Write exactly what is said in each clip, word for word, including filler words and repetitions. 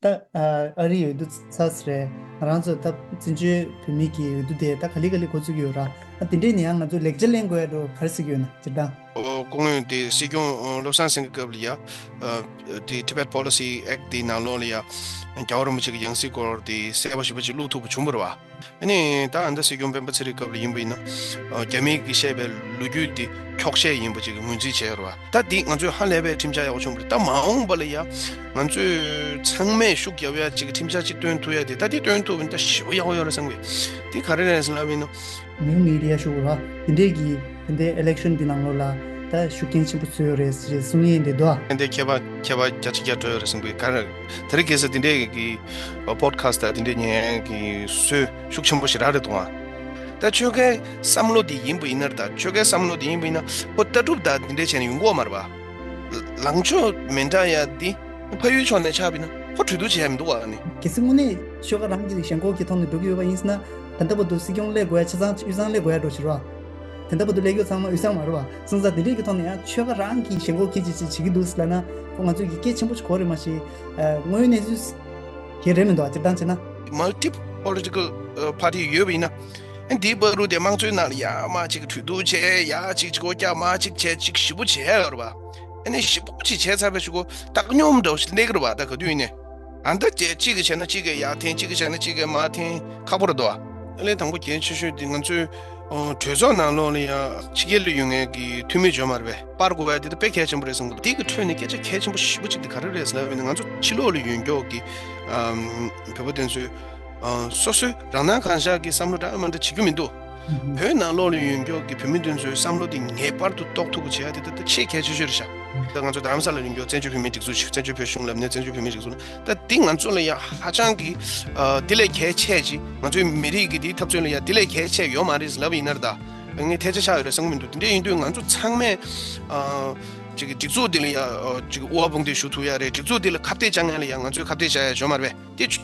ཨ་ཨ་རིའི་འོས་བསྡུ་ཚར་རེད། ང་རང་ཚོ་ད་བཙན་བྱོལ་བོད་མི་གི་འོས་བསྡུ་དེ་ད་ག་ལེ་ག་ལེ་འགོ་བཙུགས་ཀྱི་ཡོད་ར། ཨ་དེ་འདྲས་ནས་ཡང་ང་ཚོ་ལེགས་ཆ་ལེན་དགོས་ཡ་འགྲོ་ག་རེ་ཟེར་གྱི་ཡོད་ན་སྤྱིར་བཏང་། ཨོ་སྐུ་ངོ་དེ་སྲིད་སྐྱོང་ཨོ་བློ་བཟང་སེང་གེ་སྐབས་ལ་ཡ། ཨ་དེ་Tibet Policy Act དེའི་ནང་ལོགས་ལ་ཡ། རྒྱལ་བ་རིན་པོ་ཆེ་གི་ཡང་སྲིད་སྐོར་དེ་གསལ་པོ་ཞེ་པོ་ཅིག་བླུག་ཐུབ་པ་བྱུང་བ་རེད་བ། ཨ་ནི་ད་ཨ་མདའ་སྲིད་སྐྱོང་སྤེན་པ་ཚེ་རིང་སྐབས་ལ་ཡིན་པ་ཡིན་ན། ཨ་རྒྱ་མི་གིས་བཤད་པའི་ལོ་རྒྱུས་དེ་འཁྱོག་བཤད་ཡིན་པ་ཅིག་ངོས་འཛིན་བྱས་ཡོད་རེད་བ། ད་འདི་ང་ཚོས་ཧ་ལས་པའི་ཁྲིམས་འཆར་ཡག་པོ་བྱུང་བ་རེད། ད་མ་འོངས་པ་ལ་ཡ་ང་ཚོས་ཚང་མས་ཤུགས་རྒྱབ་ཡ་ཅིག་ཁྲིམས་འཆར་ཅིག་བཏོན་ཐུབ་ཡ་དེ་ད་འདི་བཏོན་ཐུབ་པ་ཡིན་ད་ཞེ་པོ་ཡག་པོ་ཡོད་རེད་བསམ་གི། འདི་ག་རེ་རེད་ཟེར་ལབ་ཡིན་ན། New Media ཞུ་བ་དེ་འདྲས་ཀྱི་དེ་འདྲའི་election འདི་ནང་ལོགས་ལ་ད་ཤུགས་རྐྱེན་ཆེན་པོ་བཟོས་ཡོད་རེད་ཞེས་གསུང་ཡས་འདི་འདུག་ཨ། དེ་འདྲའི་མཁས་པ་མཁས་པ་བརྒྱ་ཆ་བརྒྱ་འགྲོ་ཡོད་རེད་བསམ་གི། ག་རེ་དེ་རིང་ཁ་སང་དེ་འདྲའི་གི་podcast དང་དེ་འདྲའི་ཉན་གི་སྲོལ་ཤུགས་ཆེན་པོ་ཞེ་དྲག་རེད་འདུག་ཨ། ད་ཆོལ་ཁའི་བསམ་བློ་འདི་ཡིན་པ་ཡིན་ན་རེད། ད་ཆོལ་ཁའི་བསམ་བློ་འདི་ཡིན་པ་ཡིན་ན་ཁོ་ལྟ་གྲུབ་དང་དེ་འདྲའི་བྱས་ནས་ཡོང་གི་ཡོད་མ་རེད་པ། ལངས་ཕྱོགས་མི་འདྲ་ཡ་འདི་ཕ་ཡུལ་ཕྱོགས་ནས་ཆགས་པ་ཡིན་ན་ཁོ་གྲོས་བསྡུར་བྱས་མི་འདུག་བ་ནི། གལ་སྲིད་དངོས་གནས་ཆོལ་ཁ་རང་གི་ཞེན་ཁོག་གི་ཐོག་ནས་འགྲོ་གི་ཡོད་པ་ཡིན་ཟེར་ན། ད་ལྟ་བར་དུ་སྲིད་སྐྱོང་སླེབས་དགོས་ཡ་ཆ་ཚང་དབུས་གཙང་སླེབས་དགོས་ཡ་འགྲོ་ཕྱིར་བ། དེ་ལྟ་བར་དུ་སླེབས་རྒྱུ་ཚང་མ་དབུས་གཙང་མ་རེད་བ། སོང་ཙང་དེ་འདྲས་ཀྱི་ཐོག་ནས་ཡང་ཆོལ་ཁ་རང་གི་ཞེན་ཁོག་གི་ཅིག་ཅིག་བྱེད་ཀྱི་འདུག་ཟེར་ལབ་ན་ཁོ་ང་ཚོས་ཀྱི་སྐད་ཆེན་པོ་ཞིག་གོ་རེད་མ་གཞི། དངོས་ཡོད་གནས་ཚུལ་གྱི་རེད་མི་འདུག་བ། སྤྱིར་བཏང་བྱས་ན། Multi political party ཡོད་པ་ཡིན་ན། འདིའི་བར་དུ་དེ་དམངས་གཙོའི་ནང་ལ་ཡ་མ་ཅིག་གྲོས་བསྡུར་བྱས་ཡ་ཅིག་ཅིག་སྒོ་རྒྱག་མ་ཅིག་བྱས་ཅིག་ཞེ་པོ་བྱས་ཡོད་རེད་བ། ཨ་ནི་ཞེ་པོ་ཅིག་བྱས་ཚར་བའི་གཞུག་གུ་བཏང་སྙོམས་འདྲ་བོ་ཞིག་སླེབས་ཀྱི་རེད་བ། ད་ག་དུས་ཡིན་ནའི། ཨ་ད་ཅེ་གཅིག་གིས་བྱས་ན་གཅིག་གིས་ཡར་འཐེན། གཅིག་གིས་བྱས་ན་གཅིག་གིས་མར་འཐེན། ཁག་པོ་རེད་དོ། ཨ་ལས་དང་པོ་གལ་ཆེ་ཤོས་དེ་ང་ཚོའི་ཨོ་གྲོས་ཚོགས་ནང་ལོགས་ལ་ཡང་ཕྱི་རྒྱལ་ལ་ཡོད་མཁན་གྱི་འཐུས་མི་ཡོད་མ་རེད་པས། སྤར་དགོས་པ་དེ་ད་དཔེ་གལ་ཆེན་པོ་རེད་བསམ་གི། དེ་གི་ཁྲོད་ནས་སྐད་ཆ་གལ་ཆེན་པོ་ཞེ་པོ་གཅིག་དེ་ག་རེ་རེད་ཟེར་ལབ་ཡིན་ན། ང་ཚོ་ཕྱི་ལོགས་ལ་ཡོད་མཁན་གྱི་ཨམ་བོད་པ་དེ་ཚོས་ཨ་སོ་སོའི་རང་སྣང་གང་ཤར་གྱི་བསམ་བློ་འདྲ་མི་འདྲ་བྱེད་རྒྱུ་མི་འདུག་བོད་ནང་ལོགས་ལ་ཡོད་མཁན་གྱི་བོད་མི་དེ་ཚོའི་བསམ་བློ་དེ་ངེས་པར་དུ་རྟོགས་ཐུབ་པ་བྱེད་ཡ་དེ་ད་ད་ཆེས་གལ་ཆེ་ཤོས་རེད་ཤག་ད་ང་ཚོ་རྡ་རམ་ས་ལ་ཡོད་མཁན་བཙན་བྱོལ་བོད་མིའི་སྒྲིག་འཛུགས་ཞིག་བཙན་བྱོལ་བོད་གཞུང་ལབ་ནས་བཙན་བྱོལ་བོད་མིའི་སྒྲིག་འཛུགས་ལ། ད་འདི་ང་ཚོ་ལ་ཡ་ཧ་ཅང་གི་ཨ་དེ་ལས་གལ་ཆེ་ཅིག་ང་ཚོའི་མི་རིགས་ཀྱི་དེའི་འཐབ་རྩོད་ལ་ཡ་དེ་ལས་གལ་ཆེ་ཡོད་མ་རེད་ལབ་ཡིན་ན་ར། ད་ངས་ཐལ་ཆ་ཆགས་ཡོད་རེད་བསམ་གི་མི་འདུག་དེ་འདྲ་ཡིན་དུས་ང་ཚོ་ཚང་མས་ཨ་ཅིག་གི་སྒྲིག་འཛུགས་འདི་ལ་ཡ་ཨ་ཅིག་དབུ་བ་དཔུང་འདེགས་ཞུ་ཐུབ་ཡ་རེད། སྒྲིག་འཛུགས་འདི་ལ་ཁ་གཏད་གཅོག་མཁན་ལ་ཡ་ང་ཚོས་ཁ་གཏད་གཅོག་ཡ་ཡོད་མ་རེད་པས། དེ་ག་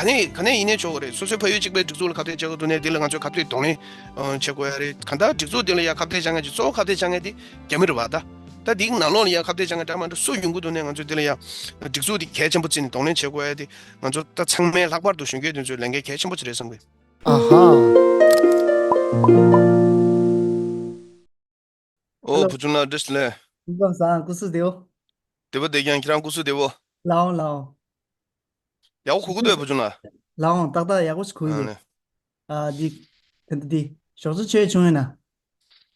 ནས་ག་ནས་ཡིན་ནའི་ཆོག་གི་རེད། སོ་སོའི་ཕ་ཡུལ་གཅིག་པའི་སྒྲིག་འཛུགས་ལ་ཁ་གཏད་གཅོག་གི་འདུག་ནས་འདི་ལ་ང་ཚོས་ཁ་གཏད་གདོང་ལེན་ཨ་བྱེད་དགོས་ཡ་རེད། གང་ལྟར་སྒྲིག་འཛུགས་འདི་ལ་ཡ་ཁ་གཏད་གཅོག་མཁན་གྱི་གཙོ་བོ་ཁ་གཏད་གཅོག་མཁན་དེ་རྒྱ་མི་རེད་པ། ད་ད་འདིའི་ནང་ལོགས་ལ་ཡ་ཁ་གཏད་གཅོག་མཁན་འདྲ་མི་འདྲ་སུ་ཡོང་གི་འདུག་ནས་ང་ཚོས་འདི་ལ་ཡ་སྒྲིག་འཛུགས་འདི་གལ་ཆེན་པོ་བརྩིས་ནས་གདོང་ལེན་བྱེད་དགོས་ཡ་དེ་ང་ཚོ་ད་ཚང་མས་ལྷག་པར་དུ་གཞོན་སྐྱེས་དེ་ཚོའི་ལས་འགན་གལ་ཆེན་པོ་ཅིག་རེད་བསམ་གི། ཨ་ཧ། ཨོ་ཧེ་ལོ། བུ་ཆུང་ལགས་བཀྲ་ཤིས་བདེ་ལེགས། སྐུ་ཁམས་བཟང་། སྐུ་གཟུགས་བདེ་པོ། བདེ་པོ་བདེ། ཀྱང་ཁྱེད་རང་སྐུ་གཟུགས་བདེ་པོ། ལགས་འོང་ལགས་འོང་། ཡག་པོ་གོ་གི་འདུག་བུ་ཆུང་ལགས། ལགས་འོང་། ཏག་ཏག་ཡག་པོ་ཞིག་གོ་གི་འདུག་ཨ་ནི། ཨ་འདི། དེ་འདི་འདི་ཞོགས་ཇ་མཆོད་བྱུང་ཡོད་ན།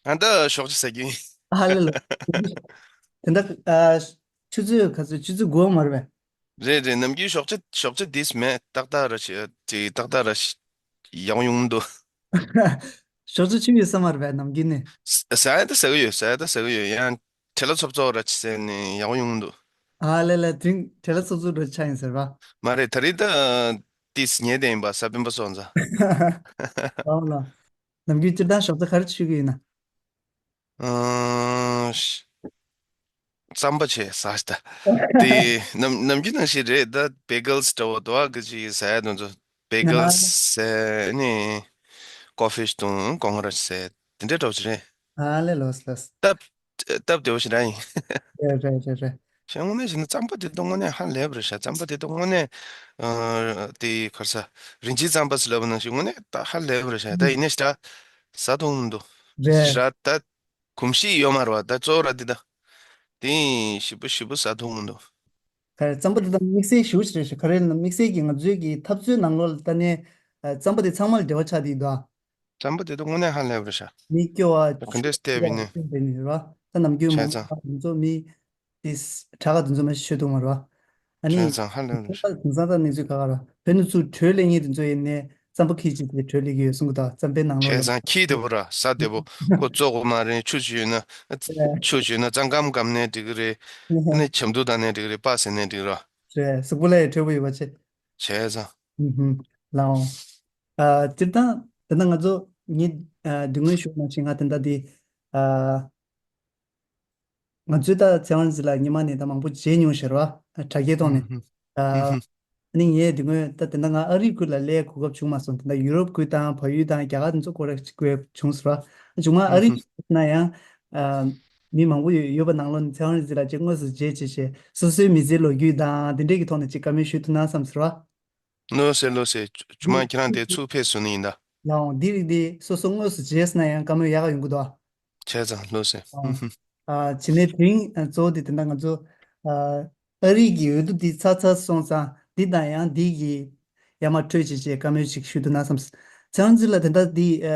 ཨ་ད་ཞོགས་ཇ་ཟ་གི་ཡིན། ཨ་ལེ་ལེ། དེ་འདྲ་ཨ་ཆུ་ཚོད་ག་ཚོད། ཆུ་ཚོད་དགུ་པ་མ་རེད་པས། རེད་རེད། ནམ་རྒྱུན་ཞོགས་ཇ་ཞོགས་ཇ་དེས་མེད། ཏག་ཏག་ར་ཅིག་ཏག་ཏག་ར་ཅིག་ཡག་པོ་ཡོང་གི་འདུག་ཞོགས་ཇ་མཆོད་ཡོད་ས་མ་རེད་པས་ནམ་རྒྱུན་ནས། ཟ་ཡ་ད་ཟ་གི་ཡོད། ཟ་ཡ་ད་ཟ་གི་ཡོད། ཡང་བྲེལ་བ་ཚོབ་ཚོབ་ར་ཅིག་ཟས་ནས་ཡག་པོ་ཡོང་གི་འདུག་ཨ་ལེ་ལེ། དེང་བྲེལ་བ་ཚོབ་ཚོབ་ར་ཆགས་ཡིན་ཟེར་བ། མ་རེད། ད་རེས་ད་ཏིས་ཉལ་བསྡད་ཡིན་པ། ས་སྤེན་པ་སོང་ཙང་། ལགས་ལགས། ནམ་རྒྱུན་སྤྱིར་བཏང་ཞོགས་ཇ་ག་རེ་མཆོད་ཀྱི་ཡོད་ན། ཨང་། རྩམ་པ་བྱས་ཟ་ཤི་ད། དེ་ནམ་ནམ་རྒྱུན་ནང་བཞིན་རེད། ད་བེ་གལ་སི་འདྲ་བོ་དོ་བ་གི་ཅིག་ཟ་ཡ་དེ་ཚོ། བེ་གལ་སི་ཟས་ནི་ཀོ་ཕི་བཏུང་། སྒོ་ང་ར་ཟས་དེ་འདྲ་འདྲ་བོ་ཅིག་རེད། ཨ་ལེ་ལོས་ལོས། སྟབས་སྟབས་བདེ་བོ་ཞིག་རང་ཡིན། རེད་རེད་རེད་རེད། ཞེ་དངོས་གནས་བྱས་ན་རྩམ་པ་དེ་ཚོ་དངོས་གནས་ཧ་ལས་པ་རེད་ཤག་རྩམ་པ་དེ་ཚོ་དངོས་གནས་ཨ་དེ་ག་རེ་ཟ། རིན་ཆེན་རྩམ་པ་ཟེར་ལབ་པ་ནང་བཞིན་དངོས་གནས་ད་ཧ་ལས་པ་རེད་ཤག་ད་ཡིན་ནའི་ཞེ་དྲག་ཟ་ཐུབ་མི་འདུག་རེད། ཞེ་དྲག་ད། གོམས་གཤིས་ཡོད་མ་རེད་པ། ད་གཙོ་བོ་ར་འདི་ད། དེ་ཡིན་ཞེ་པོ་ཞེ་པོ་ཟ་ཐུབ་མི་འདུག་ག་རེ་རྩམ་པ་དེ་དང་དམིགས་བསལ་ཞེ་པོ་ཅིག་རེད་ཤག་ག་རེ་ལབ་ན་དམིགས་བསལ་གྱི་ང་ཚོའི་གི་འཐབ་རྩོད་ནང་ལོགས་ལ་ད་ནས་ཨ་རྩམ་པ་དེ་ཚང་མ་ལ་འབྲེལ་བ་ཆགས་བསྡད་ཡོད་དོ། རྩམ་པ་དེ་ད་དངོས་གནས་ཧ་ལས་པ་རེད་ཤག་མི་སྐྱོ་བ། ག་འདྲས་བལྟས་པ་ཡིན་ནའི། བྱས་ཙང་། ད་ནམ་རྒྱུན་མང་ཚོ་མི་དེ་དྲག་ག་དེ་ཚོ་མ་ཤོད་ཐུབ་མ་རེད་པ། ཨ་ནི། བྱས་ཙང་ཧ་ལས་པ་རེད་ཤག་དེང་སང་ད་གནས་ཚུལ་ཁག་ཁག་ར། བོད་ནས་ཚུར་བྲོས་སླེབས་མཁན་དེ་ཚོ་ཡིན་ནའི་རྩམ་པ་ཁྱི་གཅིག་དེ་བྲོས་སླེབས་ཀྱི་ཡོད་གསུང་གི་འདུག་རྩམ་པའི་ནང་ལོགས་ལ། བྱས་ཙང་ཁྱི་བདེ་པོ་ར། ཟ་བདེ་པོ། ཁོ་བཙོག་པ་མ་རེད། ཆུ་ཅིག་ཡོད་ན། ཆུ་ཅིག་ཡོད་ན་རྩྭ་སྐམ་སྐམ་ནའི་འགྲིག་གི་རེད། ཨ་ནི་ཆབ་མདོ་བཏང་ནའི་འགྲིག་གི་རེད། སྤགས་ཟ་ནའི་འགྲིག་གི་རེད། རེད། གཟུགས་པོ་ལ་ཡང་འཕྲོད་པོ་ཡོད་པ་བྱས། བྱས་ཙང་། ཧུམ་ཧུམ། ལགས་འོང་། ཨ་སྤྱིར་བཏང་ད་ལྟ་ང་ཚོ་ངས་ཨ་སྡུག་བསྔལ་ཞུ་བ་ནང་བཞིན་ང་ད་ལྟ་འདི་ཨ། ང་ཚོས་ད་ཚེ་དབང་རིན་འཛིན་ལགས་སྔོན་མ་ནས་ད་མང་པོ་མཇལ་མྱོང་ཤག་ར་བ། དྲ་རྒྱའི་ཐོག་ནས། ཨ་ནི་ངས་དེ་སྔོན་ད་དེ་འདྲ་ང་ཨ་རིའི་ཁུལ་ལ་སླེབས་གོ་སྐབས་བྱུང་མ་སོང་། དེ་འདྲ་ཡུ་རོབ་ཁུལ་དང་བལ་ཡུལ་དང་རྒྱ་གར་དེ་ཚོ་སྐོར་ར་ཅིག་གོ་བྱུང་ཟེར་བ། བྱུང་མ་ཨ་རིའི་ཁུལ་ན་ཡང་ཨ་ མི་མང་པོ་ཡོད་ཡོད་པ་ནང་ལོགས་ནས་ཚེ་དབང་རིག་འཛིན་ལགས་ཀྱིས་དངོས་སུ་མཇལ་བྱས་བྱས་སོ་སོའི་མི་ཚེའི་ལོ་རྒྱུས་དང་དེ་འདྲས་ཀྱི་ཐོག་ནས་ཅིག་བཀའ་མོལ་ཞུ་ཐུབ་ན་བསམ་ཟེར་བ། ལགས་སེ་ལགས་སེ། ཇུ་མ་ཁྱེད་རང་དེ་ཚུར་ཕེབས་བཟོས་ནི་ཡིན་ད། ལའང་འདི་རིགས་འདི་སོ་སོ་དངོས་སུ་མཇལ་སོང་ན་ཡང་བཀའ་མོལ་ཡག་ག་ཡོང་གི་འདུག་ཨ། བྱས་ཙང་ལགས་སེ། ཨ། ཨ། བྱས་ནས་དེ་རིང་ཨ་གཙོ་བོ་དེ་དེ་འདྲ་ང་ཚོ་ཨ་ཨ་རི་གི་འོས་བསྡུ་འདི་ཚར་ཚར་སོང་ཙང་འདི་དང་ཡང་འདི་གི་ཡར་མར་འཕྲོས་བྱས་བྱས་བཀའ་མོལ་ཅིག་ཞུ་ཐུབ་ན་བསམ། ཚེ་དབང་རིག་འཛིན་ལགས་དེ་འདྲ་འདི་ཨ་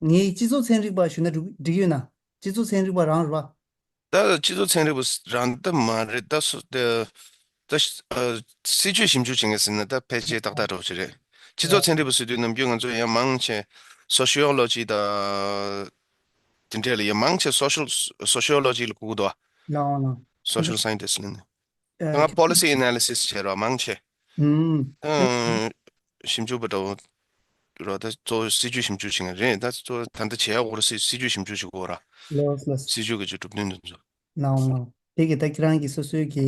ངའི་སྤྱི་ཚོགས་ཚན་རིག་པ་ཞུ་ན་འགྲིག་འགྲིག་ཡོད་ན། སྤྱི་ཚོགས་ཚན་རིག་པ་རང་རེད་པ། ད་སྤྱི་ཚོགས་ཚན་རིག་པ་རང་ད་མ་རེད་ད་སུ་ད་ད་ཨ་སྲིད་བྱུས་ཞིབ་འཇུག་བྱེད་མཁན་ཟེར་ན་ད་ཕལ་ཆེར་ཏག་ཏག་འདྲ་བོ་ཞིག་རེད། སྤྱི་ཚོགས་ཚན་རིག་པ་ཟེར་དུས་ནམ་རྒྱུན་ང་ཚོ་ཡང་མང་ཆེ་སོ་ཤི་ཡོ་ལོ་ཇི་དང་དེ་འདྲས་ལ་ཡང་མང་ཆེ་སོ་ཤལ་སོ་ཤི་ཡོ་ལོ་ཇི་ལ་གོ་གི་འདུག་ལའང་ལའང་། སོ་ཤལ་སའེན་ཊིསི་ཊི་ལ་ནི། ཨ། ང་policy analysis་བྱས་རོགས་མང་ཆེ། ཨུམ། ཨ། ཞིབ་འཇུག་པ་འདྲ་བོ་རོགས་ད་གཙོ་བོ་སྲིད་བྱུས་ཞིབ་འཇུག་བྱེད་མཁན་རེད། ད་གཙོ་བོ་ད་ལྟ་བྱེད་ཡག་འོ་ར་སྲིད་སྲིད་བྱུས་ཞིབ་འཇུག་བྱེད་དགོས་ར། ལགས་ལགས། སྲིད་བྱུས་ཀྱི་ཅིག་གྲུབ་དོན་འདི་ཚོ། ལའང་ལའང་། དེ་གི་ད་ཁྱེད་རང་གི་སོ་སོའི་གི་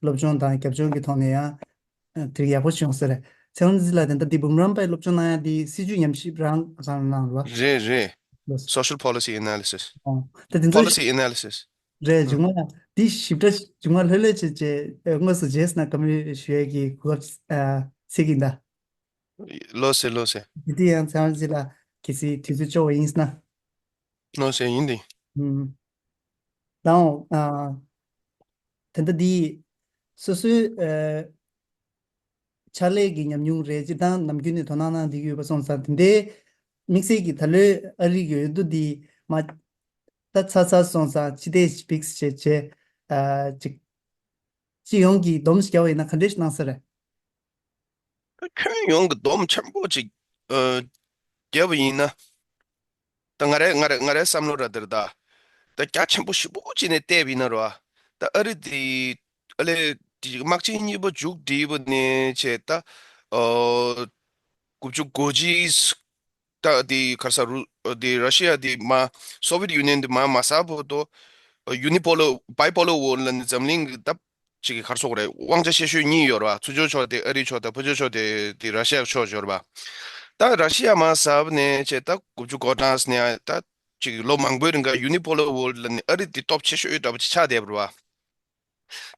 སློབ་སྦྱོང་དང་རྒྱབ་ལྗོངས་ཀྱི་ཐོག་ནས་ཡང་ཨ་དེ་ཡག་པོ་བྱུང་ཟེར། ཚེ་དབང་རིག་འཛིན་ལགས་དེ་འདྲ་འདི་འབུམ་རམས་པའི་སློབ་སྦྱོང་གནང་ཡ་འདི་སྲིད་བྱུས་ཉམས་ཞིབ་རང་རང་གནང་རོགས། རེད་རེད། ལགས། Social policy analysis། ཨོ། ད་དེ་ཚོ་Policy analysis། རེད། ཨ། མཇུག་མ་འདི་ཞིབ་ཕྲ་མཇུག་མ་ལྷོད་ལྷོད་བྱས་བྱས་དངོས་སུ་རྗེས་ན་བཀའ་མོལ་ཞུ་ཡས་ཀྱི་གོ་སྐབས་ཨ་འཚོལ་གྱི་ཡིན་ད། ལགས་སེ་ལགས་སེ། དེ་དུས་ཡང་ཚེ་དབང་རིག་འཛིན་ལགས་གལ་སྲིད་དུས་ཚོད་ལྕོགས་པ་ཡིན་ན། ལགས་སེ་ཡིན་ཏེ། ཨུམ། ལའང་ཨ་ད་ལྟ་འདི་སོ་སོའི་ཨ་ཕྱག་ལས་ཀྱི་ཉམས་མྱོང་རེད། སྤྱིར་བཏང་ནམ་རྒྱུན་ནས་དོ་སྣང་གནང་བསྡད་ཀྱི་ཡོད་པ་སོང་ཙང་དེ་འདྲའི་དམིགས་བསལ་གྱི་ད་ལོའི་ཨ་རི་གི་འོས་བསྡུ་འདི་མ་ད་ཚར་ཚར་སོང་ཙང་སྤྱི་བདེ་ཕིགས་བྱས་བྱས་ཨ་ཅིག་སྤྱི་ཡོངས་ཀྱི་སྡོམ་ཞིག་བརྒྱབ་པ་ཡིན་ན་ག་འདྲས་ཞིག་གནང་ས་རེད། ཁྱོན་ཡོངས་ཀྱི་སྡོམ་ཆེན་པོ་ཅིག་ཨ་བརྒྱབ་པ་ཡིན་ན། ད་ང་རའི་ང་རའི་ང་རའི་བསམ་བློ་ར་འདིར་ད། ད་རྒྱ་ཆེན་པོ་ཞེ་པོ་ཅིག་ནས་བལྟས་པ་ཡིན་ན་རོ། ད་ཨ་རི་དེ་ཨ་ལས་དེ་དམག་ཆེན་གཉིས་པ་མཇུག་བསྒྲིལ་བ་ནས་བྱས་ད། ཨོ། དགུ་བཅུ་གོ་གཅིག་ད་དེ་ག་རེ་ཟ་རུ་དེ་ར་ཤི་ཡ་དེ་མ་Soviet Union་དེ་མ་མ་ཟ་བར་དུ་unipolar bipolar world་ལ་ནི་འཛམ་གླིང་གི་ད་ཅིག་གི་ག་རེ་ཟེར་དགོས་རེད། དབང་ཆ་ཆེ་ཤོས་གཉིས་ཡོད་རེད་བ། ཚུར་ཕྱོགས་ཕྱོགས་དེ་ཨ་རིའི་ཕྱོགས་དང་ཕར་ཕྱོགས་ཕྱོགས་དེ་དེ་ར་ཤི་ཡ་ཕྱོགས་ཡོད་རེད་བ། ད་ར་ཤི་ཡ་མ་ཟ་བ་ནས་བྱས་ད་དགུ་བཅུ་གོ་གྲངས་ནས་ད་ཅིག་ལོ་མང་པོའི་རིང་ག་unipolar world་ལ་ནི་ཨ་རི་དེ་སྟོབས་ཆེ་ཤོས་འདྲ་པོ་ཅིག་ཆགས་བསྡད་པ་རེད་བ།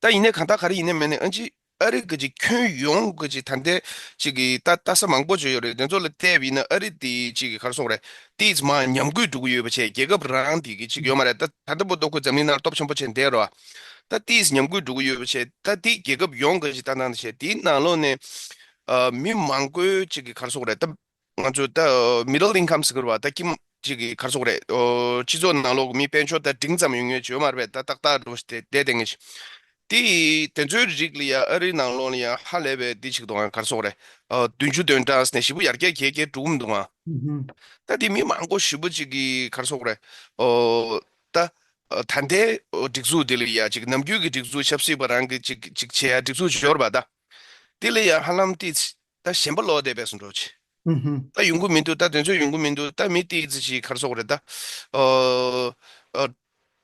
ད་ཡིན་ནའི་གང་ལྟར་ག་རེ་ཡིན་ནའི་མིན་ནའི་ཨ་ཅི་ཨ་རི་གི་ཅིག་ཁྱོན་ཡོངས་གི་ཅིག་ད་ལྟའི་ཅིག་གི་ད་ལྟ་ས་མང་པོ་ཅིག་ཡོད་རེད། དེ་ཚོ་ལ་བལྟས་པ་ཡིན་ན་ཨ་རི་དེ་ཅིག་གི་ག་རེ་ཟེར་དགོས་རེད། ཏིས་མ་ཉམས་རྒུད་འགྲོ་གི་ཡོད་པ་བྱས། རྒྱལ་ཁབ་རང་དེ་གི་ཅིག་ཡོད་མ་རེད། ད་ད་ལྟ་བར་དུ་ཁོ་འཛམ་གླིང་ནང་སྟོབས་ཆེན་པོ་བྱས་བསྡད་རོ། ད་ཏིས་ཉམས་རྒུད་འགྲོ་གི་ཡོད་པ་བྱས། ད་དེ་རྒྱལ་ཁབ་ཡོངས་གི་ཅིག་ལྟ་སྟངས་བྱས། དེའི་ནང་ལོགས་ནས་ཨ་མི་མང་པོའི་ཅིག་གི་ག་རེ་ཟེར་དགོས་རེད། ད་ང་ཚོ་ད་middle income་ཟེར་གི་རེད་བ། ད་ཁྱིམ་གཅིག་གི་ག་རེ་ཟེར་དགོས་རེད། ཨོ། སྤྱི་ཚོགས་ནང་ལོགས་མི་དཔལ་འབྱོར་ད་འབྲིང་ཙམ་ཡོང་མཁན་ཅིག་ཡོད་མ་རེད་པས། ད་ཏག་ཏག་འགྲོ་བཞིན་དེ་བསྡད་བསྡད་མཁན་ཞིག་དེ་དེ་ཚོའི་རིགས་ལ་ཡ་ཨ་རིའི་ནང་ལོགས་ལ་ཡ་ཧ་ལས་པའི་འདི་ཅིག་འདུག་ཨ། ག་རེ་ཟེར་དགོས་རེད། ཨོ། བདུན་ཅུ་དོན་གྲངས་ནས་བཞི་བོ་ཡར་རྒྱས་རྒྱས་རྒྱས་འགྲོ་གི་མི་འདུག་ཨ། ཨུ་ཧུམ། ད་དེ་མི་མང་པོ་ཞེ་པོ་ཅིག་གི་ག་རེ་ཟེར་དགོས་རེད། ཨོ། ད་ད་ལྟའི་སྒྲིག་འཛུགས་དེ་ལ་ཡ་ཅིག་ནམ་རྒྱུན་གྱི་སྒྲིག་འཛུགས་ཆབ་སྲིད་པ་རང་གི་ཅིག་ཅིག་བྱེད་ཡ་སྒྲིག་འཛུགས་ཅིག་ཡོད་རེད་པ། ད་དེ་ལ་ཡ་ཧ་ལམ་ཏིས། ད་ཞེན་པ་ལོག་བསྡད་པས་སུ་འགྲོ་ཆེ། ཨུ་ཧུམ། ད་ཡོང་གི་མི་འདུག་ད་དེ་ཚོ་ཡོང་གི་མི་འདུག་ད་མི་ཏིས་ཅིག་ག་རེ་ཟེར་དགོས་རེད། ད་ཨོ་ཨོ་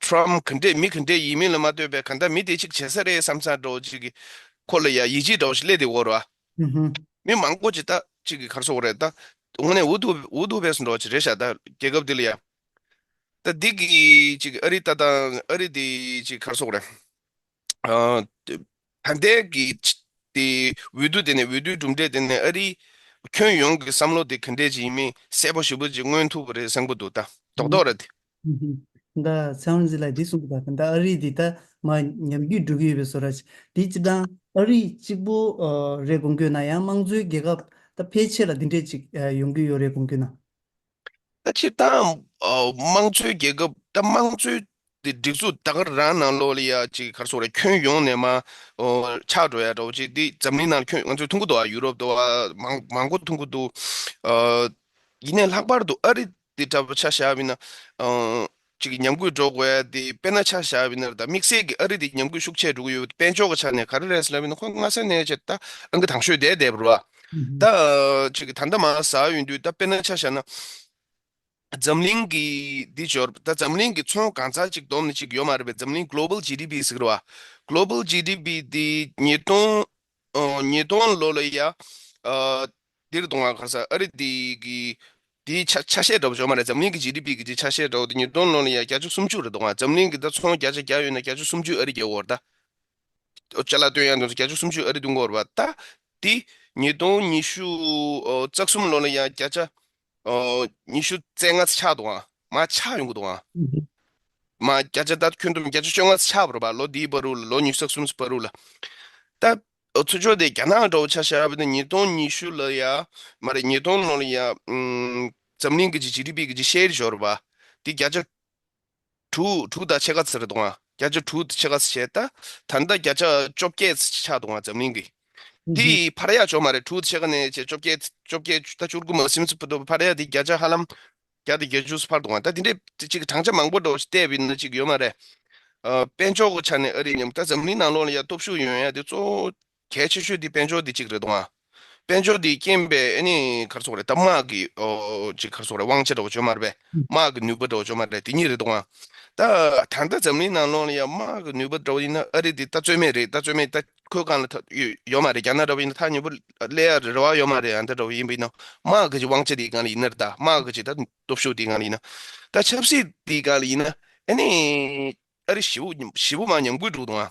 ཊམ་ག་འདྲས་མི་ག་འདྲས་ཡིན་མིན་ལ་མ་ལྟོས་པའི་གང་ལྟར་མི་དེ་ཅིག་བྱེད་ས་རེད་བསམ་ས་འགྲོ་ཅིག་གི་ཁོ་ལ་ཡ་ཡིད་ཆེས་འདྲ་བོ་ཞིག་སླེབས་བསྡད་ཡོད་རེད་བ། ཨུ་ཧུམ། མི་མང་པོ་ཅིག་ད་ཅིག་གི་ག་རེ་ཟེར་དགོས་རེད། ད་དངོས་གནས་འུ་ཐུག་འུ་ཐུག་པས་སུ་འགྲོ་ཅིག་རེད་ཤག་ད་རྒྱལ་ཁབ་འདི་ལ་ཡ། ད་འདི་གི་ཅིག་ཨ་རི་ལྟ་སྟངས་ཨ་རི་འདི་ཅིག་ག་རེ་ཟེར་དགོས་རེད། ཨ། ད་ལྟའི་གི་དེ་འོས་བསྡུ་དེ་ནས་འོས་བསྡུའི་གྲུབ་འབྲས་དེ་ནས་ཨ་རིའི་ཁྱོན་ཡོངས་ཀྱི་བསམ་བློ་དེ་ག་འདྲས་ཅིག་ཡིན་མིན་གསལ་པོ་ཞེ་པོ་ཅིག་མངོན་ཐུབ་པ་རེད་བསམ་གྱི་འདུག་ད་རྡོག་རྡོག་རེད་དེ། ཨུ་ཧུམ། ད་ཚེ་དབང་རིག་འཛིན་ལགས་འདི་གསུངས་པ་དང་ད་ལྟ་ཨ་རི་འདི་ད་མར་ཉམས་རྒུད་འགྲོ་གི་ཡོད་པའི་བཟོ་འདྲ་ཅིག་འདི་སྤྱིར་བཏང་ཨ་རི་གཅིག་པོ་ཨ་རེད་དགོངས་ཀྱི་ཡོད་ན་ཡང་དམངས་གཙོའི་རྒྱལ་ཁབ་ད་ཕལ་ཆེར་ལ་འདི་འདྲས་ཅིག་ཨ་ཡོང་གི་ཡོད་རེད་དགོངས་ཀྱི་ཡོད་ན། ད་སྤྱིར་བཏང་ཨ་དམངས་གཙོའི་རྒྱལ་ཁབ་ད་དམངས་གཙོའི་དེ་སྒྲིག་འཛུགས་ད་ག་རང་ནང་ལོགས་ལ་ཡ་ཅིག་ག་རེ་ཟེར་དགོས་རེད། ཁྱོན་ཡོངས་ནས་མར་ཨོ་ཆགས་འགྲོ་ཡ་འདྲ་བོ་ཅིག་འདི་འཛམ་གླིང་ནང་ཁྱོན་ང་ཚོས་མཐོང་གི་འདུག་ཨ། ཡུ་རོབ་འདུག་ཨ། མང་མང་པོ་མཐོང་གི་འདུག་ཨ། ཡིན་ནའི་ལྷག་པར་དུ་ཨ་རི་འདི་འདྲ་བོ་ཆ་བཞག་པ་ཡིན་ན་ཨ་ཅིག་ཉམས་རྒུད་འགྲོ་དགོས་ཡ་དེ་དཔེར་ན་ཆ་བཞག་པ་ཡིན་ན་ད་དམིགས་བསལ་གྱི་ཨ་རི་འདི་ཉམས་རྒུད་ཤུགས་ཆེ་འགྲོ་གི་ཡོད། དཔལ་འབྱོར་གྱི་ཆ་ནས་ག་རེ་རེད་ཟེར་ལབ་ཡིན་ན་ཁོ་སྔ་ས་ནས་བྱས་ད་ཨང་ཀི་དང་ཤོས་དེ་བསྡད་པ་རེད་བ། ད་ཅིག་ད་ལྟ་མར་ཟག་ཡོང་དུས་ད་དཔེར་ན་ཆ་བཞག་ན། འཛམ་གླིང་གི་འདི་འབྱོར་ད་འཛམ་གླིང་གི་ཚོང་གང་ཙམ་ཅིག་བསྡོམས་ནས་ཅིག་ཡོད་མ་རེད་པས། འཛམ་གླིང་global G D P་ཟེར་གི་རེད་བ། Global G D P་འདི་ཉིས་སྟོང་ཨ་ཉིས་སྟོང་ལོ་ལ་ཡ་ཨ་འདིར་གཏོང་བ་ག་ས་ཨ་རི་འདི་གི་ དེའི་ཆ་ཆ་ཤས་འདྲ་པོ་ཅིག་ཡོད་མ་རེད། འཛམ་གླིང་གི་ཇི་ཌི་པི་གི་ཆ་ཤས་འདྲ་པོ་དེ་ཉིས་སྟོང་ལོ་ལ་ཡ་བརྒྱ་ཆ་སུམ་ཅུ་རེད་འདུག་ཨ། འཛམ་གླིང་གི་ད་ཚོང་བརྒྱ་ཆ་བརྒྱ་ཡོད་ན་བརྒྱ་ཆ་སུམ་ཅུ་ཨ་རི་རྒྱག་གི་ཡོད་རེད་ད། ཅ་ལག་སྟོན་ཡ་དེ་ཚོ་བརྒྱ་ཆ་སུམ་ཅུ་ཨ་རི་བཏུང་གི་ཡོད་རེད་པ། ད་དེ་ཉིས་སྟོང་ཉི་ཤུ་ཨོ་རྩ་གསུམ་ལོ་ལ་ཡ་བརྒྱ་ཆ་ཨོ་ཉི་ཤུ་རྩ་ལྔ་ཆགས་འདུག་ཨ། མར་ཆག་ཡོང་གི་འདུག་ཨ། མར་བརྒྱ་ཆ་ད་ཁྱོན་བསྡོམས་བརྒྱ་ཆ་བཅོ་ལྔ་ཆགས་པ་རེད་པ། ལོ་འདིའི་བར་དུ་ལ། ལོ་ཉི་ཤུ་རྩ་གསུམ་བར་དུ་ལ། ད་ཨོ་ཚུར་ཕྱོགས་དེ་རྒྱ་ནག་འདྲ་པོ་ཆ་བཞག་པ་ཡིན་ན་ཉིས་སྟོང་ཉི་ཤུ་ལ་ཡ་མ་རེད། ཉིས་སྟོང་ལོ་ལ་ཡ་ཨུམ་འཛམ་གླིང་གི་ཇི་ཌི་པི་གི་ཤེར་འབྱོར་བ་དེ་བརྒྱ་ཆ་དྲུག་དྲུག་དང་ཕྱེད་ཀ་ཙམ་རེད་འདུག་ཨ། བརྒྱ་ཆ་དྲུག་དང་ཕྱེད་ཀ་ཙམ་བྱས། ད་ད་ལྟ་བརྒྱ་ཆ་བཅོ་བརྒྱད་ཙམ་ཆགས་འདུག་ཨ་འཛམ་གླིང་གི། དེ་འཕར་ཡག་ཅིག་ཡོད་མ་རེད། དྲུག་དང་ཕྱེད་ཀ་ནས་བྱས་བཅོ་བརྒྱད་བཅོ་བརྒྱད་ད་བཅུ་དགུ་མ་ཟིན་ཙམ་བར་དུ་འཕར་ཡག་དེ་བརྒྱ་ཆ་ཧ་ལམ་བརྒྱ་དང་བརྒྱད་ཅུ་འཕར་འདུག་ཨ། ད་དེ་འདྲའི་ཅིག་གྲངས་ཆ་མང་པོ་འདྲ་བོ་ཞིག་བལྟས་པ་ཡིན་ན་ཅིག་ཡོད་མ་རེད། ཨ་དཔལ་འབྱོར་གྱི་ཆ་ནས་ཨ་རི་མཉམ་དུ་ད་འཛམ་གླིང་ནང་ལོགས་ལ་ཡ་སྟོབས་ཤུགས་ཡོང་ཡ་དེ་གཙོ་བོ་གལ་ཆེ་ཤོས་དེ་དཔལ་འབྱོར་དེ་གཅིག་རེད་འདུག་ཨ། དཔལ་འབྱོར་དེའི་རྐྱེན་པས་ཨ་ནི་ག་རེ་ཟེར་དགོས་རེད། ད་དམག་གི་ཨོ་ཅིག་ག་རེ་ཟེར་དགོས་རེད། དབང་ཆ་འདྲ་བོ་ཅིག་ཡོད་མ་རེད་པས། དམག་གི་ནུས་པ་འདྲ་བོ་ཅིག་ཡོད་མ་རེད། དེ་གཉིས་རེད་འདུག་ཨ། ད་ད་ལྟ་འཛམ་གླིང་ནང་ལོགས་ལ་ཡ་དམག་གི་ནུས་པ་འདྲ་བོ་ཡིན་ན་ཨ་རི་དེ་ད་རྩོད་མེད་རེད། ད་རྩོད་མེད་ད་ཁོའི་སྒང་ལ་ད་ཡོད་ཡོད་མ་རེད། རྒྱ་ནག་འདྲ་བོ་ཡིན་ན་ཐག་ཉེ་པོ་སླེབས་ཡ་རེ་བ་ཡོད་མ་རེད། ཨ་འདྲ་འདྲ་བོ་ཡིན་པ་ཡིན་ན་དམག་གི་ཅིག་དབང་ཆ་དེའི་སྒང་ལ་ཡིན་ན་རེད། ད་དམག་གི་ཅིག་ད་སྟོབས་ཤུགས་དེའི་སྒང་ལ་ཡིན་ན། ད་ཆབ་སྲིད་དེའི་སྒང་ལ་ཡིན་ན་ཨ་ནི་ཨ་རི་ཞེ་པོ་ཞེ་པོ་མར་ཉམས་རྒུད་འགྲོ་གི་འདུག་ཨ།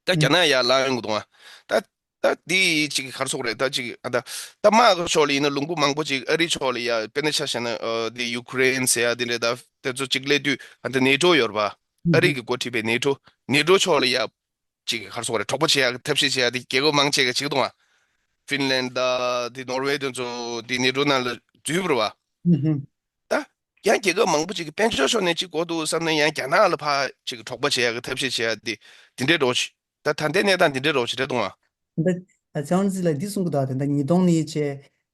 ད་རྒྱ་ནག་ཡར་ལངས་ཡོང་གི་འདུག་ཨ། ད་ད་འདི་ཅིག་ག་རེ་ཟེར་དགོས་རེད། ད་ཅིག་ཨ་ད་ད་དམག་གི་ཕྱོགས་ལ་ཡིན་ན་ལུང་པ་མང་པོ་ཅིག་ཨ་རིའི་ཕྱོགས་ལ་ཡ་དཔེར་ན་ཆ་བཞག་ན་ཨ་འདི་ཡུ་ཀེ་རེན་ཟེར་ཡ་འདི་འདྲ་ད་དེ་ཚོ་ཅིག་སླེབས་དུས་ཨ་ད་ནེ་ཊོ་ཡོད་རེད་པ། ཨ་རི་གིས་འགོ་ཁྲིད་པའི་ནེ་ཊོ། ནེ་ཊོ་ཕྱོགས་ལ་ཡ་ཅིག་ག་རེ་ཟེར་དགོས་རེད། གྲོགས་པོ་བྱེད་ཡ་གི་ཐབས་ཤེས་བྱེད་ཡ་དེ་རྒྱལ་ཁབ་མང་ཆེ་གིས་བྱེད་ཀྱི་འདུག་ཨ། ཧྥིན་ལན་ད་འདི་ནོར་ཝེ་དེ་ཚོ་འདི་ནེ་ཊོ་ནང་ལ་འཛུལ་བ་རེད་པ། ད་ཡང་རྒྱལ་ཁབ་མང་པོ་ཅིག་གིས་དཔལ་འབྱོར་ཕྱོགས་ནས་ཅིག་དགོས་འདུག་བསམ་ན་ཡང་རྒྱ་ནག་ལ་ཕར་ཅིག་གྲོགས་པོ་བྱེད་ཡ་གི་ཐབས་ཤེས་བྱེད་ཡ་དེ་དེ་འདྲའི་འདྲ་བོ་ཞིག་ད་ད་ལྟའི་གནས་སྟངས་འདི་འདྲའི་འདྲ་བོ་ཞིག་རེད་འདུག་ཨ། ད་ཚེ་དབང་ཟེར་ལགས་འདི་གསུང་གི་འདུག་ཨ། ད་ལྟ་ཉིས་སྟོང་ནས་བྱས་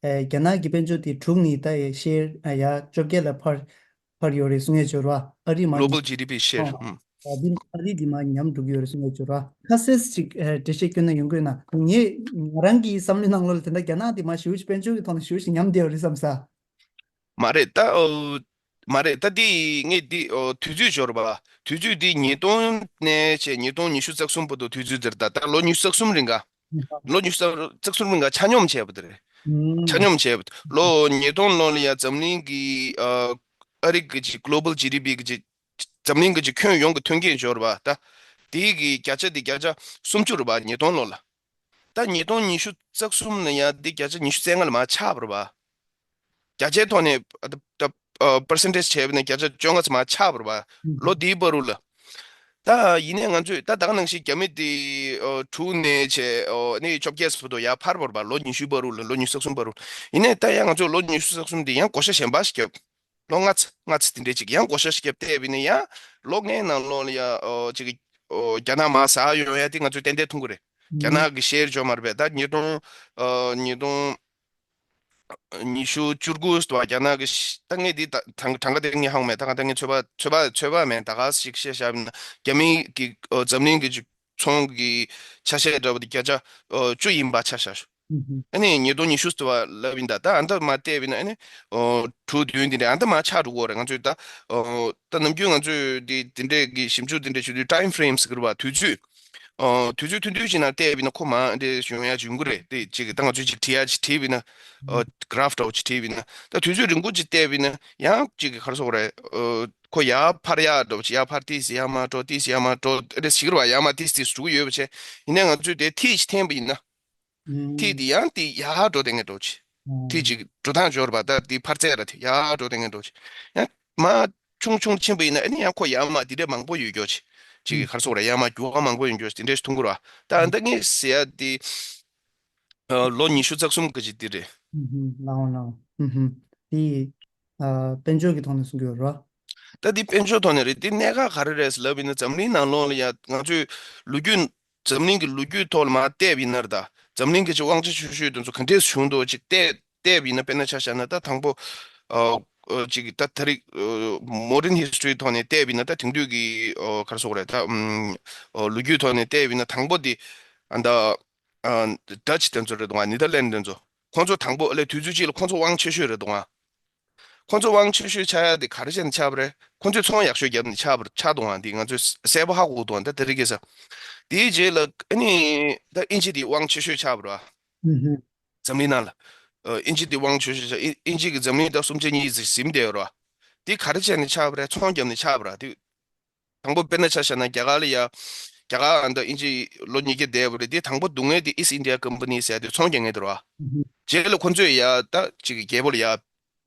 ཨེ་རྒྱ་ནག་གི་དཔལ་འབྱོར་དེ་དྲུག་ནས་ད་ཡ་ཤེར་ཨ་ཡ་བཅོ་བརྒྱད་ལ་འཕར་འཕར་ཡོད་རེད་གསུང་ཡས་བྱོས་ར། ཨ་རི་མ་གི་Global G D P share ཨ་ཨ་ཨ་འདི་ཨ་རི་འདི་མ་ཉམས་འགྲོ་གི་ཡོད་རེད་གསུང་ཡས་བྱོས་ར། ཁ་གསལ་ཅིག་ཨེ་འགྲེལ་བཤད་སྐྱོན་ན་ཡོང་གི་ཡོད་ན། ངས་ང་རང་གི་བསམ་བློའི་ནང་ལོགས་ལ་དེ་འདྲ་རྒྱ་ནག་འདི་མ་ཞེ་པོ་ཅིག་དཔལ་འབྱོར་གྱི་ཐོག་ནས་ཞེ་པོ་ཅིག་ཉམས་བསྡད་ཡོད་རེད་བསམ་ས། མ་རེད་ད། ཨོ། མ་རེད་ད། འདི་ངས་འདི་ཨོ་དུས་ཚོད་འབྱོར་བ། དུས་ཚོད་འདི་ཉིས་སྟོང་ནས་བྱས་ཉིས་སྟོང་ཉི་ཤུ་རྩ་གསུམ་བར་དུ་དུས་ཚོད་འདིར་ད་ད་ལོ་ཉི་ཤུ་རྩ་གསུམ་རིང་ག་ལོ་ཉི་ཤུ་རྩ་གསུམ་རིང་ག་ཆ་སྙོམས་བྱས་པ་དེ་རེད། ཆ་སྙོམས་བྱས་པ། ལོ་ཉིས་སྟོང་ལོ་ལ་ཡ་འཛམ་གླིང་གི་ཨ་ཨ་རི་གི་ཅིག་Global G D P གི་ཅིག་འཛམ་གླིང་གི་ཅིག་ཁྱོན་ཡོངས་ཀྱི་ཐོན་སྐྱེད་འབྱོར་བ་ད། དེའི་གི་བརྒྱ་ཆ་དེ་བརྒྱ་ཆ་སུམ་ཅུ་རེད་པ་ཉིས་སྟོང་ལོ་ལ། ད་ཉིས་སྟོང་ཉི་ཤུ་རྩ་གསུམ་ལ་ཡང་འདི་བརྒྱ་ཆ་ཉི་ཤུ་རྩ་ལྔ་ལ་མར་ཆག་པ་རེད་པ། བརྒྱ་ཆའི་ཐོག་ནས་ཨ་ད་ད་ཨ་percentage་བྱས་པ་ན་བརྒྱ་ཆ་བཅོ་ལྔ་ཙམ་མར་ཆག་པ་རེད་པ། ལོ་འདིའི་བར་དུ་ལ། ད་ཡིན་ནའི་ང་ཚོས་ད་ད་ག་ནང་བཞིན་རྒྱ་མི་དེ་ཨ་དྲུག་ནས་བྱས་ཨ་ནི་བཅོ་བརྒྱད་ཙམ་དུ་ཡར་འཕར་བ་རེད་པ། ལོ་ཉི་ཤུའི་བར་དུ་ལ། ལོ་ཉི་ཤུ་རྩ་གསུམ་བར་དུ། ཡིན་ནའི་ད་ཡང་ང་ཚོས་ལོ་ཉི་ཤུ་རྩ་གསུམ་དེ་ཡང་བགོ་བཤའ་གཞན་པ་ཞིག་བརྒྱབ། ལོ་ལྔ་ཙམ་ལྔ་ཙམ་དེ་འདྲས་ཅིག་ཡང་བགོ་བཤའ་ཞིག་བརྒྱབ་བལྟས་པ་ཡིན་ན་ཡང་ལོ་ལྔའི་ནང་ལོགས་ལ་ཡ་ཨོ་ཅིག་ཨོ་རྒྱ་ནག་མར་ཟག་ཡོང་ཡ་དེ་ང་ཚོས་ཏན་ཏན་མཐོང་གི་རེད། རྒྱ་ནག་གི་ཤེར་འབྱོར་མ་རེད་པས། ད་ཉིས་སྟོང་ཨོ་ཉིས་སྟོང་ཉི་ཤུ་བཅུ་དགུ་ཙམ་དུ་བ་རྒྱ་ནག་གི་ཤ་ད་ངས་འདི་ད་གྲངས་གྲངས་ཀ་དེ་ངས་ཧ་གོ་མེད། ད་ག་ད་ངས་ཚོད་དཔག་ཚོད་དཔག་ཚོད་དཔག་མེད། ད་ག་ཞིག་བཤད་བཞག་པ་ཡིན་ན་རྒྱ་མིའི་གི་ཨོ་འཛམ་གླིང་གི་ཅིག་ཚོང་གི་ཆ་ཤས་འདྲ་པོ་དེ་བརྒྱ་ཆ་ཨོ་བཅུ་ཡིན་པ་ཆ་བཞག་ཞུ། ཨ་ནི་ཉིས་སྟོང་ཉི་ཤུ་ཙམ་བ་ལབ་ཡིན་ད། ད་ཨ་ད་མར་བལྟས་པ་ཡིན་ན་ཨ་ནི་ཨོ་དྲུག་བདུན་དེ་འདྲ་ཨ་ད་མར་ཆག་འགྲོ་གི་ཡོད་རེད། ང་ཚོས་ད་ཨོ་ད་ནམ་རྒྱུན་ང་ཚོས་དེ་དེ་འདྲས་ཀྱི་ཞིབ་འཇུག་དེ་འདྲས་བྱེད་དུས་time frame་ཟེར་གི་རེད་པ། དུས་ཚོད་ཨོ་དུས་ཚོད་ཐུང་ཐུང་ཞིག་ནང་བལྟས་པ་ཡིན་ན་ཁོ་མར་ཨ་འདྲས་ཡོང་ཡ་ཅིག་ཡོང་གི་རེད། དེ་ཅིག་ད་ང་ཚོས་ཅིག་བྲིས་ཡ་ཅིག་བྲིས་པ་ཡིན་ན་ཨོ་graph་འདྲ་པོ་ཅིག་བྲིས་པ་ཡིན་ན། ད་དུས་ཚོད་རིང་པོ་ཅིག་བལྟས་པ་ཡིན་ན་ཡང་ཅིག་ག་རེ་ཟེར་དགོས་རེད། ཨོ་ཁོ་ཡར་འཕར་ཡག་འདྲ་པོ་ཅིག་ཡར་འཕར་ཏིས་ཡར་མར་འགྲོ་ཏིས་ཡར་མར་འགྲོ་ཨ་འདྲས་ཟེར་གི་རེད་པ། ཡར་མར་ཏིས་ཏིས་འགྲོ་གི་ཡོད་པ་བྱས། ཡིན་ནའི་ང་ཚོས་དེ་ཐིག་ཅིག་འཐེན་པ་ཡིན་ན། ཐིག་དེ་ཡང་དེ་ཡར་འགྲོ་དེ་ངས་འགྲོ་ཆེ། ཐིག་ཅིག་འགྲོ་སྟངས་འབྱོར་བ་ད་དེ་འཕར་ཚད་ར་དེ་ཡར་འགྲོ་དེ་ངས་འགྲོ་ཆེ། ཡང་མར་ཆུང་ཆུང་ཕྱིན་པ་ཡིན་ན་ཨ་ནི་ཡང་ཁོ་ཡར་མར་དེ་འདྲས་མང་པོ་ཡོད་རྒྱུ་ཆེ། ཅིག་གི་ག་རེ་ཟེར་དགོས་རེད། ཡར་མར་རྒྱུ་བ་མང་པོ་ཡོད་རྒྱུ་ཆེ། དེ་འདྲས་ཞིག་མཐོང་གི་རེད་པ། ད་ཨ་ད་ངས་ཟེར་ཡ་དེ་ཨ་ལོ་ཉི་ཤུ་རྩ་གསུམ་གི་ཅིག་དེ་རེད། ལའོ་ལའོ། དེ་ཨ་དཔལ་འབྱོར་གྱི་ཐོག་ནས་གསུང་གི་ཡོད་རེད་པ། ད་འདི་དཔལ་འབྱོར་ཐོག་ནས་རེད། འདི་གནད་འགག་ག་རེ་རེད་ཟེར་ལབ་པ་ཡིན་ན་འཛམ་གླིང་ནང་ལོགས་ལ་ཡ་ང་ཚོས་ལོ་རྒྱུས་འཛམ་གླིང་གི་ལོ་རྒྱུས་ཐོག་ལ་མར་བལྟས་པ་ཡིན་ན་རེད་ད། འཛམ་གླིང་གི་ཅིག་དབང་ཆ་ཆེ་ཤོས་དེ་ཚོ་ག་འདྲས་བྱུང་འདུག་ཅིག་བལྟས་བལྟས་པ་ཡིན་ན། དཔེར་ན་ཆ་བཞག་ན་ད་དང་པོ་ཨ་ཨ་ཅིག་ད་ད་རེས་ཨ་modern history་ཐོག་ནས་བལྟས་པ་ཡིན་ན། ད་དེང་དུས་ཀྱི་ཨ་ག་རེ་ཟེར་དགོས་རེད། ད་ཨམ་ཨ་ལོ་རྒྱུས་ཐོག་ནས་བལྟས་པ་ཡིན་ན་དང་པོ་དེ་ཨ་ད་ཨ་Dutch་དེ་ཚོ་རེད་འདུག་ག Netherlands་དེ་ཚོ། ཁོང་ཚོ་དང་པོ་ཨ་ལས་དུས་ཚོད་གཅིག་ལ་ཁོང་ཚོ་དབང་ཆེ་ཤོས་རེད་འདུག་ག་ཁོང་ཚོ་དབང་ཆེ་ཤོས་ཆགས་ཡ་དེ་ག་རེ་བྱས་ནས་ཆགས་པ་རེད། ཁོང་ཚོས་ཚོང་ཡག་ཤོས་བརྒྱབ་ནས་ཆགས་པ་ཆགས་འདུག་ག་འདི་ང་ཚོས་གསལ་པོ་ཧ་གོ་འདུག་ག་ད་དེ་རིང་ཁ་སང་། དེའི་རྗེས་ལ་ཨ་ནི་ད་དབྱིན་ཇི་དེ་དབང་ཆེ་ཤོས་ཆགས་པ་རེད་པ། འཛམ་གླིང་ནང་ལ། ཨ་ཨིན་ཇི་དེ་དབང་ཆོས་ཤིག་ཨིན་ཨིན་ཇི་གི་འཛམ་གླིང་ད་གསུམ་ཆ་གཉིས་ཟིན་བསྡད་ཡོད་རེད་བ། དེ་ག་རེ་བྱས་ནས་ཆགས་པ་རེད། ཚོང་བརྒྱབ་ནས་ཆགས་པ་རེད། དེ་དང་པོ་དཔེར་ན་ཆ་བཞག་ན་རྒྱ་གར་ལ་ཡ། རྒྱ་གར་ཨ་ད་ཨིན་ཇི་ལོ་ཉིས་བརྒྱ་བསྡད་པ་རེད། དེ་དང་པོ་སྡུག་བསྔལ་དེ་East India Company་ཟེར་དེ་ཚོང་རྒྱག་མཁན་དེ་རེད་བ། རྗེས་ལ་ཁོ་ཚོས་ཡ་ད་ཅིག་རྒྱལ་པོ་ལ་ཡ་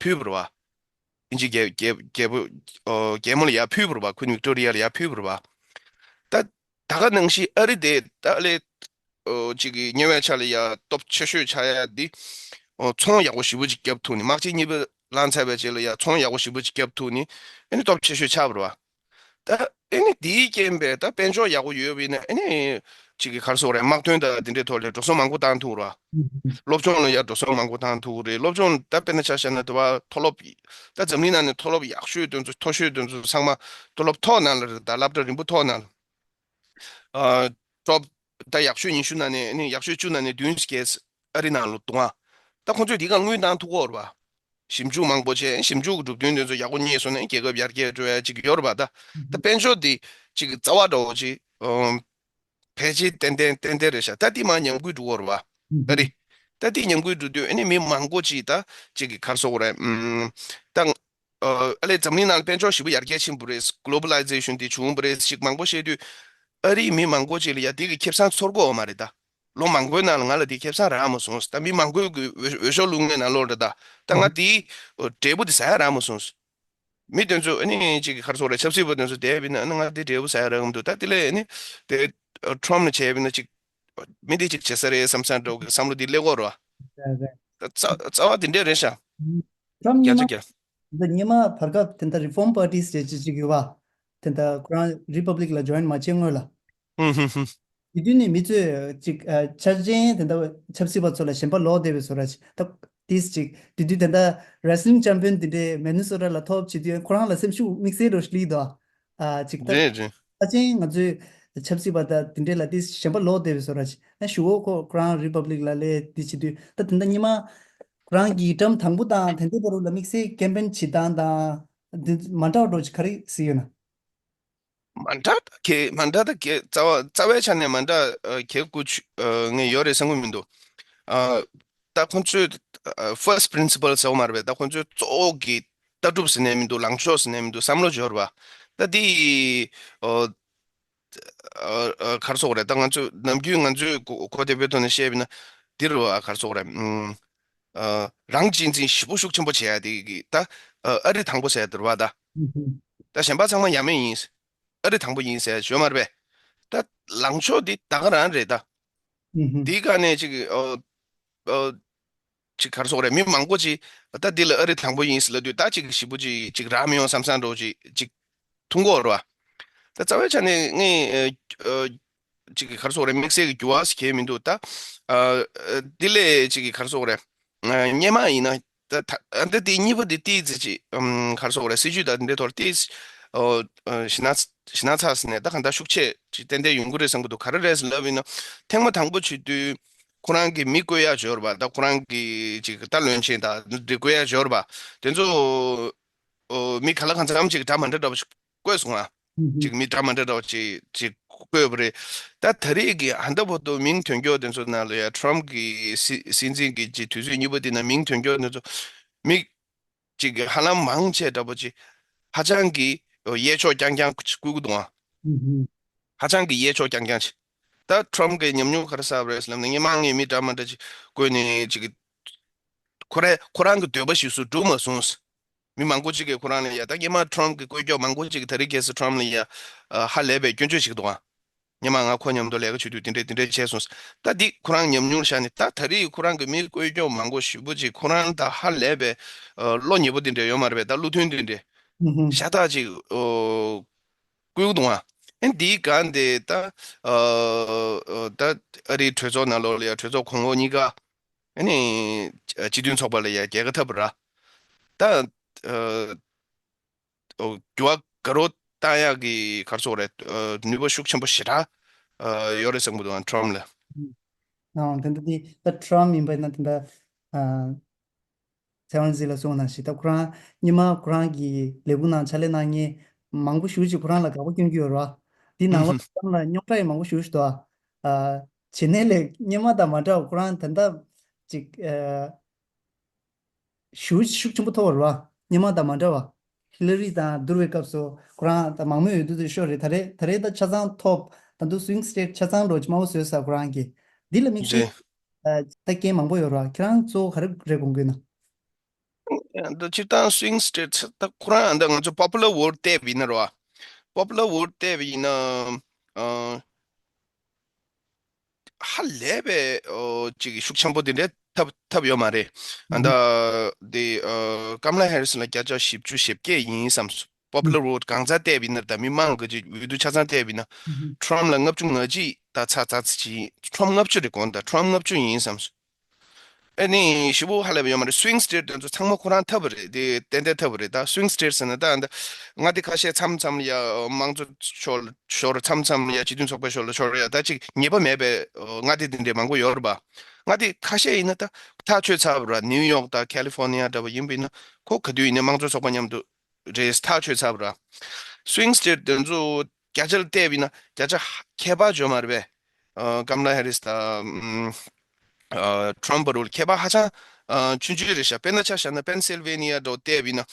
ཕུལ་བ་རེད་བ། ཨིན་ཇི་རྒྱལ་རྒྱལ་རྒྱལ་པོ། ཨོ་རྒྱལ་མོ་ལ་ཡར་ཕུལ་བ་རེད་པ། Queen Victoria་ལ་ཡར་ཕུལ་བ་རེད་པ། ད་ད་ག་ནང་བཞིན་ཨ་རི་དེ་ད་ལས་ཨོ་ཅིག་གི་དམྱལ་བའི་ཆ་ལ་ཡ་སྟོབས་ཆེ་ཤོས་ཆགས་ཡ་འདི། ཨོ་ཚོང་ཡག་པོ་ཞེ་པོ་ཅིག་བརྒྱབ་ཐུབ་ནས། དམག་ཆེན་གཉིས་པ་ལངས་ཚར་བའི་རྗེས་ལ་ཡ་ཚོང་ཡག་པོ་ཞེ་པོ་ཅིག་བརྒྱབ་ཐུབ་ནས་ཨ་ནི་སྟོབས་ཆེ་ཤོས་ཆགས་པ་རེད་པ། ད་ཨ་ནི་དེའི་རྐྱེན་པས་ད་དཔལ་འབྱོར་ཡག་པོ་ཡོད་པ་ཡིན་ན་ཨ་ནི་ཅིག་གི་ག་རེ་ཟེར་དགོས་རེད། དམག་དོན་དང་དེ་འདྲའི་ཐོག་ལ་འགྲོ་སོང་མང་པོ་བཏང་ཐུབ་རེད་པ། སློབ་སྦྱོང་ལ་ཡང་འགྲོ་སོང་མང་པོ་བཏང་ཐུབ་རེད། སློབ་སྦྱོང་ད་དཔེར་ན་ཆ་བཞག་ན་དེ་བ་མཐོ་སློབ། ད་འཛམ་གླིང་ནང་ནས་མཐོ་སློབ་ཡག་ཤོས་དེ་ཚོ་མཐོ་ཤོས་དེ་ཚོ་ཚང་མ་མཐོ་སློབ་མཐོ་ནང་ལ་རེད། ད་སློབ་གྲྭ་རིམ་པ་མཐོ་ནང་ལ། ཨ་top་ད་ཡག་ཤོས་ཉི་ཤུ་ནང་ནས་ཨ་ནི་ཡག་ཤོས་བཅུ་ནང་ནས་བདུན་བརྒྱད་ཨ་རི་ནང་ལ་འདུག་ཨ། ད་ཁོང་ཚོས་དེ་ག་དངུལ་བཏང་ཐུབ་ཀྱི་ཡོད་རེད་པ། ཞིབ་འཇུག་མང་པོ་བྱས། ཞིབ་འཇུག་གི་གྲུབ་དོན་དེ་ཚོ་ཡག་པོ་རྙེད་སོང་ན་རྒྱལ་ཁབ་ཡར་རྒྱས་འགྲོ་ཡ་ཅིག་ཡོད་རེད་པ། ད་ད་དཔལ་འབྱོར་དེ་ཅིག་རྩ་བ་འདྲ་བོ་ཅིག་ཨམ། ཕལ་ཆེར་ཏན་ཏན་ཏན་ཏན་རེད་ཤག་ད་དེ་མར་ཉམས་རྒུད་འགྲོ་གི་ཡོད་རེད་པ། ཨ་རེད། ད་དེ་ཉམས་རྒུད་འགྲོ་དུས་ཨ་ནི་མི་མང་པོ་ཅིག་ད་ཅིག་གི་ག་རེ་ཟེར་དགོས་རེད། ཨམ། ད་ཨ་ལས་འཛམ་གླིང་ནང་དཔལ་འབྱོར་ཞེ་པོ་ཡར་རྒྱས་ཕྱིན་པ་རེད། Globalization་དེ་བྱུང་བ་རེད་ཅིག་མང་པོ་བཤད་དུས། ཨ་རིའི་མི་མང་པོ་ཅིག་ལ་ཡ་དེ་གི་ཁེ་བཟང་ཚོར་གྱི་ཡོད་མ་རེད་ད། ལོ་མང་པོའི་ནང་ལ་ང་ལ་དེ་ཁེ་བཟང་རག་མ་སོང་། ད་མི་མང་པོའི་གི་འོས་འོས་ཤོག་བླུགས་མཁན་ནང་ལོགས་རེད་ད། ད་ང་དེའི་འབྲས་བུ་དེ་ཟ་ཡ་རག་མ་སོང་། མི་དེ་ཚོ་ཨ་ནི་ཅིག་གི་ག་རེ་ཟེར་དགོས་རེད། ཆབ་སྲིད་པ་དེ་ཚོ་བསྡད་པ་ཡིན་ན་ཨ་ནི་ང་དེ་འབྲས་བུ་ཟ་ཡ་རག་གི་མི་འདུག་ད་དེ་ལས་ཨ་ནི་དེ་Trump་ལ་བྱས་པ་ཡིན་ན་ཅིག་མི་འདི་ཅིག་བྱེད་ས་རེད་བསམ་བསམ་འདྲ་བོ་གི་བསམ་བློ་འདི་སླེབས་ཀྱི་ཡོད་རེད་པ། རེད་རེད། ད་རྩ་རྩ་བ་དེ་འདྲས་རེད་ཤག Trump་རྒྱ་ཆེ་ཉི་མ་རྒྱ། འདི་ཉི་མ་བར་སྐབས་དེ་འདྲ་Reform Parties་ཟེར་ཅིག་ཅིག་ཡོད་པ། དེ་འདྲ་ཁོ་རང་Republic་ལ་join་མ་བྱེད་སྔོན་ལ། ཧུམ་ཧུམ་ཧུམ། དེ་དུས་ནས་མི་ཚོས་ཅིག་ཨ་འཆར་ཅན་དེ་འདྲ་ཆབ་སྲིད་པ་ཚོ་ལ་ཞེན་པ་ལོག་བསྡད་པའི་བཟོ་འདྲ་ཅིག་ད་ཏིས་ཅིག་དེ་དུས་དེ་འདྲ་Wrestling Champion་དེ་འདྲའི་Minnesota་ལ་ཐོབ་བྱེད་དུས་ཁོ་རང་ལ་སེམས་ཤུགས་དམིགས་བསལ་འདྲ་བོ་ཞིག་སླེབས་འདུག་ཨ་ཅིག་ད་རེད་རེད། ད་ཅིང་ང་ཚོའི་ཆབ་སྲིད་པ་དང་དེ་འདྲས་ལ་དེ་ཞེན་པ་ལོག་བསྡད་པའི་བཟོ་འདྲ་ཅིག་ཨ་ཞུ་འོ་ཁོ་ཁོ་རང་Republic་ལ་སླེབས་དེ་བྱེད་དུས་ད་དེ་འདྲ་ཉི་མ་ཁོ་རང་གི་term་དང་པོ་དང་དེ་འདྲའི་བར་ལ་དམིགས་བསལ་campaign་བྱེད་སྟངས་དང་དེ་མ་འདྲ་བ་འདྲ་ཅིག་ག་རེ་གཟིགས་ཡོད་ན། མ་འདྲ་ད་གེ་མ་འདྲ་ད་གེ་རྩ་བ་རྩ་བའི་ཆ་ནས་མ་འདྲ་ཨ་གེ་ཀུ་ཆུ་ཨ་ངས་ཡོད་རེད་བསམ་གི་མི་འདུག་ཨ་ད་ཁོང་ཚོས་ཨ་first principle་ཟེར་བ་མ་རེད་པས། ད་ཁོང་ཚོའི་གཙོ་བོ་གི་ལྟ་གྲུབ་ཟེར་ནས་མི་འདུག་ལངས་ཕྱོགས་ཟེར་ནས་མི་འདུག་བསམ་བློ་འབྱོར་བ། ད་དེ་ཨོ་ཨ་ཨ་ག་རེ་ཟེར་དགོས་རེད། ད་ང་ཚོ་ནམ་རྒྱུན་ང་ཚོའི་གོ་གོ་བདེ་པོའི་ཐོག་ནས་བཤད་པ་ཡིན་ན་འདི་རེད་བ། ག་རེ་ཟེར་དགོས་རེད། ཨ་ཨ་རང་གཅེས་འཛིན་ཞེ་པོ་ཤུགས་ཆེན་པོ་བྱེད་ཡ་དེ་གི་ད་ཨ་ཨ་རི་དང་པོ་ཟེར་ཡ་དེ་རེད་བ་ད། ད་གཞན་པ་ཚང་མ་ཡ་མེད་ཡིན། ཨ་རི་དང་པོ་ཡིན་ཟེར་ཡ་ཡོད་མ་རེད་པས། ད་ལངས་ཕྱོགས་འདི་ད་ག་རང་རེད་ད། ཨུ་ཧུ། འདིའི་སྒང་ནས་ཅིག་ཨོ་ཨོ་ཅིག་ག་རེ་ཟེར་དགོས་རེད། མི་མང་པོ་ཅིག་ད་འདི་ལ་ཨ་རི་དང་པོ་ཡིན་ཟེར་ལབ་དུས་ད་ཅིག་ཞེ་པོ་ཅིག་ཅིག་རག་མི་ཡོང་བསམ་བསམ་འདྲ་བོ་ཅིག་ཅིག་མཐོང་གི་ཡོད་རེད་བ། ད་རྩ་བའི་ཆ་ནས་ངས་ཨ་ཨ་ཅིག་ག་རེ་ཟེར་དགོས་རེད། དམིགས་བསལ་གྱི་འགྱུར་བ་ཟེར་མཁན་མི་འདུག་ད་ཨ་ཨ་འདི་ལས་ཅིག་ག་རེ་ཟེར་དགོས་རེད། ཨ་སྔོན་མ་ཡིན་ན་ད་ད་ཨ་འདི་དེ་གཉིས་པོ་དེ་ཏིས་ཙི་ཅིག་ཨམ་ག་རེ་ཟེར་དགོས་རེད། སྲིད་ཇུས་དང་འདི་འདྲའི་ཐོག་ཏིས་ཨོ་ཨ་ཞེ་ན་ཞེ་ན་ཚ་ཟེར་ནས་ད་གང་ལྟར་ཤུགས་ཆེ་ཅིག་ཏན་ཏན་ཡོང་གི་རེད་བསམ་གྱི་འདུག་ག་རེ་རེད་ཟེར་ལབ་ཡིན་ན་ཐེངས་མ་དང་པོ་བྱེད་དུས་ཁོ་རང་གི་མི་བསྐོ་ཡག་ཡོད་རེད་པ། ད་ཁོ་རང་གི་ཅིག་ད་བློན་ཆེན་དང་འདི་བསྐོ་ཡག་ཡོད་རེད་པ། དེ་ཚོ་ཨོ་མི་ག་ལ་གང་འཚམ་ཅིག་འདྲ་མི་འདྲ་འདྲ་བོ་ཞིག་བསྐོས་སོང་ང་། ཅིག་མི་འདྲ་མི་འདྲ་འདྲ་བོ་ཅིག་ཅིག་བསྐོས་པ་རེད། ད་ད་རེས་ཀྱི་ཧ་ད་བར་དུ་མིང་ཐོན་རྒྱུ་དེ་ཚོ་ནང་ལ་ཡ་ཊམ་གི་སྲིད་སྲིད་འཛིན་གྱི་ཅིག་དུས་ཚོད་གཉིས་པ་དེ་ན་མིང་ཐོན་རྒྱུ་དེ་ཚོ་མི་ཅིག་གི་ཧ་ལམ་མང་ཆེ་འདྲ་པོ་ཅིག་ཧ་ཅང་གི་གཡས་ཕྱོགས་རྐྱང་རྐྱང་ཅིག་བསྐོས་ཀྱི་འདུག་ཨ། ཧ་ཅང་གི་གཡས་ཕྱོགས་རྐྱང་རྐྱང་ཅིག་ད་ཊམ་གི་ཉམས་མྱོང་ག་རེ་བསགས་པ་རེད་ཟེར་ལབ་ན་སྔོན་མ་ངས་མི་འདྲ་མི་འདྲ་ཅིག་བསྐོས་ནས་ཅིག་ཁོ་རང་ཁོ་རང་གི་འདོད་པ་གཞིར་བཟུང་འགྲུབ་མ་སོང་། མི་མང་པོ་ཅིག་གིས་ཁོ་རང་ལ་ཡ་ད་སྔོན་མ་ཊམ་གི་བསྐོས་ཀྱོག་མང་པོ་ཅིག་གིས་ད་རེས་ཁ་སང་ཊམ་ལ་ཡ་ཨ་ཧ་ལས་པའི་སྐྱོན་བརྗོད་བྱེད་ཀྱི་འདུག་ཨ། སྔོན་མ་ང་ཁོ་མཉམ་དུ་ལས་ཀ་བྱེད་དུས་དེ་འདྲས་དེ་འདྲས་བྱས་སོང་། ད་འདི་ཁོ་རང་ཉམས་མྱོང་བཞག་ནས་ད་ད་རེས་ཁོ་རང་གི་མི་བསྐོས་ཀྱོག་མང་པོ་ཞེ་པོ་ཅིག་ཁོ་རང་ད་ཧ་ལས་པའི་ཨ་བློ་ཉེ་པོ་དེ་འདྲས་ཡོད་མ་རེད་པས། ད་བློ་མཐུན་དེ་འདྲས་ཨུ་ཧུ། ཤ་སྟག་ཅིག་ཨོ་བསྐོས་ཀྱི་འདུག་ཨ། ཨེ་འདིའི་སྒང་དེ་ད་ཨ་ཨ་ད་ཨ་རིའི་གྲོས་ཚོགས་ནང་ལོགས་ལ་ཡ་གྲོས་ཚོགས་གོང་འོག་གཉིས་ཀ་ཨ་ནི་སྤྱི་མཐུན་ཚོགས་པ་ལ་ཡ་རྒྱལ་ཁ་ཐོབ་པ་ར། ད་ཨ་འགྱུར་བ་དགའ་རབ་བཏང་ཡག་གི་ག་རེ་ཟེར་དགོས་རེད། ཨ་ནུས་པ་ཤུགས་ཆེན་པོ་ཞེ་དྲག་ཨ་ཡོད་རེད་བསམ་གྱི་འདུག་ཨ་ཊམ་ལ། ཨང་དེ་འདྲ་དེ་ད་ཊམ་ཡིན་པ་ཡིན་ན་དེ་འདྲ་ཨ་ཚེ་དབང་རིག་འཛིན་ལགས་གསུངས་པ་ནང་བཞིན་ད་ཁོ་རང་སྔོན་མ་ཁོ་རང་གི་ལས་ཁུངས་ནང་ཕྱག་ལས་གནང་མཁན་མང་པོ་ཞེ་པོ་ཅིག་ཁོ་རང་ལ་དགག་པ་སྐྱོན་གྱི་ཡོད་རེད་བ། དེའི་ནང་ལོགས་ཨུ་ཧུ། ཊམ་ལ་རྙོག་དྲ་ཡང་མང་པོ་ཞེ་པོ་ཞིག་འདུག་ཨ། བྱེད་གནས་ལས་སྔོན་མ་དང་མ་འདྲ་བ་ཁོ་རང་ད་ལྟ་ཅིག་ཨ་ ཞེ་པོ་ཤུགས་ཆེན་པོ་ཐོབ་པ་རེད་བ། སྔོན་མ་དང་མ་འདྲ་བ། ཧི་ལ་རི་དང་བསྡུར་བའི་སྐབས་སུ་ཁོ་རང་ད་མང་མོས་འོས་བསྡུ་དེ་ཤོར་རེད། ད་རེས་ད་རེས་ད་ཆ་ཚང་ཐོབ། ད་དུང་སུ་ཝིང་སི་ཊེཊ་ཆ་ཚང་འགྲོ་ཆ་མང་པོ་བཟོས་ས་ཁོ་རང་གིས། འདི་ལ་དམིགས་བསལ་རེད། ད་རྐྱེན་མང་པོ་ཡོད་རེད་བ། ཁྱེད་རང་གཙོ་བོ་ག་རེ་རེད་དགོངས་ཀྱི་ཡོད་ན། ད་སྤྱིར་བཏང་སུ་ཝིང་སི་ཊེཊ་ད་ཁོ་རང་ད་ང་ཚོ་པོ་པུ་ལར་ཝོ་ཊི་བལྟས་པ་ཡིན་ན་རེད་བ། པོ་པུ་ལར་ཝོ་ཊི་བལྟས་པ་ཡིན་ན། ཨ། ཧ་ལས་པའི་ཨོ་ཅིག་ཤུགས་ཆེན་པོ་དེ་འདྲའི་ཐོབ་ཐོབ་ཡོད་མ་རེད། ཨ་ད་དེ་ཨ་ཀམ་ལ་ཧེ་རི་སི་ལ་བརྒྱ་ཆ་བཞི་བཅུ་ཞེ་བརྒྱད་ཡིན་བསམ་སོང་། པོ་པུ་ལར་ཝོ་ཊི་གང་ཚ་བལྟས་པ་ཡིན་ན། ད་མི་མང་གི་ཅིག་འོས་བསྡུ་ཆ་ཚང་བལྟས་པ་ཡིན་ན། ཊམ་ལ་ལྔ་བཅུ་ང་གཅིག་ད་ཚ་ཚ་ཚ་ཅིག་ཡིན། ཊམ་ལྔ་བཅུ་རེད་དགོངས། ད་ཊམ་ལྔ་བཅུ་ཡིན་བསམ་སོང་། ཨ་ནི་ཞེ་པོ་ཧ་ལས་པ་ཡོད་མ་རེད། སུ་ཝིང་སི་ཊེཊ་དེ་ཚོ་ཚང་མ་ཁོ་རང་ཐོབ་པ་རེད། དེ་ཏན་ཏན་ཐོབ་པ་རེད། ད་སུ་ཝིང་སི་ཊེཊ་ཟེར་ན་ད་ད་མངའ་སྡེ་ཁ་ཤས་མཚམས་མཚམས་ལ་ཡ་དམངས་གཙོ་ཕྱོགས་ལ་ཤོར། མཚམས་མཚམས་ལ་ཡ་སྤྱི་མཐུན་ཚོགས་པའི་ཕྱོགས་ལ་ཤོར་ཡ། ད་ཅིག་ཉེས་པ་མེད་པའི་མངའ་སྡེ་དེ་འདྲས་མང་པོ་ཡོད་རེད་པ། མངའ་སྡེ་ཁ་ཤས་ཡིན་ན་ད་ཐག་ཆོད་ཚར་བ་རེད། ནིའུ་ཡོག་དང་ཁ་ལི་ཧྥོ་ནི་ཡ་འདྲ་པོ་ཡིན་པ་ཡིན་ན་ཁོ་ག་དུས་ཡིན་ནའི་དམངས་གཙོ་ཚོགས་པ་མཉམ་དུ་རེད། ཐག་ཆོད་ཚར་བ་ར། སུ་ཝིང་སི་ཊེཊ་དེ་ཚོ་བརྒྱ་ཆ་ལ་བལྟས་པ་ཡིན་ན་བརྒྱ་ཆ་ཁྱད་པར་ཅིག་ཡོད་མ་རེད་པས། ཨ་ཀམ་ལ་ཧེ་རི་སི་དང་ཨ་ཊམ་བར་ཁྱད་པར་ཧ་ཅང་ཨ་ཆུང་ཆུང་རེད་ཤག་དཔེར་ན་ཆ་བཞག་ན་པེན་སིལ་ཝེ་ནི་ཡ་འདྲ་བོ་བལྟས་པ་ཡིན་ན།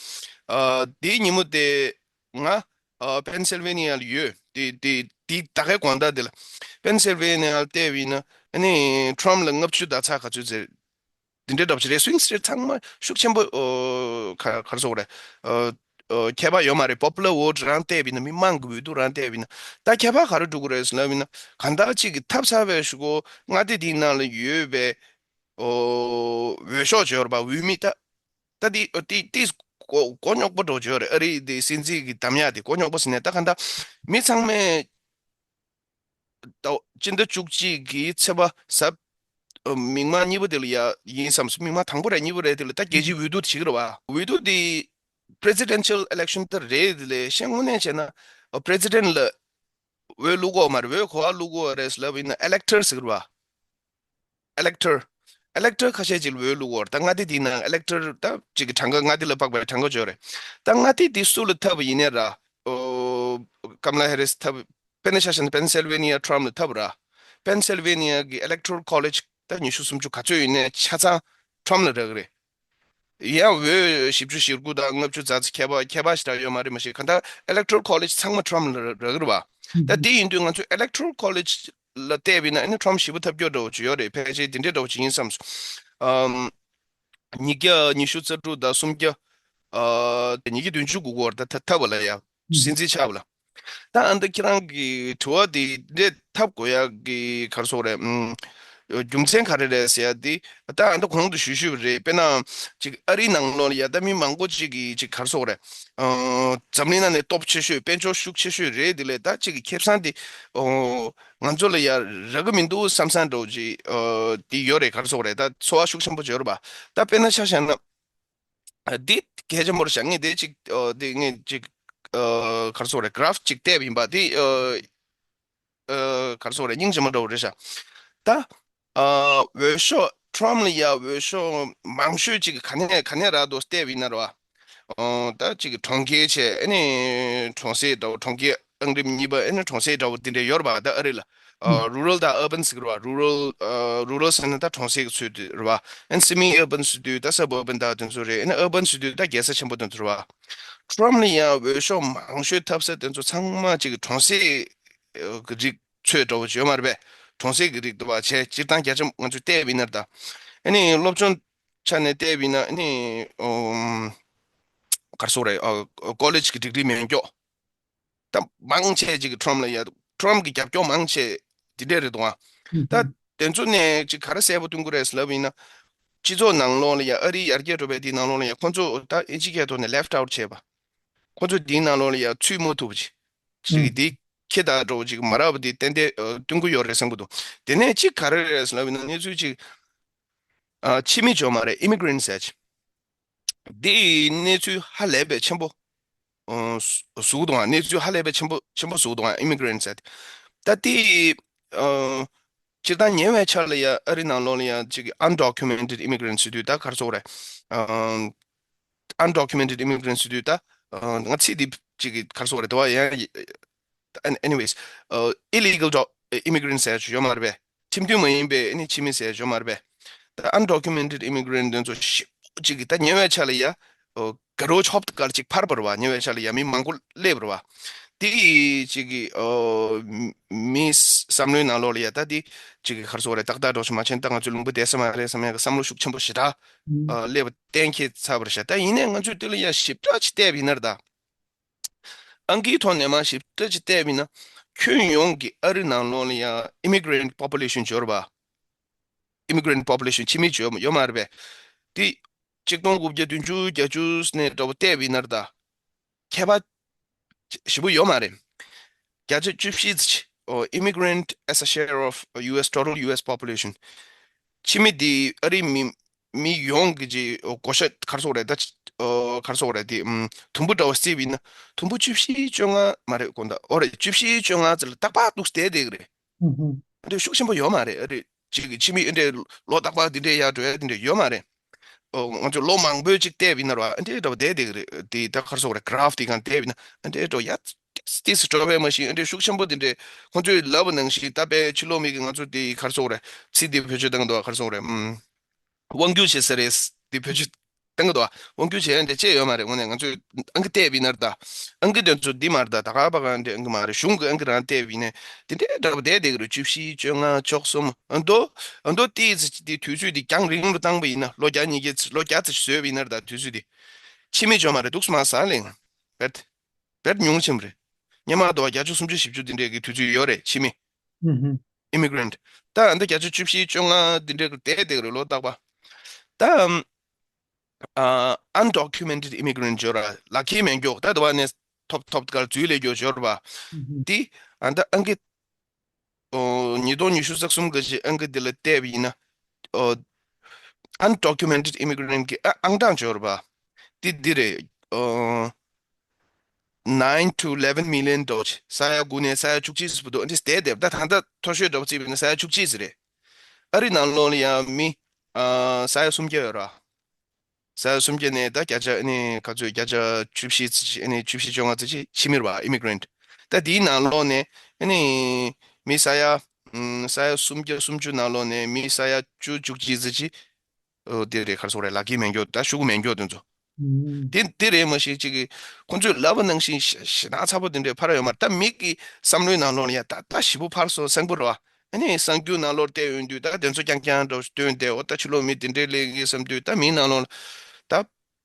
ཨ་དེའི་ཉིན་མོ་དེ་ང་ཨ་པེན་སིལ་ཝེ་ནི་ཡ་ལ་ཡོད། དེ་དེ་དེ་ད་གའི་དགོང་དག་དེ་ལ་པེན་སིལ་ཝེ་ནི་ཡ་ལ་བལྟས་པ་ཡིན་ན། ཨ་ནི་ཊམ་ལ་ལྔ་བཅུ་དང་ཚ་ག་ཚོད་ཟེར། དེ་འདྲའི་འདྲ་པོ་ཅིག་རེད། སུ་ཝིང་སི་ཊེཊ་ཚང་མ་ཤུགས་ཆེན་པོ་ཨོ་ག་ག་རེ་ཟེར་དགོས་རེད། ཨོ་ཨོ་ཁྱད་པར་ཡོད་མ་རེད། པོ་པུ་ལར་ཝོ་ཊི་རང་བལྟས་པ་ཡིན་ན། མི་མང་གི་འོས་བསྡུ་རང་བལྟས་པ་ཡིན་ན། ད་ཁྱད་པར་ག་རེ་འགྲོ་གི་རེད་ཟེར་ལབ་ཡིན་ན། གང་ལྟར་ཅིག་གི་ཐོབ་ཚར་བའི་གཞུག་གུ་མངའ་སྡེ་དེའི་ནང་ལ་ཡོད་པའི་ཨོ་འོས་ཤོག་ཅིག་ཡོད་རེད་པ། འོས་མི་ད་ད་དེ་ཨོ་དེ་དེ་མགོ་མགོ་རྙོག་པོ་འདྲ་པོ་ཅིག་ཡོད་རེད། ཨ་རི་དེ་སྲིད་འཛིན་གྱི་འདེམས་ཡག་དེ་མགོ་རྙོག་པོ་ཟེར་ནས། ད་གང་ལྟར་མི་ཚང་མས་ད་སྤྱི་ཟླ་བཅུ་གཅིག་གི་ཚེས་པ་གཟའ་ཨ་མིག་དམར་གཉིས་པ་དེ་ལ་ཡ་ཡིན་བསམ་སོང་། མིག་དམར་དང་པོ་རེད། གཉིས་པ་རེད། དེ་ལ་ད་རྒྱལ་སྤྱིའི་འོས་བསྡུ་བྱེད་ཀྱི་རེད་བ། འོས་བསྡུ་དེ་པི་རེ་སི་ཌེན་ཤལ་ཨི་ལེག་ཤན་ད་རེད། དེ་ལས་གཞན་དངོས་གནས་བྱས་ན་པི་རེ་སི་ཌེན་ལ་འོས་བླུག་གི་ཡོད་མ་རེད། འོས་ག་པར་བླུག་གི་ཡོད་རེད་ལབ་ཡིན་ན་ཨི་ལེག་ཊར་ཟེར་གི་རེད་བ། ཨི་ལེག་ཊར། ཨི་ལེག་ཊར་ཁ་ཤས་ཅིག་ལ་འོས་བླུག་གི་ཡོད་རེད། ད་མངའ་སྡེ་དེའི་ནང་ཨི་ལེག་ཊར་ད་ཅིག་གི་གྲངས་ཀ་མངའ་སྡེ་ལ་དཔག་པའི་གྲངས་ཀ་ཅིག་ཡོད་རེད། ད་མངའ་སྡེ་དེ་སུ་ལ་ཐོབ་པ་ཡིན་ནའི་ར། ཨོ་ཀམ་ལ་ཧེ་རི་སི་ཐོབ། དཔེར་ན་ཆ་བཞག་ན་པེན་སིལ་ཝེ་ནི་ཡ་ཊམ་ལ་ཐོབ་ར། པེན་སིལ་ཝེ་ནི་ཡ་གི་ཨི་ལེག་ཊོ་རལ་ཀོ་ལེཇ་ད་ཉི་ཤུ་སུམ་ཅུ་ག་ཚོད་ཡོད་ནའི་ཆ་ཚང་ཊམ་ལ་རག་གི་རེད། ཡང་འོས་བཞི་བཅུ་ཞེ་དགུ་དང་ལྔ་བཅུ་ཙམ་ཙམ་ཁྱད་པར་ཁྱད་པར་ཞེ་དྲག་ཡོད་མ་རེད། མ་གཞི་གང་ལྟར་ཨི་ལེག་ཊོ་རལ་ཀོ་ལེཇ་ཚང་མ་ཊམ་ལ་རག་གི་རེད་བ། ད་དེ་ཡིན་དུས་ང་ཚོས་ཨི་ལེག་ཊོ་རལ་ཀོ་ལེཇ་ལ་བལྟས་པ་ཡིན་ན་ཨ་ནི་ཊམ་ཞེ་པོ་ཐོབ་རྒྱུ་འདྲ་པོ་ཅིག་ཡོད་རེད། ཕལ་ཆེར་དེ་འདྲའི་འདྲ་པོ་ཅིག་ཡིན་བསམ་སོང་། ཨམ། ཉིས་བརྒྱ་ཉི་ཤུ་རྩ་དྲུག་དང་སུམ་བརྒྱ། ཨ། ཉིས་བརྒྱ་བདུན་ཅུ་དགུ་སྐོར་ད་ད་ཐབས་ལ་ཡ། སྲིད་འཛིན་ཆགས་པ་ལ། ད་ཨ་ནི་ཁྱེད་རང་གི་དྲི་བ་དེ་འདྲའི་ཐབས་དགོས་ཡག་གི་ག་རེ་ཟེར་དགོས་རེད། ཨམ། རྒྱུ་མཚན་ག་རེ་རེད་ཟེར་ཡ་དེ་ད་ཨ་ནི་གོང་དུ་ཞུས་ཞུས་པ་རེད། དཔེར་ན་ཅིག་ཨ་རིའི་ནང་ལོགས་ལ་ཡ་ད་མི་མང་པོ་ཅིག་གིས་ཅིག་ག་རེ་ཟེར་དགོས་རེད། ཨ། འཛམ་གླིང་ནང་ནས་སྟོབས་ཆེ་ཤོས་དཔལ་འབྱོར་ཤུགས་ཆེ་ཤོས་རེད། དེ་ལས་ད་ཅིག་གི་ཁེ་བཟང་དེ། ཨོ། ང་ཚོ་ལ་ཡ་རག་གི་མི་འདུག་བསམ་བསམ་འདྲ་པོ་ཅིག་ཨ། དེ་ཡོད་རེད། ག་རེ་ཟེར་དགོས་རེད། ད་ཚོར་བ་ཤུགས་ཆེན་པོ་ཅིག་ཡོད་རེད་པ། ད་དཔེར་ན་ཆ་བཞག་ན། ཨ། འདི་གལ་ཆེན་པོ་རེད་ཤག་ངས་དེ་ཅིག་ཨ། དེ་ངས་ཅིག་ཨ། ག་རེ་ཟེར་དགོས་རེད། གྷ་ར་ཕ་ཅིག་བལྟས་པ་ཡིན་པ་དེ། ཨ། ཨ། ག་རེ་ཟེར་དགོས་རེད། སྙིང་རྗེ་མོ་འདྲ་པོ་རེད་ཤག་ད། ཨ། འོས་ཤོག་ཊམ་ལ་ཡ་འོས་ཤོག་མང་ཤོས་ཅིག་ག་ནས་ག་ནས་རག་འདུག་བལྟས་པ་ཡིན་ན་རེད་པ། ཨོ། ད་ཅིག་གྲོང་ཁྱེར་བྱས། ཨ་ནི་གྲོང་གསེབ་འདྲ་པོ། གྲོང་ཁྱེར་ཨང་རིམ་གཉིས་པ། ཨ་ནི་གྲོང་གསེབ་འདྲ་པོ་དེ་འདྲ་ཡོད་རེད་པ། ད་ཨ་རི་ལ། ཨ། རུ་རལ་དང་ཨར་བན་ཟེར་གི་རེད་པ། རུ་རལ། ཨ། རུ་རལ་ཟེར་ན་ད་གྲོང་གསེབ་ཀྱི་ཚུལ་དེ་རེད་པ། ཨ་ནི་སེ་མི་ཨར་བན་ཟེར་དུས་ད་སབ་ཨར་བན་དང་དེ་ཚོ་རེད། ཨ་ནི་ཨར་བན་ཟེར་དུས་ད་རྒྱལ་ས་ཆེན་པོ་དེ་ཚོ་རེད་པ། ཊམ་ལ་ཡ་འོས་ཤོག་མང་ཤོས་ཐོབ་ས་དེ་ཚོ་ཚང་མ་ཅིག་གྲོང་གསེབ་ཀྱི་རིགས་ཚོ་འདྲ་པོ་ཅིག་ཡོད་མ་རེད་པས། གྲོང་གསེབ་ཀྱི་རིགས་འདུག་པ་བྱས། སྤྱིར་བཏང་རྒྱ་ཆེ་ང་ཚོས་བལྟས་པ་ཡིན་ན་ད། ཨ་ནི་སློབ་སྦྱོང་ཆ་ནས་བལྟས་པ་ཡིན་ན། ཨ་ནི་ཨོ། ག་རེ་ཟེར་དགོས་རེད། ཨ། ཀོ་ལེཇ་གི་ཌིག་རི་མེད་མཁན་ད་མང་ཆེ་ཅིག་གིས་ཊམ་ལ་ཡ། ཊམ་གི་རྒྱབ་སྐྱོར་མང་ཆེ་དེ་འདྲས་རེད་འདུག་ཨ། ད་དེ་ཚོ་ནས་ཅིག་ག་རེ་གསལ་པོ་སྟོན་གྱི་རེད་ལབ་ཡིན་ན། སྤྱི་ཚོགས་ནང་ལོགས་ལ་ཡ། ཨ་རིའི་ཡར་རྒྱས་འགྲོ་བའི་དེའི་ནང་ལོགས་ལ་ཡ། ཁོ་ཚོ་ད་ཨིན་ཇི་སྐད་ཐོག་ནས་ལེཕ་ཊི་ཨའུཊ་བྱས་པ། ཁོ་ཚོ་དེའི་ནང་ལོགས་ལ་ཡ་ཚུད་མ་ཐུབ་པ་ཅིག་ཅིག་གིས་དེ་ཁྱེད་ད་འགྲོ་ཅིག་མ་རག་པ་དེ་ཏན་ཏན་ཨ། སྟོན་གྱི་ཡོད་རེད་བསམ་གྱི་འདུག་དེ་ནས་ཅིག་ག་རེ་རེད་ལབ་ཡིན་ན། གནས་ཚུལ་ཅིག་ཨ། ཕྱི་མི་ཅིག་ཡོད་མ་རེད། ཨི་མི་གྷི་རེན་ཊི་ཟེར་ཅིག་འདི་གནས་ཚུལ་ཧ་ལས་པའི་ཆེན་པོ། ཨ། བཟོ་གི་འདུག་ཨ། གནས་ཚུལ་ཧ་ལས་པའི་ཆེན་པོ་ཆེན་པོ་བཟོ་གི་འདུག་ཨ། ཨི་མི་གྷི་རེན་ཊི་ཟེར་ཏེ། ད་དེ། ཨ། སྤྱིར་བཏང་ཉེ་བའི་ཆར་ལ་ཡ་ཨ་རི་ནང་ལོགས་ལ་ཡ་ཅིག་ཨན་ཌོ་ཀུ་མེན་ཊེཌ་ཨི་མི་གྷི་རེན་ཊི་ཟེར་དུས་ད་ག་རེ་ཟེར་དགོས་རེད། ཨ། ཨན་ཌོ་ཀུ་མེན་ཊེཌ་ཨི་མི་གྷི་རེན་ཊི་ཟེར་དུས་ད། ཨ། ང་ཚིག་འདི་ཅིག་གི་ག་རེ་ཟེར་དགོས་རེད། དེ་བ་ཡང་། An- anyways, uh, illegal do- immigrants ཟེར་ཡ་ཡོད་མ་རེད་པས། ཁྲིམས་མཐུན་མ་ཡིན་པའི་ཨ་ནི་ཕྱི་མི་ཟེར་ཡ་ཡོད་མ་རེད་པས། ད་undocumented immigrant དེ་ཚོ་ཞེ་ ཅིག་གི་ད་ཉེ་བའི་ཆ་ལ་ཡ་ཨོ་དགའ་རོགས་ཆོབ་ཏུ་གར་ཅིག་འཕར་བར་བ། ཉེ་བའི་ཆ་ལ་ཡ་མི་མང་པོ་སླེབས་བར་བ། དེ་ཅིག་གི་ཨོ་མི་བསམ་བློའི་ནང་ལོགས་ལ་ཡ་ད་དེ་ཅིག་གི་ག་རེ་ཟེར་དགོས་རེད། ཏག་ཏག་འགྲོ་ཞིག་མ་བྱས་ན་ད་ང་ཚོ་ལུང་པ་བསྡད་ས་མ་རེད་བསམ་ཡ་གི་བསམ་བློ་ཤུགས་ཆེན་པོ་ཞེ་དྲག་ཨོ་སླེབས་པ་གཏན་འཁེལ་ཚར་བར་བཞག་ད་ཡིན་ནའི་ང་ཚོས་དེ་ལ་ཡ་ཞིབ་ཕྲ་ཅིག་བལྟས་པ་ཡིན་ན་རེད་ད། ཨང་ཀིའི་ཐོག་ནས་མར་ཞིབ་ཕྲ་ཅིག་བལྟས་པ་ཡིན་ན། ཁྱོན་ཡོངས་ཀྱི་ཨ་རི་ནང་ལོགས་ལ་ཡང་immigrant population ཅིག་ཡོད་རེད་པ། immigrant population ཕྱི་མི་ཅིག་ཡོད་ཡོད་མ་རེད་པས། དེ་ཆིག་སྟོང་དགུ་བརྒྱ་བདུན་ཅུ་བརྒྱད་ཅུ་ནས་འདྲ་པོ་བལྟས་པ་ཡིན་ན་རེད་ད། ཁྱད་པར་ཞེ་པོ་ཡོད་མ་རེད། བརྒྱ་ཆ་བཅུ་བཞི་ཙམ་ཅིག་ཨོ་immigrant as a share of U S total U S population ཕྱི་མི་དེ་ཨ་རིའི་མི་མི་ཡོངས་ཀྱི་ཅིག་ཨོ་བགོ་བཤའ་ག་རེ་ཟེར་དགོས་རེད་ད། ཨོ་ག་རེ་ཟེར་དགོས་རེད་དེ་ཨམ་དུམ་བུ་འདྲ་བོ་བརྩིས་པ་ཡིན་ན་དུམ་བུ་བཅུ་བཞི་བཅོ་ལྔ་མ་རེད་དགོངས་དག་ཨོ་རེད། བཅུ་བཞི་བཅོ་ལྔ་ཙམ་ལ་ཏག་ཏག་འདུག་བསྡད་བསྡད་ཀྱི་རེད། ཨུ་ཧུ། འདི་ཤུགས་ཆེན་པོ་ཡོད་མ་རེད། ཨ་རི་ཅིག་གི་ཕྱི་མི་འདི་འདྲའི་ལོ་རྟག་པར་འདི་འདྲའི་ཡར་འགྲོ་ཡ་འདི་འདྲ་ཡོད་མ་རེད། ཨོ་ང་ཚོ་ལོ་མང་པོའི་ཅིག་བལྟས་པ་ཡིན་ན་ར་འདི་འདྲ་བ་བསྡད་བསྡད་ཀྱི་རེད། དེ་ད་ག་རེ་ཟེར་དགོས་རེད། གྷ་ར་ཕ་དེ་གང་བལྟས་པ་ཡིན་ན་འདི་འདྲ་ཡ་ཏིས་ཏིས་འགྲོ་བས་མ་གཞི་འདི་འདྲའི་ཤུགས་ཆེན་པོ་འདི་འདྲའི་ཁོང་ཚོས་ལབ་པ་ནང་བཞིན་ད་དཔེ་ཕྱི་ལོགས་མི་གི་ང་ཚོ་དེ་ག་རེ་ཟེར་དགོས་རེད། ཚིག་འདི་བེད་སྤྱོད་གཏོང་གི་འདུག་ག་རེ་ཟེར་དགོས་རེད། ཨམ། དབང་སྒྱུར་བྱེད་ས་རེད། དེ་བེད་སྤྱོད་གཏོང་གི་འདུག་དབང་སྒྱུར་བྱེད་ཡ་འདྲ་ཅིག་ཡོད་མ་རེད། དངོས་གནས་ང་ཚོས་ཨང་ཀི་བལྟས་པ་ཡིན་ན་རེད་ད། ཨང་ཀི་དེ་ཚོ་འདི་མ་རེད་ད། ད་ག་པ་གང་འདྲའི་ཨང་ཀི་མ་རེད། གཞུང་གི་ཨང་ཀི་རང་བལྟས་པ་ཡིན་ན་དེ་འདྲའི་འདྲ་པོ་བསྡད་བསྡད་ཀྱི་རེད། བཅུ་བཞི་བཅོ་ལྔ་བཅུ་གསུམ་ཨ་མདོ་ཨ་མདོ་ཏིས་དེ་དུས་ཚོད་དེ་རྒྱང་རིང་རུ་བཏང་པ་ཡིན་ན་ལོ་བརྒྱ་ཉིས་བརྒྱ་ལོ་བརྒྱ་ཙམ་བཟོས་པ་ཡིན་ན་རེད་ད། དུས་ཚོད་དེ་ཕྱི་མི་བཅོ་མ་རེད། འདུག་སེ་མ་ཟ་ལེང་བེད་བེད་ཉུང་ཆེན་པོ་རེད། སྔོན་མ་དུ་བ་བརྒྱ་ཆ་སུམ་ཅུ་བཞི་བཅུ་དེ་འདྲའི་གི་དུས་ཚོད་ཡོད་རེད། ཕྱི་མི་ཨུ་ཧུ། immigrant ད་ཨ་འདི་བརྒྱ་ཆ་བཅུ་བཞི་བཅོ་ལྔ་འདི་འདྲའི་གི་བསྡད་བསྡད་ཀྱི་རེད་ལོ་རྟག་པ། ད་ཨམ། ཨ། undocumented immigrant ཅིག་ཡོད་ར། ལག་འཁྱེར་མེད་མཁན་ད་དུ་བ་ནས་ཐོབ་ཐོབ་གར་འཛུལ་ལས་མཁན་ཅིག་ཡོད་ར་བ། ཨུ་ཧུ། དེ་ཨ་ད་ཨང་ཀི་ཨོ་ཉིས་སྟོང་ཉི་ཤུ་རྩ་གསུམ་གི་ཅིག་ཨང་ཀི་འདི་ལ་བལྟས་པ་ཡིན་ན་ཨོ་undocumented immigrant གི་ཨ་ཨང་གྲངས་ཅིག་ཡོད་ར་བ། དེ་འདི་རེད། ཨོ་nine to eleven million འདྲ་པོ་ཅིག་ས་ཡ་དགུ་ནས་ས་ཡ་བཅུ་གཅིག་ཙམ་བར་དུ་ཨ་འདི་བསྡད་བསྡད་པ། ད་ད་ལྟ་མཐོ་ཤོས་འདྲ་པོ་བརྩིས་པ་ཡིན་ན་ས་ཡ་བཅུ་གཅིག་ཙམ་རེད། ཨ་རི་ནང་ལོགས་ལ་ཡང་མི་ཨ་ས་ཡ་སུམ་བརྒྱ་ཡོད་ར། ས་ཡ་སུམ་བརྒྱ་ནས་ད་བརྒྱ་ཆ་ཨ་ནི་ག་ཚོད་བརྒྱ་ཆ་བཅུ་བཞི་ཙམ་ཅིག་ཨ་ནི་བཅུ་བཞི་བཅོ་ལྔ་ཙམ་ཅིག་ཕྱི་མི་རེད་བ། immigrant ད་དེའི་ནང་ལོགས་ནས་ཨ་ནི་མི་ས་ཡ་ཨམ་ས་ཡ་སུམ་བརྒྱ་སུམ་ཅུ་ནང་ལོགས་ནས་མི་ས་ཡ་བཅུ་བཅུ་གཅིག་ཙམ་ཅིག་ཨོ་དེ་རེད། ག་རེ་ཟེར་དགོས་རེད། ལག་འཁྱེར་མེད་མཁན་ད་ཤོག་གུ་མེད་མཁན་དེ་ཚོ། ཨུམ། དེ་དེ་རེད་མ་གཞི་ཅིག་གི་ཁོང་ཚོས་ལབ་པ་ནང་བཞིན་ཞེ་ཞེ་དྲག་ཚ་པོ་དེ་འདྲའི་འཕར་ཡོད་མ་རེད། ད་མི་གི་བསམ་བློའི་ནང་ལོགས་ལ་ཡ་ད་ད་ཞེ་པོ་འཕར་སོང་སེང་པོ་རེད་བ། ཨ་ནི་གསར་འགྱུར་ནང་ལོགས་བལྟས་ཡོང་དུས་ད་དེ་ཚོ་རྐྱང་རྐྱང་འདྲ་བོ་ཞིག་སྟོན་ཏེ་འོ་ད་ཕྱི་ལོགས་མི་དེ་འདྲའི་སླེབས་ཀྱི་བསམ་དུས་ད་མིའི་ནང་ལོགས་ལ་ད་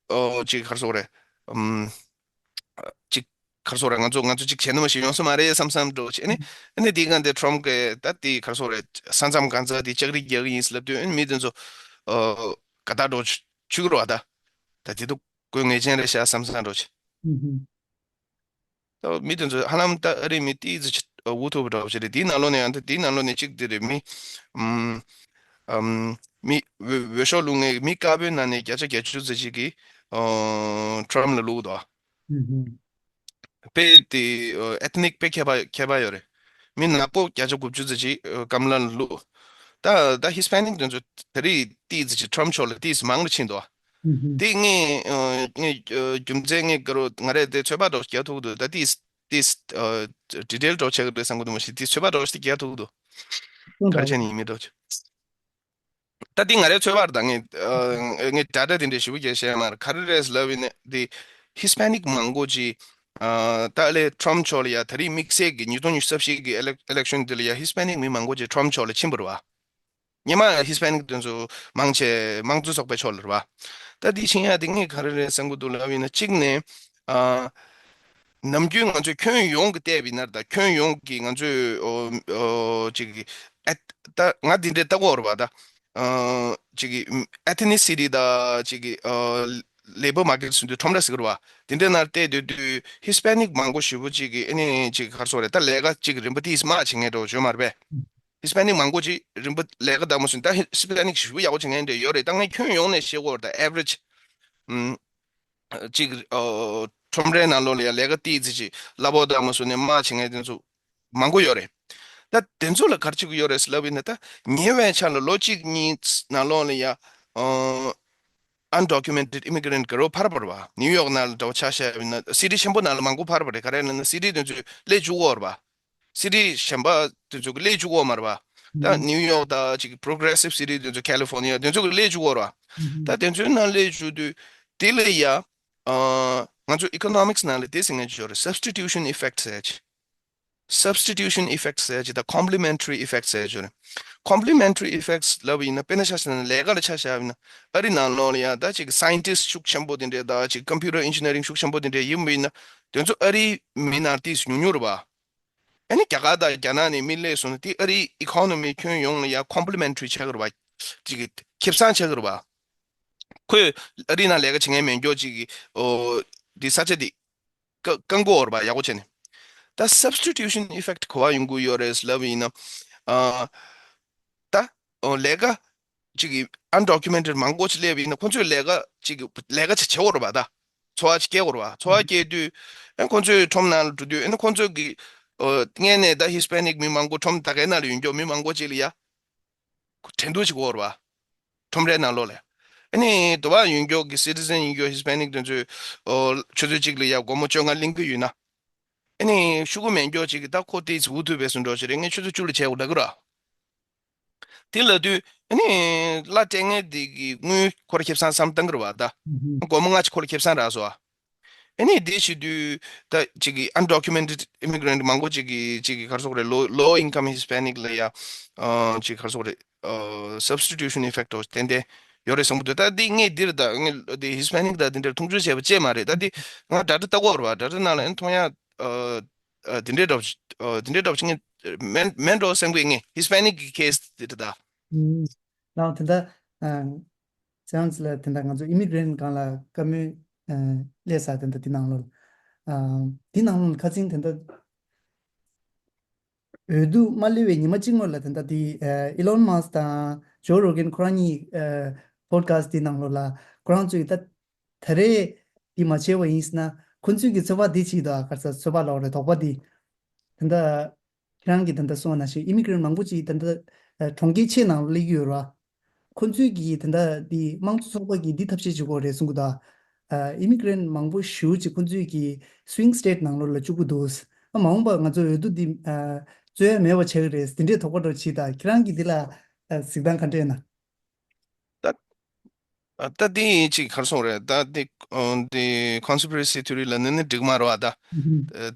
ཨོ་ཅིག་ག་རེ་ཟེར་དགོས་རེད། ཨུམ། ཅིག་ག་རེ་ཟེར་དགོས་རེད། ང་ཚོ་ང་ཚོ་ཅིག་བྱས་ན་མ་ཞིག་ཡོང་ས་མ་རེད་བསམ་བསམ་འདྲ་བོ་ཅིག་ཨ་ནི་ཨ་ནི་དེའི་སྒང་དེ་ཁྲོམ་གི་ད་དེ་ག་རེ་ཟེར་དགོས་རེད། ས་མཚམས་གང་ཚ་དེ་ལྕགས་རི་རྒྱག་གི་ཡིན་ཟེར་ལབ་དུས་ཨ་ནི་མི་དེ་ཚོ་ཨོ་དགའ་ཐག་འདྲ་བོ་ཅིག་ཆུ་གི་རེད་བ། ད་ད་དེ་དུ་དཀོན་ངེས་ཅན་རེད་ཤག་བསམ་བསམ་འདྲ་བོ་ཅིག་ཨུ་ཧུ། ད་མི་དེ་ཚོ་ཧ་ལམ་ད་ཨ་རིའི་མི་ཏིས་ཅིག་འུ་ཐུག་པ་འདྲ་བོ་ཅིག་རེད། དེའི་ནང་ལོགས་ནས་ཡང་ད་དེའི་ནང་ལོགས་ནས་གཅིག་དེ་རེད། མི་ཨམ་ཨམ་མི་འོས་འོས་ཤོག་བླུག་མཁན་མི་དཀར་པོའི་ནང་ནས་བརྒྱ་ཆ་བརྒྱད་ཅུ་ཙམ་ཅིག་གིས་ཨོ་ཁྲོམ་ལ་བླུག་འདུག་ཨུ་ཧུ། དཔེ་དེ་ཨོ་ethnic དཔེ་ཁྱད་པར་ཁྱད་པར་ཡོད་རེད། མི་ནག་པོ་བརྒྱ་ཆ་དགུ་བཅུ་ཙམ་ཅིག་ཨོ་ཀམ་ལ་ལ་བླུག་ད་ད་Hispanic དེ་ཚོ་ད་རེས་ཏིས་ཅིག་ཁྲོམ་ཕྱོགས་ལ་ཏིས་མང་རུ་ཕྱིན་འདུག་ཨུ་ཧུ། དེ་ངས་ཨོ་ངས་ཨོ་རྒྱུ་མཚན་ངས་དགའ་རོགས་ང་རས་དེ་ཚོད་དཔག་འདྲ་བོ་རྒྱག་ཐུབ་འདུག་ད་ཏིས་ཏིས་ཨོ་detail འདྲ་བོ་ཆགས་ཀྱི་རེད་བསམ་གྱི་འདུག་མ་གཞི་དེ་ཚོད་དཔག་འདྲ་བོ་ཞིག་རྒྱག་ཐུབ་འདུག་ག་རེ་བྱས་ནས་ཡིན་མིན་འདྲ་བོ་ཅིག་ད་འདི་ང་རའི་ཚོད་དཔག་རེད། ད་ངས་ཨ་ངས་data དེ་འདྲའི་ཞིབ་པོ་བྱས་བཤད་མ་རེད། ག་རེ་རེད་ལབ་ཡིན་ན་འདི་Hispanic མང་པོ་ཅིག་ཨ་ད་ལས་Trump ཕྱོགས་ལ་ཡ་ད་རེས་དམིགས་བསལ་གྱི་ཉིས་སྟོང་ཉི་ཤུ་རྩ་བཞི་གི་ཨི་ལེག་election དེ་ལ་ཡ་Hispanic མི་མང་པོ་ཅིག་Trump ཕྱོགས་ལ་ཕྱིན་པ་རེད་བ། སྔོན་མ་Hispanic དེ་ཚོ་མང་ཆེ་དམངས་གཙོ་ཚོགས་པའི་ཕྱོགས་ལ་རེད་བ། ད་འདི་ཕྱིན་ཡ་དེ་ངས་ག་རེ་རེད་བསམ་གྱི་འདུག་ལབ་ཡིན་ན་གཅིག་ནས་ཨ། ནམ་རྒྱུན་ང་ཚོས་ཁྱོན་ཡོངས་ཀྱི་བལྟས་པ་ཡིན་ན་ད་ཁྱོན་ཡོངས་ཀྱི་ང་ཚོས་ཨོ་ཨོ་ཅིག་ཨེ་ད་ང་འདི་འདྲའི་ལྟ་གི་ཡོད་རེད་པ། ད་ཨ་ཅིག་ethnicity ད་ཅིག་ཨ་labour market ཟེར་དུས་ཁྲོམ་ར་ཟེར་གི་རེད་པ། དེ་འདྲའི་ནང་བལྟས་དུས་དུས་Hispanic མང་པོ་ཞེ་པོ་ཅིག་གི་ཨ་ནི་ཅིག་ག་རེ་ཟེར་དགོས་རེད། ད་ལས་ཀ་ཅིག་རིམ་པ་དེ་མར་བྱེད་མཁན་འདྲ་བོ་ཡོད་མ་རེད་པས། Hispanic མང་པོ་ཅིག་རིམ་པ་ལས་ཀ་འདྲ་མོ་ཟེར་ད་Hispanic ཞེ་པོ་ཡག་པོ་བྱེད་མཁན་འདྲ་ཡོད་རེད། ད་ངས་ཁྱོན་ཡོངས་ནས་བཤད་གི་ཡོད་རེད། ད་average ཨམ། ཅིག་ཨོ་ཁྲོམ་རའི་ནང་ལོགས་ལ་ཡ་ལས་ཀ་ཏིས་ཙི་ཅིག་གླ་ཕོགས་དང་མ་སོ་ནས་མ་བྱེད་མཁན་དེ་ཚོ་མང་པོ་ཡོད་རེད། ད་དེ་ཚོ་ལ་ག་རེ་བྱེད་ཀྱི་ཡོད་རེད་ལབ་ཡིན་ན། ད་ཉེ་བའི་ཆར་ལ་ལོ་གཅིག་གཉིས་ནང་ལོགས་ལ་ཡ་ཨོ་undocumented immigrant དགའ་རོགས་འཕར་བ་རེད་བ། ནིའུ་ཡོག་ནང་ལ་འདྲ་བོ་ཆ་བཞག་ཡིན་ན་city ཆེན་པོ་ནང་ལ་མང་པོ་འཕར་བ་རེད། ག་རེ་ལབ་ན་city དེ་ཚོས་སླེབས་བཅུག་གི་ཡོད་རེད་བ། city གཞན་པ་དེ་ཚོ་གི་སླེབས་བཅུག་གི་ཡོད་མ་རེད་བ། ད་ནིའུ་ཡོག་དང་ཅིག་པོ་རོ་གེ་རེ་སིབ་སི་ཊི་དེ་ཚོ་ཁ་ལི་ཕོར་ནི་ཡ་དེ་ཚོ་གི་སླེབས་བཅུག་གོ་ར། ད་དེ་ཚོའི་ནང་སླེབས་བཅུག་དུས་དེ་ལ་ཡ། ཨ། ང་ཚོ་ཨི་ཀོ་ནོ་མིག་སི་ནང་ལ་དེ་ཟེར་མཁན་ཅིག་ཡོད་རེད། སབ་སི་ཊི་ཊུ་ཤན་ཨི་ཕེག་ཊི་ཟེར་ཅིག་སབ་སི་ཊི་ཊུ་ཤན་ཨི་ཕེག་ཊི་ཟེར་ཅིག་དང་ཀོམ་པི་ལི་མེན་ཊ་རི་ཨི་ཕེག་ཊི་ཟེར་ཅིག་ཡོད་རེད། ཀོམ་པི་ལི་མེན་ཊ་རི་ཨི་ཕེག་ཊི་ལབ་ཡིན་ན་དཔེར་ན་ཆ་བཞག་ན་ལས་ཀ་ལ་ཆ་བཞག་ཡིན་ན་ཨ་རི་ནང་ལོགས་ལ་ཡ་ད་ཅིག་སའེན་ཊིསི་ཊི་ཤུགས་ཆེན་པོ་དེ་འདྲས་དང་ཅིག་ཀམ་པུ་ཊར་ཨིན་ཇི་ནི་ཡ་རིང་ཤུགས་ཆེན་པོ་དེ་འདྲས་ཡིན་པ་ཡིན་ན་དེ་ཚོ་ཨ་རིའི་མི་ནང་ཏོག་ཙམ་ཉུང་ཉུང་རེད་པ། ཨ་ནི་རྒྱ་གར་དང་རྒྱ་ནག་ནས་མི་སླེབས་སོང་ན་དེ་ཨ་རིའི་ཨི་ཀོ་ནོ་མི་ཁྱོན་ཡོངས་ལ་ཡ་ཀོམ་པི་ལི་མེན་ཊ་རི་ཆགས་ཀྱི་རེད་པ། ཅིག་གི་ཁེ་བཟང་ཆགས་ཀྱི་རེད་པ། ཁོས་ཨ་རི་ནང་ལས་ཀ་བྱེད་མཁན་མེད་མཁན་ཅིག་གི་ཨོ་འདི་ས་ཆ་འདི་བཀག་བཀག་འགོག་རེད་པ། ཡག་པོ་བྱས་ནས། ད་སབ་སི་ཊི་ཊུ་ཤན་ཨི་ཕེག་ཊི་ག་པར་ཡོང་གི་ཡོད་རེད་ལབ་ཡིན་ན། ཨ། ད་ཨོ་ལས་ཀ་ཅིག་གི་ཨན་ཌོ་ཀུ་མེན་ཊེཌ་མང་པོ་ཅིག་སླེབས་ཡིན་ན་ཁོ་ཚོས་ལས་ཀ་ཅིག་གི་ལས་ཀ་ཅིག་བྱེད་དགོས་རེད་པ། ད་འཚོ་བ་ཅིག་སྐྱེལ་དགོས་རེད་པ། འཚོ་བ་སྐྱེལ་དུས་ཨ་ཁོ་ཚོས་ཁྲོམ་ནང་ལ་འགྲོ་དུས་ཨ་ཁོ་ཚོ་གི་ཨོ་སྔོན་ནས་ད་ཧི་སི་པེ་ནིག་མི་མང་པོ་ཁྲོམ་ད་གའི་ནང་ལ་ཡོད་མཁན་མི་མང་པོ་ཅིག་ལ་ཡ། འགྲན་བསྡུར་བྱེད་ཀྱི་ཡོད་རེད་པ། ཁྲོམ་རའི་ནང་ལོགས་ལ། ཨ་ནི་དེ་པར་ཡོད་མཁན་གྱི་སི་ཊི་ཟན་ཡིན་མཁན་ཧི་སི་པེ་ནིག་དེ་ཚོས་ཨོ་ཆུ་ཚོད་གཅིག་ལ་ཡ་སྒོར་མོ་བཅོ་ལྔ་ལེན་གྱི་ཡོད་ན། ཨ་ནི་ཤོག་གུ་མེད་མཁན་ཅིག་གིས་ད་ཁོ་དེ་ཚོ་འུ་ཐུག་པའི་སུ་འགྲོ་ཞིག་རེད། ངས་ཆུ་ཚོད་བཅུ་ལ་བྱས་འོ་འདྲ་གི་ར། དེ་ལབ་དུས་ཨ་ནི་གླ་སྤྲད་མཁན་དེ་གི་དངུལ་ཁོ་ར་ཁེ་བཟང་བསམ་བཏང་གི་རེད་པ་ད། ཨ་ཧུམ། སྒོར་མོ་ལྔ་ཅིག་ཁོ་ར་ཁེ་བཟང་རག་སོང་ཨ། ཨ་ནི་དེ་བྱེད་དུས་ད་ཅིག་གི་ཨན་ཌོ་ཀུ་མེན་ཊེཌ་ཨི་མི་གྷི་རེན་ཊི་མང་པོ་ཅིག་གིས་ཅིག་གི་ག་རེ་ཟེར་དགོས་རེད། ལོ་ལོ་ཨིན་ཀམ་ཧི་སི་པེ་ནིག་ལ་ཡ་ཨ་ཅིག་ག་རེ་ཟེར་དགོས་རེད། ཨ་སབ་སི་ཊི་ཊུ་ཤན་ཨི་ཕེག་ཊི་ཏན་ཏན་ཡོད་རེད་བསམ་གྱི་འདུག་ད་འདི་ངས་འདིར་ད་ངས་འདི་ཧི་སི་པེ་ནིག་དང་འདི་འདྲར་མཐོང་ཆུང་བྱས་པ་ཅིག་མ་རེད། ད་འདི་ང་ཌེ་ཊ་ལྟ་གི་ཡོད་རེད་པ། ཌེ་ཊ་ནང་ལ་ཨ་ནི་མཐོང་ཡ་ཨ་ཨ་འདི་འདྲའི་འདྲ་པོ་ཅིག་ཨ་འདི་འདྲའི་འདྲ་པོ་ཅིག་ངས་མེད་མེད་འགྲོ་བསམ་གི། ངས་ཧི་སི་པེ་ནིག་གི་ཁེ་སི་འདི་འདྲ་ད། ཨུམ། ལགས་དེ་འདྲ། ཨ་ཙང་ཙི་ལ་དེ་འདྲ་ང་ཚོ་ཨི་མི་གྷི་རེན་ཊི་སྒང་ལ་བཀའ་མོལ་ཨ་སླེབས་ས་དེ་འདྲ་འདི་ནང་ལོགས་ལ། ཨ་འདི་ནང་ལོགས་ལ་ཁ་སང་དེ་འདྲ་འོས་བསྡུ་མ་སླེབས་པའི་ཉི་མ་གཅིག་སྔོན་ལ་དེ་འདྲ་འདི་ཨ་ཨི་ལོན་མཱ་སི་ཀི་དང་ཇོ་རོ་གན་ཁོ་རང་གཉིས་ཨ་པོ་ཌི་ཁ་སི་ཊི་འདི་ནང་ལོགས་ལ་ཁོ་རང་ཚོས་ད་ད་རེས་འདི་མ་བྱས་པ་ཡིན་ཟེར་ན་ཁོ་ཚོས་ཀྱི་ཚོད་དཔག་འདི་བྱེད་ཀྱི་འདུག་ཨ། ག་རེ་ཟེར་ཚོད་དཔག་ལབ་དགོས་རེད། དོགས་པ་འདི། དེ་འདྲ་ཁྱེད་རང་གིས་དེ་འདྲ་གསུངས་པ་ནང་བཞིན་ཨི་མི་གྷི་རེན་ཊི་མང་པོ་ཅིག་དེ་འདྲ་ཨ་གྲོང་ཁྱེར་ཆེ་ནང་ལ་སླེབས་ཀྱི་ཡོད་རེད་བ། ཁོ་ཚོས་ཀྱིས་དེ་འདྲ་འདི་དམངས་གཙོ་ཚོགས་པ་གིས་འདི་ཐབས་ཤེས་བྱེད་དགོས་རེད་གསུང་གི་འདུག་ཨ་ཨི་མི་གྷི་རེན་ཊི་མང་པོ་ཞེ་པོ་ཅིག་ཁོ་ཚོས་ཀྱིས་སུ་ཝིང་སི་ཊེ་ཊི་ནང་ལོགས་ལ་བཅུག་གི་འདུག་ཨ་མ་འོངས་པར་ང་ཚོ་འོས་བསྡུ་འདི་ཨ་རྩོད་ཡ་མེད་པ་བྱེད་ཀྱི་རེད། དེ་འདྲའི་དོགས་པ་འདྲ་བྱེད་དང་། ཁྱེད་རང་གིས་འདི་ལ་ཨ་གཟིགས་སྟངས་ག་འདྲ་ཡིན་ན། ད་ཨ་ད་འདི་ཅིག་ག་རེ་ཟེར་དགོས་རེད། ད་འདི་ཨ་འདི་ཀོན་སི་པི་རེ་སི་ཐི་ཡོ་རི་ལབ་ན་ནི་འགྲིག་མ་རེད་བ། ད་ཨ་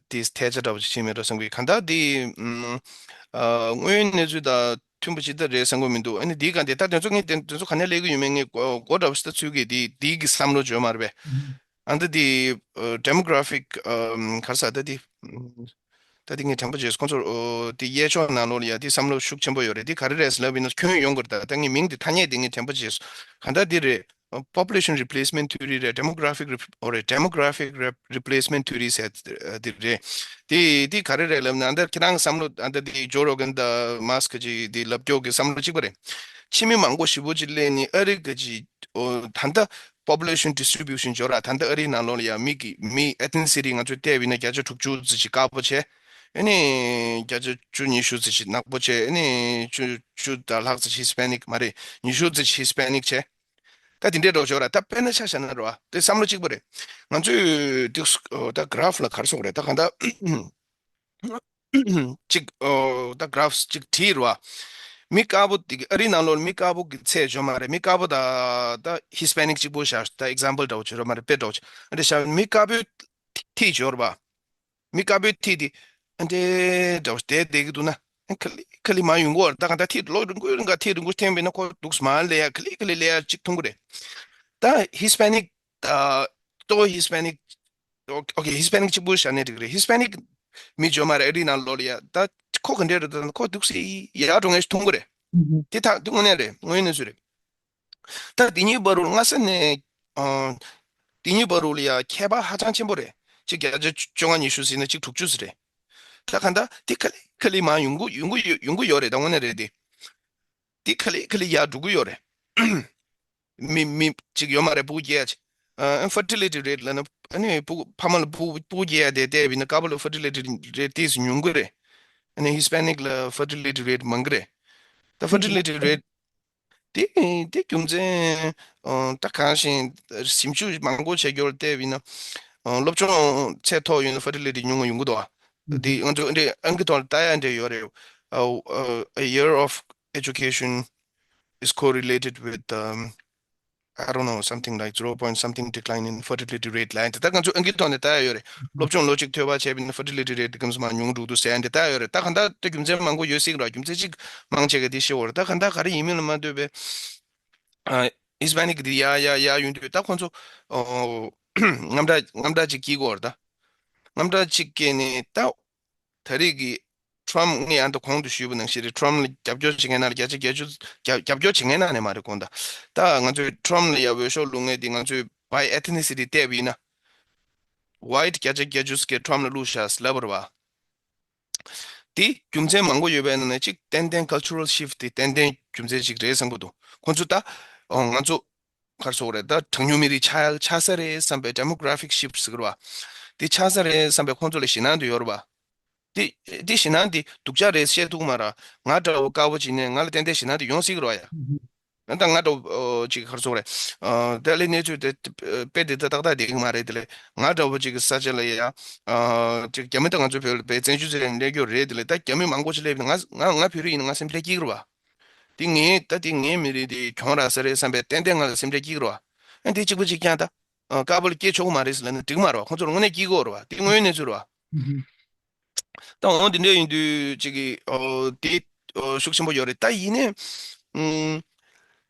འདི་ཐལ་ཆ་འདྲ་པོ་ཅིག་བྱེད་མེད་འགྲོ་བསམ་གི། གང་ལྟར་འདི་ཨ་དངོས་ཡོད་གནས་ཚུལ་དང་མཐུན་པ་ཅིག་ད་རེད་བསམ་གི་མི་འདུག་ཨ་ནི་འདིའི་སྒང་དེ་ད་དེ་ཚོ་ངས་དེ་དེ་ཚོ་ག་ནས་སླེབས་ཀྱི་ཡོད་མེད་ངས་མགོ་མགོ་འདྲ་པོ་ཞིག་ད་ཚུད་གི། འདི་འདི་གི་བསམ་བློ་བརྗོད་མ་རེད་པས། ཨ་ད་འདི་ཨ་demographic ཨ་ག་རེ་ཟེར། ད་འདི་ད་འདི་ངས་དྲན་པ་བརྗེད་སོང་། ཁོང་ཚོ་ཨོ་དེ་གཡས་ཕྱོགས་ནང་ལོགས་ལ་ཡ་དེ་བསམ་བློ་ཤུགས་ཆེན་པོ་ཡོད་རེད། དེ་ག་རེ་རེད་ཟེར་ལབ་ཡིན་ན་ཁྱོན་ཡོངས་ཀྱི་རེད། ད་ད་ངས་མིང་དེ་ཐ་སྙད་དེ་ངས་དྲན་པ་བརྗེད་སོང་། གང་ལྟར་འདི་རེད། population replacement theory རེད། demographic rep- ཨོ་རེད། demographic rep- replacement theory ཟེར་འདི་རེད། དེ་དེ་ག་རེ་རེད་ལབ་ན་ཨ་ད་ཁྱེད་རང་གི་བསམ་བློ་ཨ་ད་དེ་ཇོ་རོ་གན་དང་མཱ་སི་ཀི་ཅིག་དེ་ལབ་སྐྱོ་གི་བསམ་བློ་གཅིག་པ་རེད། ཕྱི་མི་མང་པོ་ཞེ་པོ་ཅིག་སླེབས་ནས་ཨ་རི་གི་ཅིག་ཨོ་ད་ལྟ་population distribution ཅིག་ཡོད་ར། ད་ལྟ་ཨ་རིའི་ནང་ལོགས་ལ་ཡ་མི་གི་མི་ethnicity ང་ཚོས་བལྟས་པ་ཡིན་ན་བརྒྱ་ཆ་དྲུག་ཅུ་ཙམ་ཞིག་དཀར་པོ་བྱས། ཨ་ནི་བརྒྱ་ཆ་བཅུ་ཉི་ཤུ་ཙམ་ཞིག་ནག་པོ་བྱས། ཨ་ནི་བཅུ་བཅུ་དང་ལྷག་ཙམ་ཞིག་Hispanic མ་རེད། ཉི་ཤུ་ཙམ་ཞིག་Hispanic བྱས། ད་དེ་འདྲའི་འགྲོ་ཆོག་ར། ད་དཔེར་ན་ཆ་བཞག་ན་ར་བ་དེ་བསམ་བློ་གཅིག་པ་རེད། ང་ཚོས་དེ་ད་graph ལ་ག་རེ་ཟེར་དགོས་རེད། ད་གང་ལྟར་གཅིག་ཨོ་ད་graph གཅིག་བྲིས་ར་བ། མི་དཀར་པོ་དེ་གི་ཨ་རིའི་ནང་ལོགས་མི་དཀར་པོ་གི་ཚད་འཇོག་མ་རེད། མི་དཀར་པོ་ད་ད་Hispanic གཅིག་པོ་བཞག་ད་example འདྲ་བོ་བྱོས་ར་མ་རེད། དཔེ་འདྲ་བོ་བྱོས། ཨ་འདྲ་བཞག་མི་དཀར་པོའི་ཐིག་འཇོག་ར་བ། མི་དཀར་པོའི་ཐིག་དེ་ཨ་འདྲའི་འདྲ་བོ་བསྡད་བསྡད་ཀྱི་འདུག་ན་ཨ་ཁ་ལི་ཁ་ལི་མར་ཡོང་གི་རེད། ད་གང་ལྟར་ཐིག་ལོ་རིང་པོའི་རིང་ག་ཐིག་རིང་པོ་འཐེན་པ་ཡིན་ན་ཁོ་འདུག་སེ་མར་སླེབས་ཡ་ཁ་ལི་ཁ་ལི་སླེབས་ཡ་གཅིག་མཐོང་གི་རེད། ད་Hispanic ད་གཙོ་བོ་Hispanic ཨོ་ཨོ་ཁེ། Hispanic གཅིག་པུ་བཞག་ནས་འགྲིག་རེད། Hispanic མི་འཇོག་མ་རེད། ཨ་རིའི་ནང་ལོགས་ལ་ཡ་ད་ཁོ་ག་འདྲས་རེད། ད་ཁོ་འདུག་སེ་ཡར་འགྲོ་མཁན་ཞིག་མཐོང་གི་རེད། ཨུ་ཧུ། དེ་ཐག་དེ་དངོས་གནས་རེད། དངོས་ཡོད་གནས་ཚུལ་རེད། ད་དེ་གཉིས་བར་དུ་སྔ་ས་ནས་ཨ་དེ་གཉིས་བར་དུ་ལ་ཡ་ཁྱད་པར་ཧ་ཅང་ཆེན་པོ་རེད། གཅིག་བརྒྱ་ཆ་བཅོ་ལྔ་ཉི་ཤུ་ཟེར་ན་གཅིག་དྲུག་ཅུ་ཟེར་རེད། ད་གང་ལྟར་དེ་ཁ་ལི་ཁ་ལི་མར་ཡོང་གི་ཡོང་གི་ཡོང་གི་ཡོད་རེད། ད་དངོས་གནས་རེད་དེ། དེ་ཁ་ལི་ཁ་ལི་ཡར་འགྲོ་གི་ཡོད་རེད། མི་མི་གཅིག་ཡོད་མ་རེད། ཕྲུ་གུ་སྐྱེ་ཡ་ཅིག་ཨ་fertility rate ལབ་ན་ཨ་ནི་ཕྲུ་གུ་ཕ་མ་ལ་ཕྲུ་གུ་ཕྲུ་གུ་སྐྱེ་ཡ་དེ་བལྟས་པ་ཡིན་ན་དཀར་པོ་ལ་fertility rate ཏོག་ཙམ་ཉུང་གི་རེད། ཨ་ནི་Hispanic ལ་fertility rate མང་གི་རེད། ད་fertility rate དེ་དེ་རྒྱུ་མཚན་ཨ་ད་གང་ཞིག་ཞིབ་འཇུག་མང་པོ་བྱས་རྒྱུར་བལྟས་པ་ཡིན་ན་ཨ་སློབ་སྦྱོང་ཚད་མཐོ་ཡོད་ན་fertility ཉུང་བ་ཡོང་གི་འདུག་ཨ། དེ་ང་ཚོ་འདི་ཨང་ཀི་ཐོག་ལ་ལྟ་ཡ་འདྲ་ཡོད་རེད། uh, uh, a year of education is correlated with, um, I don't know, something like zero point something decline in fertility rate line. ད་ང་ཚོ་ཨང་ཀི་ཐོག་ནས་ལྟ་ཡ་ཡོད་རེད། སློབ་སྦྱོང་ལོ་གཅིག་ཐོལ་པ་བྱས་པ་ཡིན་ན་fertility rate དེ་གམ་སོང་མར་ཉུང་འགྲོ་འདུག་ཟེར་ཡ་འདི་ལྟ་ཡ་ཡོད་རེད། ད་གང་ལྟར་དེ་རྒྱུ་མཚན་མང་པོ་ཡོད་སྲིད་ར། རྒྱུ་མཚན་གཅིག་མང་ཆེ་ག་དེ་ཤེས་ཡོད་རེད། ད་གང་ལྟར་ག་རེ་ཡིན་མིན་ལ་མ་ལྟོས་པའི་ཨ་ཧི་སི་པ་ནིག་འདི་ཡར་ཡར་ཡར་ཡོང་དུས་ད་ཁོང་ཚོ་ཨོ་དངངས་སྐྲག་དངངས་སྐྲག་ཅིག་སྐྱེ་གི་ཡོད་རེད། ད་དངངས་སྐྲག་ཅིག་སྐྱེས་ནས་ད་ད་རེས་ཀྱི་ཊམ་ངས་ཨ་ད་གོང་དུ་ཞུས་པ་ནང་བཞིན་རེད། ཊམ་ལ་རྒྱབ་སྐྱོར་བྱེད་མཁན་ནང་ལ་བརྒྱ་ཆ་བརྒྱད་ཅུ་རྒྱབ་རྒྱབ་སྐྱོར་བྱེད་མཁན་ནང་ནས་མ་རེད་དགོངས་དག་ད་ང་ཚོས་ཊམ་ལ་ཡ་འོས་ཤོག་བླུག་མཁན་དེ་ང་ཚོས་by ethnicity བལྟས་པ་ཡིན་ན། ཝའིཊ་བརྒྱ་ཆ་བརྒྱད་ཅུ་ཙམ་གྱིས་ཊམ་ལ་བླུགས་ཤག་ཟེར་ལབ་པ་རེད་བ། དེ་རྒྱུ་མཚན་མང་པོ་ཡོད་པའི་ནང་ནས་གཅིག་ཏན་ཏན་cultural shift དེ་ཏན་ཏན་རྒྱུ་མཚན་ཅིག་རེད་བསམ་གྱི་འདུག་ཁོང་ཚོ་ད་ཨོ་ང་ཚོ་ག་རེ་ཟེར་དགོས་རེད། ད་གྲངས་ཉུང་མི་རིགས་ཆགས་ཆགས་ས་རེད་བསམ་པའི་demographic shift ཟེར་གྱི་རེད་བ། དེ་ཆགས་ས་རེད་བསམ་པའི་ཁོང་ཚོ་ལ་ཞེད་སྣང་དེ་ཡོད་རེད་བ། དེ་དེ་ཞེད་སྣང་དེ་སྡུག་ཅག་རེད་བཤད་ཐུབ་ཀྱི་མ་རེད། ང་འདྲ་བོ་དཀར་པོ་ཅིག་ནས་ང་ལ་ཏན་ཏན་ཞེད་སྣང་དེ་ཡོང་སྲིད་ཀྱི་རེད་བ་ཡ། ཨ་ད་ང་འདྲ་བོ་ཅིག་ག་རེ་ཟེར་དགོས་རེད། ཨ་དེ་ལས་གནས་ཚུལ་དེ་དཔེ་དེ་ད་ཏག་ཏག་བསྡད་ཀྱི་མ་རེད། དེ་ལས་ང་འདྲ་བོ་ཅིག་གི་ས་ཆ་ལ་ཡ་ཨ་ཅིག་རྒྱ་མི་ད་ང་ཚོ་བོད་ལ་བཙན་བྱོལ་ཚོ་ལ་སླེབས་རྒྱུ་རེད། དེ་ལས་ད་རྒྱ་མི་མང་པོ་ཞིག་སླེབས་ནས་ང་ང་ང་བོད་རིགས་ཡིན་ན་ང་སེམས་ཁྲལ་སྐྱེ་གི་རེད་བ། དེ་ངའི་ད་དེ་ངའི་མི་རིགས་དེ་གྱོང་རག་ས་རེད་བསམ་པའི་ཏན་ཏན་ང་ལ་སེམས་ཁྲལ་སྐྱེ་གི་རེད་བ། ཨ་དེ་གཅིག་པ་གཅིག་རྐྱང་ད་ཨ་དཀར་པོ་ལ་སྐྱེ་ཆོག་གི་མ་རེད་ཟེར་ལབ་ན་འགྲིག་གི་མ་རེད་བ། ཁོང་ཚོར་དངོས་གནས་སྐྱེ་གི་ཡོད་རེད་བ། དེ་དངོས་ཡོད་གནས་ཚུལ་རེད་བ། ད་འོ་དེ་འདྲ་ཡིན་དུས་ཅིག་གི་ཨོ་དེ་ཨོ་ཤུགས་ཆེན་པོ་ཡོད་རེད། ད་ཡིན་ནའི་ཨུམ་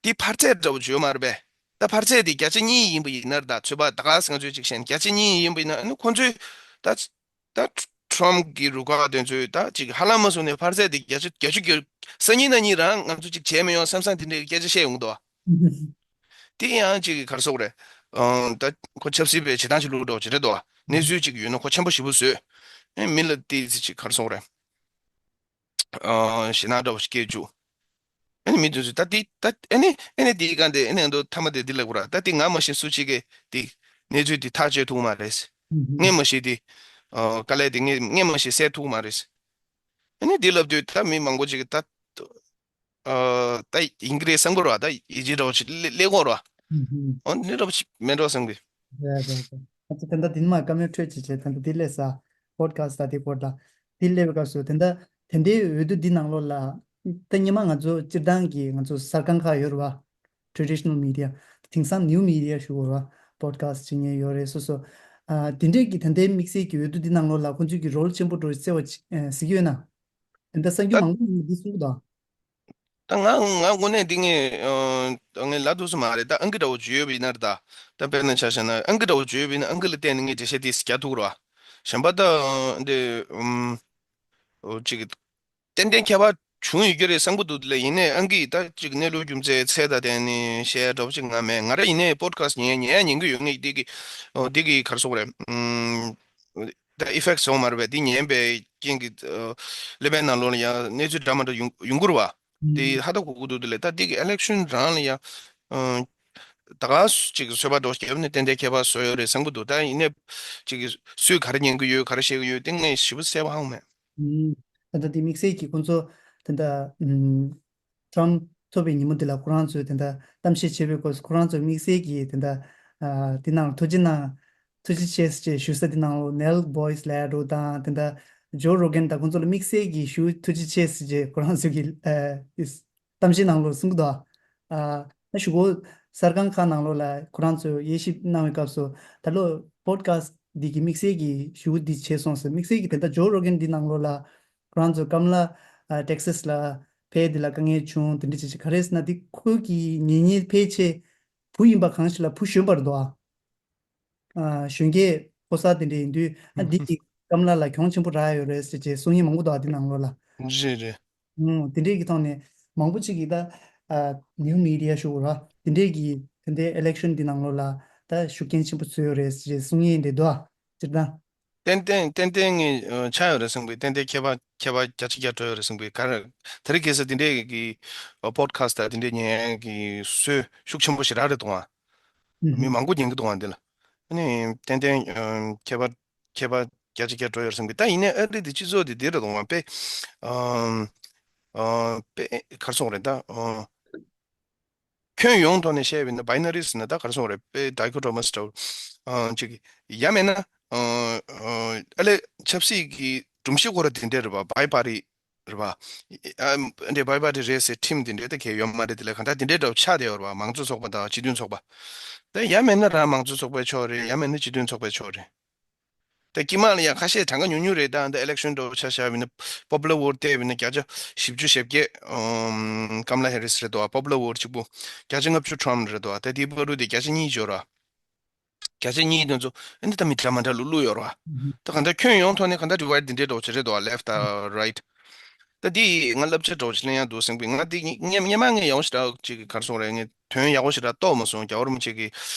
དེ་འཕར་ཚད་འདྲ་བོ་ཅིག་ཡོད་མ་རེད་པས། ད་འཕར་ཚད་དེ་བརྒྱ་ཆ་གཉིས་ཡིན་པ་ཡིན་ན་རེད། ད་ཚོད་དཔག་ད་ག་སེ་ང་ཚོས་ཅིག་བཤད་ན་བརྒྱ་ཆ་གཉིས་ཡིན་པ་ཡིན་ན་ཨ་ནི་ཁོང་ཚོས་ད་ད་ཊམ་གི་རུ་ཁག་དེ་ཚོས་ད་ཅིག་ཧ་ལམ་མ་སོང་ནས་འཕར་ཚད་དེ་བརྒྱ་ཆ་བརྒྱད་ཅུ་གྱ་སང་ཉིན་གནངས་ཉིན་རང་ང་ཚོ་ཅིག་བྱས་མི་ཡོང་བསམ་བསམ་དེ་འདྲའི་སྐད་ཆ་བཤད་ཡོང་གི་འདུག་བ། དེ་ཡང་ཅིག་ག་རེ་ཟེར་དགོས་རེད། ཨང་ད་ཁོ་ཆབ་སྲིད་པའི་བྱེད་སྟངས་ཅིག་བླུགས་འགྲོ་བྱེད་རེད་དོ། གནས་ཚུལ་ཅིག་ཡོད་ན་ཁོ་ཆེན་པོ་ཞེ་པོ་བཟོས། ཨེ་མི་ལ་དེ་ཅིག་ག་རེ་ཟེར་དགོས་རེད། ཨང་ཞེད་སྣང་འདྲ་བོ་ཞིག་སྐྱེ་བཅུག་ཨེ་ནི་མི་དེ་ཚོས་ད་དེ་ད་ཨེ་ནི་ཨེ་ནི་དེའི་སྒང་དེ་ཨེ་ནི་འདུག་མཐའ་མ་དེ་འདི་ལབ་དགོས་ར། ད་དེ་ང་མ་གཞི་སུ་གཅིག་གིས་དེ་གནས་ཚུལ་དེ་ཐག་གཅོད་ཐུབ་མ་རེད། ངས་མ་གཞི་དེ་ཨ་དཀའ་ལས་དེ་ངས་ངས་མ་གཞི་སེལ་ཐུབ་མ་རེད། ཨེ་ནི་དེ་ལབ་དུས་ད་མི་མང་པོ་ཅིག་གིས་ད། ཨ་ད་ཡིན་གྱི་རེད་བསམ་གྱི་རེད་བ། ད་ཡིད་ཆེས་འདྲ་བོ་ཞིག་སླེ་སླེབས་ཀྱི་རེད་བ། ཨོ་འདི་འདྲ་བོ་ཞིག་མེད་འགྲོ་བསམ་གྱི། རེད་རེད་རེད། ང་ཚོ་ད་ལྟ་འདི་ནས་མར་བཀའ་མོལ་འཕྲོད་ཅིག་བྱས། ད་ལྟ་འདི་སླེབས་ས་པོ་ཌི་ཁ་སི་ཊི་ད་འདི་སྐོར་ལ་འདི་སླེབས་པའི་སྐབས་སུ་ད་ལྟ་དེ་འདྲའི་འོས་བསྡུ་འདི་ནང་ལོགས་ལ་ད་སྔོན་མ་ང་ཚོ་སྤྱིར་བཏང་གི་ང་ཚོ་གསར་ཁང་ཁག་ཡོད་རེད་བ། traditional media དེང་སང་new media ཞུ་དགོས་རེད་བ། པོ་ཌི་ཁ་སི་ཊི་བྱེད་མཁན་ཡོད་རེད། སོ་སོ་ཨ་དེ་འདྲའི་གི་ད་ལྟའི་དམིགས་བསལ་གྱི་འོས་བསྡུ་འདི་ནང་ལོགས་ལ་ཁོང་ཚོས་ཀྱི་རོལ་ཆེན་པོ་འདྲ་བོ་ཞིག་རྩེ་བ་ཅིག་ཨ་གཟིགས་ཀྱི་ཡོད་ན། ད་གསར་འགྱུར་མང་པོ་ཡིན་འདི་གསུངས་དང་། ད་ང་ང་དངོས་གནས་འདི་ངས་ཨ་ངས་ལབ་ཐུབ་ས་མ་རེད། ད་ཨང་ཀི་འདྲ་བོ་བརྗོད་ཡོད་པ་ཡིན་ན་རེད། ད་ད་དཔེར་ན་ཆ་བཞག་ན་ཨང་ཀི་འདྲ་བོ་བརྗོད་ཡོད་པ་ཡིན་ན་ཨང་ཀི་ལ་བརྟེན་ནས་ངས་འགྲེལ་བཤད་དེ་རྒྱག་ཐུབ་ཀྱི་རེད་བ། གཞན་པ་ད་ཨ་འདི་ཨམ་ཨོ་ཅིག་ཏན་ཏན་ཁྱད་པར་བྱུང་ཡོད་ཀྱི་རེད་བསམ་གྱི་འདུག་ལ་ཡིན་ནའི་ཨང་ཀི་ད་ཅིག་གནས་ལུགས་རྒྱུ་མཚན་ཚད་དང་ལྡན་ནས་བཤད་འདྲ་བོ་ཅིག་ང་མེད། ང་རང་ཡིན་ནའི་པོ་ཌི་ཁ་སི་ཊི་ཉན་ཉན་ཡང་ཉན་གྱི་ཡོད། ངས་འདི་གི་ཨོ་འདི་གི་ག་རེ་ཟེར་དགོས་རེད། ཨམ་ད་ཨི་ཕེག་ཊི་བྱུང་མ་རེད་པས། འདི་ཉན་པའི་རྐྱེན་གྱིས་ཨ་ཀླད་པའི་ནང་ལོགས་ལ་ཡང་གནས་ཚུལ་འདྲ་མི་འདྲ་ཡོང་ཡོང་གི་རེད་བ། དེ་ཧ་ད་གོ་གི་འདུག་དེ་ལས་ད་དེ་གི་ཨི་ལེག་ཤན་རང་ལ་ཡང་ཨ་ད་ག་ཅིག་ཚོད་དཔག་འདྲ་བོ་བརྒྱབ་ནས་ཏན་ཏན་ཁྱད་པར་བཟོ་ཡོད་རེད་བསམ་གྱི་འདུག་ད་ཡིན་ནའི་ཅིག་སུས་ག་རེ་ཉན་གྱི་ཡོད་ག་རེ་བཤད་ཀྱི་ཡོད་དེ་ངས་ཞིབ་པོ་གསལ་པོ་ཧ་གོ་མེད། ཨུམ། ད་ལྟ་དེ་དམིགས་བསལ་གྱིས་ཁོང་ཚོ་ད་ལྟ་ཨུམ་ཊམ་ཐོབ་པའི་ཉིན་མོ་འདི་ལ་ཁོ་རང་ཚོས་ད་ལྟ་གཏམ་བཤད་བྱེད་པའི་སྐབས་སུ་ཁོ་རང་ཚོས་དམིགས་བསལ་གྱིས་ད་ལྟ་ཨ་དེ་ནང་ལ་ཐུགས་རྗེ་གནང་ཐུགས་རྗེ་ཆེ་ཞེས་ཞུ་ས་དེ་ནང་ལ་ནེལ་བྷོ་ཡིས་ལབ་འགྲོ་དང་ད་ལྟ་ཇོ་རོ་གན་དང་ཁོང་ཚོ་ལ་དམིགས་བསལ་གྱིས་ཞུ་ཐུགས་རྗེ་ཆེ་ཞེས་ཁོ་རང་ཚོ་གི་ཨ་གཏམ་བཤད་ནང་ལ་གསུང་གི་འདུག་ཨ་ད་ཞུ་གོ་གསར་ཁང་ཁག་ནང་ལོགས་ལ་ཁོ་རང་ཚོས་དབྱེ་ཞིབ་གནང་བའི་སྐབས་སུ་ད་ལོ་པོ་ཌི་ཁ་སི་ཊི་འདི་གི་དམིགས་བསལ་གྱི་ཞུ་འདི་བྱས་སོང་ཟེར། དམིགས་བསལ་གྱི་དེ་འདྲ་ཇོ་རོ་གན་འདི་ནང་ལོགས་ལ་ཁོ་རང་ཚོ་ཀམ་ལ་ཨ་ཊེག་སཱ་ལ་ཕེབས་འདི་ལ་དཀའ་ངལ་བྱུང་དེ་འདྲ་ཅིག་ག་རེ་ཟེར་ན་འདི་ཁོ་གི་གཉེན་ཉེ་ཕལ་ཆེར་བུ་ཡིན་པ་གང་ཞིག་ལ་བུ་གཞོན་པ་རེད་འདུག་ཨ། ཨ་གཞོན་སྐྱེས་ཕོ་གསར་དེ་འདྲ་ཡིན་དུས་ཨ་འདི་གི་ཀམ་ལ་ལ་གྱོང་ཆེན་པོ་རག་ཡོད་རེད་ཟེར་བྱས་གསུང་མཁན་མང་པོ་འདུག་ཨ་འདི་ནང་ལོགས་ལ། རེད་རེད། ཨུམ། དེ་འདྲས་ཀྱི་ཐོག་ནས་མང་པོ་ཅིག་གིས་ད་ཨ་ནིའུ་མི་ཌི་ཡ་ཞུ་དགོས་ར་དེ་འདྲས་ཀྱི་དེ་འདྲའི་ཨི་ལེག་ཤན་འདི་ནང་ལོགས་ལ་ད་ཤུགས་རྐྱེན་ཆེན་པོ་ཚུད་ཡོད་རེད་ཅེས་གསུང་ཡས་འདྲ་འདུག་ཨ། སྤྱིར་བཏང་། ཏན་ཏན་ཏན་ཏན་ངས་ཨ་ཆགས་ཡོད་རེད་བསམ་གི། ཏན་ཏན་ཁྱད་པར་ཁྱད་པར་བརྒྱ་ཆ་བརྒྱ་འགྲོ་ཡོད་རེད་བསམ་གི། ག་རེ་ད་རེས་ཁ་སང་དེ་འདྲས་ཀྱི་ཨ་པོ་ཌི་ཁ་སི་ཊི་དང་དེ་འདྲས་ཉན་ཡས་ཀྱི་སྲོལ་ཤུགས་ཆེན་པོ་ཞེ་དྲག་རེད་འདུག་ཨ། ཨུ་མི་ཧུམ། མང་པོ་ཉན་གི་འདུག་ཨ་འདི་ལ། ཨ་ནི་ཏན་ཏན་ཨ་ཁྱད་པར་ཁྱད་པར་བརྒྱ་ཆ་བརྒྱ་འགྲོ་ཡོད་རེད་བསམ་གི། ད་ཡིན་ནའི་ཨ་རི་འདི་སྤྱི་ཚོགས་འདི་འདི་རེད་འདུག་ཨ། དཔེ་ཨ་ཨ་དཔེ་ག་རེ་ཟེར་དགོས་རེད་ད། ཨ་ཁྱོན་ཡོངས་ཐོག་ནས་བཤད་པ་ཡིན་ན་བའི་ནེ་རི་ཟེར་ན་ད་ག་རེ་ཟེར་དགོས་རེད། དཔེ་ཌའི་ཁོ་ཊོ་མ་སི་འདྲ་བོ་ཨ་ཅིག་ཡང་མིན་ན་ཨ་ཨ་ཨ་ལས་ཆབ་སྲིད་ཀྱི་སྒྲོམ་གཞི་ཁོ་ར་འདི་འདྲ་རེད་པ། བའི་པར་ཊི། རེད་པ། ཨ་འདྲའི་བྷའི་པར་ཊི་རེད་ཟེར་ཁྲིམས་དེ་འདྲའི་ད་གལ་ཡོད་མ་རེད། དེ་ལས་གང་ལྟར་དེ་འདྲའི་འདྲ་བོ་ཆགས་བསྡད་ཡོད་རེད་པ། མང་གཙོ་ཚོགས་པ་དང་སྤྱི་མཐུན་ཚོགས་པ། ད་ཡང་མིན་ན་རང་མང་གཙོ་ཚོགས་པའི་ཕྱོགས་རེད། ཡང་མིན་ན་སྤྱི་མཐུན་ཚོགས་པའི་ཕྱོགས་རེད། ད་དཀྱིལ་མ་ལ་ཡང་ཁ་ཤས་གྲངས་ཀ་ཉུང་ཉུང་རེད། ད་ད་ཨི་ལེག་ཤན་འདྲ་བོ་ཆ་བཞག་པ་ཡིན་ན། པོ་པུ་ལར་ཝོ་ཊི་བལྟས་པ་ཡིན་ན་བརྒྱ་ཆ་བཞི་བཅུ་ཞེ་བརྒྱད། ཨམ། ཀམ་ལ་ཧེ་རིས་རེད་དོ། པོ་པུ་ལར་ཝོ་ཊི་གཅིག་པུ་བརྒྱ་ཆ་ལྔ་བཅུ་ཊམ་རེད་དོ། ད་དེའི་བར་དུ་དེ་བརྒྱ་ཆ་གཉིས་འབྱོར་ར། བརྒྱ་ཆ་གཉིས་དེ་ཚོ་ཨ་ནི་ད་མི་འདྲ་མ་འདྲ་ལུག་ལུག་ཡོད་ར། ད་གང་ལྟར་ཁྱོན་ཡོངས་ཐོག་ནས་གང་ལྟར་ཌི་ཝའི་ཌི་འདི་འདྲའི་འདྲ་བོ་ཅིག་རེད་དོ། ལེཕ་ཊི་དང་རའིཊ། ད་འདི་ང་བསླབ་བྱ་འདྲ་བོ་ཅིག་ལེན་ཡག་འདུག་སེམས་ཀྱི། ང་འདི་སྔ་སྔ་མ་ངས་ཡག་པོ་ཞེ་དྲག་ཅིག་ག་རེ་ཟེར་དགོས་རེད། ངས་དོན་ཡག་པོ་ཞེ་དྲག་རྟོགས་མ་སོང་། རྒྱལ་བ་རིན་པོ་ཆེ་གི་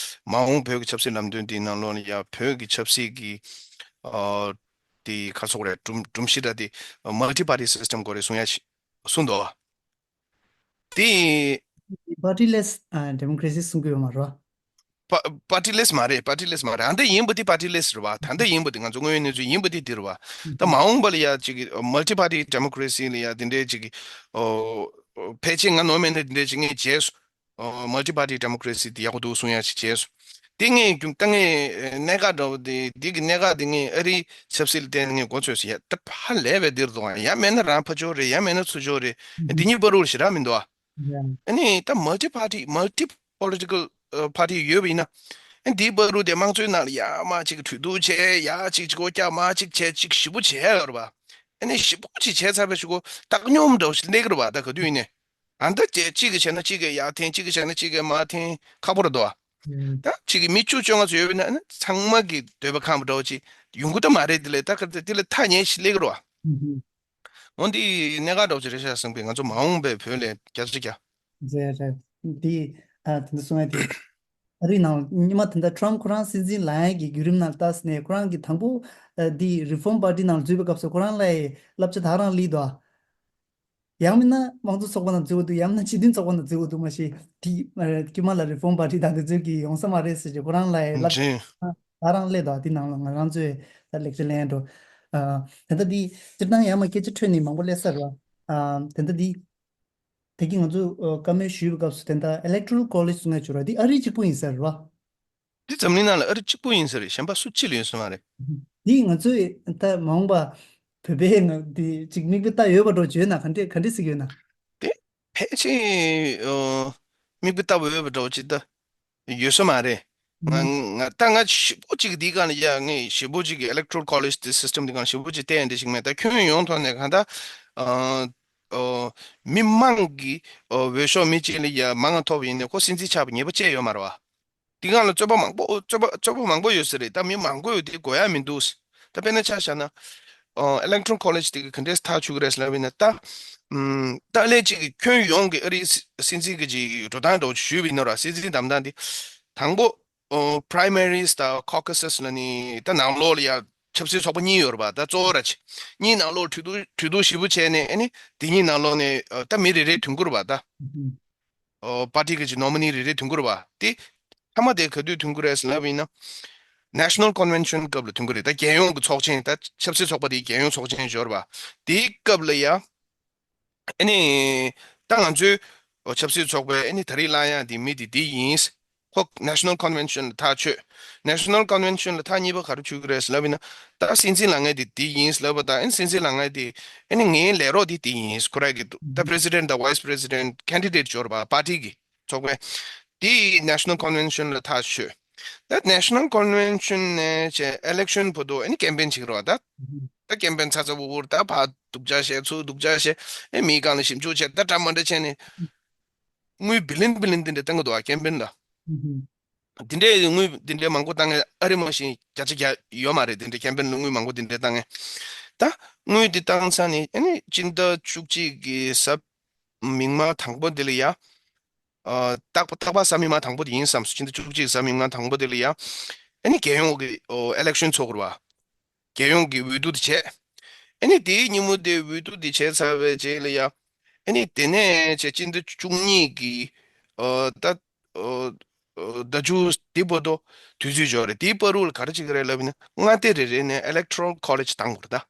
མ་འོངས་བོད་ཀྱི་ཆབ་སྲིད་ལམ་སྟོན་འདིའི་ནང་ལོགས་ལ་ཡ་བོད་ཀྱི་ཆབ་སྲིད་ཀྱི་ཨ་འདི་ག་རེ་ཟེར་དགོས་རེད། སྒྲོམ་སྒྲོམ་གཞི་འདྲ་འདི་མལ་ཊི་པར་ཊི་སིས་ཊམ་དགོས་རེད་གསུང་ཡག་ཞིག་གསུངས་འདུག་བ། འདི་པར་ཊི་ལེ་སི་ཌེ་མོ་ཀ་རེ་སི་གསུང་གི་ཡོད་མ་རེད་བ། པ་པར་ཊི་ལེ་སི་མ་རེད། པར་ཊི་ལེ་སི་མ་རེད། ཨ་འདྲ་ཡིན་པ་དེ་པར་ཊི་ལེ་སི་རེད་བ། ད་འདྲ་ཡིན་པ་དེ་ང་ཚོ་དངོས་ཡོད་གནས་ཚུལ་ཡིན་པ་དེ་འདི་རེད་བ། ད་མ་འོངས་པ་ལ་ཡ་ཅིག་གི་མལ་ཊི་པར་ཊི་ཌེ་མོ་ཀ་རེ་སི་ལ་ཡ་དེ་འདྲའི་ཅིག་གི་ཨོ་ཕལ་ཆེར་ང་ནོར་མེད་ན་དེ་འདྲའི་ཅིག་ངས་བརྗེད་སོང་། ཨོ་མལ་ཊི་པར་ཊི་ཌེ་མོ་ཀ་རེ་སི་དེ་ཡག་པོ་འདུག་གསུང་ཡག་ཅིག་བརྗེད་སོང་། དེ་ངས་རྒྱུན་ད་ངས་གནད་འགག་འདྲ་བོ་དེ་འདི་གི་གནད་འགག་དེ་ངས་ཨ་རིའི་ཆབ་སྲིད་ལ་བརྟེན་ནས་ངས་མགོ་ཚོས་སོང་། ཡ་ད་ཕར་ལས་པའི་འདིར་འདུག་ཡང་མེད་ན་རང་ཕར་ཕྱོགས་རེད། ཡང་མེད་ན་ཚུར་ཕྱོགས་རེད། འདི་གཉིས་བར་དུ་ཞེ་དྲག་མི་འདུག་ཨ། ཨ་ནི་ད་མལ་ཊི་པར་ཊི་མལ་ཊི་པོ་ལི་ཊི་ཀལ་པར་ཊི་ཡོད་པ་ཡིན་ན། ཨ་འདིའི་བར་དུ་དེ་དམངས་གཙོའི་ནང་ལ་ཡར་མར་ཅིག་གྲོས་བསྡུར་བྱས། ཡར་ཅིག་ཅིག་སྒོ་རྒྱག་མར་ཅིག་བྱས། ཅིག་ཞེ་པོ་བྱས་ཡོད་རེད་པ། ཨ་ནི་ཞེ་པོ་ཅིག་བྱས་ཚར་བའི་གཞུག་གུ་བཏང་སྙོམས་འདྲ་བོ་ཞིག་སླེབས་ཀྱི་རེད་པ། ད་ག་དུས་ཡིན་ནའི། ཨ་ད་ཅིག་གཅིག་གིས་བྱས་ན་གཅིག་གིས་ཡར་འཐེན། གཅིག་གིས་བྱས་ན་གཅིག་གིས་མར་འཐེན། ཁག་པོ་རེད་དོ། ད་གཅིག་གིས་མི་བཅུ་བཅོ་ལྔ་ཙམ་ཡོད་པ་ཡིན་ན་ཨ་ནི་ཚང་མ་གི་འདོད་པ་ཁེངས་པ་འདྲ་བོ་ཅིག་ཡོང་གི་ད་མ་རེད། དེ་ལས་ད་ག་དེ་ལས་ཐག་ཉེ་ཞིག་སླེབས་ཀྱི་རེད་པ། འོ་འདི་གནད་འགག་འདྲ་བོ་ཅིག་རེད་ཤག་བསམ་གི། ང་ཚོ་མ་འོངས་པའི་བོད་ལ་བརྒྱ་ཆ་བརྒྱ། རེད་རེད། འདི་ཨ་དེ་འདྲ་གསུང་ཡ་དེ། ཨ་རིའི་ནང་ཉི་མ་དེ་འདྲ་ཊམ་ཁོ་རང་སྲིད་འཛིན་ལངས་ཡ་གི་བརྒྱུད་རིམ་ནང་ལ་བལྟས་ནས་ཁོ་རང་གི་དང་པོ་ཨ་འདི་རི་ཕོམ་པར་ཊི་ནང་འཛུལ་བའི་སྐབས་སུ་ཁོ་རང་ལ་བསླབ་བྱ་ད་རང་སླེབས་འདུག་ཡང་མིན་ན་དམངས་གཙོ་ཚོགས་པ་ནང་འཛུལ་བ་འདུག་ཡང་མིན་ན་སྤྱི་མཐུན་ཚོགས་པ་ནང་འཛུལ་བ་འདུག་མ་གཞི་དེ་ཨ་དཀྱུས་མ་ལ་རི་ཕོམ་པར་ཊི་དང་དེ་ཚོ་གི་ཡོང་ས་མ་རེད་ཟེར་གྱི་ཁོ་རང་ལ་བསླབ་བྱ་ད་རང་སླེབས་འདུག་དེ་ནང་ལ་ང་རང་ཚོས་ད་ལེགས་ཆ་ལེན་འགྲོ། ཨ་དེ་འདྲ་འདི་སྤྱིར་བཏང་ཡང་མ་སྐད་ཆ་འཕྲོས་ནས་མང་པོ་སླེབས་ས་རེད་བ། ཨ་དེ་འདྲ་འདི། དེ་གིས་ང་ཚོས་ཨ་བཀའ་མོལ་ཞུས་པའི་སྐབས་སུ་དེ་འདྲ་Electoral College་གསུང་ཡ་བྱུང་ར། འདི་ཨ་རི་གཅིག་པུ་ཡིན་ས་རེད་བ། འདི་འཛམ་གླིང་ནང་ལ་ཨ་རི་གཅིག་པུ་ཡིན་ས་རེད། གཞན་པ་སུ་གཅིག་ལ་ཡོད་ས་མ་རེད། འདི་ང་ཚོས་ད་མ་འོངས་པ་བོད་པའི་ནང་འདི་གཅིག་མིག་དཔེ་ལྟ་འོས་པ་འདྲ་བོ་བྱོས་ན་ག་འདྲས་ག་འདྲས་ཟེར་གྱི་ཡོད་ན། དེ་ཕལ་ཆེར་ཨ་མིག་དཔེ་ལྟ་འོས་པ་འདྲ་བོ་ཅིག་ད་ཡོད་ས་མ་རེད། ང་ང་ད་ང་ཞེ་པོ་ཅིག་འདི་སྒང་ལ་ཡ་ངས་ཞེ་པོ་ཅིག་གི་Electoral College་དེ་སིས་ཊམ་འདི་སྒང་ཞེ་པོ་ཅིག་བལྟས་ཡ་འདི་ཞིག་མེད། ད་ཁྱོན་ཡོངས་ཐོག་ནས་གང་ལྟར་ཨ་ཨ་མི་མང་གི་ཨ་འོས་ཤོག་མི་གཅིག་ལ་ཡ་མང་ང་ཐོབ་ཡིན་ནའི་ཁོ་སྲིད་འཛིན་ཆགས་པའི་ཉེས་པ་ཅི་ཡང་ཡོད་མ་རེད་བ། འདི་སྒང་ལ་རྩོད་པ་མང་པོ་རྩོད་པ་རྩོད་པ་མང་པོ་ཡོད་ས་རེད། ད་མི་མང་པོས་འདི་དགོས་ཡ་མི་འདུག་ད་དཔེར་ན་ཆ་བཞག་ན་ཨ་Electoral College་དེ་གི་ག་འདྲས་ཐག་ཆོད་ཀྱི་རེད་ཟེར་ལབ་ཡིན་ན། ད་ཨམ་ད་ལས་གཅིག་གི་ཁྱོན་ཡོངས་ཀྱི་ཨ་རིའི་སྲིད་སྲིད་འཛིན་གྱི་ཅིག་འགྲོ་སྟངས་འདྲ་བོ་ཞུས་པ་ཡིན་ན་ར། སྲིད་འཛིན་བདམས་སྟངས་འདི་དང་པོ་ཨོ་primaries་དང་caucuses་ལ་ནི་ད་ནང་ལོགས་ལ་ཡ་ཆབ་སྲིད་ཚོགས་པ་གཉིས་ཡོད་རེད་པ། ད་གཙོ་བོ་ར་ཆེ་གཉིས་ནང་ལོགས་གྲོས་བསྡུར་གྲོས་བསྡུར་ཞིབ་པོ་བྱས་ནས་ཨ་ནི་དེ་གཉིས་ནང་ལོགས་ནས་ཨ་ད་མི་རེ་རེ་ཐོན་གྱི་རེད་པ། ད་ཨོ་པར་ཊི་གི་ཅིག་ནོ་མི་ནི་རེ་རེ་ཐོན་གྱི་རེད་པ། དེ་མཐའ་མ་དེ་ག་དུས་ཐོན་གྱི་རེད་ཟེར་ལབ་ཡིན་ན། National Convention་སྐབས་ལ་ཐོན་གྱི་རེད། ད་རྒྱལ་ཡོངས་ཀྱི་ཚོགས་ཆེན། ད་ཆབ་སྲིད་ཚོགས་པ་དེའི་རྒྱལ་ཡོངས་ཚོགས་ཆེན་ཡོད་རེད་པ། དེའི་སྐབས་ལ་ཡ། ཨ་ནི། ད་ང་ཚོའི་ཆབ་སྲིད་ཚོགས་པའི་ཨ་ནི་ད་རེས་བླངས་ཡག་འདི་མི་འདི་འདི་ཡིན། ཁོ་National Convention་ལ་ཐག་ཆོད། National Convention་ལ་ཐག་གཉིས་པ་ག་རེ་ཆོད་ཀྱི་རེད་ཟེར་ལབ་ཡིན་ན། ད་སྲིད་འཛིན་ལངས་མཁན་འདི་འདི་ཡིན་ཟེར་ལབ་པ་དང་། ཨ་ནི་སྲིད་འཛིན་ལངས་མཁན་འདི་ཨ་ནི་ངའི་ལས་རོགས་འདི་འདི་ཡིན། ཁོ་རང་གི་ད་President་དང་Vice President་candidate་ཡོད་རེད་པ། པར་ཊི་གི་ཚོགས་པའི་འདི་National Convention་ལ་ཐག་ཆོད། ད་National Convention་ནས་བྱས་election་བར་དུ་ཨ་ནི་campaign་བྱེད་ཀྱི་རེད་པ། ད་ད་campaign་ཚ་ཚ་འུར་འུར། ད་ཕར་སྡུག་ཅག་བཤད་ཚུར་སྡུག་ཅག་བཤད། ཨེ་མིའི་སྒང་ལ་ཞིབ་འཇུག་བྱས། ད་འདྲ་མ་འདྲ་བྱས་ནས་དངུལ་བི་ལིན་བི་ལིན་དེ་འདྲ་བཏང་གི་འདུག་ཨ། campaign་ལ། དེ་འདྲའི་དངུལ་དེ་འདྲའི་མང་པོ་བཏང་མཁན་ཨ་རི་མ་གཞི་བརྒྱ་ཆ་བརྒྱ་ཡོད་མ་རེད། དེ་འདྲའི་campaign་ལ་དངུལ་མང་པོ་དེ་འདྲའི་བཏང་མཁན། ད་དངུལ་དེ་བཏང་ཚར་ནས་ཨ་ནི་སྤྱི་ཟླ་བཅུ་གཅིག་གི་གཟའ་མིག་དམར་དང་པོ་དེ་ལ་ཡ། ཨ་རྟག་པ་རྟག་པ་གཟའ་མིག་དམར་དང་པོ་དེ་ཡིན་བསམ་སོང་། སྤྱི་ཟླ་བཅུ་གཅིག་གཟའ་མིག་དམར་དང་པོ་དེ་ལ་ཡ། ཨ་ནི་རྒྱལ་ཡོངས་ཀྱི་ཨོ་election་ཚོགས་རེད་པ། རྒྱལ་ཡོངས་ཀྱི་འོས་བསྡུ་དེ་བྱས། ཨ་ནི་དེའི་ཉིན་མོ་དེ་འོས་བསྡུ་དེ་བྱས་ཚར་བའི་རྗེས་ལ་ཡ། ཨ་ནི་དེ་ནས་བྱས་སྤྱི་ཟླ་བཅུ་གཉིས་ཀྱི་ཨོ་ད་ཨོ་ཨོ་ཟླ་མཇུག་དེ་བར་དུ་དུས་ཚོད་འབྱོར་རེད། དེའི་བར་དུ་ལ་ག་རེ་བྱེད་ཀྱི་རེད་ལབ་ཡིན་ན། མངའ་སྡེ་རེ་རེ་ནས་Electoral College་བཏང་དགོས་རེད་ད།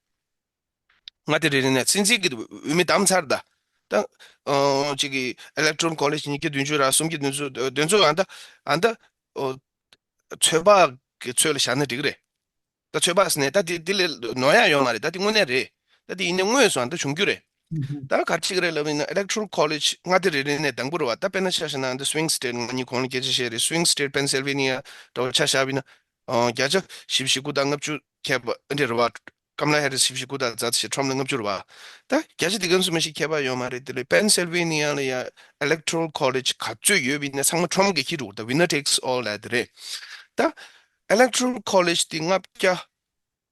མངའ་སྡེ་རེ་རེ་ནས་སྲིད་འཛིན་གྱི་འོས་མི་བདམས་ཚར་ད། ད་ཨོ་གཅིག་གི་Electoral College་ཉིས་བརྒྱ་བདུན་ཅུ་ར་སུམ་བརྒྱ་བདུན་ཅུ་དེ་ཚོ་ཨ་ད་ཨ་ད་ཨོ་ཚོད་དཔག་གི་ཚོད་ལ་བཞག་ན་འགྲིག་གི་རེད། ད་ཚོད་དཔག་ཟེར་ནས་ད་དེ་དེ་ལས་ནོར་ཡག་ཡོད་མ་རེད། ད་དེ་དངོས་གནས་རེད། ད་དེ་ཡིན་ནའི་དངོས་སུ་ཨ་ད་བྱུང་རྒྱུ་རེད། ད་ག་རེ་བྱེད་ཀྱི་རེད་ལབ་ཡིན་ན་electoral college མངའ་སྡེ་རེ་རེ་ནས་དང་པོ་རེད་བ། ད་དཔེར་ན་ཆ་བཞག་ན་འདི་swing state ང་གཉིས་གོང་ལ་སྐད་ཆ་བཤད་རེད། swing state Pennsylvania འདྲ་བོ་ཆ་བཞག་པ་ཡིན་ན་ཨ་བརྒྱ་ཆ་བཞི་བཅུ་ཞེ་དགུ་དང་ལྔ་བཅུ་ཁྱད་པར་འདི་རེད་བ། ཀམ་ལ་ཧེ་རི་སི་བཞི་བཅུ་ཞེ་དགུ་དང་རྩ་ཞེ་ཁྲོམ་ལ་ལྔ་བཅུ་རེད་བ། ད་བརྒྱ་ཆ་འདི་ག་ཚོད་མ་ཞིག་ཁྱད་པར་ཡོད་མ་རེད། དེ་ལས་Pennsylvania ལ་ཡ་electoral college ག་ཚོད་ཡོད་པ་ཡིན་ན་ཚང་མ་ཁྲོམ་གྱིས་འཁྱེར་འགྲོ་གི་རེད། ད་winner takes all ལབ་དེ་རེད། ད་electoral college དེ་ལྔ་བརྒྱ་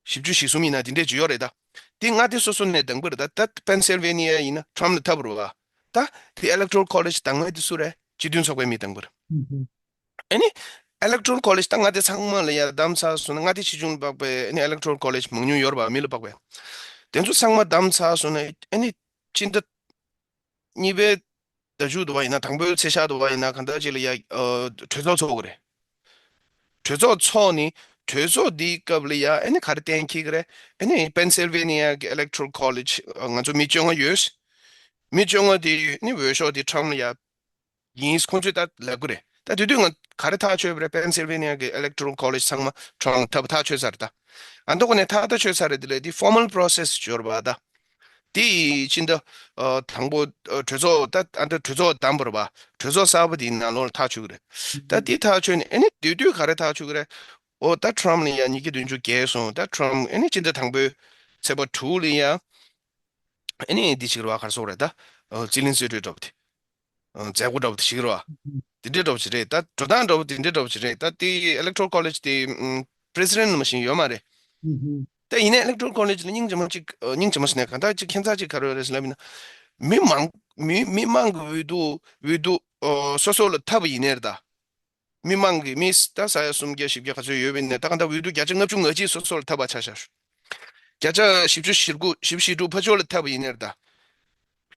བཞི་བཅུ་ཞེ་གསུམ་ཡིན་ན་དེ་འདྲས་ཅིག་ཡོད་རེད། ད་དེ་མངའ་སྡེ་སོ་སོ་ནས་དང་པོ་རེད། ད་ད་Pennsylvania ཡིན་ན་ཁྲོམ་ལ་འཐབ་རེད་བ། ད་དེ་electoral college དང་མངའ་སྡེ་སུ་རེད། སྤྱི་མཐུན་ཚོགས་པའི་མི་དང་པོ་རེད། ཨ་ནི་electoral college ད་མངའ་སྡེ་ཚང་མ་ལ་ཡ་བདམས་ཚར་སོང་ན། མངའ་སྡེ་ཆེ་ཆུང་ལ་དཔག་པའི་ཨ་ནི་electoral college མང་ཉུང་ཡོད་རེད་པ། མི་ལ་དཔག་པའི་དེ་ཚོ་ཚང་མ་བདམས་ཚར་སོང་ན་ཨ་ནི་སྤྱི་ཟླ་གཉིས་པའི་ཟླ་མཇུག་དུ་བ་ཡིན་ན། དང་པོའི་ཚེས་ཤར་དུ་བ་ཡིན་ན་གང་ལྟར་ཅིག་ལ་ཡ་ཨ་གྲོས་ཚོགས་ཚོགས་དགོས་རེད། གྲོས་ཚོགས་ཚོགས་ནི་གྲོས་ཚོགས་འདིའི་སྐབས་ལ་ཡ་ཨ་ནི་ག་རེ་གཏན་འཁེལ་གི་རེད། ཨ་ནི་Pennsylvania གི་electoral college ང་ཚོ་མི་བཅོ་ལྔ་ཡོད། མི་བཅོ་ལྔ་དེ་ནི་འོས་ཤོག་དེ་ཁྲོམ་ལ་ཡ་ཡིན། ཁོང་ཚོས་ད་ལབ་གི་རེད། ད་དེ་དུས་ང་ག་རེ་ཐག་ཆོད་པ་རེད། Pennsylvania གི་electoral college ཚང་མ་ཁྲོམ་ལ་འཐབ་པ་ཐག་ཆོད་ཚར་རེད། ད་ཨ་མདོ་ཁ་ནས་ཐག་ཐག་ཆོད་ཚར་རེད། དེ་ལས་དེ་formal process ཅིག་ཡོད་རེད་པ། ད་དེ་ཡི་ཕྱི་ཟླ་ཨ་དང་པོ་ཨ་གྲོས་ཚོགས་ད་ཨ་ད་གྲོས་ཚོགས་བདམས་པ་རེད་པ། གྲོས་ཚོགས་གསར་པ་དེའི་ནང་ལོགས་ལ་ཐག་ཆོད་གི་རེད། ད་དེ་ཐག་ཆོད་ནས་ཨ་ནི་དེ་དུས་ག་རེ་ཐག་ཆོད་གི་རེད། ཨོ་ད་ཁྲོམ་ལ་ཡ་ཉིས་བརྒྱ་བདུན་ཅུ་བརྒལ་སོང་། ད་ཁྲོམ་ཨ་ནི་ཕྱི་ཟླ་དང་པོའི་ཚེས་པ་དྲུག་ལ་ཡ་ཨ་ནི་འདི་ཞིག་རེད་པ། ག་རེ་ཟེར་དགོས་རེད། ད་ཨ་རྩིས་ལེན་རྩིས་སྤྲོད་འདྲ་པོ་དེ། ཨ་མཛད་སྒོ་འདྲ་པོ་དེ་ཞིག་རེད་པ། དེ་འདྲའི་འདྲ་པོ་ཞིག་རེད། ད་འགྲོ་སྟངས་འདྲ་པོ་དེ་འདྲའི་འདྲ་པོ་ཞིག་རེད། ད་དེ་electoral college དེ་ཨམ་president ནང་བཞིན་ཡོད་མ་རེད། ད་ཡིན་ནའི་electoral college ལ་སྙིང་རྗེ་མོ་གཅིག་ཨ་སྙིང་རྗེ་མོ་ཟེར་ནའི་གང་ལྟར་གཅིག་ཁྱད་མཚར་གཅིག་ག་རེ་རེད་ཟེར་ལབ་ཡིན་ན། མི་མང་མི་མི་མང་གི་འོས་བསྡུ་འོས་བསྡུ་ཨ་སོ་སོ་ལ་འཐབ་པ་ཡིན་ནའི་རེད། ད་མི་མང་གི་མི་ད་ས་ཡ་སུམ་བརྒྱ་བཞི་བརྒྱ་ག་ཚོད་ཡོད་པ་ཡིན་ནའི། ད་གང་ལྟར་འོས་བསྡུ་བརྒྱ་ཆ་ལྔ་བཅུ་ང་གཅིག་སོ་སོ་ལ་འཐབ་པ་ཆ་བཞག་ཞུ། བརྒྱ་ཆ་བཞི་བཅུ་ཞེ་དགུ་བཞི་བཅུ་ཞེ་དྲུག་ཕར་ཕྱོགས་ལ་འཐབ་པ་ཡིན་ནའི་རེད། ད་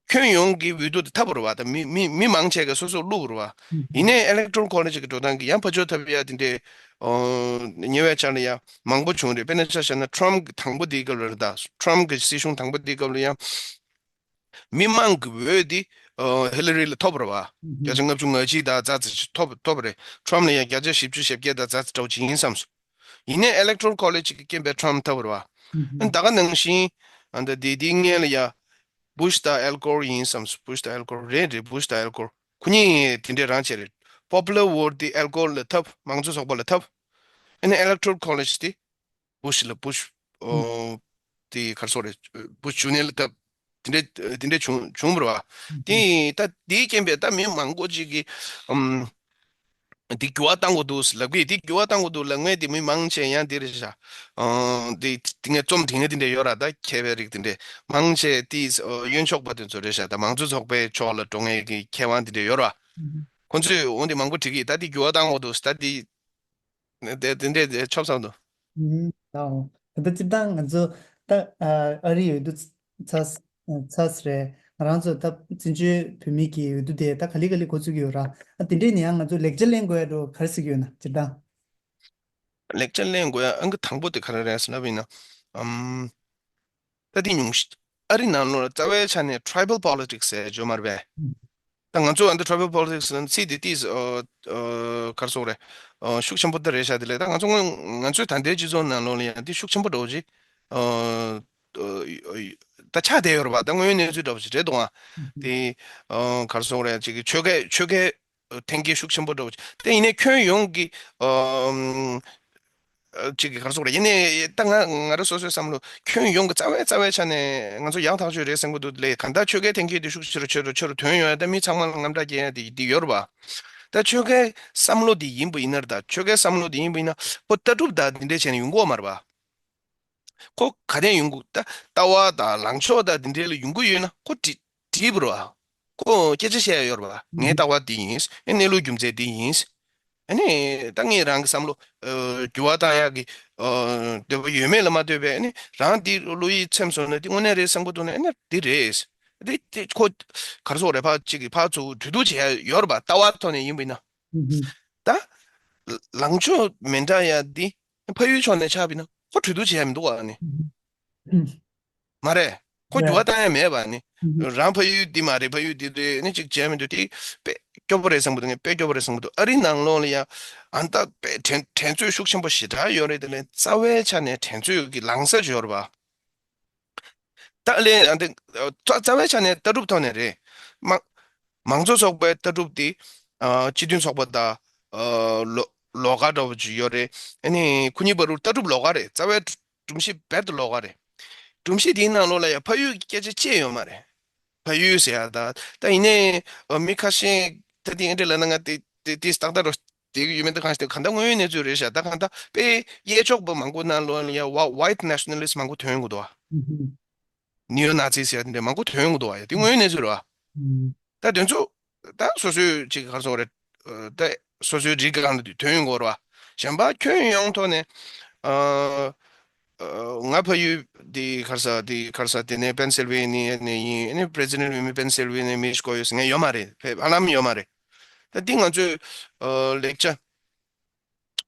ཁྱོན་ཡོངས་ཀྱི་འོས་བསྡུ་དེ་འཐབ་པ་རེད་པ། ད་མི་མི་མི་མང་ཆེ་གིས་སོ་སོར་བླུགས་པ་རེད་པ། ཡིན་ནའི་electoral college གི་འགྲོ་སྟངས་ཀྱིས་ཡང་ཕར་ཕྱོགས་འཐབ་ཡ་དེ་འདྲའི་ཨོ་ཉེ་བའི་ཆར་ལ་ཡང་མང་པོ་བྱུང་རེད། དཔེར་ན་ཆ་བཞག་ན་Trump གི་དང་པོ་དེའི་སྐབས་ལ་རེད། ད་Trump གི་སྲིད་གཞུང་དང་པོ་དེའི་སྐབས་ལ་ཡང་མི་མང་གི་འོས་དེ་ཨོ་Hillary ལ་ཐོབ་པ་རེད་པ། བརྒྱ་ཆ་ལྔ་བཅུ་ང་གཅིག་དང་རྩ་ཙམ་ཞིག་ཐོབ་ཐོབ་པ་རེད། Trump ལ་ཡང་བརྒྱ་ཆ་བཞི་བཅུ་ཞེ་བརྒྱད་དང་རྩ་ཙམ་འདྲ་བོ་ཅིག་ཡིན་བསམ་སོང་། ཡིན་ནའི་electoral college གི་རྐྱེན་པས་Trump ཐོབ་པ་རེད་པ། ཨ་ད་ག་ནང་བཞིན་ཨ་ད་དེ་དེའི་སྔོན་ལ་ཡ་Bush དང་Al Gore ཡིན་བསམ་སོང་། Bush དང་Al Gore རེད་རེད། Bush དང་Al Gore ཁོ་གཉིས་དེ་འདྲས་རང་བྱས་རེད། Popular vote དེ་Al Gore ལ་ཐོབ། མང་གཙོ་ཚོགས་པ་ལ་ཐོབ། ཨ་ནི་electoral college དེ་Bush ལ་Bush ཨོ་དེ་ག་རེ་ཟེར་དགོས་རེད། Bush Junior ལ་ཐོབ། དེ་འདྲས་དེ་འདྲས་བྱུང་བྱུང་བ་རེད་པ། དེ་ད་དེའི་རྐྱེན་པས་ད་མི་མང་པོ་ཅིག་གིས་ཨམ་འདི་འགྱུར་བ་གཏང་དགོས་འདུག་ལབ་གི། འདི་འགྱུར་བ་གཏང་དགོས་འདུག་ལབ་མཁན་དེ་མི་མང་ཆེ་ཡང་འདི་རེད་ཤག་ཨང་། འདི་འདི་ངས་རྩོམ་དེ་ངས་འདི་འདྲ་ཡོད་ར། ད་མཁས་པའི་རིགས་འདི་འདྲས་མང་ཆེ་དེ་གཡོན་ཕྱོགས་པ་དེ་ཚོ་རེད་ཤག་ད་མང་གཙོ་ཚོགས་པའི་ཕྱོགས་ལ་འགྲོ་མཁན་གྱི་མཁས་དབང་འདི་འདྲས་ཡོད་ར། ཁོ་ཚོས་འོ་འདི་མང་པོ་བྲིས་གི། ད་འདི་འགྱུར་བ་གཏང་དགོས་འདུག་ད་འདི་དེ་དེ་འདྲས་ཆོབ་བསམ་འདུག་ཨུམ། ད་འོང་། ད་ལྟ་སྤྱིར་བཏང་ང་ཚོ་ད་ཨ་རིའི་འོས་བསྡུ་ཚར་ཚར་རེད། ང་རང་ཚོ་ད་བཙན་བྱོལ་བོད་མི་གི་འོས་བསྡུ་དེ་ད་ག་ལེ་ག་ལེ་འགོ་ཚུགས་ཀྱི་ཡོད་ར། ཨ་དེ་འདྲས་ནས་ཡང་ང་ཚོ་ལེགས་ཆ་ལེན་དགོས་ཡ་འགྲོ་ག་རེ་ཟེར་གྱི་ཡོད་ན་སྤྱིར་བཏང་། ལེགས་ཆ་ལེན་དགོས་ཡ་ཨང་ཀི་དང་པོ་དེ་ག་རེ་རེད་ཟེར་ལབ་ཡིན་ན། ཨམ། ད་དེ་ཉུང་ཤ་ཨ་རི་ནང་ལོགས་ལ་རྩ་བའི་ཆ་ནས་tribal politics ཟེར་ཡ་ཡོད་མ་རེད་པས། ད་ང་ཚོ་ཨ་འདི་tribal politics ལ་ཚིག་འདི་ཏིས་ཨ་ཨ་ག་རེ་ཟེར་དགོས་རེད། ཨ་ཤུགས་ཆེན་པོ་ད་རེད་ཤག་དེ་ལས་ད་ང་ཚོ་ང་ང་ཚོའི་ད་ལྟའི་སྤྱི་ཚོགས་ནང་ལོགས་ལ་ཡང་འདི་ཤུགས་ཆེན་པོ་འདྲ་བོ་ཅིག་ཨ་ཨ་ད་ཆགས་བསྡད་ཡོད་རེད་པ། ད་དངོས་ཡོད་གནས་ཚུལ་འདྲ་བོ་ཅིག་རེད་འདུག་ཨ། དེ་ཨ་ག་རེ་ཟེར་དགོས་རེད། ཅིག་གི་ཆོལ་ཁའི་ཆོལ་ཁའི་འཐེན་འཁྱེར་ཤུགས་ཆེན་པོ་འདྲ་བོ་ཅིག་དེ་ཡིན་ནའི་ཁྱོན་ཡོངས་ཀྱི་ཨ་ཨ་ཅིག་གི་ག་རེ་ཟེར་དགོས་རེད། ཡིན་ནའི་ད་ང་ང་རང་སོ་སོའི་བསམ་བློ་ཁྱོན་ཡོངས་ཀྱི་རྩ་བའི་རྩ་བའི་ཆ་ནས་ང་ཚོ་ཡག་ཐག་ཆོད་རེད་བསམ་གྱི་འདུག་ལས། གང་ལྟར་ཆོལ་ཁའི་འཐེན་འཁྱེར་དེ་ཤུགས་ཆེ་རུ་ཆེ་རུ་ཆེ་རུ་ཐོན་ཡོང་ཡ། ད་མི་ཚང་མ་ལ་དངངས་སྐྲག་སྐྱེ་ཡ་དེ་དེ་ཡོད་རེད་པ། ད་ཆོལ་ཁའི་བསམ་བློ་དེ་ཡིན་པ་ཡིན་ན་རེད། ད་ཆོལ་ཁའི་བསམ་བློ་དེ་ཡིན་པ་ཡིན་ན་ཁོ་ལྟ་གྲུབ་དང་དེ་འདྲས་བྱས་ནས་ཡོང་གི་ཡོད་མ་རེད་པ། ཁོ་ག་རེ་ཡོང་གི། ད་ལྟ་བ་དང་ལངས་ཕྱོགས་དང་དེ་འདྲས་ལ་ཡོང་གི་ཡོད་ན་ཁོ་འགྲིག་འགྲིག་པ་རེད་པ། ཁོ་སྐད་ཆ་བཤད་ཡ་ཡོད་རེད་པ། ངའི་ལྟ་བ་འདི་ཡིན། ཨེ་གནས་ལུགས་རྒྱུ་མཚན་འདི་ཡིན། ཨ་ནི་ད་ངས་རང་གི་བསམ་བློ་ཨ་འགྱུར་བ་བཏང་ཡག་གི་ཨ་འདོད་པ་ཡོད་མེད་ལ་མ་ལྟོས་པའི་ཨ་ནི་རང་འདི་བློ་ཡིད་ཚིམ་སོང་ན་འདི་དངོས་གནས་རེད་བསམ་གྱི་འདུག་ན་ཨ་ནི་འདི་རེད། འདི་འདི་ཁོ་ག་རེ་ཟེར་དགོས་རེད། ཕར་གཅིག་གིས་ཕར་ཚུར་གྲོས་བསྡུར་བྱེད་ཡ་ཡོད་རེད་པ། ལྟ་བ་ཐོག་ནས་ཡིན་པ་ཡིན་ན། ད་ལངས་ཕྱོགས་མི་འདྲ་ཡ་འདི་ཕ་ཡུལ་ཕྱོགས་ནས་ཆགས་པ་ཡིན་ན་ཁོ་གྲོས་བསྡུར་བྱེད་ཡ་མི་འདུག་ཨ་ནི། མ་རེད། ཁོ་འགྱུར་བ་བཏང་ཡ་མེད་པ་ནི། རང་ཕ་ཡུལ་འདི་མ་རེད། ཕ་ཡུལ་འདི་རེད། ནི་ཅིག་བྱས་མི་འདུག་དེ་དཔེ་སྐྱོ་པོ་རེད་བསམ་གྱི་འདུག་ངས་དཔེ་སྐྱོ་པོ་རེད་བསམ་གྱི་འདུག་ཨ་རི་ནང་ལོགས་ལ་ཡ་ཨ་ནི་ད་དཔེ་འགྲན་འགྲན་རྩོད་ཤུགས་ཆེན་པོ་ཞེ་དྲག་ཡོད་རེད། དེ་ལས་རྩ་བའི་ཆ་ནས་འགྲན་རྩོད་ཀྱི་ལངས་ས་ཅིག་ཡོད་རེད་པ། ད་ལས་ཨ་འདི་ཨ་རྩ་རྩ་བའི་ཆ་ནས་ལྟ་གྲུབ་ཐོག་ནས་རེད། མང་མང་གཙོ་ཚོགས་པའི་ལྟ་གྲུབ་དེ་ཨ་སྤྱི་མཐུན་ཚོགས་པ་དང་ཨ་ལོ་ལོགས་ཀ་འདྲ་པོ་ཅིག་ཡོད་རེད། ཨ་ནི་ཁོ་གཉིས་བར་དུ་ལྟ་གྲུབ་ལོགས་ཀ་རེད། རྩ་བའི་སྒྲོམ་གཞི་རྦད་དེ་ལོགས་ཀ་རེད། སྒྲོམ་གཞི་དེའི་ནང་ལོགས་ལ་ཡང་ཕ་ཡུལ་གྱི་སྐད་ཆ་བཤད་ཡོད་མ་རེད། ཕ་ཡུལ་ཟེར་ཡ་ད་ད་ཡིན་ནའི་ཨ་མི་ཁ་ཤས་ད་དེ་འདྲ་ལབ་ན་ང་དེ་དེ་དེ་ཏག་ཏག་རོ། དེ་གི་ཡོད་མེད་ད་གང་ཞིག་དེ་གང་ལྟར་དངོས་ཡོད་གནས་ཚུལ་རེད་ཤག་ད་གང་ལྟར་དཔེ་གཡས་ཕྱོགས་པ་མང་པོ་ནང་ལོགས་ལ་ཡ་white nationalist མང་པོ་ཐོན་ཡོང་གི་འདུག་བ། ནིའོ་ནཱ་ཙི་ཟེར་ཡ་དེ་འདྲ་མང་པོ་ཐོན་ཡོང་གི་འདུག་བ། ཡ་དེ་དངོས་ཡོད་གནས་ཚུལ་རེད་བ། ད་དེ་ཚོ་ད་སོ་སོའི་ཅིག་ག་རེ་ཟེར་དགོས་རེད། ད་སོ་སོའི་རིགས་སྒང་ལ་ཐོན་ཡོང་གི་རེད་བ། གཞན་པ་ཁྱོན་ཡོངས་ཐོག་ནས་ཨ། ཨ་ང་ཕ་ཡུལ་དེ་ག་རེ་ཟེར་དེ་ག་རེ་ཟེར་དེ་ནས་པེན་སིལ་ཝེ་ནི་ཡ་ནས་ཡིན། ཨ་ནི་པྲེ་སི་ཌེན་འོས་མི་པེན་སིལ་ཝེ་ནི་མི་ཞིག་གོ་ཡོད་ཟེར་ངས་ཡོད་མ་རེད། ཕེབས་ཧ་ལམ་ཡོད་མ་རེད། ད་འདི་ང་ཚོས་ཨ་ལེགས་ཆ་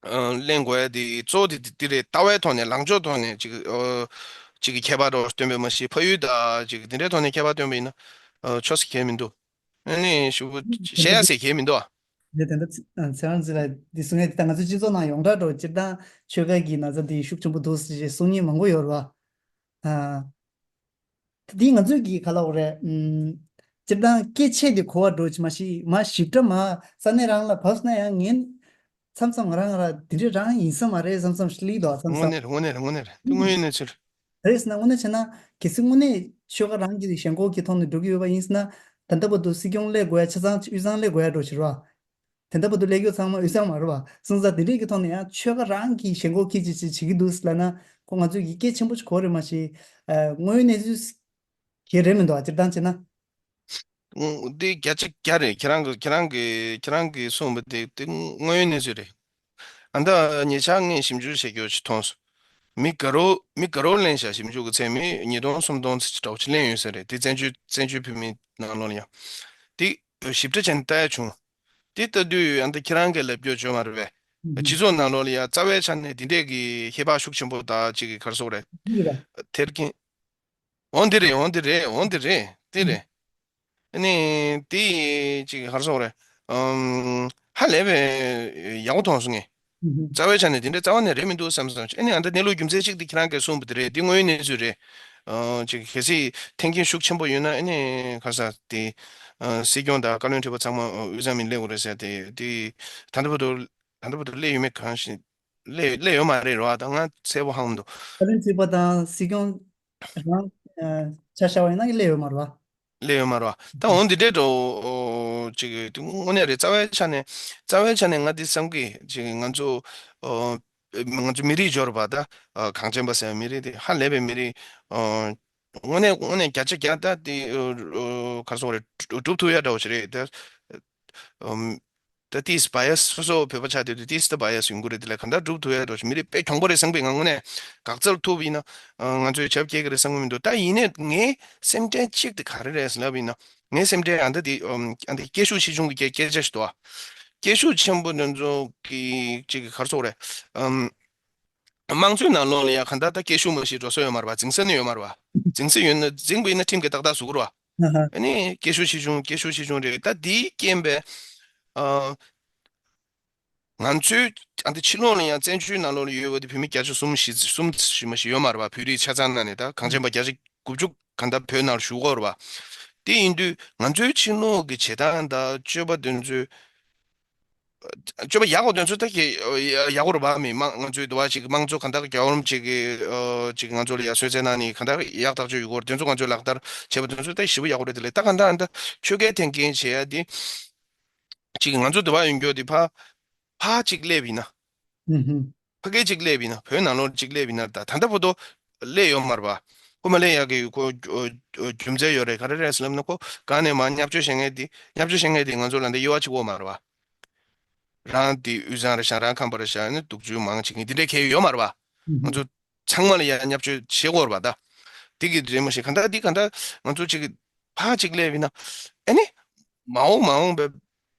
ཨ་ལེན་དགོས་ཡ་དེ་གཙོ་བོ་དེ་དེ་རེད། ལྟ་བའི་ཐོག་ནས་ལངས་ཕྱོགས་ཐོག་ནས་ཅིག་ཨ་ཅིག་གི་ཁྱད་པར་འདྲ་པོ་སྟོན་པ་མ་གཞི་ཕ་ཡུལ་དང་ཅིག་དེ་འདྲའི་ཐོག་ནས་ཁྱད་པར་སྟོན་པ་ཡིན་ན་ཨ་ཆོག་ས་གང་ཡང་མི་འདུག་ཨ་ནི་ཞུ་བ་བཤད་ཡ་ཟེར་གང་ཡང་མི་འདུག་ཨ། ལས་དེ་འདྲ་ཚེ་རང་ཚེ་ལ་འདི་གསུང་ཡ་དེ་ད་ང་ཚོའི་སྤྱི་ཚོགས་ནང་ཡོངས་གྲགས་འགྲོ་སྤྱིར་བཏང་ཆོལ་ཁ་གི་ན་ཚ་འདི་ཤུགས་ཆེན་པོ་འདུག་ཟེར་གསུང་མཁན་མང་པོ་ཡོད་རེད་བ། ཨ། ད་འདི་ང་ཚོས་ཀྱི་ག་ལབ་དགོས་རེད། ཨམ། སྤྱིར་བཏང་སྐད་ཆ་དེ་གོ་བ་འགྲོ་ཅི་མ་ཤེས་མ་ཞིབ་ཕྲ་མ་ས་གནས་རང་ལ་བབས་ན་ཡང་ངན། མཚམས་མཚམས་ང་རང་ང་རང་འདི་འདྲ་རང་ཡིན་ས་མ་རེད་བསམ་བསམ་ཞིག་སླེབས་འདུག་མཚམས་དངོས་མཚམས། གནས་རེད། དངོས་གནས་རེད། དངོས་གནས་རེད། དེ་དངོས་ཡོད་གནས་ཚུལ་རེད། རེད་ཟེར་ན་དངོས་གནས་བྱས་ན་གལ་སྲིད་དངོས་གནས་ཆོལ་ཁ་རང་གི་ཞེན་ཁོག་གི་ཐོག་ནས་འགྲོ་གི་ཡོད་པ་ཡིན་ཟེར་ན། ད་ལྟ་བར་དུ་སྲིད་སྐྱོང་སླེབས་དགོས་ཡ་ཆ་ཚང་དབུས་གཙང་སླེབས་དགོས་ཡ་འགྲོ་ཕྱིར་བ། དེ་ལྟ་བུ་དུ་ལས་ཀྱོ་ཚང་མ་འོས་ཚང་མ་རེད་བ། སོང་ཙང་དེ་འདྲས་ཀྱི་ཐོག་ནས་ཡང་ཆོལ་ཁ་རང་གི་ཞེན་ཁོག་ཁྱི་ཅི་ཅི་བྱེད་ཀྱི་འདུག་ལབ་ན། ཁོ་ང་ཚོས་ཀྱི་སྐད་ཆེན་པོ་ཞིག་གོ་རེད་མ་གཞི། ཨ། དངོས་ཡོད་གནས་ཚུལ་གྱི་རེད་མི་འདུག་ཨ། སྤྱིར་བཏང་བྱས་ན། འདི་བརྒྱ་ཆ་བརྒྱ་རེད། ཁྱེད་རང་གི་ཁྱེད་རང་གི་ཁྱེད་རང་གི་གསུངས་པ་དེ་དེ་དངོས་ཡོད་གནས་ཚུལ་རེད། ཨ་ད་ཉེ་ཆར་ངས་ཞིབ་འཇུག་བྱེད་རྒྱུ་ཞིག་མཐོང་སོང་། མི་དགའ་རོགས་མི་དགའ་རོགས་ལེན་བྱ་ཞིབ་འཇུག་གི་ཚད་མི་ཉིས་སྟོང་སུམ་སྟོང་ཙམ་ཞིག་འདྲ་བོ་ཅིག་ལེན་ཡོད་ས་རེད། དེ་བཙན་བྱོལ་བཙན་བྱོལ་བོད་མི་ནང་ལོགས་ལ་ཡང་། དེ་ཞིབ་ཕྲ་བྱས་ནས་ལྟ་ཡ་བྱུང་། དེ་ལྟ་དུས་ཨ་ད་ཁྱེད་རང་གིས་ལབ་རྒྱུ་བྱུང་མ་རེད་པས། སྤྱི་ཚོགས་ནང་ལོགས་ལ་ཡ་རྩ་བའི་ཆ་ནས་དེ་འདྲས་ཀྱི་ཧེ་བག་ཤུགས་ཆེན་པོ་དང་ཅིག་གི་ག་རེ་ཟེར་དགོས་རེད། ཐེར་གྱིན། འོ་འདི་རེད། འོ་འདི་རེད། འོ་འདི་རེད། དེ་རེད། ཨ་ནི་དེ་ཅིག་གི་ག་རེ་ཟེར་དགོས་རེད། ཧ་ལས་པའི་ཡག་པོ་མཐོང་སོང་ངས། རྩ་བའི་ཆ་ནས་དེ་འདྲ་རྩ་བ་ནས་རེད་མི་འདུག་བསམ་བསམ་བྱས། ཨ་ནི་ཨ་ད་གནས་ལུགས་རྒྱུ་མཚན་གཅིག་དེ་ཁྱེད་རང་གིས་གསུངས་པ་དེ་རེད། དེ་དངོས་ཡོད་གནས་ཚུལ་རེད། ཨ་ཅིག་གལ་སྲིད་འཐེན་འཁྱེར་ཤུགས་ཆེན་པོ་ཡོད་ན་ཨ་ནི་ག་རེ་ཟེར་དེ། ཨ་སྲིད་སྐྱོང་དང་བཀའ་བློན་ཁྲི་པ་ཚང་མ་ཨ་དབུས་གཙང་མི་སླེབས་དགོས་རེད་ཟེར་དེ་དེ་ད་ལྟ་བར་དུ་ད་ལྟ་བར་དུ་སླེབས་ཡོད་མེད་གང་ཞིག་སླེབས་སླེབས་ཡོད་མ་རེད་རོ། ད་ང་གསལ་པོ་ཧ་གོ་མི་འདུག་བཀའ་བློན་ཁྲི་པ་དང་སྲིད་སྐྱོང་རང་ཨ་ཆ་བཞག་པ་ཡིན་ན་སླེབས་ཡོད་མ་རེད་བ། སླེབས་ཡོད་མ་རེད་བ། ད་འོ་འདི་འདྲས་འགྲོ་ཅིག་དངོས་གནས་རེད། རྩ་བའི་ཆ་ནས་རྩ་བའི་ཆ་ནས་ང་འདི་བསམ་གི་ཅིག་ང་ཚོ་ཨོ་ང་ཚོ་མི་རིགས་འབྱོར་བ་ད་ཨ་གངས་ཅན་པ་ཟེར་བའི་མི་རིགས་དེ་ཧ་ལས་པའི་མི་རིགས་ཨོ་དངོས་གནས་དངོས་གནས་བརྒྱ་ཆ་བརྒྱ་ད་དེ་ཨོ་ཨོ་ག་རེ་ཟེར་དགོས་རེད། སྒྲུབ་ཐུབ་ཡ་འདྲ་བོ་ཞིག་རེད་ད། ཨམ། ད་ཏིས་བ་ཡ་སོ་སོ་བོད་པ་ཆགས་དུས་དུ་ཏིས་ད་བ་ཡ་ཡོང་གི་རེད། དེ་ལ་ག་འདྲ་སྒྲུབ་ཐུབ་ཡ་འགྲོ་ཞིག་མི་རིགས་དཔེ་གྱོང་པོ་རེད་བསམ་གི། ང་དངོས་གནས་འགག་རྩར་ཐུག་ཡིན་ན་ང་ཚོས་བྱབ་སྐྱེལ་གི་རེད་བསམ་གི་མི་འདུག་ད་ཡིན་ནའི་ངའི་སེམས་ཁྲལ་གཅིག་དེ་ག་རེ་རེད་ཟེར་ལབ་ཡིན་ན། ངའི་སེམས་ཁྲལ་ཨ་ད་དེ་ཨམ་ཨ་ད་སྐད་ཤུགས་ཆེ་ཆུང་གི་སྐད་སྐད་ཆ་ཞིག་འདུག་ཨ། སྐད་ཤུགས་ཆེན་པོ་དེ་ཚོ་གི་གཅིག་གི་ག་རེ་ཟེར་དགོས་རེད། ཨམ། དམངས་གཙོའི་ནང་ལོགས་ལ་ཡང་གང་ལྟར་ད་སྐད་ཤུགས་མ་ཞིག་འགྲོ་ས་ཡོད་མ་རེད་པ། འཛིང་ས་ནི་ཡོད་མ་རེད་པ། འཛིང་ས་ཡོད་ན་འཛིང་པ་ཡིན་ན་ཁྲིམས་ཀྱིས་ཏག་ཏག་བཟོ་གི་རེད་པ། ཨ་ནི་སྐད་ཤུགས་ཆེ་ཆུང་སྐད་ཤུགས་ཆེ་ཆུང་རེད། ད་དེའི་རྐྱེན་པས་ཨ་ང་ཚོའི་ཨ་འདི་ཕྱི་ལོགས་ལ་ཡང་བཙན་བྱོལ་ནང་ལོགས་ལ་ཡོད་པ་དེ་བོད་མི་བརྒྱ་ཆ་གསུམ་བཞི་གསུམ་བཞི་མ་ཞིག་ཡོད་མ་རེད་པ། བོད་རིགས་ཆ་ཚང་ནང་ནས་ད་གངས་ཅན་པ་བརྒྱ་ཆ་དགུ་བཅུ་གང་ལྟར་བོད་ནང་ལ་བཞུགས་ཀྱི་ཡོད་རེད་པ། དེ་ཡིན་དུས་ང་ཚོའི་ཕྱི་ལོགས་ཀྱི་བྱེད་སྟངས་དང་སྤྱོད་པ་དེ་ཚོའི་སྤྱོད་པ་ཡག་པོ་དེ་ཚོ་ད་ཀྱི་ཡག་པོ་རེད་པ། མི་མང་ང་ཚོའི་འདུ་བ་ཅིག་དམངས་གཙོ་གང་ལྟར་རྒྱལ་བ་རིན་པོ་ཆེ་གི་ཅིག་ང་ཚོ་ལ་ཡ་གསོལ་སྩལ་གནང་ནས་གང་ལྟར་ཡག་ཐག་ཆོད་ཡོད་སྐོར་དེ་ཚོ་ང་ཚོས་ལག་བསྟར་བྱས་པ་དེ་ཚོ་ད་ཞེ་པོ་ཡག་པོ་རེད། དེ་ལས་ད་གང་ལྟར་ཨ་ད་ཆོལ་ཁའི་འཐེན་འཁྱེར་བྱེད་ཡ་དེ་ཅིག་ང་ཚོ་འདུ་བ་ཡོད་རྒྱུ་དེ་ཕ་ཕ་ཅིག་སླེབས་ཡིན་ན། ཕ་གི་གཅིག་སླེབས་ཡིན་ན་བོད་ནང་ལོགས་གཅིག་སླེབས་ཡིན་ན་ད་ད་ལྟ་བར་དུ་སླེབས་ཡོད་མ་རེད་པ། ཁོ་མ་སླེབས་ཡག་གི་ཁོ་རྒྱུ་མཚན་ཡོད་རེད། ག་རེ་རེད་ཟེར་ལབ་ན་ཁོ་གང་ནས་མར་བརྙས་བཅོས་བྱེད་མཁན་དེ་བརྙས་བཅོས་བྱེད་མཁན་དེ་ང་ཚོ་ལ་འདི་གཡོ་བ་གཅིག་པོ་མ་རེད་པ། རང་དེ་དབུས་གཙང་རེད་ཤག་རང་ཁམས་པ་རེད་ཤག་ཨ་ནི་སྡུག་སྦྱོང་མང་བྱེད་མཁན་དེ་འདྲའི་གལ་ཡོད་མ་རེད་པ། ང་ཚོ་ཚང་མ་ལ་ཡ་བརྙས་བཅོས་བྱེད་དགོས་རེད་པ་ད། དེ་གི་རེད་མ་ཤེས། གང་ལྟར་འདི་གང་ལྟར་ང་ཚོ་གཅིག་གི་ཕ་གཅིག་སླེབས་ཡིན་ན་ཨ་ནི་མ་འོངས་མ་འོངས་པའི་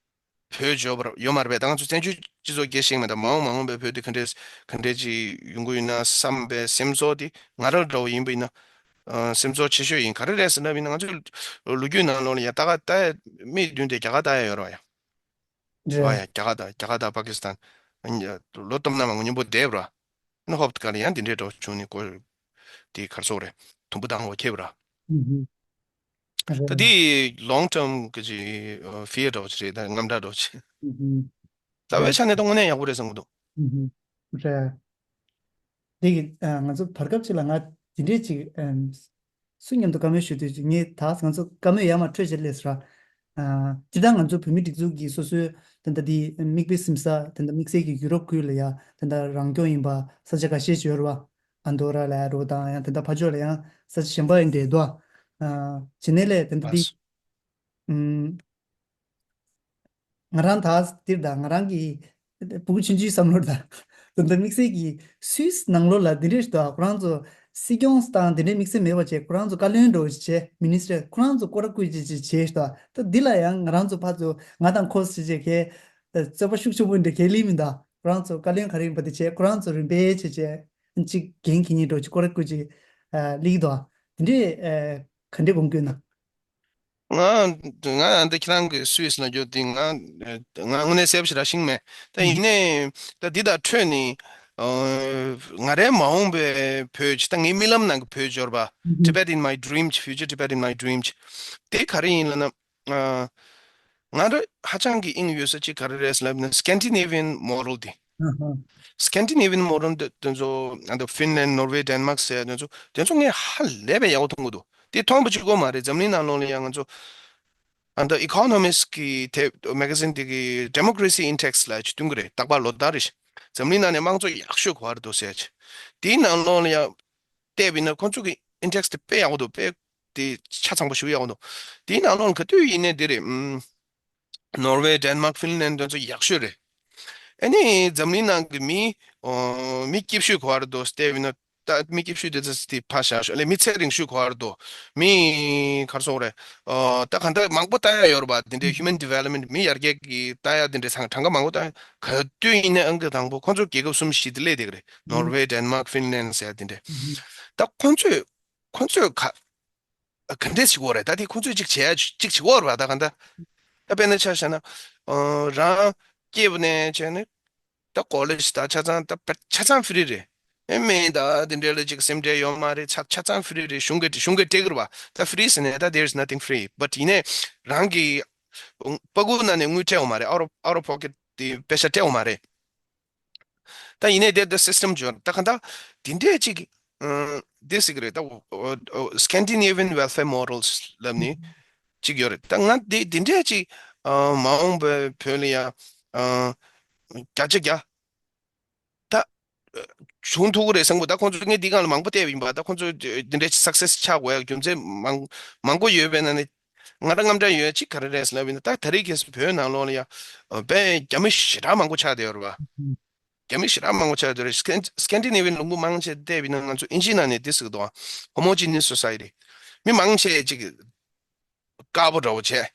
བོད་འབྱོར་བ་ཡོད་མ་རེད་པས། ད་ང་ཚོ་བཙན་བྱོལ་སྤྱི་ཚོགས་སྐྱེལ་ཤེས་མེད། ད་མ་འོངས་མ་འོངས་པའི་བོད་དེ་ག་འདྲས་ག་འདྲས་ཅིག་ཡོང་གི་ཡོད་ན་བསམ་པའི་སེམས་ཚོར་དེ་ང་རང་འདྲ་བོ་ཡིན་པ་ཡིན་ན་ཨ་སེམས་ཚོར་ཆེ་ཤོས་ཡིན། ག་རེ་རེད་ཟེར་ན་ཡིན་ན་ང་ཚོའི་ལོ་རྒྱུས་ནང་ལོགས་ལ་ཡ་ད་ག་ད་མིག་མདུན་དེ་རྒྱ་གར་ལྟ་ཡ་ཡོད་རེད་པ་ཡ། རེད། ཨ་ཡ་རྒྱ་གར་དང་རྒྱ་གར་དང་པ་ཀི་སི་ཐན་ལོ་སྟོང་ན་མང་པོ་མཉམ་པོ་བསྡད་པ་ར། ན་ཧོབ་ཀ་ལ་ཡང་དེ་འདྲའི་འདྲ་བོ་བྱུང་ནས་ཀོ་དེ་ག་རེ་ཟེར་དགོས་རེད། དུམ་བུ་དང་པོ་ཁེལ་བ་ར། ཨུ་ཧུམ། ད་རེད། དེ་long term གི་ཅིག་fear འདྲ་བོ་ཅིག་རེད། ད་དངངས་སྐྲག་འདྲ་བོ་ཅིག་ཨུ་ཧུམ། རྩ་བའི་ཆ་ནས་ད་དངོས་གནས་ཡག་པོ་རེད་བསམ་གྱི་འདུག་ཨུ་ཧུམ། རེད། འདི་གི་ཨ་ང་ཚོ་བར་སྐབས་ཅིག་ལ་ང་འདི་འདྲས་ཅིག་ཨམ། སུ་མཉམ་དུ་བཀའ་མོལ་ཞུ་དུས་ཅིག་ངས་ད་ང་ཚོ་བཀའ་མོལ་ཡར་མར་འཕྲོད་བྱེད་ལས་སོ། ཨ་སྤྱིར་བཏང་ང་ཚོ་བོད་མི་སྒྲིག་འཛུགས་ཀྱི་སོ་སོའི་ད་ལྟ་འདི་མིག་དཔེ་སིམ་ས་ད་ལྟ་དམིགས་བསལ་གྱི་ཡུ་རོབ་ཁུལ་ལ་ཡ་ད་ལྟ་རང་སྐྱོང་ཡིན་པ་ས་ཆ་ཁ་ཤས་ཅིག་ཡོད་རེད་བ། ཨན་དོ་ར་ལ་ཡ་རོ་དང་ཡང་ད་ལྟ་ཕར་ཕྱོགས་ལ་ཡང་ས་ཆ་གཞན་པ་ཡིན་འདྲ་འདུག་ཨ་བྱེད་ནས་ལས་ད་ལྟ་འདི་ཨམ། ང་རང་ད་འདིར་ད་ང་རང་གི་ཕྲུ་གུ་ཆུང་ཆུང་བསམ་བློར་ད་དོན་དག་དམིགས་བསལ་གྱི་སུད་སི་ནང་ལོགས་ལ་འདི་འདྲས་ཤིག་ད་ཁོ་རང་ཚོ་སྲིད་སྐྱོང་དང་འདི་འདྲས་དམིགས་བསལ་མེད་པ་བྱས་ཁོ་རང་ཚོ་བཀའ་བློན་འགྲོ་བྱས་མི་ནི་སི་ཊར་ཁོ་རང་ཚོ་སྐོར་ར་བསྐོས་བྱས་བྱས་བྱས་ཤིག་ད་ད་འདི་ལ་ཡང་ང་རང་ཚོ་ཕར་ཚོ་ང་དང་ཁོ་སི་བྱས་གས་རྩོད་པ་ཤུགས་ཆེན་པོ་འདྲ་གས་ལི་མི་ད་ཁོ་རང་ཚོ་བཀའ་བློན་ག་རེ་ཡིན་པ་དེ་བྱས་ཁོ་རང་ཚོ་རིམ་པས་བྱས་བྱས་གཅིག་འགན་འཁྱེར་ཉིན་འགྲོ་གཅིག་སྐོར་ར་བསྐོས་བྱས་ལིག་ད་འདི་འདྲས་ག་འདྲས་དགོངས་དགོས་ན། ང་ང་འདི་ཁྱེད་རང་གི་སུད་སི་ལ་འགྱོ་དེ་ང་ང་དངོས་གནས་གསལ་པོ་ཞེ་དྲག་ཤེས་མེད། ད་ཡིན་ནའི་ད་འདི་དང་འཕྲོས་ནས་ང་རའི་མ་འོངས་པའི་བོད་ཅིག་ད་ངའི་རྨི་ལམ་ནང་གི་བོད་འབྱོར་པ། Tibet in my dream ཅིག Future Tibet in my dream ཅིག་དེ་ག་རེ་ཡིན་ལབ་ན། ང་ར་ཧ་ཅང་གི་དབྱིངས་ཡོད་ས་ཅིག་ག་རེ་རེད་ལབ་ན་Scandinavian model དེ། Scandinavian model དེ་དེ་ཚོ་ཨ་ད་Finland Norway Denmark ཟེར་དེ་ཚོ་དེ་ཚོ་ངས་ཧ་ལས་པའི་ཡག་པོ་མཐོང་གི་འདུག་དེ་མཐོང་པ་གཅིག་པོ་མ་རེད། འཛམ་གླིང་ནང་ལོགས་ལ་ཡང་ང་ཚོ་ཨ་ད་Economist གི་དེབ་magazine དེ་གི་Democracy Index ལ་ཅིག་བཏོན་གི་རེད། རྟག་པར་ལོ་ལྟར་རེ་བཞིན་འཛམ་གླིང་ནང་ནས་དམངས་གཙོ་ཡག་ཤོས་ག་བར་འདུག་ཟེར་ཅིག་དེའི་ནང་ལོགས་ལ་ཡང་བལྟས་པ་ཡིན་ན་ཁོང་ཚོ་གི་index དེ་དཔེ་ཡག་པོ་འདུག་དཔེ་དེ་ཆ་ཚང་པོ་ཞེ་པོ་ཡག་པོ་འདུག་དེའི་ནང་ལོགས་ལ་ག་དུས་ཡིན་ནའི་དེ་རེད། ཨུམ། Norway Denmark Finland དེ་ཚོ་ཡག་ཤོས་རེད། ཨ་ནི་འཛམ་གླིང་ནང་གི་མི་ཨོ་མི་སྐྱིད་ཤོས་ག་བར་འདུག་བལྟས་པ་ཡིན་ན་ད་མི་སྐྱིད་ཤོས་དེ་ཚོ་དེ་ཕར་བཞག་ཤོག་ཨ་ལས་མི་ཚེ་རིང་ཤོས་ག་བར་འདུག་མི་ག་རེ་ཟེར་དགོས་རེད། ཨོ་ད་གང་ལྟར་མང་པོ་ལྟ་ཡ་ཡོད་རེད་པ། དེ་འདྲའི་human development མི་ཡར་རྒྱས་ཀྱི་ལྟ་ཡ་དེ་འདྲའི་ཚང་གྲངས་ཀ་མང་པོ་ལྟ་ཡ། ག་དུས་ཡིན་ནའི་ཨང་ཀི་དང་པོ་ཁོང་ཚོ་རྒྱལ་ཁབ་གསུམ་བཞི་དེ་སླེབས་བསྡད་ཀྱི་རེད། Norway Denmark Finland ཟེར་ཡ་དེ་འདྲ། ད་ཁོང་ཚོས་ཁོང་ཚོས་ག་ག་འདྲས་བྱེད་ཀྱི་ཡོད་རེད། ད་དེ་ཁོང་ཚོས་གཅིག་བྱས་ཡ་གཅིག་བྱེད་ཀྱི་ཡོད་རེད་པ། ད་ག་འདྲ་ད་དཔེར་ན་ཆ་བཞག་ན་ཨ་རང་སྐྱེས་པ་ནས་བྱས་ནས་ད་ཀོ་ལེཇ་ད་ཆ་ཚང་ད་ཆ་ཚང་ཧྥི་རི་རེད། ཨེ་མེད་ད་དེ་འདྲས་ལ་ཅིག་སེམས་ཁྲལ་ཡོད་མ་རེད། ཆ་ཆ་ཚང་ཧྥི་རི་རེད། གཞུང་གི་གཞུང་གི་སྤྲད་ཀྱི་རེད་པ། ད་ཧྥི་རི་ཟེར་ནས་ད་there is nothing free but ཡིན་ནའི་རང་གི་པ་ཀུ་ནང་ནས་དངུལ་སྤྲད་འོང་མ་རེད། out of out of pocket དེ་པེ་ཤ་སྤྲད་འོང་མ་རེད། ད་ཡིན་ནའི་དེ་ད་སི་སི་ཊམ་འབྱོར་ད་ག་འདྲ་དེ་འདྲས་ཅིག་འདི་ཟེར་གི་རེད། ད་Scandinavian welfare models ལབ་ནི་ཅིག་ཡོད་རེད། ད་ང་དེ་དེ་འདྲས་ཅིག་མ་འོངས་པའི་བོད་ལ་ཡང་བརྒྱ་ཆ་བརྒྱ་ད་བྱུང་ཐུབ་ཀྱི་རེད་བསམ་གི། ད་ཁོང་ཚོ་ངས་འདི་སྒང་ལ་མང་པོ་བལྟས་པ་ཡིན་པ། ད་ཁོང་ཚོ་འདི་འདྲའི་སག་སེ་སི་ཆགས་དགོས་ཡ་རྒྱུ་མཚན་མང་མང་པོ་ཡོད་པའི་ནང་ནས་ང་རང་དངངས་སྐྲག་ཡོད་ཡ་གཅིག་ག་རེ་རེད་ལབ་ཡིན་ན། ད་ད་རེས་ཁ་སང་བོད་ནང་ལོགས་ལ་ཡ་དཔེ་རྒྱ་མི་ཞེ་དྲག་མང་པོ་ཆགས་བསྡད་ཡོད་རེད་པ། རྒྱ་མི་ཞེ་དྲག་མང་པོ་ཆགས་བསྡད་རེད། སི་ཀན་སི་ཀན་ཌི་ནེ་ཝི་ཡན་ལུང་པ་མང་ཆེ་བལྟས་པ་ཡིན་ན་ང་ཚོ་ཨིན་ཇིའི་ནང་ནས་འདི་ཟེར་གི་འདུག Homogeneous society མི་མང་ཆེ་ཅིག་དཀར་པོ་འདྲ་བོ་བྱས།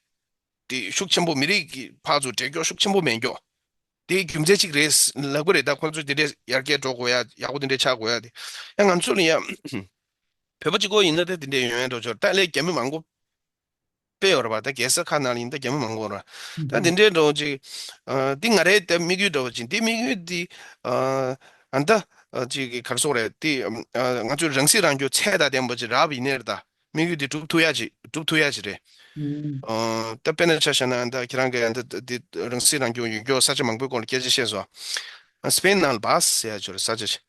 དེ་ཤུགས་ཆེན་པོ་མི་རིགས་ཀྱི་ཕར་ཚུར་འབྲེལ་འགྱོ་ཤུགས་ཆེན་པོ་མེད་འགྱོ། དེའི་རྒྱུ་མཚན་གཅིག་རེད་ལབ་ཀྱི་རེད། ད་ཁོང་ཚོ་དེ་འདྲས་ཡར་རྒྱས་འགྲོ་དགོས་ཡ། ཡག་པོ་དེ་འདྲས་ཆགས་དགོས་ཡ་དེ། ཡང་ང་ཚོ་ལ་ཡང་བོད་པ་གཅིག་པོ་ཡིན་ན་ད་དེ་འདྲས་ཡོང་ཡ་འགྲོ་ཆོག་ད་ལས་རྒྱ་མི་མང་པོ་དཔེ་ཡོད་རེད་པ། ད་རྒྱལ་ས་ཁག་ནང་ལ་ཡིན་ད་རྒྱ་མི་མང་པོ་ཡོད་རེད། ད་དེ་འདྲས་འགྲོ་ཅིག་ཨ་འདི་ང་རའི་ད་དམིགས་ཡུལ་འདྲ་བོ་ཅིག་འདི་དམིགས་ཡུལ་འདི་ཨ་ཨ་ད་ཨ་ཅིག་གི་ག་རེ་ཟེར་དགོས་རེད། དེ་ཨ་ང་ཚོའི་རང་སྲིད་རང་སྐྱོང་ཚད་དང་ལྡན་པ་ཅིག་རག་པ་ཡིན་ནའི་རེད། ད་དམིགས་ཡུལ་དེ་འགྲུབ་ཐུབ་ཡ་ཅིག་འགྲུབ་ཐུབ་ཡ་ཅིག་རེད། ཨ་ད་དཔེར་ན་ཆ་བཞག་ན་ད་ཁྱེད་རང་གི་ད་འདི་རང་སྲིད་རང་སྐྱོང་ཡོད་མཁན་ས་ཆ་མང་པོའི་སྐོར་ལ་སྐད་ཆ་བཤད་སོང་། སི་པེན་ནང་ལ་བཱས་ཟེར་ཡ་ཅིག་ཡོད་རེད། ས་ཆ་ཅིག་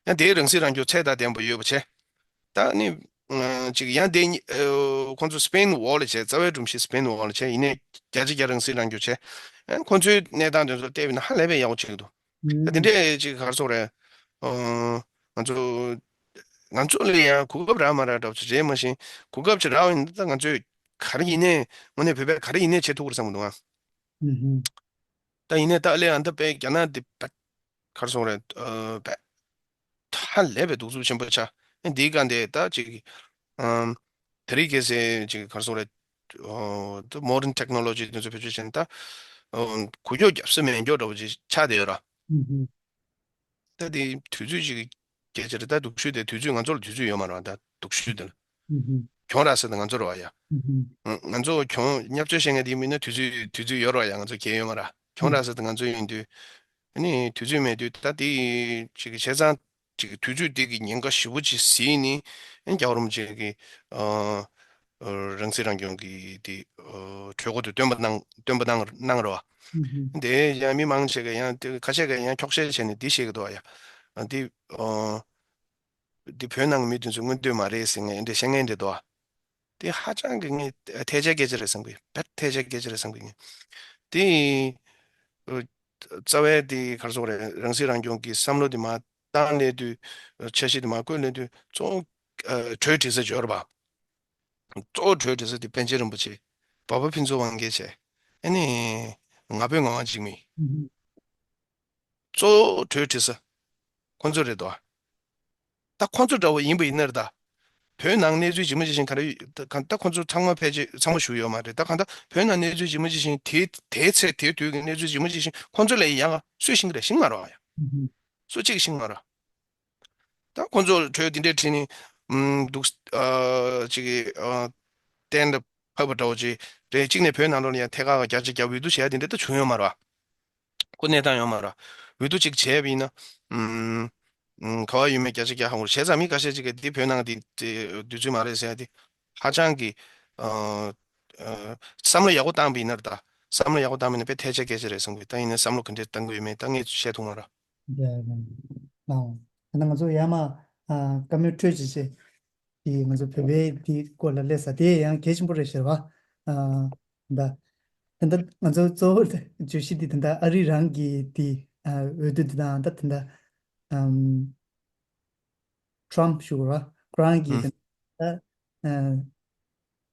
ཡང་དེའི་རང་སྲིད་རང་སྐྱོང་ཚད་དང་ལྡན་པ་ཡོད་པ་བྱས། ད་ནི་ཨ་ཅིག་ཡང་དེ་ཨ་ཁོང་ཚོ་སི་པེན་འོག་ལ་བྱས། རྩ་བའི་སྒྲོམ་གཞི་སི་པེན་འོག་ལ་བྱས། ཡིན་ནའི་བརྒྱ་ཆ་བརྒྱ་རང་སྲིད་རང་སྐྱོང་བྱས། ཨ་ཁོང་ཚོའི་གནས་སྟངས་དེ་ཚོ་བལྟས་པ་ཡིན་ན་ཧ་ལས་པའི་ཡག་པོ་བྱེད་ཀྱི་འདུག་ད་དེ་འདྲས་ཅིག་ག་རེ་ཟེར་དགོས་རེད། ཨ་ང་ཚོ་ང་ཚོ་ལ་ཡང་གོ་སྐབས་རག་མ་རག་འདྲ་བོ་ཅིག་རེད། མ་གཞི་གོ་སྐབས་ཅིག་རག་པ་ཡིན་ན་ད་ང་ཚོས་ག་རེ་ཡིན་ནའི་དངོས་གནས་བོད་པས་ག་རེ་ཡིན་ནའི་བྱེད་ཐུབ་ཀྱི་རེད་བསམ་གྱི་འདུག་ཨ། ད་ཡིན་ནའི་ད་ལས་ཨ་ད་དཔེ་རྒྱ་ནག་འདི་བ་ག་རེ་ཟེར་དགོས་རེད། ཨ་བ་ཧ་ལས་པའི་གདུག་རྩུབ་ཆེན་པོ་ཆགས། ཨ་འདིའི་སྒང་དེ་ད་ཅིག་ཨམ་དེ་རིང་ཁ་སང་ཅིག་ག་རེ་ཟེར་དགོས་རེད། ཨོ་ད་modern technology དེ་ཚོ་བེད་སྤྱོད་བྱས་ནས་ད་ཨོ་གུ་ཡངས་རྒྱབ་ས་མེད་མགྱོགས་འདྲ་བོ་ཅིག་ཆགས་བསྡད་ཡོད་ར། ད་དེ་དུས་ཚོད་ཅིག་གི་སྐད་ཆ་རེད། ད་སྡུག་ཤོས་དེ་དུས་ཚོད་ང་ཚོ་ལ་དུས་ཚོད་ཡོད་མ་རེད་བ། ད་སྡུག་ཤོས་དེ་ལ་གྱོང་རག་ས་དེ་ང་ཚོ་རེད་བ་ཡ། ང་ཚོ་གྱོང་བརྙས་བཅོས་བྱེད་མཁན་དེ་མིན་ན་དུས་ཚོད་དུས་ཚོད་ཡོད་རེད་བ་ཡ། ང་ཚོ་གལ་ཡོད་མ་རེད། གྱོང་རག་ས་དེ་ང་ཚོ་ཡིན་དུས། ཨ་ནི་དུས་ཚོད་མེད་དུས་ད་དེ་ཅིག་གི་བྱས་ཙང་ ཅིག་དུས་ཚོད་འདི་གི་ཉེན་ཁ་ཞེ་པོ་ཅིག་གཟིགས་ནས་རྒྱལ་བ་རིན་པོ་ཆེ་གི་ཨ་ཨ་རང་སྲིད་རང་སྐྱོང་གི་དེ་ཨ་གྲོས་འགོ་དེ་བཏོན་པ་གནང་བཏོན་པ་གནང་གནང་རོགས། ཨུ་ཧུམ། དེ་ཡང་མི་མང་ཆེ་ག་ཡང་དེ་ཁ་ཤས་ཀ་ཡང་འཁྱོག་བཤད་བྱས་ནས་འདི་བཤད་གི་འདུག་ཡ། ཨ་འདི་ཨ་འདི་བོད་ནང་གི་མི་དེ་ཚོ་མངོན་འདོད་མ་རེད་ཟེར་ངས་འདི་བཤད་མཁན་འདི་འདུག་དེ་ཧ་ཅང་གི་ངས་ཐལ་ཆ་སྐད་ཆ་རེད་བསམ་གི། དཔེ་ཐལ་ཆ་སྐད་ཆ་རེད་བསམ་གི་ངས། དེ་ཨ་རྩ་བའི་དེ་ག་རེ་ཟེར་དགོས་རེད། རང་སྲིད་རང་སྐྱོང་གི་བསམ་བློ་དེ་མར་བཏང་སླེབས་དུས་འཆར་གཞི་དེ་མར་བཀོད་སླེབས་དུས་གཙོ་བོ་ཨ་གྲོས་འབྲི་ས་འབྱོར་བ། གཙོ་བོ་གྲོས་འབྲི་ས་དེ་པཎ་ཆེན་རིན་པོ་ཆེ། འབའ་པ་ཕུན་ཚོགས་དབང་རྒྱལ་བྱས། ཨ་ནི་ང་ཕོད་ངག་དབང་འཇིགས་མེད། གཙོ་བོ་གྲོས་འབྲི་ས་ཁོང་ཚོ་རེད་དོ། ད་ཁོང་ཚོ་འདྲ་བོ་ཡིན་པ་ཡིན་ན་རེད་ད། བོད་ནང་གནས་ཚུལ་ཇི་མ་ཇི་བཞིན་ག་རེ་ད་གང་ད་ཁོང་ཚོ་ཚང་མ་ཕལ་ཆེར་ཚང་མ་ཞུ་ཡོད་མ་རེད། ད་གང་ད་བོད་ནང་གནས་ཚུལ་ཇི་མ་ཇི་བཞིན་དེ་དེའི་ཚེ་དེའི་དུས་ཀྱི་གནས་ཚུལ་ཇི་མ་ཇི་བཞིན་ཁོང་ཚོ་ལས་ཡང་སུས་ཤེས་ཀྱི་རེད། ཤེས་མ་རེད་ཡ། སུ་གཅིག་ཤེས་མ་རེད། ད་ཁོང་ཚོ་གྲོས་འདི་འདྲའི་ཁྲིད་ནས་ཨམ་འདུག་ཨ་ཅིག་ཨ་གཏན་ལ་ཕབ་པ་འདྲ་བོ་ཅིག་རེད། གཅིག་ནས་བོད་ནང་ལོགས་ལ་ཡང་ཐད་ཀར་བརྒྱ་ཆ་བརྒྱ་འོས་བསྡུ་བྱས་ཡ་དེ་འདྲ་ད་བྱུང་ཡོད་མ་རེད་བ། ཁོ་གནས་སྟངས་ཡོད་མ་རེད། འོས་བསྡུ་ཅིག་བྱས་པ་ཡིན་ན་ཨམ་ཨམ་ག་བ་ཡོད་མེད་བརྒྱ་ཆ་བརྒྱ་ཧ་གོ་རེད། བྱས་ཙང་མི་ཁ་ཤས་ཅིག་གིས་འདི་བོད་ནང་འདི་འདི་འདོད་ཚུལ་མ་རེད་ཟེར་ཡ་དེ་ཧ་ཅང་གི་ཨ་ཨ་བསམ་བློ་ཡག་པོ་བཏང་པ་ཡིན་ན་རེད་ད། བསམ་བློ་ཡག་པོ་བཏང་པ་ཡིན་ན་དཔེ་ཐལ་ཆ་སྐད་ཆ་རེད་བསམ་གི། ད་ཡིན་ན་བསམ་བློ་ག་འདྲས་བཏང་གི་ཡོད་མེད་ད་ངས་བཤད་ཐུབ་མ་རེད། ལའོ། ད་ང་ཚོ་ཡར་མར་ཨ་བཀའ་མོལ་འཕྲོད་ཅིག་བྱས། དེ་ང་ཚོ་བོད་པའི་དེ་སྐོར་ལ་སླེབས་ས་དེ་ཡང་གལ་ཆེན་པོ་རེད་ཤག་བ། ཨ་ད་ད་ལྟ་ང་ཚོ་གཙོ་བོ་བརྗོད་གཞི་དེ་ད་ལྟ་ཨ་རི་རང་གི་དེ་ཨ་འོས་བསྡུ་དེ་དང་ད་ད་ལྟ་ཨམ། Trump་ཞུ་དགོས་ར། ཁོ་རང་གིས་ཨུ། དེ་ད་ཨ་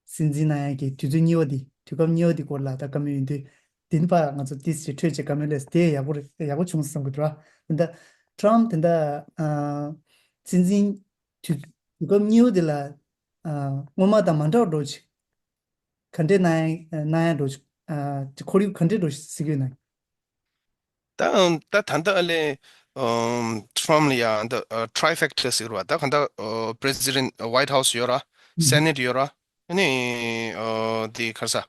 སྲིད་འཛིན་གནང་ཡག་གི་དུས་ཚོད་གཉིས་པ་འདི་དུས་སྐབས་གཉིས་པ་འདི་སྐོར་ལ་ད་བཀའ་མོལ་ཡིན་དུས་དེ་ནི་ཕར་ང་ཚོ་ཏིས་ཅིག་འཕྲོད་ཅིག་བཀའ་མོལ་སླེབས་དེ་ཡག་པོ་རེད། ཡག་པོ་བྱུང་བསམ་གི་འདུག་ར། དེ་འདྲ་Trump་དེ་འདྲ་ཨ་སྲིད་འཛིན་དུས་དུས་སྐབས་གཉིས་པ་འདི་ལ་ཨ་སྔོན་མ་དང་མ་འདྲ་བ་འགྲོ་ཅིག་ག་འདྲས་གནང་ཡག་གནང་ཡག་འགྲོ་ཅིག་ཨ་ཁོར་ཡུག་ག་འདྲས་འགྲོ་ཅིག་གཟིགས་ཡོད་ན། ད་ད་ད་ལྟ་ཨ་ལས་ཨམ་Trump་ལ་ཡ་ད་ཨ་trifecta་ཟེར་བ་ད་ག་ད་ཨ་President White House་ཡོད་ར། ཨུ་Senate་ཡོད་ར། ཨ་ནི་ཨ་དེ་ག་རེ་ཟ་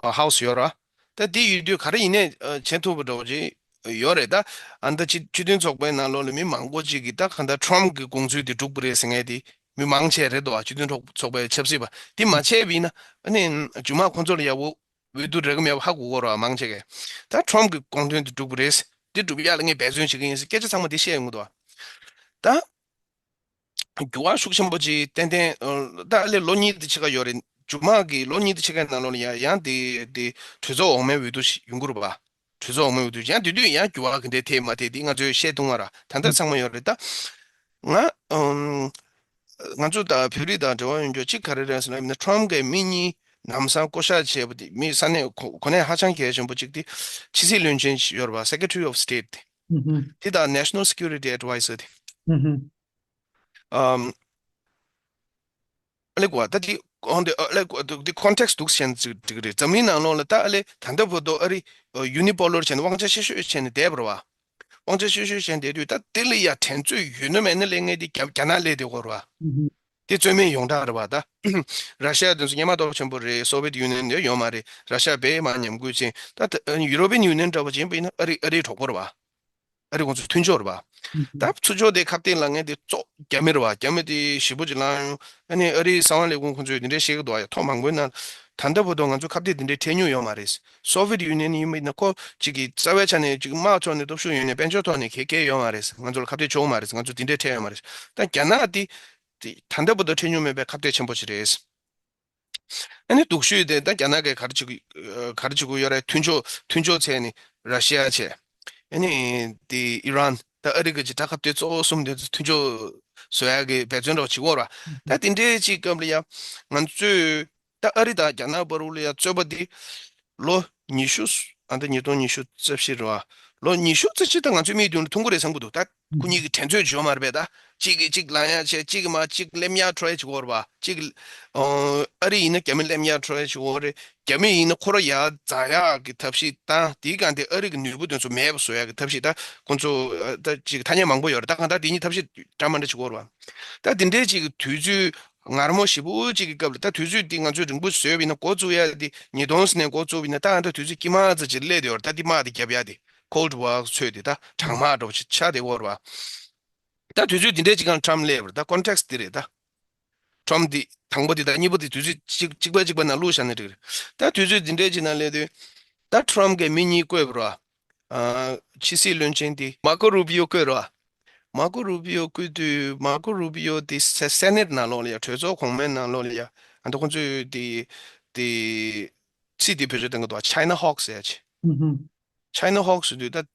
ཨ་House་ཡོད་ར། ད་དེ་ཡོད་དུས་ག་རེ་ཡིན་ནའི་ཨ་བྱེད་ཐུབ་པ་འདྲ་བོ་ཅིག་ཡོད་རེད། ད་ཨ་ད་སྤྱི་སྤྱི་མཐུན་ཚོགས་པའི་ནང་ལོགས་ལ་མི་མང་པོ་ཅིག་གིས་ད་ག་ད་Trump་གི་དགོངས་ཚུལ་དེ་སྒྲུབ་ཀྱི་རེད་ཟེར་མཁན་དེ་མི་མང་ཆེ་རེད་འདུག་བ། སྤྱི་མཐུན་ཚོགས་ཚོགས་པའི་ཆབ་སྲིད་པ་དེ་མ་བྱས་པ་ཡིན་ན་ཨ་ནི་རྗེས་མ་ཁོང་ཚོ་ལ་ཡག་པོ་འོས་བསྡུ་རག་གི་མེད་པ་ཧ་གོ་གོ་ར་མང་ཆེ་གས། ད་Trump་གི་དགོངས་དོན་དེ་སྒྲུབ་དགོས་རེད། འདི་སྒྲུབ་ཡག་ལ་ངས་འབད་བརྩོན་བྱེད་ཀྱི་ཡིན་ཟེར་སྐད་ཆ་ཚང་མ་འདི་བཤད་ཡོང་གི་འདུག་ད་འགྱུར་བ་ཤུགས་ཆེན་པོ་ཅིག་ཏན་ཏན་ཨ་ད་ཨ་ལས་ལོ་གཉིས་དེ་ཕྱེད་ཀ་ཡོད་རེད། མཇུག་མ་གི་ལོ་གཉིས་དེ་ཕྱེད་ཀའི་ནང་ལོགས་ལ་ཡང་ཡང་དེ་དེ་གྲོས་ཚོགས་འོག་མའི་འོས་བསྡུ་ཞིག་ཡོང་གི་རེད་པ། གྲོས་ཚོགས་འོག་མའི་འོས་བསྡུ་ཡང་དེ་དུས་ཡང་འགྱུར་བ་ག་འདྲས་ཐེབས་མ་ཐེབས་དེ་ང་ཚོས་བཤད་ཐུབ་མ་ར། ད་ལྟ་ཚང་མ་ཡོད་རེད་ད། ང་ཨམ། ང་ཚོ་དང་བོད་རིགས་དང་འབྲེལ་བ་ཡོད་མཁན་གཅིག་ག་རེ་རེད་ཟེར་ན་Trump་གིས་མི་གཉིས་ལམ་སང་བསྐོ་བཞག་བྱས་པ་དེ་མི་ས་གནས་གོ་གོ་གནས་ཧ་ཅང་གལ་ཆེན་པོ་གཅིག་དེ་ཕྱི་སྲིད་བློན་ཆེན་ཞིག་ཡོད་རེད་པ། Secretary of State་དེ། ཨུ་ཧུམ། དེ་དང་National Security Advisor་དེ། ཨུ་ཧུམ། ཨམ། ཨ་ལེ་གོ་ད་དེ་ཁོང་དེ་ཨ་ལེ་གོ་དེ་context་འདུག་བཤད་འདུག་རེད། འཛམ་གླིང་ནང་ལོགས་ལ་ད་ཨ་ལེ་ད་ལྟ་བར་དུ་ཨ་རི་unipolar་བྱས་ནས་དབང་ཆ་ཆེ་ཤོས་བྱས་ནས་བསྡད་པ་རེད་པ། དབང་ཆ་ཆེ་ཤོས་བྱས་བསྡད་དུས་ད་དེ་ལ་ཡ་དྲན་ཚོད་ཡོད་ན་མེད་ན་ལས་ངན་དེ་རྒྱ་རྒྱ་ནག་ལས་དེ་གོ་རེད་པ། དེ་རྩོད་མེད་ཡོངས་གྲགས་རེད་པ་ད། ར་ཤི་ཡ་དེ་ཚོ་སྔོན་མ་སྟོབས་ཆེན་པོ་རེད། Soviet Union་དེ་ཡོད་མ་རེད། ར་ཤི་ཡ་དཔེ་མ་ཉམས་རྒུད་ཕྱིན། ད་ད་European Union་འདྲ་པོ་ཅིག་ཡིན་པ་ཡིན་ན་ཨ་རི་ཨ་རིའི་གྲོགས་པོ་རེད་པ། ཨ་རི་ཁོང་ཚོ་མཐུན་ཕྱོགས་རེད་པ། ད་ཚུར་ཕྱོགས་དེ་ཁ་གཏད་ལ་ངས་དེ་ཙོག་རྒྱ་མི་རེད་པ། རྒྱ་མི་དེ་ཞེ་པོ་ཅིག་ལངས་ཡོང་། ཨ་ནི་ཨ་རིའི་གསང་བ་ལས་ཁུངས་ཁོང་ཚོས་དེ་འདྲའི་བཤད་ཀྱི་འདུག་ཡ། ཐོག་མང་པོའི་ནང་ད་ལྟ་བར་དུ་ང་ཚོ་ཁ་གཏད་དེ་འདྲའི་འཕྲད་མྱོང་ཡོད་མ་རེད། Soviet Union་ཡིན་པ་ཡིན་ན་ཁོ་གཅིག་གི་རྩ་བའི་ཆ་ནས་གཅིག་དམག་ཕྱོགས་ནས་སྟོབས་ཤུགས་ཡོད་ནས་དཔལ་འབྱོར་ཐོག་ནས་གལ་གལ་ཡོད་མ་རེད། ང་ཚོ་ལ་ཁ་གཏད་བྱུང་མ་རེད། ང་ཚོ་དེ་འདྲའི་འཕྲད་ཡོད་མ་རེད། ད་རྒྱ་ནག་དེ་དེ་ད་ལྟ་བར་དུ་འཕྲད་མྱོང་མེད་པའི་ཁ་གཏད་ཆེན་པོ་ཞིག་རེད། ཨ་ནི་སྡུག་ཤོས་དེ་ད་རྒྱ་ནག་གིས་ག་རེ་བྱེད་ཀྱི་ག་རེ་བྱེད་ཀྱི་ཡོད་རེད། མཐུན་ཕྱོགས་མཐུན་ཕྱོགས་བྱས་ནས་ར་ཤི་ཡ་བྱས། ཨ་ནི་དེ་ཨི་རན་ད་ཨ་རི་གི་ཅིག་ད་ཁ་གཏད་གཙོ་བོ་གསུམ་དེ་ཚོ་མཐུན་ཕྱོགས་བཟོ་ཡག་གི་འབད་བརྩོན་འདྲ་བོ་བྱེད་ཀྱི་ཡོད་རེད། ད་དེ་འདྲའི་ཅིག་སྐབས་ལ་ཡ་ང་ཚོས་ད་ཨ་རི་དང་རྒྱ་ནག་བར་ལ་ཡ་རྩོད་པ་འདི་ལོ་ཉི་ཤུ་ཨ་ད་ཉིས་སྟོང་ཉི་ཤུ་རྩ་བཞི་རེད་པ། ལོ་ཉི་ཤུ་རྩ་གཅིག་ད་ང་ཚོའི་མིག་མདུན་ལ་མཐོང་གི་རེད་བསམ་གྱི་འདུག་ད་ཁོ་གཉིས་ཀྱི་དྲན་ཚོད་བྱུང་མ་རེད་པས། ད་གཅིག་གིས་གཅིག་ལངས་ཡག་བྱས། གཅིག་གིས་མར་གཅིག་སླེབས་ཡག་try་བྱེད་ཀྱི་ཡོད་རེད་པ། གཅིག་ཨ་རི་ཡིན་ན་རྒྱ་མི་སླེབས་ཡག་try་བྱེད་ཀྱི་ཡོད་རེད། རྒྱ་མི་ཡིན་ན་ཁོ་རང་ཡར་འཛེག་ཡག་གི་ཐབས་ཤེས་བཏང་། དེའི་སྒང་དེ་ཨ་རི་གི་ནུས་པ་དེ་ཚོ་མེད་པ་བཟོ་ཡག་གི་ཐབས་ཤེས། ད་ཁོ་ཚོ་ཨ་ད་ཅིག་ཐ་སྙད་མང་པོ་ཡོད་རེད། ད་གང་ལྟར་དེ་གཉིས་ཐབས་ཤེས་འདྲ་མི་འདྲ་བྱེད་ཀྱི་ཡོད་རེད་པ། ད་དེ་འདྲའི་ཅིག་གི་དུས་ཚོད་ངར་མོ་ཞེ་པོ་ཅིག་གི་སྐབས་ལ། ད་དུས་ཚོད་འདི་ང་ཚོས་རིང་པོ་བཟོས་པ་ཡིན་ན། འགོ་བཙུགས་ཡག་འདི་ཉིས་སྟོང་ནས་འགོ་བཙུགས་པ་ཡིན་ན། ད་ཨ་ད་དུས་ཚོད་དཀྱིལ་མ་ཙམ་ཅིག་སླེབས་བསྡད་ཡོད་རེད། ད་འདི་དམག་འདི་རྒྱབ་ཡག་འདི་Cold War་ཚོད་འདི་ད་གྲང་དམག་འདྲ་བོ་ཅིག་ཆགས་བསྡད་ཡོད་རེད་པ། ད་དུས་ཚོད་འདི་འདྲའི་ཅིག་གང་ཊམ་སླེབས་པ་རེད། ད་ཀོན་ཊེག་སི་འདི་རེད་ད། ཊམ་འདི་དང་པོ་འདི་དང་གཉིས་པ་འདི་དུས་ཚོད་གཅིག་གཅིག་པ་གཅིག་པ་ནང་བླུགས་བཞག་ན་འགྲིག་རེད། ད་དུས་ཚོད་འདི་འདྲའི་ཅིག་ནང་སླེབས་དུས། ད་ཊམ་གིས་མི་གཉིས་བསྐོས་པ་རེད་བ། ཨ། ཕྱི་སྲིད་བློན་ཆེན་འདི་མར་ཀོ་རུ་པི་ཡོ་བསྐོས་རེད་བ། མར་ཀོ་རུ་པི་ཡོ་བསྐོས་དུས་མར་ཀོ་རུ་པི་ཡོ་འདི་སེ་སེ་ནེ་ཊི་ནང་ལོགས་ལ་ཡ། གྲོས་ཚོགས་གོང་མའི་ནང་ལོགས་ལ་ཡ། ཨ། ད་ཁོ་ཚོས་འདི་འདི་ཚིག་འདི་བེད་སྤྱོད་གཏོང་གི་འདུག་བ། ཆའི་ན་ཧོག་ཟེར་ཡ་ཅིག་ཧུམ་ཧུམ། ཆའི་ན་ཧོག་ཟེར་དུས་ད།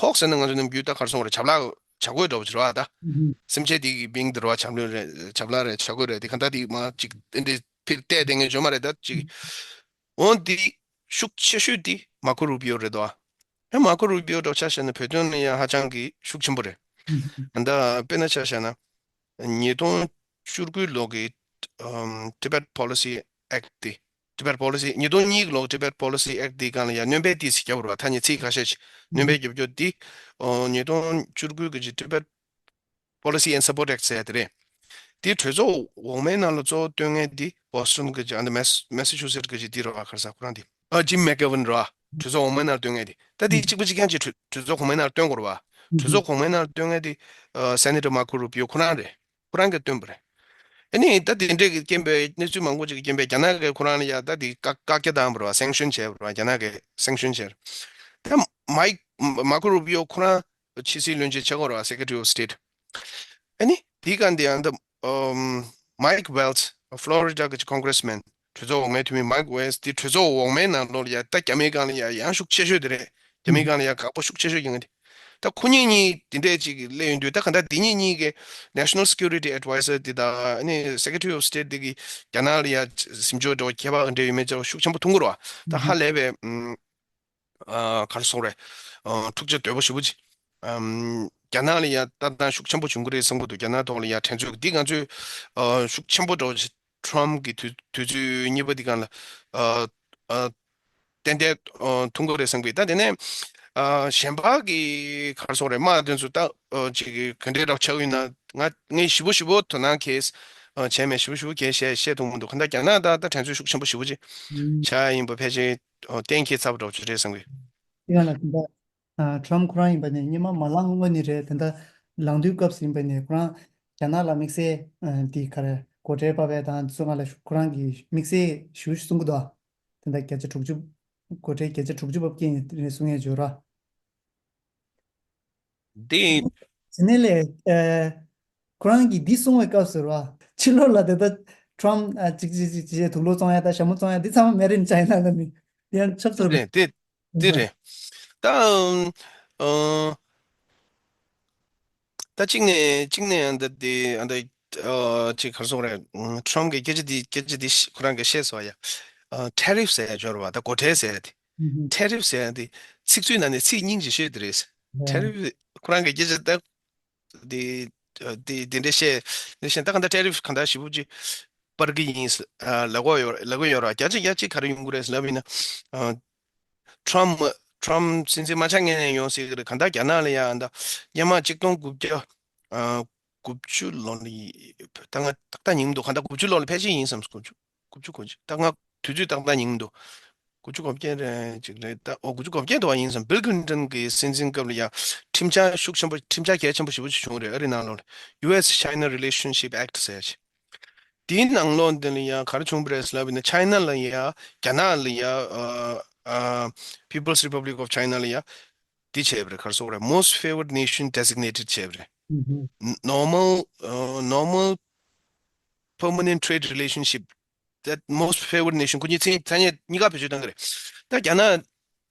ཧོག་ཟེར་ན་ང་ཚོ་ནམ་རྒྱུན་ད་ག་རེ་ཟེར་དགོས་རེད། བྱབ་ལག་བྱ་རྒོད་འདྲ་པོ་ཅིག་རེད་བ་ད། ཧུམ་ཧུམ། སེམས་ཅན་དེ་གི་མིང་དེ་རེད་བ། བྱབ་ལག་རེད། བྱབ་ལག་རེད། བྱ་རྒོད་རེད། དེ་ག་ད་དེ་མ་ཅིག་དེ་འདྲའི་ཕིར་བལྟས་བསྡད་མཁན་ཡོད་མ་རེད་ད་ཅིག་འོ་འདི་ཤུགས་ཆེ་ཤོས་དེ་མར་ཀོ་རུ་པི་ཡོ་རེད་དོ། ཨ། མར་ཀོ་རུ་པི་ཡོ་འདྲ་པོ་ཆ་བཞག་ན་བོད་དོན་ལ་ཡང་ཧ་ཅང་གི་ཤུགས་ཆེན་པོ་རེད། ཧུམ་ཧུམ། ད་དཔེར་ན་ཆ་བཞག་ན། ཉིས་སྟོང་བཅུ་དགུ་ལོ་གི་ཨམ། Tibet Policy Act དེ། Tibet Policy། ཉིས་སྟོང་གཉིས་ལོ་Tibet Policy Act དེའི་སྒང་ལ་ཡང་སྣོན་པ་དེ་ཞིག་བརྒྱབ་པ་རེད་བ། ཐ་སྙད་ཚིག་ཁ་ཤས་ཤིག་སྣོན་པ་བརྒྱབ་རྒྱུ་དེ། ཨོ། ཉིས་སྟོང་བཅུ་དགུ་གི་Tibet Policy and Support Act ཟེར་ཡ་དེ་རེད། དེ་གྲོས་ཚོགས་འོག་མའི་ནང་ལ་གཙོ་བོ་སྟོན་མཁན་དེ་Boston གི་ཨ་ནི་Mass- Massachusetts གི་དེ་རེད་བ། ག་རེ་ཟེར་ཁོ་རང་དེ། ཨ། Jim McGovern རེད་བ། གྲོས་ཚོགས་འོག་མའི་ནང་ལ་སྟོན་མཁན་དེ། ད་དེ་གཅིག་པ་གཅིག་རྐྱང་གཅིག་གྲོས་གྲོས་ཚོགས་གོང་མའི་ནང་ལ་སྟོན་དགོས་རེད་བ། གྲོས་ཚོགས་གོང་མའི་ནང་ལ་སྟོན་མཁན་དེ། ཨ། Senator Marco Rubio ཁོ་རང་རེད། ཁོ་རང་གིས་བཏོན་པ་རེད། ཨ་ནི་ད་དེ་འདྲས་ཀྱི་རྐྱེན་པས། གནས་ཚུལ་མང་པོ་ཅིག་གི་རྐྱེན་པས་རྒྱ་ནག་གིས་ཁོ་རང་ལ་ཡ་ད་དེ་བཀག་བཀག་རྒྱ་བཏང་བ་རེད་བ། སེང་ཤོན་བྱས་པ་རེད་བ། རྒྱ་ནག་གིས་སེང་ཤོན་བྱས་རེད། ད་མའིག- མར་ཀོ་རུ་པི་ཡོ་ཁོ་རང་ཕྱི་སྲིད་བློན་ཆེན་ཆགས་ཀྱི་ཡོད་རེད་བ། Secretary of State། ཨ་ནི་དེའི་སྒང་དེ་ཡང་ད་ཨམ། Mike Waltz Florida གི་Congressman། གྲོས་ཚོགས་འོག་མའི་འཐུས་མི་Mike Waltz དེ་གྲོས་ཚོགས་འོག་མའི་ནང་ལོགས་ལ་ཡ་ད་རྒྱ་མིའི་སྒང་ལ་ཡ་ཡང་ཤུགས་ཆེ་ཤོས་དེ་རེད། རྒྱ་མིའི་སྒང་ལ་ཡ་དགའ་པོ་ཤུགས་ཆེ་ཤོས་ཡིན་ང་དེ། ད་ཁོ་གཉིས་གཉིས་དེ་འདྲས་ཅིག་སླེབས་ཡོང་དུས། ད་ག་ད་དེ་གཉིས་གཉིས་ཀྱི་National Security Advisor དེ་དང་ཨ་ནི་Secretary of State དེ་གི་རྒྱ་ནག་ལ་ཡ་འཛིན་སྐྱོང་འདྲ་བོ་ཁྱད་པར་འདྲ་ཡོད་མེད་ཅིག་ཤུགས་ཆེན་པོ་མཐོང་གི་རེད་བ། ད་ཧ་ལས་པའི་ཨམ། ཨ། ག་རེ་ཟེར་དགོས་རེད། ཨ། ཐུགས་རྗེ་དོད་པོ་ཞེ་པོ་ཅིག་ཨམ། རྒྱ་ནག་ལ་ཡ་ལྟ་སྟངས་ཤུགས་ཆེན་པོ་བྱུང་གི་རེད་བསམ་གྱི་འདུག་རྒྱ་ནག་ཐོག་ལ་ཡ་འགྲན་རྩོད་འདི་ང་ཚོས་ཨ། ཤུགས་ཆེན་པོ་འདྲ་བོ་ཞིག Trump གི་དུས་དུས་ཚོད་གཉིས་པ་འདི་སྒང་ལ་ཨ། ཨ། ཏན་ཏན་ཨ། ཐུང་གི་རེད་བསམ་གི། ད་དེ་ནས་ཨ། གཞན་པ་གི་ག་རེ་ཟེར་དགོས་རེད། དམག་དེ་ཚོ་ད་ཨ། ཅིག་གི་ག་འདྲས་འདྲ་བོ་ཆགས་ཡོད་ན། ང་ངས་ཞེ་པོ་ཞེ་པོ་དོ་སྣང་གས་ཨ། བྱས་མེད། ཞེ་པོ་ཞེ་པོ་གས་བཤད་བཤད་ཐུབ་མི་འདུག་གང་ལྟར་རྒྱ་ནག་ད་ད་འགྲན་རྩོད་ཤུགས་ཆེན་པོ་ཞེ་པོ་ཅིག་ཨུམ། ཆགས་ཡིན་པ་ཕལ་ཆེར་ཨ། གཏན་འཁེལ་ཚར་བ་འདྲ་བོ་ཅིག་རེད་བསམ་གི། དེ་ག་ལ་དེ་འདྲ། ཨ། Trump ཁོ་རང་ཡིན་པ་ནས་སྔོན་མ་མ་ལངས་སྔོན་ནས་རེད། ད་ལྟ་ལངས་དུས་སྐབས་སུ་ཡིན་པ་ནས་ཁོ་རང་རྒྱ་ནག་ལ་དམིགས་བསལ་ཨ། དེ་ག་རེ་སྒོ་ཁྲལ་ཕབ་པའི་དང་དེ་ཚོ་སྒང་ལ་ཁོ་རང་གིས་དམིགས་བསལ་ཞུ་གསུང་གི་འདུག་ད་ལྟ་བརྒྱ་ཆ་དྲུག་ཅུ། སྒོ་ཁྲལ་བརྒྱ་ཆ་དྲུག་ཅུ་བབས་ཀྱི་ཡིན་རེད་གསུང་ཡས་བརྗོད་ར། འདི། དེ་ནས་ལས་ཨ། ཁོ་རང་གིས་འདི་གསུང་བའི་སྐབས་སུ་ར། ཕྱི་ལོགས་ལ་དེ་ལྟ་Trump ཨ། ཅིག་ཅིག་ཅིག་ཅིག་དུག་ལོག་བཙོང་ཡ་དང་ཞྭ་མོ་བཙོང་ཡ་འདི་ཚང་མ་མེད་རེད། China ལ་ནི་དེ་ཡང་ཆབ་སོར་རེད། དེ་དེ་རེད། ད་ཨ། ད་གཅིག་ནས་གཅིག་ནས་ཨ། ད་དེ་ཨ། ད་ཨ། ཅིག་ག་རེ་ཟེར་དགོས་རེད། Trump གི་སྐད་ཆ་དེ་སྐད་ཆ་དེ་ཁོ་རང་གིས་བཤད་སོང་ཡ། ཨ། Tariff ཟེར་ཡ་འབྱོར་བ་ད་སྒོ་ཁྲལ་ཟེར་ཡ་དེ། Tariff ཟེར་ཡ་དེ་ཚིག་མཛོད་ནང་ནས་ཚིག་རྙིང་ཅིག་བཤད་དེ་རེད། Tariff ཁོ་རང་གི་སྐད་ཆ་ད། དེ་དེ་དེ་འདྲ་བཤད་ནས་བཤད། ད་གང་ལྟར་Tariff གང་ལྟར་ཞེ་པོ་ཅིག་སྤར་གི་ཡིན་ལབ་ཀྱི་ཡོད་ར། བརྒྱ་ཆ་བརྒྱ་ཆ་ག་རེ་ཡོང་གི་རེད་ལབ་ཡིན་ན། Trump Trump སྲིད་འཛིན་མ་ཆགས་སྔོན་ནས་ཡོང་སྲིད་ཀྱི་རེད། གང་ལྟར་རྒྱ་ནག་ལ་ཡ་ད་སྔོན་མ་གཅིག་སྟོང་དགུ་བརྒྱ་དགུ་བཅུ་ལོ་ལ་ཡིན། ད་ང་ཏག་ཏག་ཉན་མི་འདུག་གང་ལྟར་དགུ་བཅུ་ལོ་ལ་ཕལ་ཆེར་ཡིན་བསམ། དགུ་བཅུ། དགུ་བཅུ་གོ་གཅིག་ད་ང་དུས་ཚོད་ཏག་ཏག་ཉན་གྱི་མི་འདུག་དགུ་བཅུ་གོ་བརྒྱད་རེད་ཅིག་རེད། ད་ཨོ་དགུ་བཅུ་གོ་བརྒྱད་འདྲ་བ་ཡིན་བསམ། Bill Clinton གི་སྲིད་འཛིན་སྐབས་ལ་ཡ་ཁྲིམས་འཆར་ཤུགས་ཆེན་པོ། ཁྲིམས་འཆར་གལ་ཆེན་པོ་ཞེ་པོ་ཅིག་བྱུང་རེད། ཨ་རི་ནང་ལོགས་ལ་ཡུ་ཨེས་ཆའི་ན་རི་ལེ་ཤན་ཤིབ་ཨེག་ཊི་ཟེར་ཡ་ཅིག་དེའི་ནང་ལོགས་འདི་ལ་ཡ་ག་རེ་བྱུང་བ་རེད་ཟེར་ལབ་ཡིན་ན། China ལ་ཡ་རྒྱ་ནག་ལ་ཡ་ཨ་ཨ་People's Republic of China ལ་ཡ་འདི་བྱས་པ་རེད། ག་རེ་ཟེར་དགོས་རེད། Most Favored Nation designated བྱས་པ་རེད། Normal ཨ་Normal Permanent Trade Relationship that Most Favored Nation ཁོ་གཉིས་མཚན་ཐ་སྙད་གཉིས་ཀ་བེད་སྤྱོད་གཏོང་གི་རེད། ད་རྒྱ་ནག་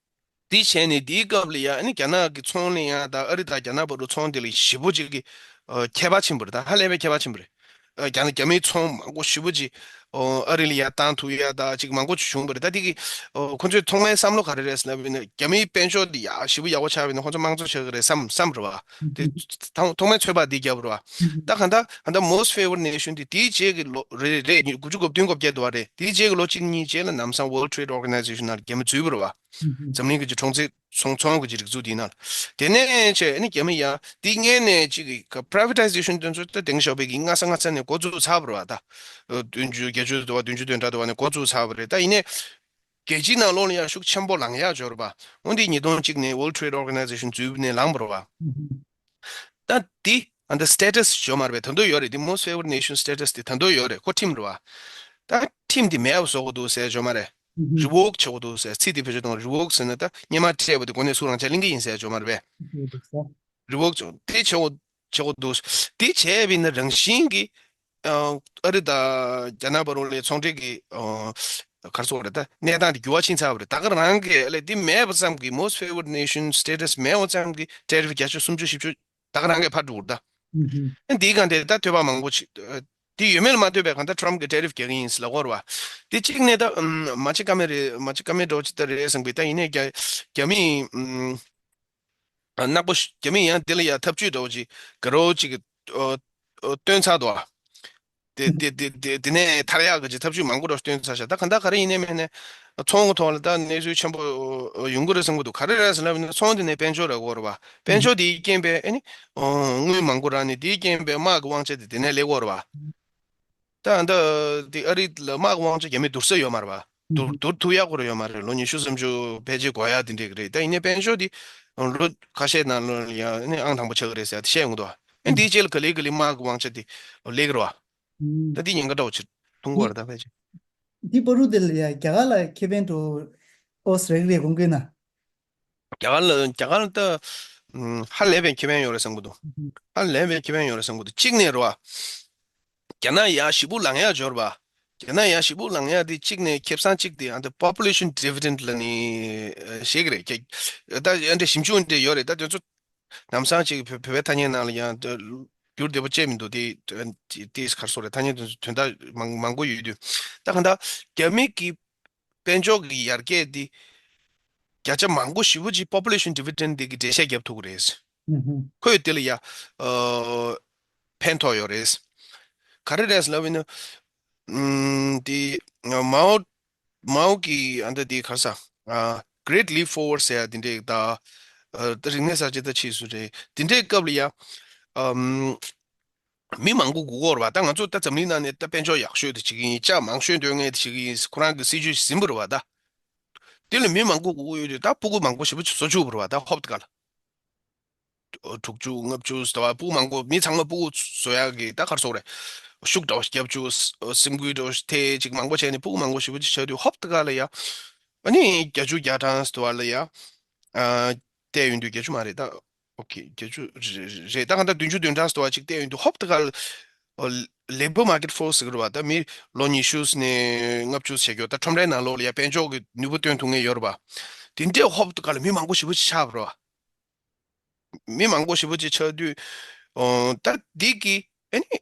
འདི་བྱས་ནས་འདིའི་སྐབས་ལ་ཡ་ཨ་ནི་རྒྱ་ནག་གི་ཚོང་ལ་ཡ་ད་ཨ་རི་དང་རྒྱ་ནག་བར་དུ་ཚོང་འདི་ལ་ཞེ་པོ་ཅིག་གི་ཨ་ཁྱད་པར་ཕྱིན་པ་རེད། ད་ཧ་ལས་པའི་ཁྱད་པར་ཕྱིན་པ་རེད། ཨ་རྒྱ་ནག་རྒྱ་མིའི་ཚོང་མང་པོ་ཞེ་པོ་ཅིག་ཨ་རི་ལ་ཡ་བཏང་ཐུབ་ཡ་ད་ཅིག་མང་པོ་ཅིག་བྱུང་བ་རེད། ད་འདི་གི་ཨ་ཁོ་ཚོའི་ཐོག་མའི་བསམ་བློ་ག་རེ་རེད་ཟེར་ན། རྒྱ་མིའི་དཔལ་འབྱོར་འདི་ཡ་ཞེ་པོ་ཡག་པོ་ཆགས་པ་ཡིན་ན་ཁོ་ཚོ་དམངས་གཙོ་ཆགས་ཀྱི་རེད་བསམ་བསམ་རེད་བ། དེ་ཐོག་ཐོག་མའི་ཚོད་དཔག་འདི་བརྒྱབ་པ་རེད་བ། ད་གང་ལྟར་གང་ལྟར་Most Favored Nation དེ་དེའི་རྗེས་ཀྱི་ལོ་རེད་རེད། དགུ་བཅུ་གོ་བདུན་གོ་བརྒྱད་འདྲ་བ་རེད། དེའི་རྗེས་ཀྱི་ལོ་གཅིག་གཉིས་རྗེས་ལ་ལམ་སང་World Trade Organization ནང་རྒྱ་མི་འཛུལ་བ་རེད་བ། འཛམ་གླིང་གི་ཅིག་གྲོང་གསེབ་ཚོང་ཚོང་གི་ཅིག་སྒྲིག་འཛུགས་དེའི་ནང་ལ། དེ་ནས་བྱས་ཨ་ནི་རྒྱ་མི་ཡ་དེ་སྔོན་ནས་ཅིག་གི་privatization དེ་ཚོ་ད་དེང་ཞོགས་པའི་གི་སྔ་ས་སྔ་ས་ནས་འགོ་བཙུགས་ཚར་བ་རེད་བ། ད་བདུན་ཅུ་བརྒྱད་ཅུ་འདྲ་བ་བདུན་ཅུ་དོན་གྲངས་འདྲ་བ་ནས་འགོ་བཙུགས་ཚར་བ་རེད། ད་ཡིན་ནའི་རྒྱལ་སྤྱིའི་ནང་ལོགས་ལ་ཡང་ཤུགས་ཆེན་པོ་ལངས་ཡག་འབྱོར་བ། འོན་ཏེ་ཉིས་སྟོང་གཅིག་ནས་World Trade Organization འཛུལ་ནས་ལངས་པ་རེད་བ། ད་འདི་ ཨ་འདི་status་ཞོ་མར་བས་ད་དུང་ཡོད་རེད། འདི་most favored nation status་དེ་ད་དུང་ཡོད་རེད། ཁོ་ཁྲིམས་རེད་བ། ད་ཁྲིམས་དེ་མེད་པ་བཟོ་དགོས་འདུག་ཟེར་ཞོ་མ་རེད། revoke་བྱེད་དགོས་འདུག་ཟེར། ཚིག་དེ་བེད་སྤྱོད་གཏོང་revoke་ཟེར་ན་ད་སྔོན་མ་སྤྲད་པ་དེ་གོ་གནས་ཚུར་རང་ཆ་ལེན་གི་ཡིན་ཟེར་ཞོ་མ་རེད་པས། revoke་བྱེད་དེ་བྱེད་དགོས་བྱེད་དགོས་འདུག་དེ་བྱས་པ་ཡིན་ན་རང་བཞིན་གྱི་ཨ་རི་དང་རྒྱ་ནག་བར་ལ་ཚོང་འབྲེལ་གྱི་ཨ་ག་རེ་ཟེར་དགོས་རེད། ད་གནས་སྟངས་དེ་འགྱུར་བ་ཕྱིན་ཚར་བ་རེད། ད་ག་རང་གི་ཨ་ལས་དེ་མེད་པ་ཙམ་གྱི་most favored nation status་མེད་པ་ཙམ་གྱི་tariff་བརྒྱ་ཆ་སུམ་ཅུ་བཞི་བཅུ་ད་ག་རང་གི་ཕར་འགྲོ་གི་རེད་ད། ཨ་འདིའི་སྒང་དེ་ད་ཐོས་པ་མང་པོ་ཅིག་ཨ་དེ་ཡོད་མེད་ལ་མ་ལྟོས་པའི་གང་ལྟར་Trump་གི་tariff་རྒྱག་གི་ཡིན་ཟེར་ལབ་ཀྱི་ཡོད་རེད་བ། དེ་གཅིག་ནས་ད་ཨམ་མ་བྱེད་ཀ་མེད་རེད། མ་བྱེད་ཀ་མེད་འདྲ་བོ་ཅིག་ད་རེད་བསམ་གི། ད་ཡིན་ནའི་རྒྱ་རྒྱ་མིས་ཨམ་ནག་པོ་ཞིག་རྒྱ་མིས་ཡང་དེ་ལ་ཡང་ཐབས་ཇུས་འདྲ་བོ་ཅིག་དགའ་རབ་ཅིག་ཨོ་ཨོ་བཏོན་ཚར་འདུག་བ། དེ་དེ་དེ་དེ་དེ་ནས་ཐར་ཡག་གི་ཅིག་ཐབས་ཇུས་མང་པོ་འདྲ་བོ་བཏོན་ཚར་ཤག་ད་གང་ལྟར་ག་རེ་ཡིན་ནའི་མིན་ནའི་ཚོང་གི་ཐོག་ལ་ད་གནས་ཚུལ་ཆེན་པོ་ཡོང་གི་རེད་བསམ་གི་འདུག་ག་རེ་རེད་ཟེར་ལབ་ན་ཚོང་དེ་ནས་དཔལ་འབྱོར་རག་གི་ཡོད་རེད་བ། དཔལ་འབྱོར་དེའི་རྐྱེན་པས་ཨ་ནི་ཨོ་དངུལ་མང་པོ་རག་ནས་དེའི་རྐྱེན་པས་དམག་གི་དབང་ཆ་དེ་དེ་ནས་སླེབས་ཀྱི་ཡོད་རེད་བ། ད་ད་དེ་ཨ་རི་ལ་དམག་དབང་ཆ་རྒྱ་མིས་བསྡུར་ས་ཡོད་མ་རེད་བ། བསྡུར་བསྡུར་ཐུབ་ཡག་པོ་རེད་ཡོད་མ་རེད། ལོ་ཉི་ཤུ་སུམ་ཅུ་ཕལ་ཆེར་འགོར་ཡག་དེ་འདྲས་ཀྱི་རེད། ད་ཡིན་ནའི་དཔལ་འབྱོར་དེ་ལོ་ཁ་ཤས་ནང་ལོགས་ལ་ཡང་ཨ་ནི་ཨང་དང་པོ་ཆགས་ཀྱི་རེད་ཟེར་ཡག་དེ་བཤད་ཡོང་གི་འདུག་ཨ་ནི་དེའི་རྗེས་ལ་ག་ལེ་ག་ལེ་དམག་གི་དབང་ཆ་དེ་སླེབས་ཀྱི་རེད་བ། ད་དེ་ཉེན་ཁ་འདྲ་བོ་ཅིག་མཐོང་གི་ཡོད་རེད་ད་ཕལ་ཆེར། འདི་བར་དུ་དེ་ལ་ཡ་རྒྱ་གར་ལ་ཁེ་ཕན་འགྲོ་ཨོ་སི་རེག་རེ་དགོངས་ཀྱི་ན། རྒྱ་གར་ལ་རྒྱ་གར་ལ་ད་ཧ་ལས་པའི་ཁེ་ཕན་ཡོད་རེད་བསམ་གྱི་འདུག་ཧ་ལས་པའི་ཁེ་ཕན་ཡོད་རེད་བསམ་གྱི་འདུག་གཅིག་ནས་རེད་བ། རྒྱ་ནག་ཡ་ཞེ་པོ་ལངས་ཡག་འབྱོར་བ། རྒྱ་ནག་ཡ་ཞེ་པོ་ལངས་ཡག་དེ་གཅིག་ནས་ཁེ་བཟང་གཅིག་དེ་ཨ་ད་population dividend་ལ་ནི་ཞེས་ཀྱི་རེད། ད་ཨ་འདྲ་ཞིབ་འཇུག་འདྲ་ཡོད་རེད། ད་དེ་ཚོ་ལམ་སང་ཅིག་བོད་བོད་པའི་ཐ་སྙད་ནང་ལ་ཡང་འགྱུར་བདེ་པོ་བྱས་མི་འདུག་དེ་དེ་ག་རེ་ཟེར་དགོས་རེད། ཐ་སྙད་དེ་ཚོ་དོན་དག་མང་མང་པོ་ཡོད་དུས་ད་གང་ལྟར་རྒྱ་མི་གི་དཔལ་འབྱོར་གྱི་ཡར་རྒྱས་འདི་བརྒྱ་ཆ་མང་པོ་ཞེ་པོ་ཅིག་population dividend་འདི་གི་འགྲེལ་བཤད་རྒྱབ་ཐུབ་ཀྱི་རེད། ཁོས་དེ་ལ་ཡ་ཨ་ཕན་ཐོགས་ཡོད་རེད། ག་རེ་རེད་ལབ་ཡིན་ན་ཨམ་དེ་མའོ་མའོ་གི་ཨ་འདི་དེ་ག་རེ་ཟེར་ཨ་Great Leap Forward་ཟེར་ཡ་དེ་འདྲས་ད་ཨ་ད་རིག་གནས་གསར་བརྗེ་ད་ཕྱིས་སུ་རེད། དེ་འདྲའི་སྐབས་ལ་ཡ་ཨམ། མི་མང་པོ་དགོས་ཀྱི་ཡོད་རེད་བ། ད་ང་ཚོ་ད་འཛམ་གླིང་ནང་ནས་ད་དཔལ་འབྱོར་ཡག་ཤོས་དེ་བྱེད་ཀྱི་ཡིན། ལྕགས་མང་ཤོས་འདོན་མཁན་དེ་བྱེད་ཀྱི་ཡིན། ཁོ་རང་གི་སྲིད་ཇུས་ཟིན་པ་རེད་བ། ད་དེ་ལ་མི་མང་པོ་དགོས་ཀྱི་ཡོད་དུས་ད་ཕྲུ་གུ་མང་པོ་ཞེ་པོ་ཅིག་བཟོ་བཅུག་པ་རེད་བ། ད་ཧོབ་ཏེ་ག་ལ་དྲུག་ཅུ་ལྔ་བཅུ་ཟེར་བ་ཕྲུ་གུ་མང་པོ་མི་ཚང་མ་ཕྲུ་གུ་བཟོ་ཡག་གི་ད་ག་རེ་ཟེར་དགོས་རེད། ཤུགས་འདྲ་བོ་རྒྱབ་བཅུག་སེམས་འགུལ་འདྲ་བོ་ཐེབས་ཅིག་མང་པོ་བྱས་ནས་ཕྲུ་གུ་མང་པོ་ཞེ་པོ་ཅིག་བྱས་དུས་ཧོབ་ཏེ་ག་ལ་ཡ་ཨ་ནི་བརྒྱད་ཅུ་གྱ་གྲངས་ཟེར་བ་ལ་ཡ་ཨ་བལྟས་ཡོང་དུས་བརྒྱད་ཅུ་མ་རེད་ད། ཨོ་ཁེ། བརྒྱད་ཅུ་རེ་རེ་རེད། ད་གང་ལྟར་བདུན་ཅུ་བདུན་གྲངས་ཟེར་བ་ཅིག་བལྟས་ཡོང་དུས་ཧོབ་ཏེ་ག་ལ་ཨོ་labour market force་ཟེར་གི་རེད་བ། ད་མི་ལོ་ཉི་ཤུ་ནས་ལྔ་བཅུ་བྱེད་རྒྱུ་ད་ཁྲོམ་རའི་ནང་ལོགས་ལ་ཡ་དཔལ་འབྱོར་གྱི་ནུས་པ་བཏོན་ཐུབ་མཁན་ཡོད་རེད་བ། དེ་འདྲས་ཧོབ་ཏེ་ག་ལ་མི་མང་པོ་ཞེ་པོ་ཅིག་ཆགས་པ་རེད་བ། མི་མང་པོ་ཞེ་པོ་ཅིག་ཆགས་དུས་ཨོ་ད་འདི་གི་ཨ་ནི་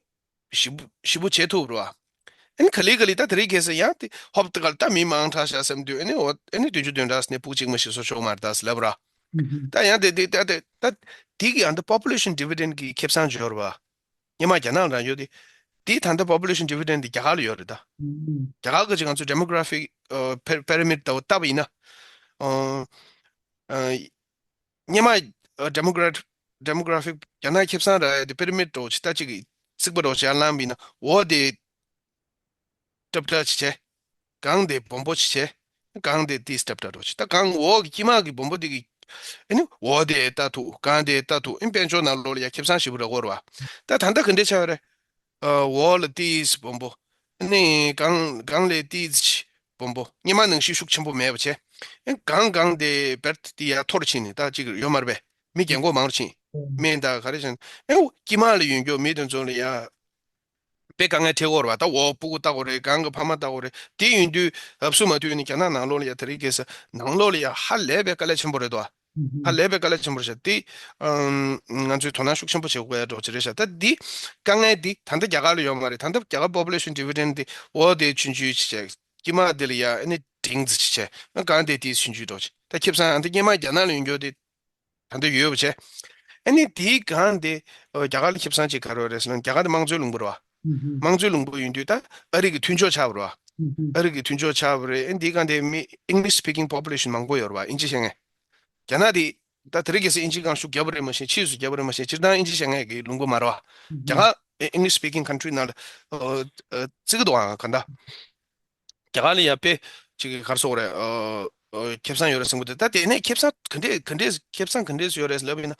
ཞེ་པོ་ཞེ་པོ་བྱེད་ཐུབ་རེད་བ། ཨ་ནི་ག་ལེ་ག་ལེ་ད་དེ་རིང་ཁ་སང་ཡང་དེ་ཧོབ་ཏེ་ག་ལ་ད་མི་མང་དྲགས་ཤག་བསམ་དུས་ཨ་ནི་འོ་ཨ་ནི་བདུན་ཅུ་བདུན་གྲངས་ནས་ཕྲུ་གུ་གཅིག་མ་ཞིག་བཟོ་ཆོག་མ་རེད་ད་ཟེར་ལབ་ར། ད་ཡང་དེ་དེ་ད་དེ་ད་དེ་གི་ཡང་དེ་population dividend་གི་ཁེ་བཟང་འབྱོར་བ། སྔོན་མ་རྒྱ་ནག་ལ་རག་ཡོད་དེ། དེ་ད་ལྟ་population dividend་དེ་རྒྱ་གར་ལ་ཡོད་རེད་ད། རྒྱ་གར་གི་ཅིག་ང་ཚོ་demographic་ཨ་pyramid་ལྟ་བུ་བལྟས་པ་ཡིན་ན། ཨ་ཨ་སྔོན་མ་demographic demographic་རྒྱ་ནག་ཁེ་བཟང་རག་ཡ་དེ་pyramid་འདྲ་བོ་ཅིག་ད་ཅིག་གི་རྩིག་པ་འདྲ་བོ་ཅིག་ཡར་བསླངས་པ་ཡིན་ན་འོག་དེ་སྲབ་སྲབ་ཅིག་བྱས། སྒང་དེ་སྦོམ་པོ་ཅིག་བྱས། སྒང་དེ་ཏིས་སྲབ་སྲབ་འདྲ་བོ་ཅིག་ད་སྒང་འོག་གི་དཀྱིལ་མ་གི་སྦོམ་པོ་དེ་གི་ཨ་ནི་འོག་དེ་ལྟ་ཐུབ། སྒང་དེ་ལྟ་ཐུབ། ཨ་ནི་དཔལ་འབྱོར་ནང་ལོགས་ལ་ཡ་ཁེ་བཟང་ཞེ་པོ་རག་གི་ཡོད་རེད་བ། ད་ད་ལྟ་ག་འདྲས་ཆགས་ཡོད་རེད། ཨ་འོག་ལ་ཏིས་སྦོམ་པོ། ཨ་ནི་སྒང་སྒང་ལ་ཏིས་སྦོམ་པོ། སྔོན་མ་ནང་བཞིན་ཤུགས་ཆེན་པོ་མེད་པ་བྱས། ཨ་ནི་སྒང་སྒང་དེ་བེར་ཏི་ཡར་མཐོ་རུ་ཕྱིན་ནས་ད་ཅིག་ཡོད་མ་རེད་པས། མི་རྒན་གོག་མང་རུ་ཕྱིན། སྨན་དང་ག་རེ་བྱས་ནས་ཨ་ནི་དཀྱིལ་མ་ལ་ཡོད་རྒྱུ་མི་དེ་ཚོ་ལ་ཡ་དཔེ་དཀའ་ངལ་འཕྲད་ཀྱི་ཡོད་རེད་བ། ད་འོག་སྤུ་གུ་ལྟ་དགོས་རེད། སྒང་གི་ཕ་མ་ལྟ་དགོས་རེད། དེ་ཡིན་དུས་ཧབ་སུ་མ་ཐུག་ནས་རྒྱ་ནག་ནང་ལོགས་ལ་ཡ་དེ་རིང་ཁ་སང་ནང་ལོགས་ལ་ཡ་ཧ་ལས་པའི་དཀའ་ལས་ཆེན་པོ་རེད་དོ། ཧ་ལས་པའི་དཀའ་ལས་ཆེན་པོ་རེད་ཤག་དེ་ཨམ་ང་ཚོས་དོ་སྣང་ཤུགས་ཆེན་པོ་བྱེད་དགོས་ཡ་འདྲ་བོ་ཅིག་རེད་ཤག་ད་འདི་དཀའ་ངལ་འདི་ད་ལྟ་རྒྱ་གར་ལ་ཡོད་མ་རེད། ད་ལྟ་རྒྱ་གར་population dividend་འདི་འོག་དེ་ཆུང་ཆུང་ཅིག་བྱས། དཀྱིལ་མ་དེ་ལ་ཡ་ཨ་ནི་འབྲིང་ཙམ་ཅིག་བྱས། སྒང་དེ་དེ་ཆུང་ཆུང་འདྲ་བོ་ཅིག་ད་ཁེ་བཟང་ཨ་ད་སྔོན་མ་རྒྱ་ནག་ལ་ཡོད་རྒྱུ་དེ། ད་ལྟ་ཡོད་པ་བྱས། ཨ་ནི་དེའི་སྒང་དེ་ཨ་རྒྱ་གར་ལ་ཁེ་བཟང་ཅིག་ག་རེ་རེད་ཟེར་ན་རྒྱ་གར་དེ་དམངས་གཙོའི་ལུང་པ་རེད་བ། དམངས་གཙོའི་ལུང་པ་ཡིན་དུས་ད་ཨ་རི་གི་མཐུན་ཕྱོགས་ཆགས་པ་རེད་བ། ཨ་རི་གི་མཐུན་ཕྱོགས་ཆགས་པ་རེད། ཨ་ནི་དེའི་སྒང་དེ་མི་English speaking population་མང་པོ་ཡོད་རེད་བ། ཨིན་ཇི་ཤེས་མཁན། རྒྱ་ནག་དེ་ད་དེ་རིང་ཁ་སང་ཨིན་ཇི་སྒང་ཤུགས་རྒྱབ་པ་རེད་མ་གཞི་ཕྱིས་སུ་རྒྱབ་པ་རེད་མ་གཞི་སྤྱིར་བཏང་ཨིན་ཇི་ཤེས་མཁན་གི་ལུང་པ་མ་རེད་བ། རྒྱ་གར་English speaking country་ནང་ལ་ཨ་ཨ་བརྩི་གི་འདུག་ཨང་ག་འདྲ། རྒྱ་གར་ལ་ཡ་དཔེ་ཅིག་ག་རེ་ཟེར་དགོས་རེད། ཨ་ ཨོ། ཁེ་བཟང་ཡོད་རེད་བསམ་གི་འདུག་ད་དེ་ནས་ཁེ་བཟང་ག་འདྲས་ག་འདྲས་ཁེ་བཟང་ག་འདྲས་ཡོད་རེད་ལབ་ཡིན་ན།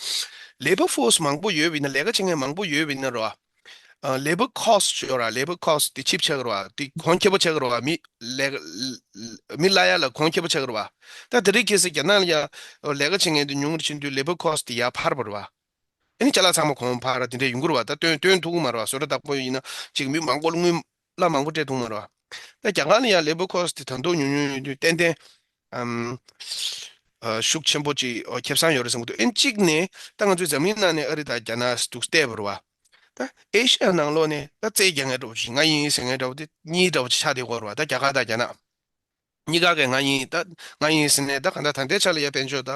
ལེ་བར་ཕོར་སི་མང་པོ་ཡོད་པ་ཡིན་ན། ལས་ཀ་བྱེད་མཁན་མང་པོ་ཡོད་པ་ཡིན་ན་རོ། ཨ། ལེ་བར་ཁོ་སི་ཊི་ཡོད་ར། ལེ་བར་ཁོ་སི་ཊི་དེ་ཆིབ་ཆགས་ཀྱི་རེད་བ། དེ་གོང་ཁེ་པོ་ཆགས་ཀྱི་རེད་བ། མི་ལས་མི་གླ་ཡ་ལ་གོང་ཁེ་པོ་ཆགས་ཀྱི་རེད་བ། ད་དེ་རིང་ཁ་སང་རྒྱ་ནག་ལ་ཡ་ལས་ཀ་བྱེད་མཁན་དེ་ཉུང་རུ་ཕྱིན་དུས་ལེ་བར་ཁོ་སི་ཊི་དེ་ཡར་འཕར་བ་རེད་བ། ཨ་ནི་ཅ་ལག་ཚང་མ་གོང་འཕར་དེ་འདྲས་ཡོང་གི་རེད་བ། ད་སྟོན་སྟོན་ཐུབ་ཀྱི་མ་རེད་བ། བཟོ་གྲྭ་བདག་པོ་ཡིན་ན་ཅིག་མི་མང་པོ་ལ་དངུལ་གླ་མང་པོ་སྤྲད་ཐུབ་ཀྱི་མ་རེད་བ། ད་རྒྱ་གར་ལ་ཡ་ལེ་བར་ཁོ་སི་ཊི་དེ་ད་དུང་ཉུང་ཉུང་ཡོད་དུས་ཏན་ཏན་ཨམ། ཨ། ཤུགས་ཆེན་པོ་ཅིག་ཨོ། ཁེ་བཟང་ཡོད་རེད་བསམ་གྱི་འདུག་ཨན་གཅིག་ནས་ད་ང་ཚོའི་འཛམ་གླིང་ནང་ནས་ཨ་རི་དང་རྒྱ་ནག་འདུག་བལྟས་པ་རེད་བ། ད་ཨེ་ཤི་ཡ་ནང་ལོགས་ནས་ད་རྩོད་རྒྱག་མཁན་འདྲ་པོ་ཅིག་ང་ཡིན་ཟེར་མཁན་འདྲ་པོ་དེ་གཉིས་འདྲ་པོ་ཅིག་ཆགས་བསྡད་ཀྱི་ཡོད་རེད་བ། ད་རྒྱ་གར་དང་རྒྱ་ནག་གཉིས་ཀ་གིས་ང་ཡིན། ད་ང་ཡིན་ཟེར་ནས་ད་གང་ལྟར་ད་ལྟའི་ཆ་ལ་ཡ་དཔལ་འབྱོར་ད་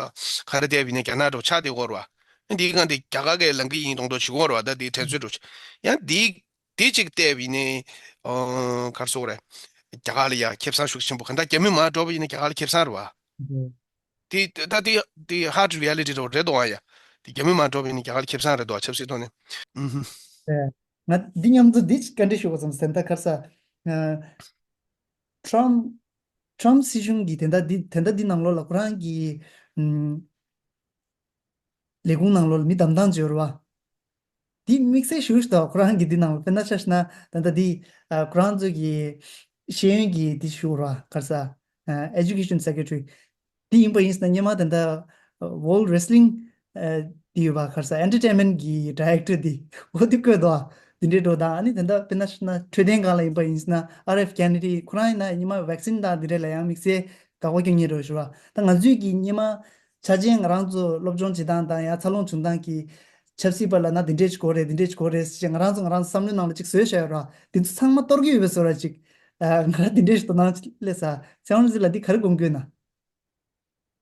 ག་རེ་བསྡད་པ་ཡིན་ན་རྒྱ་ནག་འདྲ་པོ་ཆགས་བསྡད་ཀྱི་ཡོད་རེད་བ། ཨ། འདིའི་སྒང་དེ་རྒྱ་གར་གིས་ལང་གི་ཡིན་མདོག་མདོག་བྱེད་ཀྱི་ཡོད་རེད་བ། ད་དེའི་དྲན་གསོ་འདྲ་པོ་ཅིག་ཡང་འདི་དེ་གཅིག་བལྟས་པ་ཡིན་ནའི། ཨོ། ག་རེ་ཟེར་དགོས་རེད། རྒྱ་གར་ལ་ཡ་ཁེ་བཟང་ཤུགས་ཆེན་པོ། གང་ལྟར་རྒྱ་མི་མར་འགྲོ་བ་ཡིན་ན་རྒྱ་གར་ལ་ཁེ་བཟང་རེད་བ། ཨུ་ཧུ། དེ་ད་དེ་དེ་ཧར་ཌི་རི་ཡ་ལི་ཊི་འདྲ་པོ་རེད་འདུག་ཨ་ཡ། དེ་རྒྱ་མི་མར་འགྲོ་བ་ཡིན་ན་རྒྱ་གར་ལ་ཁེ་བཟང་རེད་འདུག་ཨ། ཆབ་སྲིད་ཐོག་ནས། ཨུ་ཧུ། ཨེ། ང་འདི་མཉམ་དུ་འདི་བཀའ་འདྲི་ཞུ་དགོས་བསམ་སོང་། ད་ག་རེ་ཟེར། ཨ། ཊྲམ་ཊྲམ་སྲིད་གཞུང་གིས་དེ་འདྲ་འདི་དེ་འདྲ་འདི་ནང་ལོགས་ལ་ཁོ་རང་གི་ཨམ། ལས་ཁུངས་ནང་ལོགས་ལ་མི་བདམས་སྟངས་བྱས་པ་རེད་བ། འདི་དམིགས་བསལ་ཞེ་པོ་ཞིག་འདུག་ཁོ་རང་གི་འདི་ནང་ལ་དཔེར་ན་ཆ་བཞག་ན་ད་ལྟ་འདི་ཨ། ཁོ་རང་ཚོ་གི་ཤེས་ཡོན་གྱི་འདི་ཞུ་ར། ག་རེ་ཟེར། ཨ། Education Secretary འདི་ཡིན་པ་ཡིན་ཟེར་ན། སྔོན་མ་ད་ལྟ་World Wrestling ཨ། འདི་ཡོད་པ། ག་རེ་ཟེར། Entertainment གི་ཌའི་རེག་ཊར་འདི་འོ་འདི་བསྐོས་འདུག་འདི་འདྲའི་འགྲོ་དང་། ཨ་ནི་ད་ལྟ་དཔེར་ན་ཆ་བཞག་ན་འཕྲོད་བསྟེན་སྒང་ལ་ཡིན་པ་ཡིན་ཟེར་ན། ཨར་ཨེཕ་ཀེ་ནེ་ཌི་ཁོ་རང་ཡིན་ན་སྔོན་མ་ཝེག་སིན་དང་འདི་འདྲ་ལ་ཡང་དམིགས་བསལ་དགའ་པོ་སྐྱེ་མཁན་འདྲ་པོ་ཞིག་རེད་བ། ད་ང་ཚོས་ཀྱི་སྔོན་མ་ཆ་རྐྱེན་ང་རང་ཚོ་སློབ་སྦྱོང་བྱེད་སྟངས་དང་ཡང་འཚར་ལོངས་བྱུང་སྟངས་ཀྱི་ཆབ་སྲིད་པ་ལབ་ན་འདི་འདྲས་ཅིག་དགོས་རེད། འདི་འདྲས་ཅིག་དགོས་རེད་ཟེར་ང་རང་ཚོ་ང་རང་ཚོ་བསམ་བློའི་ནང་ལ་ཅིག་བཟོས་བཞག་ཡོད་ར། འདི་ཚོ་ཚང་མ་གཏོར་གྱི་ཡོད་པའི་བཟོ་འདྲ་ཅིག་ཨ། ང་རང་འདི་འདྲས་ཞིག་དོ་སྣང་སླེབས་ས། ཚེ་དབང་རིག་འཛིན་ལགས་འདི་ག་རེ་དགོངས་ཀྱི་ཡོད་ན།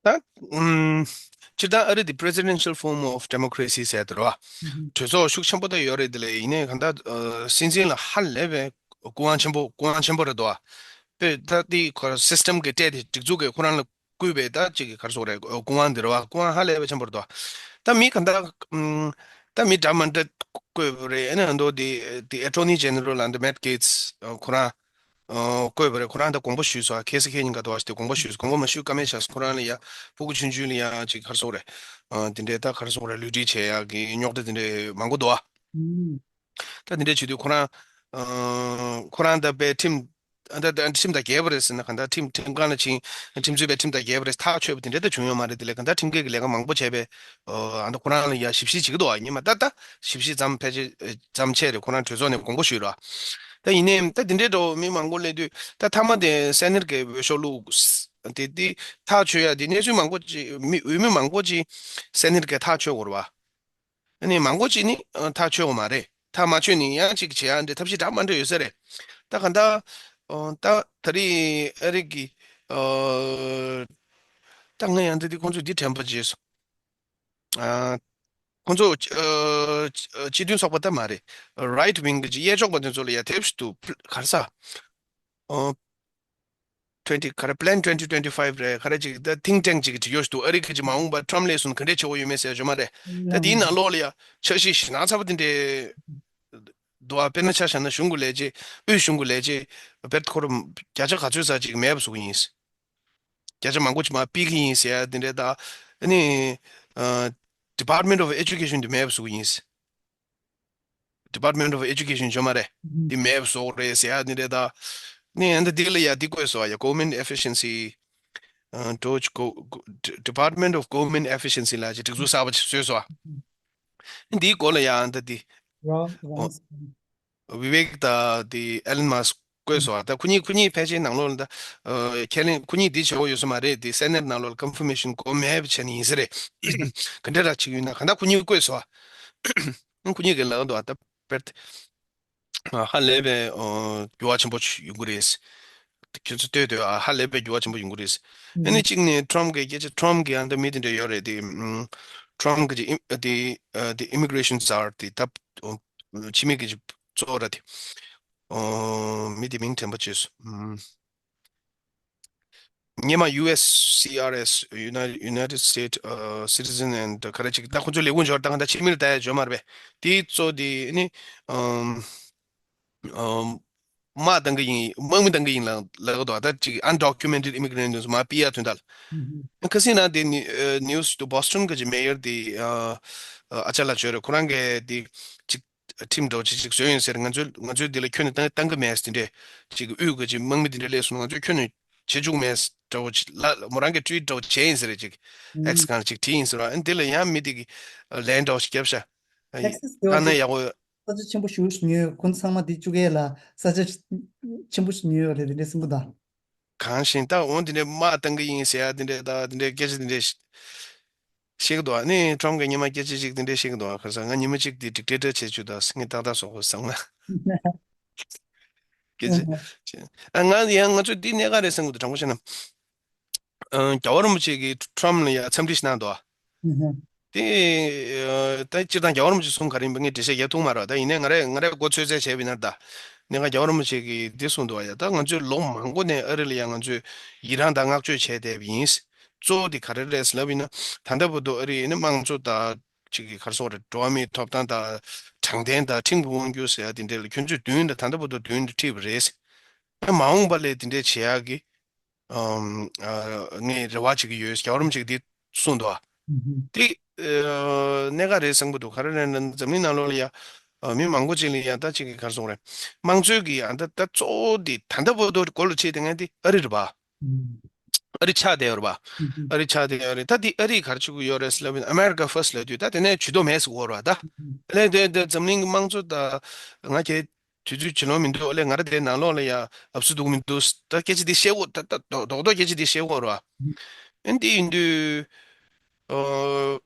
ད། ཨུམ། སྤྱིར་བཏང་ཨ་རི་འདི་Presidential Form of Democracy ཟེར་དེ་རེད་བ། ཨུ་ཧུ། གྲོས་ཚོགས་ཤུགས་ཆེན་པོ་ད་ཡོད་རེད། དེ་ལས་ཡིན་ནའི་གང་ལྟར་ཨ། སྲིད་འཛིན་ལ་ཧ་ལས་པའི་སྐུ་དབང་ཆེན་པོ་སྐུ་དབང་ཆེན་པོ་རེད་དོ། དཔེ་ད་འདི་ཁོ་སི་སི་ཊམ་གི་སྤྲད་དེ་སྒྲིག་འཛུགས་ཀྱིས་ཁོ་རང་ལ་བསྐུས་པའི་ད་ཅིག་གི་ག་རེ་ཟེར་དགོས་རེད། སྐུ་དབང་འདི་རེད་བ། སྐུ་དབང་ཧ་ལས་པའི་ཆེན་པོ་རེད་དོ། ད་མི་གང་ལྟར་ཨུམ། ད་མི་འདྲ་མི་འདྲ་བསྐོས་པ་རེད། ཨ་ནི་ཨ་མདོ་འདི་འདི་Attorney General ཨ་མདོ་Matt Gaetz ཁོ་རང་ཨ། བསྐོས་པ་རེད། ཁོ་རང་ད་དགོངས་པ་ཞུས་སོང་། ཁ་སང་ཁ་ཉིན་ག་དུས་ཞིག་དེ་དགོངས་པ་ཞུས་སོང་། དགོངས་པ་མ་ཞུས་ཀ་མེད་ཤག་ཁོ་རང་ལ་ཡ་ཕྲུ་གུ་ཆུང་ཆུང་ལ་ཡ་ཅིག་ག་རེ་ཟེར་དགོས་རེད། ཨ། འདི་འདྲའི་ད་ག་རེ་ཟེར་དགོས་རེད། བསླུ་བྲིད་བྱེད་ཡག་གི་རྙོག་དྲ་འདི་འདྲའི་མང་པོ་འདུག་ཨ། ཨུམ། ད་འདི་འདྲ་བྱེད་དུས་ཁོ་རང་ཨ། ཁོ་རང་ད་དཔེ་ཁྲིམས་ཨ། ད་ད་ཁྲིམས་དང་འགལ་བ་རེད་ཟེར་ན། གང་ལྟར་ཁྲིམས་ཁྲིམས་ཁང་ལ་ཕྱིན། ཁྲིམས་རྩོད་པས་ཁྲིམས་དང་འགལ་བ་རེད་ཐག་ཆོད་པ་དེ་འདྲ་ད་བྱུང་ཡོད་མ་རེད། དེ་ལས་གང་ལྟར་ཁྲིམས་འགལ་གྱི་ལས་ཀ་མང་པོ་བྱས་པས་ཨ། ད་ཁོ་རང་ལ་ཡ་ཞིབ་བཤེར་བྱེད་ཀྱི་འདུག་བ། ཉི་མ་ད་ལྟ་ཞིབ་བཤེར་ཙམ་ཕལ་ཆེར་ཙམ་བྱས་རེད། ཁོ་རང་གྲོས་ཚོགས་ནས་དགོངས་པ་ཞུས་ར། ད་ཡིན་ནའི་ད་དེ་འདྲའི་འགྲོ་མི་མང་པོ་སླེབས་དུས་ད་མཐའ་མ་དེ་སེ་ནེ་ཊི་གི་འོས་ཤོག་བླུགས། དེ་དེ་ཐག་ཆོད་ཡ་དེ་གནས་ཚུལ་མང་པོ་ཅིག་མི་འོས་མི་མང་པོ་ཅིག་སེ་ནེ་ཊི་གི་ཐག་ཆོད་དགོས་རེད་བ། ཨ་ནི་མང་པོ་ཅིག་ནི་ཨ། ཐག་ཆོད་ཡོད་མ་རེད། ཐག་མ་ཆོད་ནི་ཡང་ཅིག་བྱེད་ཡ་འདྲ་ཐབས་ཤེས་འདྲ་མི་འདྲ་ཡོད་ས་རེད། ད་ག་ད། ཨོ། ད་ད་རེས་ཨ་རི་གི་ཨོ། ད་ང་ཡང་འདི་འདི་ཁོང་ཚོས་འདི་དྲན་པ་བརྗེད་སོང་། ཨ། ཁོང་ཚོ་ཨ། སྤྱི་མཐུན་ཚོགས་པ་ད་མ་རེད། རའིཊ་ཝིང་གི་གཡས་ཕྱོགས་པ་དེ་ཚོ་ལ་ཡ་དེབ་ཞིག་འདུག་ག་རེ་ཟ། ཨོ། twenty ག་རེ། Plan twenty twenty-five རེད། ག་རེ་ཅིག་ད་ཐིང་ཊེང་ཅིག་གིས་བྲིས་ཡོད་འདུག་ཨ་རི་ཁ་ཅིག་མ་འོངས་པར་ཊྲམ་སླེབས་སོང་ན་ག་འདྲས་བྱེད་དགོས་ཡོད་མེད་ཟེར་ཡོད་མ་རེད། ད་དེའི་ནང་ལོགས་ལ་ཡ་འཆར་གཞི་ཞེ་དྲག་ཚ་པོ་དེ་འདྲས་འདུག་ཨ། དཔེར་ན་ཆ་བཞག་ན་གཞུང་གི་ལས་བྱེད། དབུས་གཞུང་གི་ལས་བྱེད་བེད་ཁོ་རང་བརྒྱ་ཆ་ག་ཚོད་ཙམ་ཅིག་མེད་པ་བཟོ་གི་ཡིན། བརྒྱ་ཆ་མང་པོ་ཅིག་མར་ཕུད་ཀྱི་ཡིན་ཟེར་ཡ་དེ་འདྲས། ད་ཨ་ནི་ཨ། Department of Education དེ་མེད་པ་བཟོ་གི་ཡིན། Department of Education ཡོད་མ་རེད། ཨུ་ཧུམ། འདི་མེད་པ་བཟོ་དགོས་རེད་ཟེར་ཡ་འདི་འདྲས། ད་ནི་ཨ་ནི་འདི་ལ་ཡ་འདི་བཀོད་སོང་ཡ། Government efficiency ཨ། Doge Go- Go- Department of Government Efficiency ལ་ཅིག་སྒྲིག་འཛུགས་གསར་པ་ཅིག་བཟོས་སོང་། འདིའི་སྐོར་ལ་ཡ་ཨ་ད་འདི་རོ- ཨོ། རོ- བི་ཝེག་དང་འདི་ཨེ་ལན་མཱ་སི་ཀི་བཀོད་སོང་། ད་ཁོ་གཉིས་ཁོ་གཉིས་ཕལ་ཆེར་ནང་ལོགས་ལ་ད་ཨ། ཁས་ལེན་ཁོ་གཉིས་འདི་བྱེད་དགོས་ཡོད་ས་མ་རེད། འདི་སེ་ནེ་ཊི་ནང་ལོགས་ལ་ཀོན་ཕར་མེ་ཤན་དགོས་མེད་པ་བྱས་ནས་ཡིན་ས་རེད། ག་འདྲ་ར་ཅིག་ཡིན་ན་གང་ལྟར་ཁོ་གཉིས་བཀོད་སོང་། ཁོ་གཉིས་ཀྱིས་ལབ་འདུག་ཨ། ད་དཔེར་ཧ་ལས་པའི་འགྱུར་བ་ཆེན་པོ་ཡོང་གི་རེད། ཁྱོད་ཚོ་ལྟོས་ལྟོས་ཨ། ཧ་ལས་པའི་འགྱུར་བ་ཆེན་པོ་ཡོང་གི་རེད། ཨ་ནི་གཅིག་ནས་ཊྲམ་གི་སྐད་ཆ། ཊྲམ་གི་ཨ་འདི་མི་དེ་འདྲ་ཡོད་རེད་དེ། ཊྲམ་གི་དེ་དེ་ཨ། དེ་ཨི་མི་གི་རེ་ཤན་ཙར་དེ་ད་ཕྱི་མི་གི་གཙོ་བོ་ར་དེ། མི་དེ་མིང་དྲན་པ་བརྗེད་སོང་། སྔོན་མ་ཡུ་ཨེས་སི་ཨར་ཨེས། United United States ཨ། Citizen and ག་རེ་ཅིག་ད་ཁོ་ཚོའི་ལས་ཁུངས་འབྱོར། ད་གང་ལྟར་ཕྱི་མིར་ད་ཡ་འབྱོར་མ་རེད་པས། དེའི་གཙོ་དེ་ནི་ཨམ། ཨམ། དམག་བཏང་གི་ཡིན། དམག་མི་བཏང་གི་ཡིན་ལ་ལབ་གི་འདུག་ད་ཅིག་undocumented immigrant་དེ་ཚོ་མར་ཕུད་ཡ་དོན་དག་ལ། ཁ་སང་ན་དེ་news་དུ་Boston་གི་mayor་དེ་ཨ་ཅག་ལགས་བྱས་རེད། ཁོ་རང་གིས་དེ་ཅིག་ཁྲིམས་འདྲ་བོ་ཅིག་ཅིག་བཟོས་ཡོད་ཟེར། ང་ཚོས་ང་ཚོས་འདི་ལ་ཁྱོན་ནས་བཏང་བཏང་གི་མེད་ཟེར། དེ་འདྲས་ཅིག་དབུས་ཀྱི་ཅིག་དམག་མི་དེ་འདྲས་སླེབས་སོང་ན་ང་ཚོས་ཁྱོན་ནས་བྱེད་བཅུག་མེད་འདྲ་བོ་ཅིག་ལ་མོ་རང་གིས་tweet་འདྲ་བོ་བྱས་ཡིན་ཟེར། ཅིག་X་སྒང་ཅིག་བྲིས་ཡིན་ཟེར་བ། ཨ་ནི་དེ་ལ་ཡང་མི་དེ་གིས་ལན་འདྲ་བོ་ཞིག་བརྒྱབ་ཤག་ཨ་ཡིན། Texas་དེ་བ་ཨ་ན་ཅིག་ཡག་པོ་ཡོད། ས་ཆ་ཆེན་པོ་ཞེ་པོ་ཞིག་ཉོས་ཡོད། ཁོ་ཚང་མ་དེ་བཅུག་ཡས་ལ་ས་ཆ་ཆེན་པོ་ཞིག་ཉོས་ཡོད་རེད། དེ་འདྲས་གསུང་གི་འདུག་གང་ཞིག་ད་འོ་དེ་འདྲས་དམག་བཏང་གི་ཡིན་ཟེར་ཡ་དེ་འདྲས་ད་དེ་འདྲས་སྐད་ཆ་དེ་འདྲས་བཤད་གི་འདུག་ཨ་ནི་Trump་གིས་སྔོན་མ་སྐད་ཆ་ཅིག་དེ་འདྲས་བཤད་གི་འདུག་ཨ་ཁ་སང་ང་ཉི་མ་གཅིག་དེ་dictator་བྱེད་བཅུག་ད་ངས་ཏག་ཏག་བཟོ་དགོས་བསམ་ང་། སྐད་ཆ་ཨ་ང་ཡང་ང་ཚོ་འདི་གནད་འགག་རེད་བསམ་གི་འདུག་དྲང་པོ་བཤད་ན། ཨ་རྒྱལ་བ་རིན་པོ་ཆེ་གིས་Trump་ལ་ཡ་འཚམས་འདྲི་ཞིག་གནང་འདུག་ཨ། དེ་ཨ་ད་སྤྱིར་བཏང་རྒྱལ་བ་རིན་པོ་ཆེ་གསུང་ག་རེ་ཡིན་པ་ངས་འགྲེལ་བཤད་རྒྱག་ཐུབ་མ་རེད། ད་ཡིན་ནའི་ང་རས་ང་རས་མགོ་ཚོད་ཚོད་བྱས་པ་ཡིན་ན། ད་གནད་འགག་རྒྱལ་བ་རིན་པོ་ཆེ་གིས་འདི་གསུངས་འདུག་ཨ། ཡ་ད་ང་ཚོས་ལོ་མང་པོ་ནས་ཨ་རི་ལ་ཡ་ང་ཚོས་ཡི་རངས་དང་བསྔགས་བརྗོད་བྱས་བསྡད་པ་ཡིན། གཙོ་བོ་དེ་ག་རེ་རེད་ལབ་ཡིན་ན། ད་ལྟ་བར་དུ་ཨ་རི་ཡིན་ན་དམངས་གཙོ་དང་ཅིག་གི་ག་རེ་ཟེར་དགོས་རེད། འགྲོ་བ་མིའི་ཐོབ་ཐང་དང་དྲང་བདེན་དང་ཁྲིམས་ཀྱི་དབང་སྒྱུར་ཟེར་ཡ་དེ་འདྲ་ལ་ཁྱོད་ཚོས་མདུན་དུ་ད་ལྟ་བར་དུ་མདུན་དུ་ཁྲིད་པ་རེད། ཨ་མ་འོངས་པ་ལ་དེ་འདྲ་བྱེད་ཡག་གི་ཨམ་ཨ་ངས་རེ་བ་བྱེད་ཀྱི་ཡོད། རྒྱལ་བ་རིན་པོ་ཆེ་གིས་འདི་གསུངས་འདུག་ཨ། དེ་ཨ་གནད་འགག་རེད་བསམ་གྱི་འདུག་ག་རེ་རེད་ན་འཛམ་གླིང་ནང་ལོགས་ལ་ཡ་ཨ་མི་མང་པོ་ཅིག་ལ་ཡ་ད་ཅིག་གི་ག་རེ་ཟེར་དགོས་རེད། དམངས་གཙོའི་གི་ཨ་ད་ད་གཙོ་བོ་དེ་ད་ལྟ་བར་དུ་མགོ་ལ་ཁྲིད་བསྡད་མཁན་དེ་ཨ་རི་རེད་པ། ཨ་རི་ཆགས་བསྡད་ཡོད་རེད་པ། ཨ་རི་ཆགས་བསྡད་ཡོད་རེད། ད་འདི་ཨ་རིས་ག་རེ་བྱེད་ཀྱི་ཡོད་རེད་ཟེར་ལབ་ན་America First་ལབ་དུས་ད་དེ་ནས་ཇུས་གཏོགས་མེད་ཟེར་གྱི་ཡོད་རེད་པ། ད་ཨ་ལས་དེ་དེ་འཛམ་གླིང་གི་དམངས་གཙོ་ད་ང་ཁྱེད་དུས་ཚོད་ཇེ་ལོང་མི་འདུག་ཨ་ལས་ང་རང་དེ་ནང་ལོགས་ལ་ཡ་ཨབ་སུ་འདུག་མི་འདུག་ད་སྐད་ཆ་འདི་བཤད་དགོས། ད་ད་རྡོག་རྡོག་རྡོག་སྐད་ཆ་འདི་བཤད་དགོས་རེད་པ། ཨ་འདི་ཡིན་དུས་ཨོ།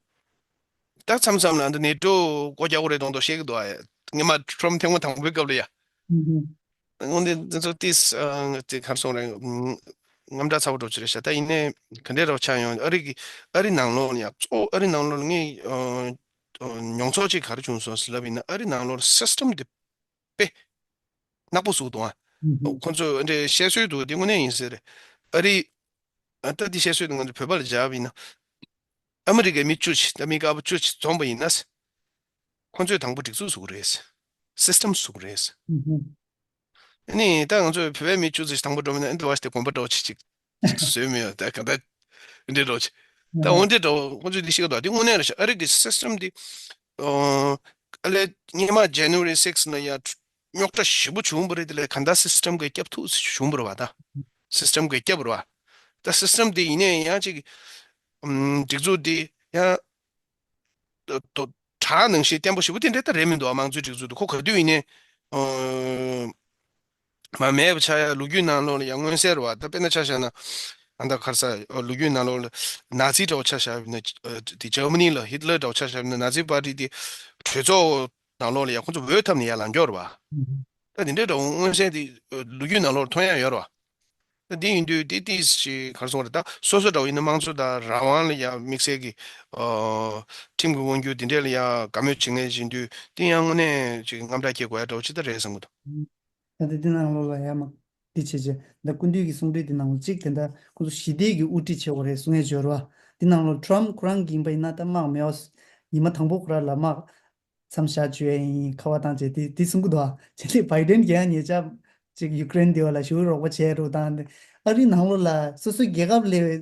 ད་མཚམས་མཚམས་ལ་འདི་ནེ་ཊོ་སྒོ་རྒྱག་དགོས་རེད་མདོག་མདོག་བཤད་ཀྱི་འདུག་ཨ། སྔོན་མ་Trump་ཐེངས་མ་དང་པོའི་སྐབས་ལ་ཡ། དངོས་གནས་འདི་ཚོ་ཏིས་ཨ་དེ་ག་རེ་ཟེར་དགོས་རེད། ཨམ། དངངས་སྐྲག་ཚ་པོ་འདྲ་པོ་ཅིག་རེད་ཤག་ད་ཡིན་ནའི་ག་འདྲས་འདྲ་པོ་ཆགས་ཡོང་། ཨ་རི་གི་ཨ་རི་ནང་ལོགས་ལ་ཡ་གཙོ་བོ་ཨ་རི་ནང་ལོགས་ལ་ངས་ཨ་ཨ་མྱོང་ཚོར་ཅིག་ག་རེ་བྱུང་སོང་ཟེར་ལབ་ཡིན་ན། ཨ་རི་ནང་ལོགས་ལ་སི་སི་ཊམ་དེ་དཔེ་ནག་པོ་བཟོས་འདུག་ཨ། ཁོ་ཚོས་ཨ་འདྲས་བཤད་སྲོལ་འདུག་དེ་དངོས་གནས་ཡིན་ཟེར། ཨ་རི་ཨ་ད་དེ་བཤད་སྲོལ་དེ་ང་ཚོ་བོད་པ་ལ་སྦྱར་བ་ཡིན་ན། ཨ་མི་རི་ཀའི་མི་བཅུ་ཅིག་ད་མི་དཀར་པོ་བཅུ་ཅིག་འཛོམས་པ་ཡིན་ན། ཁོ་ཚོས་དང་པོ་སྒྲིག་འཛུགས་བཟོ་གི་རེད། སི་སི་ཊམ་བཟོ་གི་རེད། ཨ་ནི་ད་ང་ཚོས་བོད་པའི་མི་བཅུ་ཙམ་ཞིག་དང་པོ་འགྲོ་མིན་ན་ཨ་འདི་བ་ཞིག་དེ་དགོན་པ་འདྲ་བོ་ཅིག་ཅིག་ཅིག་བཟོས་མི་ཡོད་ད་ག་ད་འདི་འདྲ་བོ་ཅིག་ད་འོ་འདི་འདྲ་བོ་ཁོ་ཚོས་འདི་ཤེས་ཀྱི་འདུག་དེ་དངོས་གནས་རེད་ཤག་ཨ་རི་གི་སི་སི་ཊམ་འདི་ཨ་ལས་སྔོན་མ་January six་ནང་ཡ་རྙོག་དྲ་ཞེ་པོ་བྱུང་བ་རེད། དེ་ལས་གང་ལྟར་སི་སི་ཊམ་གིས་སྐྱོབ་ཐུབ་བྱུང་བ་རེད་བ། ད་སི་སི་ཊམ་གིས་སྐྱོབ་རེད་བ། ད་སི་སི་ཊམ་འདི་ཡིན་ནའི་ཡང་ཅིག་ཨམ་སྒྲིག་འཛུགས་འདི་ཡང་དོ་དོ་དྲག་ནང་བཞིན་བརྟན་པོ་ཞེ་པོ་དེ་འདྲ་ད་རེད་མི་འདུག་ཨ། དམངས་གཙོའི་སྒྲིག་འཛུགས་འདི་ཁོ་ག་དུས་ཡིན་ནའི་ཨ་མ་མེད་པ་ཆགས་ཡ། ལོ་རྒྱུས་ནང་ལོགས་ལ་ཡང་མངོན་གསལ་རེད་བ། ད་དཔེར་ན་ཆ་བཞག་ན་ཨ་ད་ག་རེ་ཟེར་ལོ་རྒྱུས་ནང་ལོགས་ལ་ནཱ་ཛི་འདྲ་བོ་ཆ་བཞག་ཡིན་ན་ཨ་དེ་ཇར་མ་ནི་ལ་ཧི་ཊ་ལར་འདྲ་བོ་ཆ་བཞག་ཡིན་ན་ནཱ་ཛི་པར་ཊི་དེ་གྲོས་ཚོགས་ནང་ལོགས་ལ་ཡ་ཁོ་ཚོ་འོས་འཐབ་ནས་ཡར་ལངས་ཀྱི་ཡོད་རེད་བ། ད་དེ་འདྲའི་འདྲ་བོ་མངོན་གསལ་དེ་ལོ་རྒྱུས་ནང་ལོགས་མཐོང་ཡ་ཡོད་རེད་བ། ད་དེ་ཡིན་དུས་དེ་ཏིས་ཞིག་ག་རེ་ཟེར་དགོས་རེད། ད་སོ་སོ་འདྲ་བོ་ཡིན་ན་དམངས་གཙོ་དང་རང་དབང་ལ་ཡ་དམིགས་བསལ་གྱི་ཨ་ཁྲིམས་ཀྱི་དབང་སྒྱུར་དེ་འདྲས་ལ་ཡ་དགའ་མོས་བྱེད་མཁན་ཞིག་ཡིན་དུས་དེ་ཡང་དངོས་གནས་ཅིག་དངངས་སྐྲག་སྐྱེ་དགོས་ཡ་འདྲ་བོ་ཅིག་ད་རེད་བསམ་གྱི་འདུག་ད་ལྟ་དེ་ནང་ལོགས་ལ་ཡ་མ་དེ་བྱས་རྗེས་ད་སྐུ་མདུན་གྱི་གསུང་འཕྲིན་དེ་ནང་ལ་གཅིག་དེ་འདྲ་ཁོ་ཚོ་ཞི་བདེ་གི་དབུ་ཁྲིད་བྱེད་དགོས་རེད་གསུང་ཡས་འབྱོར་བ། དེ་ནང་ལོགས་ཊམ་ཁོ་རང་གི་ཡིན་པ་ཡིན་ན་ད་དམག་མེད་པ། ཉི་མ་དང་པོ་ཁོ་རང་ལ་དམག་མཚམས་བཞག་བཅུག་ཡས་ཡིན་ཁ་པར་བཏང་བྱས་དེ་དེ་གསུང་གི་འདུག་ཨ། བྱས་ཙང་བྷའི་ཌེན་གྱིས་ཡང་ཉེ་ཆར་ཅིག་ཡུ་ཀེ་རེན་དེ་བ་ལ་ཞེ་པོ་རོགས་པ་བྱས་འདུག་དང་། ཨ་རིའི་ནང་ལོགས་ལ་སོ་སོའི་རྒྱལ་ཁབ་ལས་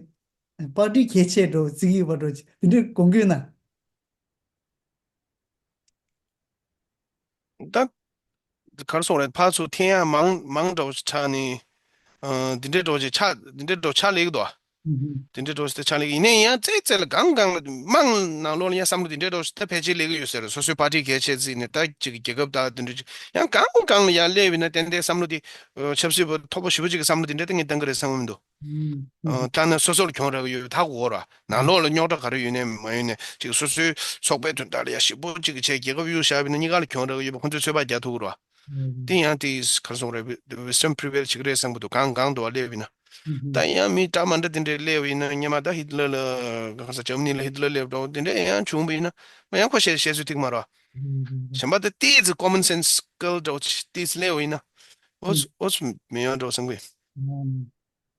པར་ཊི་གལ་ཆེ་འགྲོ་བརྩི་གི་ཡོད་པ་འགྲོ་དེ་འདྲའི་དགོངས་ཀྱི་ཡོད་ན། ད་ག་རེ་ཟེར་དགོས་རེད། ཕར་ཚུར་འཐེན་ཡ་མང་མང་འདྲ་བོ་ཆགས་ནས་ཨ་འདི་འདྲའི་འདྲ་བོ་ཅིག་ཆགས་འདི་འདྲའི་འདྲ་བོ་ཆགས་ལེ་གི་འདུག་ཨ། འདི་འདྲའི་འདྲ་བོ་ཅིག་ཆགས་ལེ་གི་ཡིན་ནའི་ཡང་ཙེ་ཙེ་ལ་གང་གང་ལ་དམངས་ནང་ལོགས་ལ་ཡང་བསམ་བློ་འདི་འདྲའི་འདྲ་བོ་ཅིག་ད་ཕལ་ཆེར་སླེབས་ཀྱི་ཡོད་ཟེར། སོ་སོའི་པར་ཊི་གལ་ཆེ་བརྩིས་ནས་ད་ཅིག་རྒྱལ་ཁབ་དང་འདི་འདྲ་ཅིག་ཡང་གང་གང་ལ་ཡང་སླེབས་ཡིན་ན་ཏན་ཏན་བསམ་བློ་འདི་ཆབ་སྲིད་པ་མཐོ་པོ་ཞེ་པོ་ཅིག་གི་བསམ་བློ་འདི་འདྲ་ད་ངས་བཏང་གི་རེད་བསམ་གྱི་མི་འདུག་ཨ་ལྟ་ན་སོ་སོ་ལ་གྱོང་རག་གི་ཡོད་པ་ཧ་གོ་གི་རེད་བ། ནང་ལོགས་ལ་རྙོག་དྲ་ག་རེ་ཡོད་ནའི་མ་ཡོད་ནའི་ཅིག་སོ་སོའི་ཚོགས་པའི་དོན་དག་ལ་ཡ་ཞེ་པོ་ཅིག་གི་བྱས་རྒྱལ་ཁབ་གཡུག་བཞག་པ་ཡིན་ན་གཉིས་ཀ་ལ་གྱོང་རག་གི་ཡོད་པ་ཁོང་ཚོས་ཚོད་དཔག་རྒྱག་ཐུབ་ཀྱི་རེད་བ། དེ་ཡང་དེ་ག་རེ་ཟེར་དགོས་རེད། Wisdom prevail་བྱེད་ཀྱི་རེད་བསམ་གྱི་འདུག་གང་གང་དུ་བ་སླེབས་ཡིན་ན། ད་ཡང་མི་འདྲ་མ་འདྲ་དེ་འདྲས་སླེབས་ཡིན་ན་སྔོན་མ་ད་ཧི་ཊ་ལར་ལ་ག་རེ་ཟེར་ཇར་མ་ནི་ལ་ཧི་ཊ་ལར་སླེབས་འགྲོ་དེ་འདྲས་ཡང་བྱུང་བ་ཡིན་ན་མ་ཡང་ཁོ་བཤད་བཤད་ཚུལ་ཐིག་མ་རེད་བ། གཞན་པ་ད་ཏིས་ཀོ་མོན་སེན་སི་སྐལ་འདྲ་བོ་ཏིས་སླེབས་ཡིན་ན་ཨོ་ཨོ་མི་ཡོང་འགྲོ་བསམ་གི།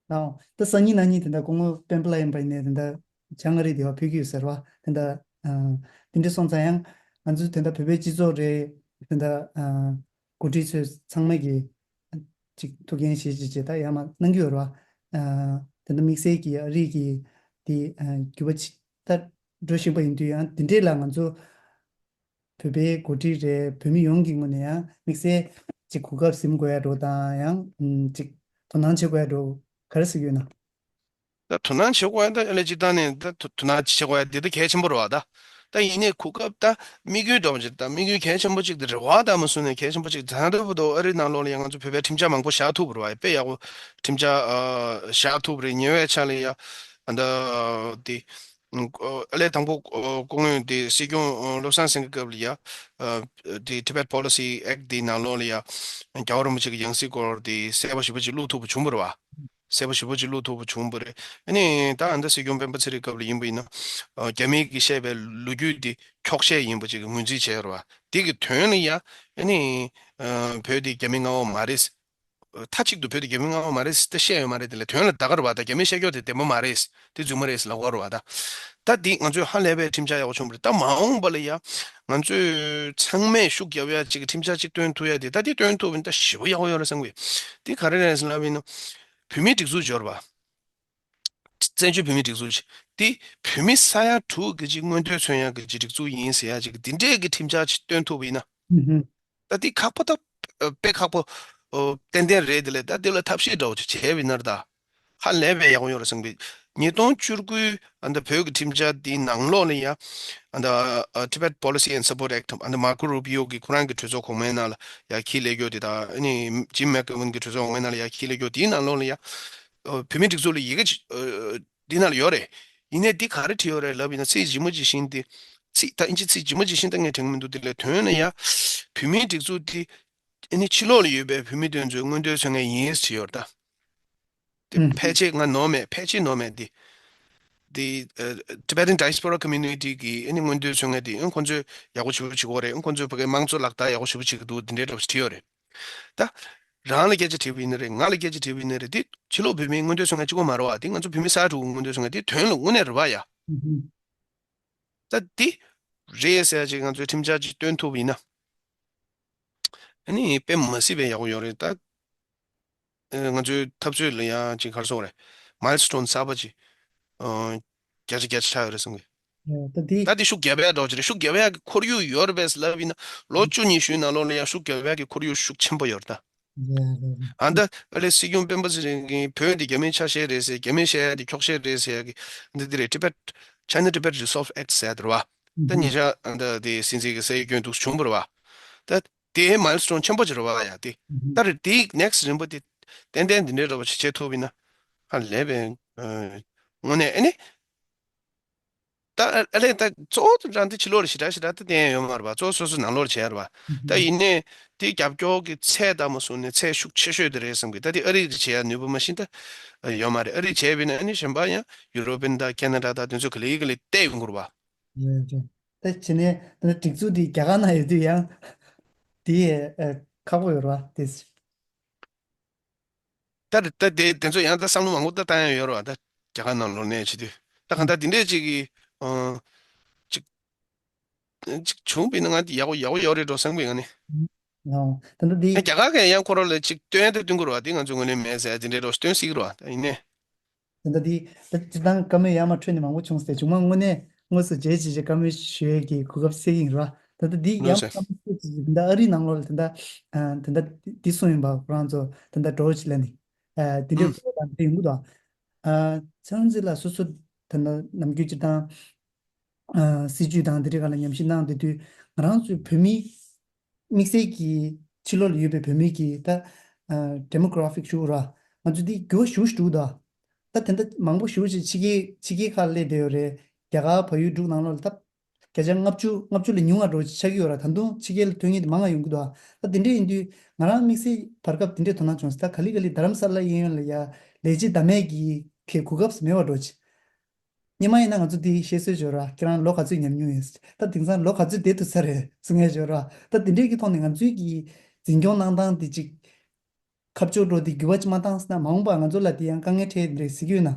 ཨང་། ད་སང་ཉིན་གནངས་ཉིན་དེ་འདྲ་སྐུ་ངོ་སྤེན་པ་ལགས་ཡིན་པ་ཡིན་ནའི་དེ་འདྲ་བྱང་ཨ་རི་དེ་བ་ཕེབས་ཀྱི་ཡོད་ཟེར་བ། དེ་འདྲ་ཨ་དེ་འདྲ་སོང་ཙང་ཡང་ང་ཚོ་དེ་འདྲ་བོད་པའི་སྤྱི་ཚོགས་རེད། དེ་འདྲ་ཨ་འགོ་ཁྲིད་ཚོས་ཚང་མ་གིས་ ཅིག་ཐུགས་འགན་བཞེས་བྱས་བྱས་ད་ཡར་མར་གནང་གི་ཡོད་རེད་བ། ཨ། དེ་འདྲ་དམིགས་བསལ་གྱི་ཨ་རི་གི་དེ་ཨ་འགྱུར་བ་ཅིག་ད་འགྲོ་བཞིན་པ་ཡིན་དུས་ཡང་དེ་འདྲས་ལ་ང་ཚོ་བོད་པའི་འགོ་ཁྲིད་རེད། བོད་མི་ཡོངས་ཀྱི་ངོས་ནས་ཡང་དམིགས་བསལ་ཅིག་གོ་སྐབས་ཟིན་དགོས་ཡ་འགྲོ་དང་ཡང་ཨམ་ཅིག་དོ་སྣང་བྱེད་དགོས་ཡ་འགྲོ་ག་རེ་ཟེར་གྱི་ཡོད་ན། ད་དོ་སྣང་བྱེད་དགོས་ཡ་ད་ཨ་ལས་སྤྱིར་བཏང་ནས་ད་དོ་དོ་སྣང་བྱེད་དགོས་ཡ་འདི་ད་གལ་ཆེན་པོ་རེད་བ་ད། ད་ཡིན་ནའི་གོ་སྐབས་ད་དམིགས་ཡུལ་འདྲ་བོ་ཅིག་ད་དམིགས་ཡུལ་གལ་ཆེན་པོ་ཅིག་ད་རེད་བ་ད་མ་སོང་ནས་གལ་ཆེན་པོ་ཅིག་ད་ལྟ་བར་དུ་ཨ་རི་ནང་ལོགས་ལ་ཡང་ང་ཚོ་བོད་པའི་ཁྲིམས་འཆར་མང་པོ་བཞག་ཐུབ་པ་རེད་བ། དཔེ་ཡག་པོ་ཁྲིམས་འཆར་ཨ་བཞག་ཐུབ་པ་རེད། ཉེ་བའི་ཆར་ལ་ཡ་ཨ་ད་དེ་ཨ་ལས་དང་པོ་ཨ་སྐུ་ངོ་དེ་སྲིད་སྐྱོང་ཨ་བློ་བཟང་སེང་གེ་སྐབས་ལ་ཡ་ཨ་དེ་Tibet Policy Act དེའི་ནང་ལོགས་ལ་ཡ་རྒྱལ་བ་རིན་པོ་ཆེ་གི་ཡང་སྲིད་སྐོར་དེ་གསལ་པོ་ཞེ་པོ་ཅིག་བླུག་ཐུབ་པ་བྱུང་བ་རེད་བ། གསལ་པོ་ཞེ་པོ་ཅིག་བླུག་ཐུབ་པ་བྱུང་བ་རེད། ཨ་ནི་ད་ཨ་ད་སྲིད་སྐྱོང་སྤེན་པ་ཚེ་རིང་སྐབས་ལ་ཡིན་པ་ཡིན་ན་ཨ་རྒྱ་མི་གིས་བཤད་པའི་ལོ་རྒྱུས་དེ་འཁྱོག་བཤད་ཡིན་པ་ཅིག་ངོས་འཛིན་བྱས་རེད་བ། དེ་གི་དོན་ལ་ཡ་ཨ་ནི་ཨ་བོད་དེ་རྒྱ་མི་མངའ་འོག་མ་རེད། མཐའ་གཅིག་ཏུ་བོད་དེ་རྒྱ་མི་མངའ་འོག་མ་རེད་ཟེར་ཏེ་བཤད་ཡོད་མ་རེད། དེ་ལས་དོན་ལ་ད་ག་རེད་བ། ད་རྒྱ་མིས་བཤད་ཀྱོག་དེ་བདེན་པ་མ་རེད། དེ་རྫུན་མ་རེད་ལབ་དགོས་རེད་བ་ད། ད་འདི་ང་ཚོས་ཧ་ལས་པའི་ཁྲིམས་འཆར་ཡག་པོ་བྱུང་བ་རེད། ད་མ་འོངས་པ་ལ་ཡ་ང་ཚོས་ཚང་མས་ཤུགས་རྒྱབ་ཡ་ཅིག་ཁྲིམས་འཆར་ཅིག་བཏོན་ཐུབ་ཡ་དེ་ད་འདི་བཏོན་ཐུབ་པ་ཡིན་ད་ཞེ་པོ་ཡག་པོ་ཡོད་རེད་བསམ་གི། འདི་ག་རེ་རེད་ཟེར་ལབ་ཡིན་ན། བོད་མིའི་སྒྲིག་འཛུགས་འབྱོར་བ། བཙན་བྱོལ་བོད་མིའི་སྒྲིག་འཛུགས་ཅིག་འདི་བོད་མི་ས་ཡ་དྲུག་གི་ཅིག་མངོན་འདོད་མཚོན་ཡ་གི་ཅིག་སྒྲིག་འཛུགས་ཡིན་ཟེར་ཡ་ཅིག་འདི་འདྲས་ཀྱི་ཁྲིམས་འཆར་ཅིག་བཏོན་ཐུབ་པ་ཡིན་ན། ད་འདི་ཁག་པོ་ད་དཔེ་ཁག་པོ་ཏན་ཏན་རེད། དེ་ལས་ད་འདི་ལ་ཐབས་ཤེས་འདྲ་བོ་ཅིག་བྱས་པ་ཡིན་ན་ད་ཧ་ལས་པའི་ཡག་པོ་ཡོད་རེད་བསམ་གི། ཉིས་སྟོང་བཅུ་དགུའི་ཨ་ད་བོད་ཀྱི་ཁྲིམས་འཆར་འདིའི་ནང་ལོགས་ལ་ཡ་ཨ་ད་Tibet Policy and Support Act ཨ་ད་Marco Rubio གི་ཁོ་རང་གི་གྲོས་ཚོགས་གོང་མའི་ནང་ལ་ཡ་ཁྱི་ལས་ཀྱོ་དེ་དང་ཨ་ནི་Jim McGovern གི་གྲོས་ཚོགས་གོང་མའི་ནང་ལ་ཡ་ཁྱི་ལས་ཀྱོ་དེའི་ནང་ལོགས་ལ་ཡ་བོད་མི་སྒྲིག་འཛུགས་ལ་ཡི་གེ་འདི་ནང་ལ་ཡོད་རེད། ཡིན་ནའི་འདི་ག་རེ་བྲིས་ཡོད་རེད་ལབ་ཡིན་ན་ཚིག་ཇི་མ་ཇི་བཞིན་དེ། ཚིག་ད་ཨིན་ཇི་ཚིག་ཇི་མ་ཇི་བཞིན་ད་ངས་དྲན་གི་མི་འདུག་དེ་ལས་དོན་ལ་ཡ། བོད་མིའི་སྒྲིག་འཛུགས་དེ་ཨ་ནི་ཕྱི་ལོགས་ལ་ཡོད་པའི་བོད་མི་དེ་ཚོའི་མངོན་འདོད་མཚོན་མཁན་ཡིན་ཟེར་ཡོད་རེད་ད། དེ་ཕལ་ཆེར་ང་ནོར་མེད་ཕལ་ཆེར་ནོར་མེད་དེ། དེ་ཨ་Tibetan Diaspora Community གི་ཨ་ནི་མངོན་འདོད་མཚོན་མཁན་དེ་ཨ་ཁོང་ཚོས་ཡག་པོ་ཞེ་པོ་བྱེད་ཀྱི་ཡོད་རེད། ཨ་ཁོང་ཚོས་ཕ་གིའི་དམངས་གཙོ་ལག་བསྟར་ཡག་པོ་ཞེ་པོ་བྱེད་ཀྱི་འདུག་དེ་འདྲའི་འདྲ་པོ་ཞིག་བྲིས་ཡོད་རེད། ད། རང་ལ་སྐད་ཆ་དྲིས་པ་ཡིན་ན་རེད། ང་ལ་སྐད་ཆ་དྲིས་པ་ཡིན་ན་རེད། དེ་ཕྱི་ལོགས་བོད་མིའི་མངོན་འདོད་མཚོན་མཁན་གཅིག་པོ་མ་རེད་བ། དེ་ང་ཚོ་བོད་མི་ས་ཡ་དྲུག་གི་མངོན་འདོད་མཚོན་མཁན་དེ་དོན་ལ་དངོས་གནས་རེད་བ་ཡ། ད་དེ་རེད་ཟེར་ཡ་ཅིག་ང་ཚོས་ཁྲིམས་འཆར་ཅིག་བཏོན་ཐུབ་པ་ཡིན་ན། ཨ་ནི་དཔེ་མ་སྲིད་པའི་ཡག་པོ་ཡོད་རེད་ད། ཨ་ང་ཚོའི་འཐབ་རྩོད་ལ་ཡང་ཅིག་ག་རེ་ཟེར་དགོས་རེད། མའིལ་སི་ཊོན་གསར་པ་ཅིག་ཨ་བརྒྱ་ཆ་བརྒྱ་ཆགས་ཡོད་རེད་བསམ་གི། ད་དེ་ད་དེ་ཤུགས་རྒྱབ་ཡ་འདྲ་བོ་ཅིག་རེད། ཤུགས་རྒྱབ་ཡ་གི་ཁོར་ཡུག་ཡོད་རེད་པས་ལབ་ཡིན་ན་ལོ་བཅུ་ཉི་ཤུའི་ནང་ལོགས་ལ་ཡང་ཤུགས་རྒྱབ་ཡ་གི་ཁོར་ཡུག་ཤུགས་ཆེན་པོ་ཡོད་རེད་ད། ཨ་ད་ཨ་ལས་སྲིད་སྐྱོང་སྤེན་པ་ཚེ་རིང་གིས་བོད་འདི་རྒྱ་མིའི་ཆ་ཤས་རེད་ཟེར། རྒྱ་མིས་བཤད་ཡ་འདི་འཁྱོག་བཤད་རེད་ཟེར་ཡ་གི་འདི་འདི་རེད། Tibet China Tibet Resolve Act ཟེར་ཡ་འདི་རེད་བ། ད་ཉེ་ཆར་ཨ་ད་དེ་སྲིད་འཛིན་གྱི་སྲིད་སྐྱོང་འདུག་བྱུང་བ་རེད་བ། ད་དེ་མའིལ་སི་ཊོན་ཆེན་པོ་ཅིག་རེད་བ་ཡ། དེ་ད་རེད། དེའི་ནེག་སི་ཊི་རིམ་པ་དེ་ཏན་ཏན་འདི་འདྲའི་འདྲ་བ་ཞིག་བྱེད་ཐུབ་ཡིན་ན་ཧ་ལས་པའི་ཨ་དངོས་གནས་ཨ་ནི། ད་ཨ་ལས་ད་གཙོ་བོ་དེ་རང་དེ་ཕྱི་ལོགས་ལ་ཞེ་དྲག་ཞེ་དྲག་ད་བསྟན་ཡ་ཡོད་མ་རེད་པ། གཙོ་བོ་སོ་སོ་ནང་ལོགས་ལ་བྱས་ཡ་རེད་པ། ད་ཡིན་ནའི་དེ་རྒྱབ་སྐྱོར་གྱི་ཚད་ལྟ་མ་སོང་ནས་ཚད་ཤུགས་ཆེ་ཤོས་དེ་རེད་བསམ་གི། ད་དེ་ཨ་རི་གིས་བྱེད་ཡ་ནུས་པ་མ་ཤེས་ད་ཡོད་མ་རེད། ཨ་རི་བྱས་པ་ཡིན་ན་ཨ་ནི་གཞན་པ་ཡང་ཡུ་རོ་པན་དང་ཁེ་ན་ཌ་དང་དེ་ཚོ་ག་ལེ་ག་ལེ་བལྟས་ཡོང་གི་རེད་པ། རེད་རེད། ད་བྱས་ནས་ད་སྒྲིག་འཛུགས་དེ་རྒྱ་གར་ནང་ཡོད་དུས་ཡང་དེ་ཨ་ཁག་པོ་ཡོད་རེད་པ་དེ། ད་ད་དེ་དེ་ཚོ་ཡང་ད་བསམ་བློ་མང་པོ་ད་བཏང་ཡ་ཡོད་རེད་བ། ད་རྒྱ་གར་ནང་ལོགས་གནས་བྱེད་དུས་ད་གང་ལྟར་དེ་འདྲས་ཅིག་གི་ཨ་ཅིག་ཅིག་བྱུང་བ་ཡིན་ན་ང་ཡག་པོ་ཡག་པོ་ཡོད་རེད་འགྲོ་བསམ་གི་ཡོད་ནི། ཨོ། ད་ལྟ་འདི། ཨ་རྒྱ་གར་གིས་ཡང་ཁོ་རང་ལ་ཅིག་སྟོན་ཡ་ད་སྟོན་གི་རེད་བ། དེ་ང་ཚོ་ངོས་ནས་མེད་ཟེར་ཡ་དེ་འདྲས་འགྲོ་སྟོན་སྲིད་གི་རེད་བ། ད་ཡིན་ནའི། ད་ལྟ་འདི་ད་སྤྱིར་བཏང་བཀའ་མོལ་ཡར་མར་འཕྲོས་ནས་མང་པོ་བྱུང་སྟེ་མཇུག་མ་དངོས་གནས་དངོས་སུ་རྗེས་ཅིག་ཅིག་བཀའ་མོལ་ཞུ་ཡས་ཀྱི་གོ་སྐབས་སད་ཀྱི་ཡིན་རེད་བ། ད་ལྟ་འདི་ཡང་ལགས་སོ། བཀའ་མོལ་ཞུ་ཅིག་ཅིག་ད་ཨ་རིའི་ནང་ལོགས་ལ་ད་ལྟ་ཨ་ད་ལྟ་འདི་གསུངས་ཡིན་པ་ཁོ་རང་ཚོ་ད་ལྟ་འགྲོ་ཅིག་ལ་ནི་ཨ་དེ་འདྲས་ཨུམ། གོ་སྐབས་དེ་ཡོང་གི་འདུག་ཨ་ཚེ་རིང་ཚེ་ལགས་སོ་སོ་ད་ལྟ་ནམ་རྒྱུན་སྤྱིར་བཏང་ཨ་སྲིད་ཇུས་དང་དེ་འདྲའི་སྒང་ལ་ཉམས་ཞིབ་གནང་བསྡད་དུས་ང་རང་ཚོའི་བོད་མི་དམིགས་བསལ་གྱི་ཕྱི་ལོགས་ལ་ཡོད་པའི་བོད་མི་གི་ད་ཨ་demographic ཞུ་ར་ང་ཚོ་འདི་འགྱུར་བ་ཞེ་པོ་ཞིག་འགྲོ་གི་འདུག་ད་དེ་འདྲ་མང་པོ་ཞེ་པོ་ཞིག་ཕྱི་རྒྱལ་ཕྱི་རྒྱལ་ཁག་ལ་སླེབས་བསྡད་ཡོད་རེད། རྒྱ་གར་བལ་ཡུལ་འབྲུག་ནང་ལོགས་ལ་ད་བརྒྱ་ཆ་ལྔ་བཅུ་ལྔ་བཅུ་ལས་ཉུང་བ་འགྲོ་ཆགས་ཀྱི་ཡོད་ར། ད་དུང་ཕྱི་རྒྱལ་ལ་ཐོན་མཁན་དེ་མང་བ་ཡོང་གི་འདུག་ད་དེ་འདྲ་ཡིན་དུས་ང་རང་དམིགས་བསལ་བར་སྐབས་དེ་འདྲའི་དོ་སྣང་བྱུང་སོང་། ད་ག་ལེ་ག་ལེ་རྡ་རམ་ས་ལ་གཡས་གཡོན་ལ་ཡ་ལས་བྱེད་བདག་མེད་ཀྱི་གོ་སྐབས་མེད་པ་འགྲོ་ཆེ། སྔོན་མ་ཡིན་ན་ང་ཚོ་འདི་བཤད་སྲོལ་ཡོད་ར། ཁྱེད་རང་ལོ་ག་ཚོད་ཉམས་མྱོང་ཡོད། ད་དེང་སང་ལོ་ག་ཚོད་བསྡད་ཐུབ་ས་རེད་གསུང་མཁན་ཡོད་ར། ད་དེ་འདྲས་ཀྱི་ཐོག་ནས་ང་ཚོའི་གི་འཛིན་སྐྱོང་གནང་སྟངས་དེ་ཅིག་ཁ་ཕྱོགས་འགྲོ་དེ་འགྱུར་བ་ཅིག་མ་བཏང་སོང་ན་མ་འོངས་པར་ང་ཚོ་ལ་དེ་ཡང་དཀའ་ངལ་འཕྲད་ཀྱི་རེད་ཟེར་གྱི་ཡོད་ན།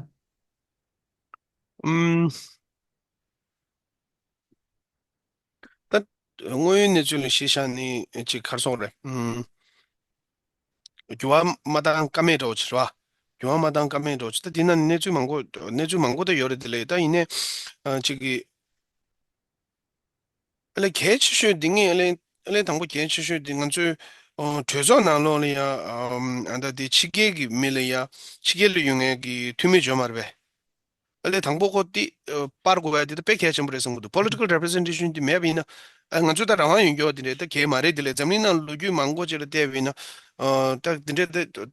ཨུམ། ད་དངོས་ཡོད་གནས་ཚུལ་ལ་གཞི་བཞག་ནས་ཅིག་ག་རེ་ཟེར་དགོས་རེད། ཨུམ། འགྱུར་བ་མ་བཏང་ཀ་མེད་འདྲ་བོ་ཅིག་རེད་བ། འགྱུར་བ་མ་བཏང་ཀ་མེད་འདྲ་བོ་ཅིག་ད་དེ་ན་གནས་ཚུལ་མང་པོ་གནས་ཚུལ་མང་པོ་ད་ཡོད་རེད། དེ་ལས་ད་ཡིན་ནའི་ཨ་ཅིག་གི་ཨ་ལས་གལ་ཆེ་ཤོས་འདི་ངས་ཨ་ལས་ཨ་ལས་དང་པོ་གལ་ཆེ་ཤོས་འདི་ང་ཚོའི་ཨ་གྲོས་ཚོགས་ནང་ལོགས་ལ་ཡ་ཨ་ཨ་ད་དེ་ཕྱི་རྒྱལ་གྱི་མི་ལ་ཡ་ཕྱི་རྒྱལ་ལ་ཡོད་མཁན་གྱི་འཐུས་མི་ཡོད་མ་རེད་པས། ཨ་ལས་དང་པོ་ཁོ་དེ་ཨ་སྤར་དགོས་པ་དེ་ད་དཔེ་གལ་ཆེན་པོ་རེད་བསམ་གྱི་འདུག Political representation་དེ་མེད་པ་ཡིན་ན་ཨ་ང་ཚོ་ད་རང་དབང་ཡོད་མཁན་དེ་འདྲ་ད་གལ་མ་རེད། དེ་ལས་འཛམ་གླིང་ནང་ལོ་རྒྱུས་མང་པོ་ཅིག་ལ་བལྟས་པ་ཡིན་ན་ཨ་ད་དེ་འདྲ་ད་ལྟ་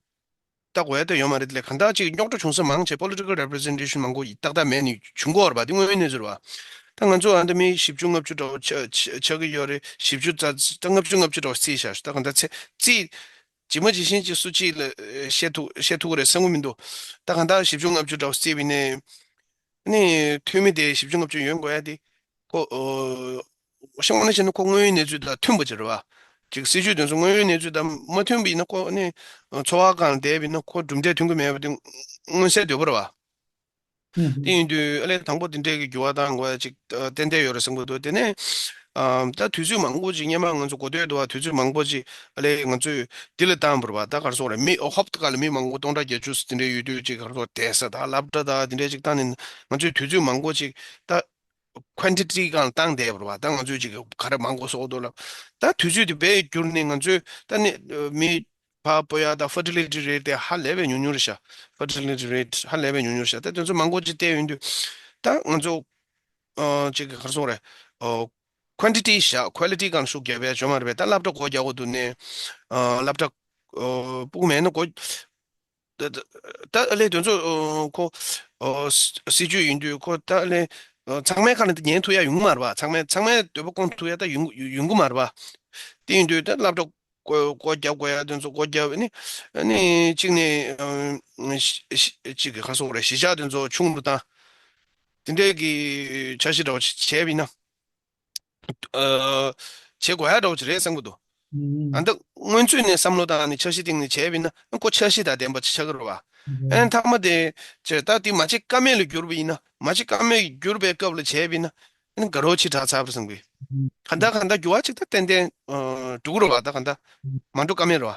དགོས་ཡ་ད་ཡོད་མ་རེད། དེ་ལས་གང་ལྟར་ཅིག་རྙོག་དྲ་བྱུང་ས་མང་ཆེ་Political representation་མང་པོ་ཏག་ཏག་མེད་ནས་བྱུང་གི་ཡོད་རེད་པ། དེ་དངོས་ཡོད་གནས་ཚུལ་རེད་པ། ད་ང་ཚོ་ཨ་ད་མི་བཞི་བཅུ་ལྔ་བཅུ་འདྲ་བོ་ཆགས་ཆགས་ཀྱི་ཡོད་རེད། བཞི་བཅུ་རྩ་ད་ལྔ་བཅུ་ལྔ་བཅུ་འདྲ་བོ་རྩིས་བཞག་ད་གང་ལྟར་ཚེ་རྩིས་ཇི་མ་ཇི་བཞིན་ཅིག་སུ་གཅིག་ལ་ཨེ་བཤད་ཐུབ་བཤད་ཐུབ་ཀྱི་རེད་བསམ་གྱི་མི་འདུག་ད་གང་ལྟར་བཞི་བཅུ་ལྔ་བཅུ་འདྲ་བོ་བརྩིས་པ་ཡིན་ནའི་ནི་འཐུས་མི་དེ་བཞི་བཅུ་ལྔ་བཅུ་ཡོང་དགོས་ཡ་དེ་ཁོ་ཨོ་ཤང་བ་ན་བྱས་ན་ཁོ་དངོས་ཡོད་གནས་ཚུལ་དང་མཐུན་པ་ཅིག་རེད་བ། ཅིག་སྲིད་ཇུས་དེ་ཚོ་དངོས་ཡོད་གནས་ཚུལ་དང་མ་མཐུན་པ་ཡིན་ན་ཁོ་ནི་འཚོ་བ་སྒང་ལ་བསྡད་པ་ཡིན་ན་ཁོ་གྲུབ་འབྲས་ཐོན་གྱི་མེད་པ་དེ་མངོན་གསལ་དོད་པོ་རེད་བ། ཨུ་ཧུམ། དེ་ཡིན་དུས་ཨ་ལས་དང་པོ་དེ་འདྲའི་གི་འགྱུར་བ་གཏང་དགོས་ཡ་ཅིག་ཨ་ཏན་ཏན་ཡོད་རེད་བསམ་གྱི་འདུག་དེ་ནས་ཨ་ད་དུས་ཚོད་མང་པོ་ཅིག་སྔོན་མ་ང་ཚོ་གོ་ཐོས་འདུག་བ། དུས་ཚོད་མང་པོ་ཅིག་ཨ་ལས་ང་ཚོས་འདི་ལ་བཏང་བ་རེད་བ། ད་ག་རེ་ཟེར་དགོས་རེད། མི་ཧོབ་ཏེ་ག་ལ་མི་མང་པོ་སྟོང་ཕྲག་བརྒྱད་ཅུ་ཙམ་དེ་འདྲ་ཡོད་དུས་ཅིག་ག་རེ་ཟེར་དགོས་རེད། བསྡད་ས་དང་སློབ་གྲྭ་དང་དེ་འདྲ་ཅིག་བཏང་ནས་ང་ཚོས་དུས་ཚོད་མང་པོ་ཅིག་ད་quantity་སྒང་ལ་བཏང་བསྡད་པ་རེད་བ། ད་ང་ཚོས་ཅིག་ག་རེ་མང་པོ་བཟོ་འདུག་ལབ། ད་དུས་ཚོད་དེ་བས་བསྒྱུར་ནས་ང་ཚོས་ད་ནི་མི་ཕར་སྤོ་ཡ་དང་fertility rate་དེ་ཧ་ལས་པའི་ཉུང་ཉུང་རེད་ཤག fertility rate་ཧ་ལས་པའི་ཉུང་ཉུང་རེད་ཤག་ད་དེ་ཚོ་མང་པོ་ཅིག་བལྟས་ཡོང་དུས་ད་ང་ཚོ་ཨ་ཅིག་ག་རེ་ཟེར་དགོས་རེད། ཨོ་quantity་བཞག་quality་སྒང་ཤུགས་རྒྱབ་པའི་བྱུང་མ་རེད་པས། ད་སློབ་གྲྭ་སྒོ་རྒྱག་དགོས་འདུག་ནས་ཨ་སློབ་གྲྭ་ཨོ་སྤུ་གུ་མེད་ན་སྒོ་ད་ད་ད་ཨ་ལས་དེ་ཚོ་ཨོ་ཁོ་ཨོ་སྲིད་ཇུས་ཡིན་དུས་ཁོ་ད་ཨ་ལས་ཨོ་ཚང་མའི་ཁ་ནས་ད་ཉན་ཐུབ་ཡ་ཡོང་གི་མ་རེད་པ། ཚང་མའི་ཚང་མའི་འདོད་པ་སྐོང་ཐུབ་ཡ་ད་ཡོང་ཡོང་གི་མ་རེད་པ། དེ་ཡིན་དུས་ད་སློབ་གྲྭ་སྒོ་སྒོ་རྒྱག་དགོས་ཡ་དེ་ཚོ་སྒོ་རྒྱབ་ནི་ཨ་ནི་གཅིག་ནས་ཨ་གཅིག་གི་ག་རེ་ཟེར་དགོས་རེད། གཞིས་ཆགས་དེ་ཚོ་ཆུང་རུ་བཏང་། དེ་འདྲའི་གི་འཆར་གཞི་འདྲ་བོ་བྱས་པ་ཡིན་ན་ཨ་བྱེད་དགོས་ཡ་འདྲ་བོ་ཅིག་རེད་བསམ་གྱི་འདུག་ཨ་ད་སྔོན་ཚུད་ནས་བསམ་བློ་བཏང་ནས་འཆར་གཞི་སྟེང་ནས་བྱས་པ་ཡིན་ན་ཁོ་འཆར་གཞི་དང་ལྡན་པ་ཅིག་ཆགས་ཀྱི་རེད་བ། ཨ་ནི་མཐའ་མ་དེ་བྱས་ད་དེ་མ་བྱེད་ཀ་མེད་ལ་གྱུར་པ་ཡིན་ན་མ་བྱེད་ཀ་མེད་གྱུར་པའི་སྐབས་ལ་བྱས་པ་ཡིན་ན་ཨ་ནི་དགའ་རབ་ཆེ་དྲགས་ཚར་བ་རེད་བསམ་གྱི། གང་ལྟར་གང་ལྟར་འགྱུར་བ་ཅིག་ད་ཏན་ཏན་ཨ་འགྲོ་གི་རེད་བ། ད་གང་ལྟར་མ་འགྲོ་ཀ་མེད་རེད་བ།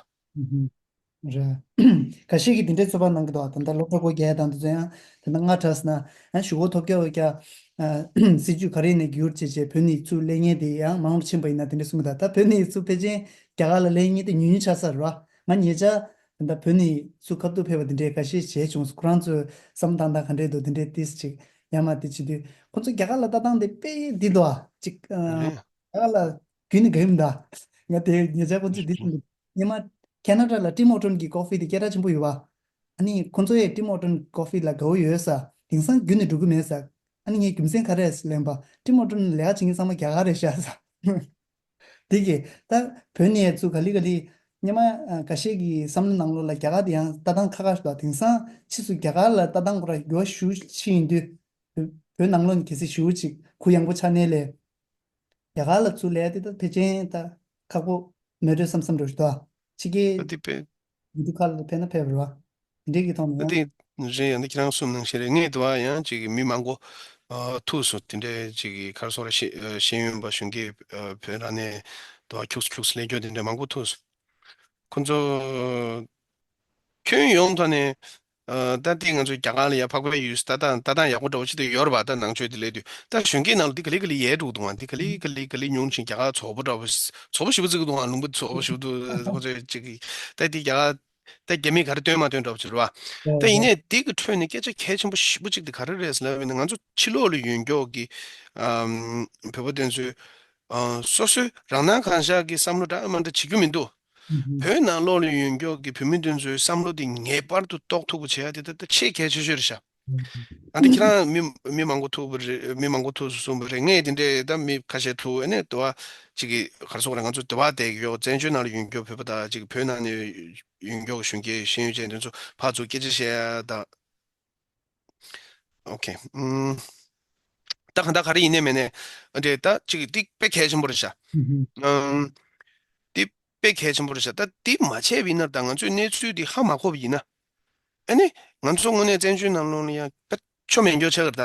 རེད། ཁ་ཤས་ཀྱིས་དེ་འདྲའི་ཚོད་དཔག་གནང་གི་འདུག་ད་ལྟ་སློབ་གྲྭ་སྒོ་རྒྱག་ཡ་དང་དེ་ཚོ་ཡང་དེ་འདྲ་སྔ་དྲགས་ན་ཡང་གཞུག་གུ་ཐོབ་རྒྱག་འོས་ཀྱང་སྲིད་ཇུས་ག་རེ་ནས་བསྒྱུར་བྱས་བྱས་བོད་ནས་ཚུར་སླེབས་མཁན་དེ་ཡང་མང་རུ་ཕྱིན་པ་ཡིན་ན་དེ་འདྲ་གསུང་གི་འདུག་ད་བོད་ནས་ཚུར་ཕལ་ཆེར་རྒྱ་གར་ལ་སླེབས་མཁན་དེ་ཉུང་ཉུང་ཆགས་ཚར་རེད་བ། ང་ཉེ་ཆར་དེ་འདྲ་བོད་ནས་ཚུར་ཁ་ཐུག་ཕེབས་པ་དེ་འདྲའི་ཁ་ཤས་བྱས་བྱུང་སོང་། ཁོ་རང་ཚོའི་བསམ་བློ་བཏང་སྟངས་ག་འདྲས་འདུག་དེ་འདྲའི་ཏིས་ཅིག་ཡར་མར་དེ་བྱེད་དུས་ཁོ་ཚོ་རྒྱ་གར་ལ་ལྟ་སྟངས་དེ་དཔེ་འདི་འདུག་ཨ་ཅིག་ཨ། རེད། ད་ལ་རྒྱུན་ནས་ག་ཡིན་ད། ང་དེ་ཉེ་ཆར་ཁོ་ཚོས་འདི་གསུངས་འདུག་སྔོན་མ་ཁེ་ན་ཌ་ལ་ཊིམ་ཧོར་ཊོན་གྱི་ཀོ་ཕི་དེ་སྐད་གྲགས་ཆེན་པོ་ཡོད་པ། ཨ་ནི་ཁོ་ཚོ་ཡས་ཊིམ་ཧོར་ཊོན་ཀོ་ཕི་ལ་དགའ་བོ་ཡོད་ས། དེང་སང་རྒྱུན་ནས་འགྲོ་གི་མེད་ས། ཨ་ནི་ངས་རྒྱུ་མཚན་ག་རེ་ཟེར་ལན་པ་ཊིམ་ཧོར་ཊོན་ལས་ཀ་བྱེད་མཁན་ཚང་མ་རྒྱ་གར་རེད་ཤག་ས། དེ་གི་ད་བོད་ནས་ཚུར་ག་ལེ་ག་ལེ་སྔོན་མ་ཨ་འགའ་ཤས་ཀྱི་བསམ་བློ་ནང་ལོགས་ལ་རྒྱ་གར་དེ་ཡང་ལྟ་སྟངས་ཁག་ཁག་ཞིག་འདུག་དེང་སང་ཕྱིས་སུ་རྒྱ་གར་ལ་ལྟ་སྟངས་ཁོ་ར་འགྱུར་བ་ཞེ་པོ་ཕྱིན་ཡིན་དུས། བོད་བོད་ནང་ལོགས་ནས་གལ་སྲིད་ཞེ་པོ་ཅིག་གུ་ཡངས་པོ་ཆགས་ནའི་ལས། རྒྱ་གར་ལ་ཚུར་སླེབས་ཡ་དེ་ད་ཕལ་ཆེར་ད་ཁག་པོ་མེད་འགྲོ་བསམ་བསམ་འགྲོ་ཞིག་འདུག་ཕྱི་རྒྱལ་ཨ་དེ་དཔེ་ཡུལ་གྲུ་ཁག་ལ་ཕེབས་ན་ཕེབས་རེད་བ། དེ་འདྲའི་གི་ཐོག་ནས་ཨ་ཡང་དེ་རེད། ཡང་དེ་ཁྱེད་རང་གསུངས་ནང་བཞིན་རེད། ངས་དུ་བ་ཡང་ཅིག་གི་མི་མང་པོ་ཨ་ཐུག་སོང་། དེ་འདྲའི་ཅིག་གི་ག་རེ་ཟེར་དགོས་རེད། ཤེས་ཨ་ཤེས་ཡོན་པ་གཞོན་སྐྱེས་ཨ་བོད་རང་ནས་དུ་བ་ཁྱུག་ཙམ་ཁྱུག་ཙམ་སླེབས་མཁན་དེ་འདྲ་མང་པོ་ཐུག་སོང་། ཁོ་ཚོ་ཁྱོན་ཡོངས་ཐོག་ནས་ཨ་ད་ལྟའི་ང་ཚོ་རྒྱ་གར་ལ་ཡ་འཕགས་པའི་ཡུལ་ལྟ་སྟངས་ལྟ་སྟངས་ཡག་པོ་འདྲ་བོ་ཅིག་ད་ཡོད་རེད་པ། ད་ནང་ཆོས་དེ་སླེབས་དུས་ད་གཞོན་སྐྱེས་ནང་ལ་འདི་ག་ལེ་ག་ལེ་ཡལ་འགྲོ་གི་འདུག་ཨ་འདི་ག་ལེ་ག་ལེ་ག་ལེ་ཉུང་ཕྱིན། རྒྱ་གར་བཙོག་པོ་འདྲ་བོ་བཙོག་པོ་ཞེ་པོ་བརྩི་གི་འདུག་ཨ་ལུང་པ་བཙོག་པོ་ཞེ་པོ་འདུག་ཁོ་ཚོས་ཅིག་གི་ད་འདི་རྒྱ་གར་ད་རྒྱ་མིས་ག་རེ་སྟོན་མ་སྟོན་འདྲ་བོ་ཅིག་རེད་པ། ད་ཡིན་ནའི་འདི་གི་ཁྲོད་ནས་སྐད་ཆ་གལ་ཆེན་པོ་ཞེ་པོ་ཅིག་དེ་ག་རེ་རེད་ཟེར་ལབ་ཡིན་ན་ང་ཚོ་ཕྱི་ལོགས་ལ་ཡོད་མཁན་གྱི་ཨམ་བོད་པ་དེ་ཚོས་ཨ་སོ་སོའི་རང་སྣང་གང་ཤར་གྱི་བསམ་བློ་འདྲ་མ་འདྲ་བྱེད་རྒྱུ་མི་འདུག་བོད་ནང་ལོགས་ལ་ཡོད་མཁན་གྱི་བོད་མི་དེ་ཚོའི་བསམ་བློ་དེ་ངེས་པར་དུ་རྟོགས་ཐུབ་པ་བྱེད་ཡ་དེ་ད་ད་ཆེས་གལ་ཆེ་ཤོས་རེད་ཤག་ཨ་ནི་ཁྱེད་རང་མི་མི་མང་པོ་ཐུག་པ་རེད། མི་མང་པོ་ཐུག་སོང་པ་རེད། ངས་དེ་འདྲའི་ད་མི་ཁ་ཤས་ཐུག་ཨ་ནི་དུ་བ་ཅིག་གི་ག་རེ་ཟེར་དགོས་རེད། ང་ཚོ་དུ་བ་བསྡད་ཀྱི་ཡོད། བཙན་བྱོལ་ནང་ལ་ཡོད་མཁན་བོད་པ་དང་ཅིག་བོད་ནང་ནས་ཡོད་མཁན་གྱི་གཞོན་སྐྱེས་ཤེས་ཡོན་ཅན་དེ་ཚོ་ཕར་ཚུར་སྐད་ཆ་བཤད་ཡ་དང་། ཨོ་ཁེ། ཨུམ། ད་གང་ལྟར་ག་རེ་ཡིན་ནའི་མིན་ནའི། འདྲེ་ད་ཅིག་འདི་དཔེ་གལ་ཆེན་པོ་རེད་ཤག་ཨུམ། འདི་དཔེ་གལ་ཆེན་པོ་རེད་ཤག་ད་འདི་མ་བྱས་པ་ཡིན་ན་ད་ང་ཚོས་གནས་ཚུལ་འདི་ཧ་མ་གོ་བ་ཡིན་ན། ཨ་ནི་ང་ཚོ་དངོས་གནས་བཙན་བྱོལ་ནང་ལོགས་ལ་ཡང་དཔེ་ཆོ་མེད་མཁན་ཆགས་ཀྱི་རེད། ད་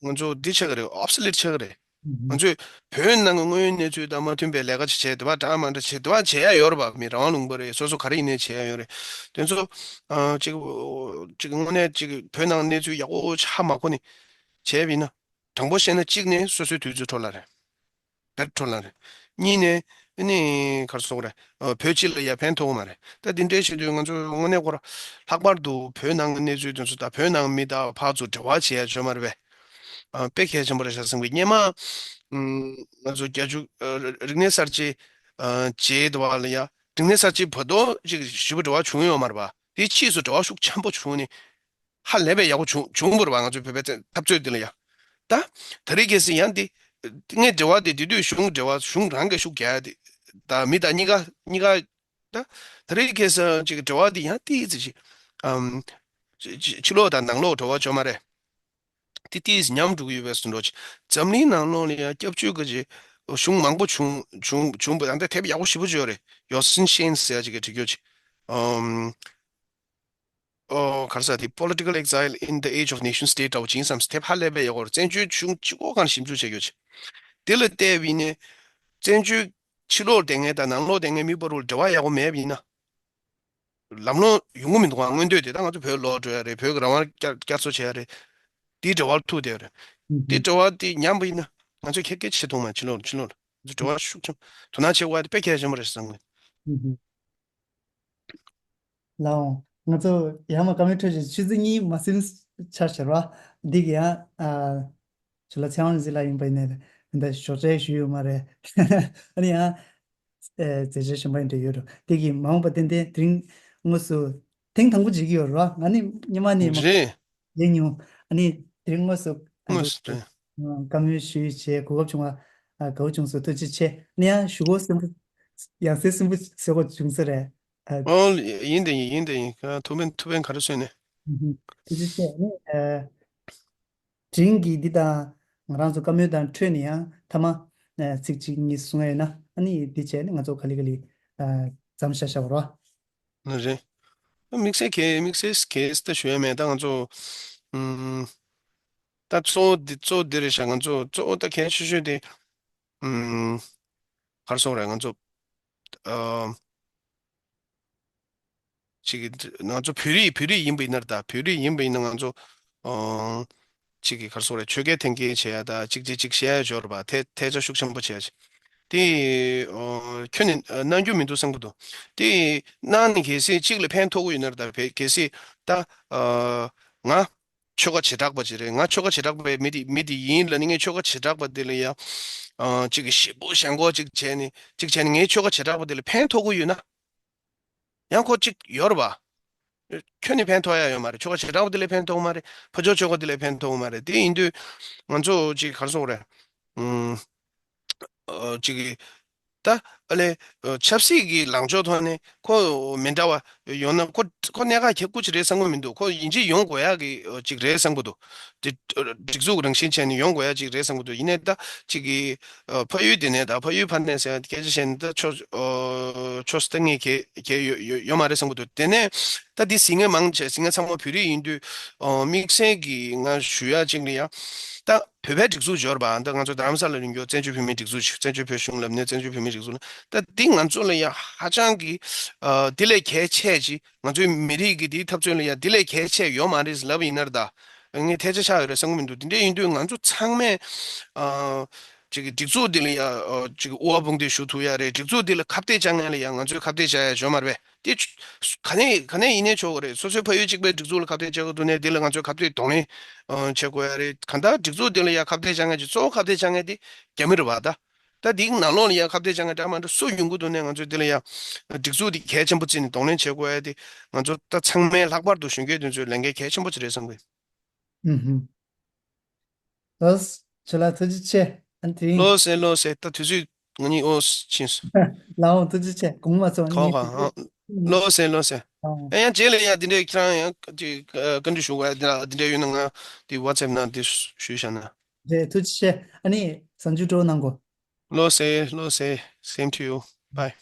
ང་ཚོ་འདི་ཆགས་ཀྱི་རེད། ཨོབ་སོ་ལེཊ་ཆགས་ཀྱི་རེད། ང་ཚོས་བོད་ནང་གི་དངོས་ཡོད་གནས་ཚུལ་དང་མ་མཐུན་པའི་ལས་ཀ་ཅིག་བྱས། དེ་བ་འདྲ་མ་འདྲ་བྱས། དེ་བ་བྱེད་ཡ་ཡོད་རེད་པ། མི་རང་དབང་ལུང་པ་རེད། སོ་སོ་ག་རེ་ཡིན་ནའི་བྱེད་ཡ་ཡོད་རེད། དེ་ཚོ་ཨ་ཅིག་ཅིག་དངོས་གནས་ཅིག་བོད་ནང་གནས་ཚུལ་ཡག་པོ་ཧ་མ་གོ་ནས་བྱས་པ་ཡིན་ན། དྲང་པོ་བཤད་ན་གཅིག་ནས་སོ་སོའི་དུས་ཚོད་འཕྲོ་བརླག་རེད། དཔེ་འཕྲོ་བརླག་རེད། གཉིས་ནས་ཨ་ནི་ག་རེ་ཟེར་དགོས་རེད། ཨ་བོད་སྤྱི་ལ་ཡ་ཕན་ཐོགས་ཀྱི་མ་རེད། ད་འདི་འདྲའི་བྱེད་དུས་ང་ཚོ་དངོས་གནས་ཁོ་ར་ལྷག་པར་དུ་བོད་ནང་གི་གནས་ཚུལ་དེ་ཚོ་དང་བོད་ནང་མི་དང་ཕར་ཚུར་འབྲེལ་བ་བྱེད་ཡ་ཡོད་མ་རེད་པས། ཨ་དཔེ་གལ་ཆེན་པོ་རེད་ཤག་བསམ་གི། སྔོན་མ་ཨམ་ང་ཚོ་རྒྱལ་བཅོས་ཨ་རིག་གནས་གསར་བརྗེ་ཨ་བྱེད་དུས་ལ་ཡ། རིག་གནས་གསར་བརྗེ་བར་དུ་ཅིག་ཞེ་པོ་འབྲེལ་བ་བྱུང་ཡོད་མ་རེད་པ། དེའི་ཕྱིས་སུ་འབྲེལ་བ་ཤུགས་ཆེན་པོ་བྱུང་ནས། ཧ་ལས་པའི་ཡག་པོ་བྱུང་བྱུང་བ་རེད་པ། ང་ཚོའི་བོད་པའི་འཐབ་རྩོད་འདི་ལ་ཡ། ད་ད་རེས་གལ་སྲིད་ཡང་འདི་ངས་འབྲེལ་བ་དེ་དེ་དུས་གཞུང་འབྲེལ་བ་གཞུང་རང་གིས་ཤུགས་རྒྱག་ཡ་དེ་ད་མི་དང་གཉིས་ཀ་གཉིས་ཀ་ད་ད་རེས་གལ་སྲིད་ཅིག་འབྲེལ་བ་དེ་ཡང་ཏོག་ཙམ་ཅིག་ཨམ་ཕྱི་ཕྱི་ལོགས་དང་ནང་ལོགས་འབྲེལ་བ་བྱུང་མ་རེད། དེ་ཏོག་ཙམ་ཉམས་འགྲོ་གི་ཡོད་པའི་བཟོ་འདྲ་ཅིག་འཛམ་གླིང་ནང་ལོགས་ལ་ཡང་སྐྱབས་བཅོལ་གྱི་གཞུང་མང་པོ་བྱུང་བྱུང་བྱུང་བ། ད་ལྟ་དེབ་ཡག་པོ་ཞེ་པོ་ཅིག་ཡོད་རེད། ཡོ་སིན་ཤེན་ཟེར་ཡ་ཅིག་གིས་བྲིས་ཡོད་ཅིག་ཨམ། ཨོ་ག་རེ་ཟེར། དེ་Political Exile in the Age of Nation State འདྲ་བོ་ཅིག་ཡིན་བསམ། དེབ་ཧ་ལས་པའི་ཡག་པོ་རེད། བཙན་བྱོལ་གཞུང་སྤྱི་ཁོག་སྒང་ཞིབ་འཇུག་བྱེད་རྒྱུ་ཅིག་དེ་ལ་བལྟས་པ་ཡིན་ནའི་བཙན་བྱོལ་ཕྱི་ལོགས་བསྡད་མཁན་དང་ནང་ལོགས་བསྡད་མཁན་མི་བར་དུ་འབྲེལ་བ་ཡག་པོ་མེད་པ་ཡིན་ན། ལམ་ལྷོང་ཡོང་གི་མི་འདུག་ག་སྔོན་ཐོན་དེ་ད་ང་ཚོ་བོད་ལོག་འགྲོ་ཡ་རེད། བོད་ཀྱི་རང་དབང་བསྐྱར་བསྐྱར་གསོ་བྱེད་ཡ་རེད། དེའི་འབྲེལ་བ་ལ་ཐུག་བསྡད་ཡོད་རེད། དེ་འབྲེལ་བ་དེ་ཉམས་པ་ཡིན་ན་ང་ཚོས་ཁྱད་ཁྱད་ཆེ་མཐོང་མ། ཕྱི་ལོགས་ཕྱི་ལོགས་ལ་ང་ཚོ་འབྲེལ་བ་ཤུགས་ཆེན་དོ་སྣང་བྱེད་དགོས་ཡ་དེ་དཔེ་གལ་ཆེན་པོ་རེད་བསམ་གི། ལའོ། ང་ཚོ་ཡར་མར་བཀའ་མོལ་འཕྲོད་བཞིན་ཆུ་ཚོད་གཉིས་མ་ཟིན་ཆ་ཤར་བ། འདི་གི་ཡང་ཨ་ཇོ་ལགས་ཚེ་དབང་རིག་འཛིན་ལགས་ཡིན་པ་ཡིན་ནའི་འདི་འདྲ་ཞོགས་ཇ་ཞུས་ཡོད་མ་རེད། ཨ་ནི་ཡང་ཨ་མཛད་རྗེས་གཞན་པ་ཡིན་འདྲ་ཡོད་འགྲོ། འདི་གི་མ་འོངས་པ་ཏན་ཏན་དེ་རིང་དངོས་སུ་ཐེངས་དང་པོ་བྱེད་ཀྱི་ཡོད་རེད་བ། ང་ནི་སྔོན་མ་ནས་མ་རེད། ཡིན་མྱོང་། ཨ་ནི་དེ་རིང་དངོས་སུ་ང་དངོས་ཚོ་སུ་རེད། བཀའ་མོལ་ཞུས་བྱས་གོ་སྐབས་བྱུང་བ་ཨ་དགའ་བོ་བྱུང་སོང་། ཐུགས་རྗེ་ཆེ། ཨ་ནི་ཡང་ཞུ་སྒོ་གསོན་པོ་ཡང་སེ་གསོན་པོ་བཟོ་དགོས་བྱུང་ས་རེད། ཨ། ཨོ། ཡིན་དེ་ཡིན། ཡིན་དེ་ཡིན། ཐུགས་ཕན་ཐུགས་ཕན་ག་རེ་གསོས་ནས། ཨུམ། ཐུགས་རྗེ་ཆེ། ཨ་ནི་ཨ་དྲིན་གྱིས་འདི་དང་ང་རང་ཚོ་བཀའ་མོལ་དང་འཕྲོས་ནས་ཡང་མཐའ་མ་ཨ་ཚིག་གཅིག་གཉིས་གསུང་ཡ་ཡོད་ན། ཨ་ནི་འདི་བྱས་ནས་ང་ཚོ་ག་ལེ་ག་ལེ་ཨ་མཚམས་བཞག་བཞག་པ་རེད། ཨ་རེད། དམིགས་བསལ་གྱི་དམིགས་བསལ་གྱི་ད་ཞུ་ཡ་མེད། ད་ང་ཚོ་ཨུམ། ད་གཙོ་བོ་འདི་གཙོ་བོ་འདི་རེད་ཤག་ང་ཚོ་གཙོ་བོ་ད་གལ་ཆེ་ཤོས་དེ། ཨུམ། ག་རེ་ཟེར་དགོས་རེད། ང་ཚོ་ཨ་ཅིག་གི་ང་ཚོ་བོད་རིགས་བོད་རིགས་ཡིན་པ་ཡིན་ན་རེད། ད་བོད་རིགས་ཡིན་པ་ཡིན་ན་ང་ཚོ་ཨ་ཅིག་གི་ག་རེ་ཟེར་དགོས་རེད། ཆོས་སྐད་གཏན་འཁེལ་བྱེད་ཡ་ད་ཅིག་ཅིག་ཅིག་བཤད་ཡ་ཡོད་རེད་པ། ཐལ་ཐལ་ཆ་ཤུགས་ཆེན་པོ་བྱེད་ཡ་ཅིག་དེ་ཨ་ཁྱོན་ནས་ཨ་གནང་རྒྱུ་མི་འདུག་བསམ་གི་འདུག་དེ་གནང་ནས་གལ་སྲིད་གཅིག་ལ་ཕན་ཐོགས་ཀྱི་ཡོད་ན་རེད། ད་བས་གལ་སྲིད་ད་ཨ་ང་ཆོལ་ཁ་བྱེ་བྲག་པ་ཅིག་རེད། ང་ཆོལ་ཁ་བྱེ་བྲག་པའི་མི་དེ་མི་དེ་ཡིན་ལབ་ནས་ངས་ཆོལ་ཁ་བྱེ་བྲག་པ་དེ་ལ་ཡ་ཨ་ཅིག་གི་ཞེ་པོ་ཞེན་ཁོག་ཅིག་བྱས་ནས་ཅིག་བྱས་ནས་ངའི་ཆོལ་ཁ་བྱེ་བྲག་པ་དེ་ལ་ཕན་ཐོགས་ཀྱི་ཡོད་ན། ཡང་ཁོ་ཅིག་ཡོད་རེད་པ། ཁྱོན་ནས་ཕན་ཐོགས་ཡ་ཡོད་མ་རེད། ཆོལ་ཁ་བྱེ་བྲག་པ་དེ་ལ་ཕན་ཐོགས་མ་རེད། ཕར་ཕྱོགས་ཆོལ་ཁ་དེ་ལ་ཕན་ཐོགས་མ་རེད། དེ་ཡིན་དུས་ང་ཚོ་ཅིག་ག་རེ་ཟེར་དགོས་རེད། ཨུམ། ཨ་ཅིག་གི་ད་ཨ་ལས་ཨ་ཆབ་སྲིད་ཀྱི་ལངས་ཕྱོགས་ཐོག་ནས་ཁོ་མི་འདྲ་བ་ཡོང་ན་ཁོ་ཁོ་གནད་འགག་ཁྱད་ཁུ་ཅིག་རེད་བསམ་གི་མི་འདུག་ཁོ་ཡིན་གཅིག་ཡོང་དགོས་ཡ་གི་ཨ་ཅིག་རེད་བསམ་གི་འདུག་དེ་ཨ་སྒྲིག་འཛུགས་རང་བཞིན་བྱས་ནས་ཡོང་དགོས་ཡ་ཅིག་རེད་བསམ་གི་འདུག་ཡིན་ནའི་ད་ཅིག་གི་ཨ་ཕ་ཡུལ་དེ་ནས་ད་ཕ་ཡུལ་ཕར་ནས་ཟེར་ཡ་སྐད་ཆ་བཤད་ནས་ད་ཆོ་ཨ་ཆོ་སྟ་ངས་གལ་གལ་ཡོད་ཡོད་ཡོད་མ་རེད་བསམ་གི་འདུག་དེ་ནས་ད་འདི་གཟིགས་མཁན་མང་ཆེ་གཟིགས་མཁན་ཚང་མ་བོད་རིགས་ཡིན་དུས་ཨ་དམིགས་བསལ་གྱི་ང་ཞུ་ཡ་ཅིག་ལ་ཡ་ད། བོད་པའི་སྒྲིག་འཛུགས་འབྱོར་བ་འདི་ང་ཚོ་རྡ་རམ་ས་ལ་ཡོད་མཁན་བཙན་བྱོལ་བོད་མིའི་སྒྲིག་འཛུགས་ཤིག་བཙན་བྱོལ་བོད་གཞུང་ལབ་ནས་བཙན་བྱོལ་བོད་མིའི་སྒྲིག་འཛུགས་ལ་ད་འདི་ང་ཚོ་ལ་ཡང་ཧ་ཅང་གི་ཨ་འདི་ལས་གལ་ཆེ་ཅིག་ང་ཚོའི་མི་རིགས་ཀྱི་འདིའི་འཐབ་རྩོད་ལ་ཡང་འདི་ལས་གལ་ཆེ་ཡོད་མ་རེད་ལབ་ཡིན་ན་ར། ད་ངས་ཐལ་ཆ་ཆགས་ཡོད་རེད་བསམ་གི་མི་འདུག་དེ་འདྲ་ཡིན་དུས་ང་ཚོ་ཚང་མས་ཨ་ཅིག་གི་སྒྲིག་འཛུགས་འདི་ལ་ཡང་ཨ་ཅིག་དབུ་བ་དཔུང་འདེགས་ཞུ་ཐུབ་ཡ་རེད། སྒྲིག་འཛུགས་འདི་ལ་ཁ་གཏད་བཅག་མཁན་ལ་ཡང་ང་ཚོས་ཁ་གཏད་བཅག་ཡ་ཡོད་མ་རེད་པས། དེ་ག་ནས་ག་ནས་ཡིན་ནའི་ཆོག་གི་རེད། སོ་སོའི་ཕ་ཡུལ་གཅིག་པའི་སྒྲིག་འཛུགས་ལ་ཁ་གཏད་བཅག་གི་འདུག་ནའི་འདི་ལ་ང་ཚོས་ཁ་གཏད་གདོང་ལེན་ཨ་བྱེད་དགོས་ཡ་རེད། གང་ལྟར་སྒྲིག་འཛུགས་འདི་ལ་ཡ་ཁ་གཏད་བཅག་མཁན་གྱི་གཙོ་བོ་ཁ་གཏད་བཅག་མཁན་དེ་རྒྱ་མི་རེད་པ། ད་ད་འདིའི་ནང་ལོགས་ལ་ཡ་ཁ་གཏད་བཅག་མཁན་འདྲ་མ་འདྲ་སུ་ཡོང་གི་འདུག་ནའི་ང་ཚོས་འདི་ལ་ཡ་སྒྲིག་འཛུགས་འདི་གལ་ཆེན་པོ་བརྩིས་ནས་གདོང་ལེན་བྱེད་དགོས་ཡ་དེ་ང་ཚོ་ད་ཚང་མས་ལྷག་པར་དུ་གཞོན་སྐྱེས་དེ་ཚོའི་ལས་འགན་གལ་ཆེན་པོ་ཅིག་རེད་བསམ་གི། ཨུ་ཧུམ། ལགས་སོ། ཁྱེད་ལ་ཐུགས་རྗེ་ཆེ། ཨ་ནི་དེ་རིང་། ལགས་སེ་ལགས་སེ། ད་དུས་ཚོད་ང་གཉིས་ཨོ་ཕྱིན་སོང་། ལགས་འོང་། ཐུགས་རྗེ་ཆེ། དགོངས་མ་ཚོམ། ཁོ་ཨ་ནི་ཁ་ཨ། ལགས་སེ་ལགས་སེ། ལགས་འོང་། ཨ་ཡང་རྗེས་ལ་ཡང་འདི་འདྲའི་ཁྱེད་རང་ཡང་ཅིག་ཨ་བཀའ་འདྲི་ཞུ་དགོས་འདི་འདྲ་འདི་འདྲ་ཡོད་ན་ང་འདི་WhatsApp་ནང་འདི་ཞུས་བཞག་ན། རེད། ཐུགས་རྗེ་ཆེ། ཨ་ནི་གཟའ་མཇུག་སྤྲོ་པོ་གནང་གོ། ལགས་སེ་ལགས་སེ། Same to you. Bye.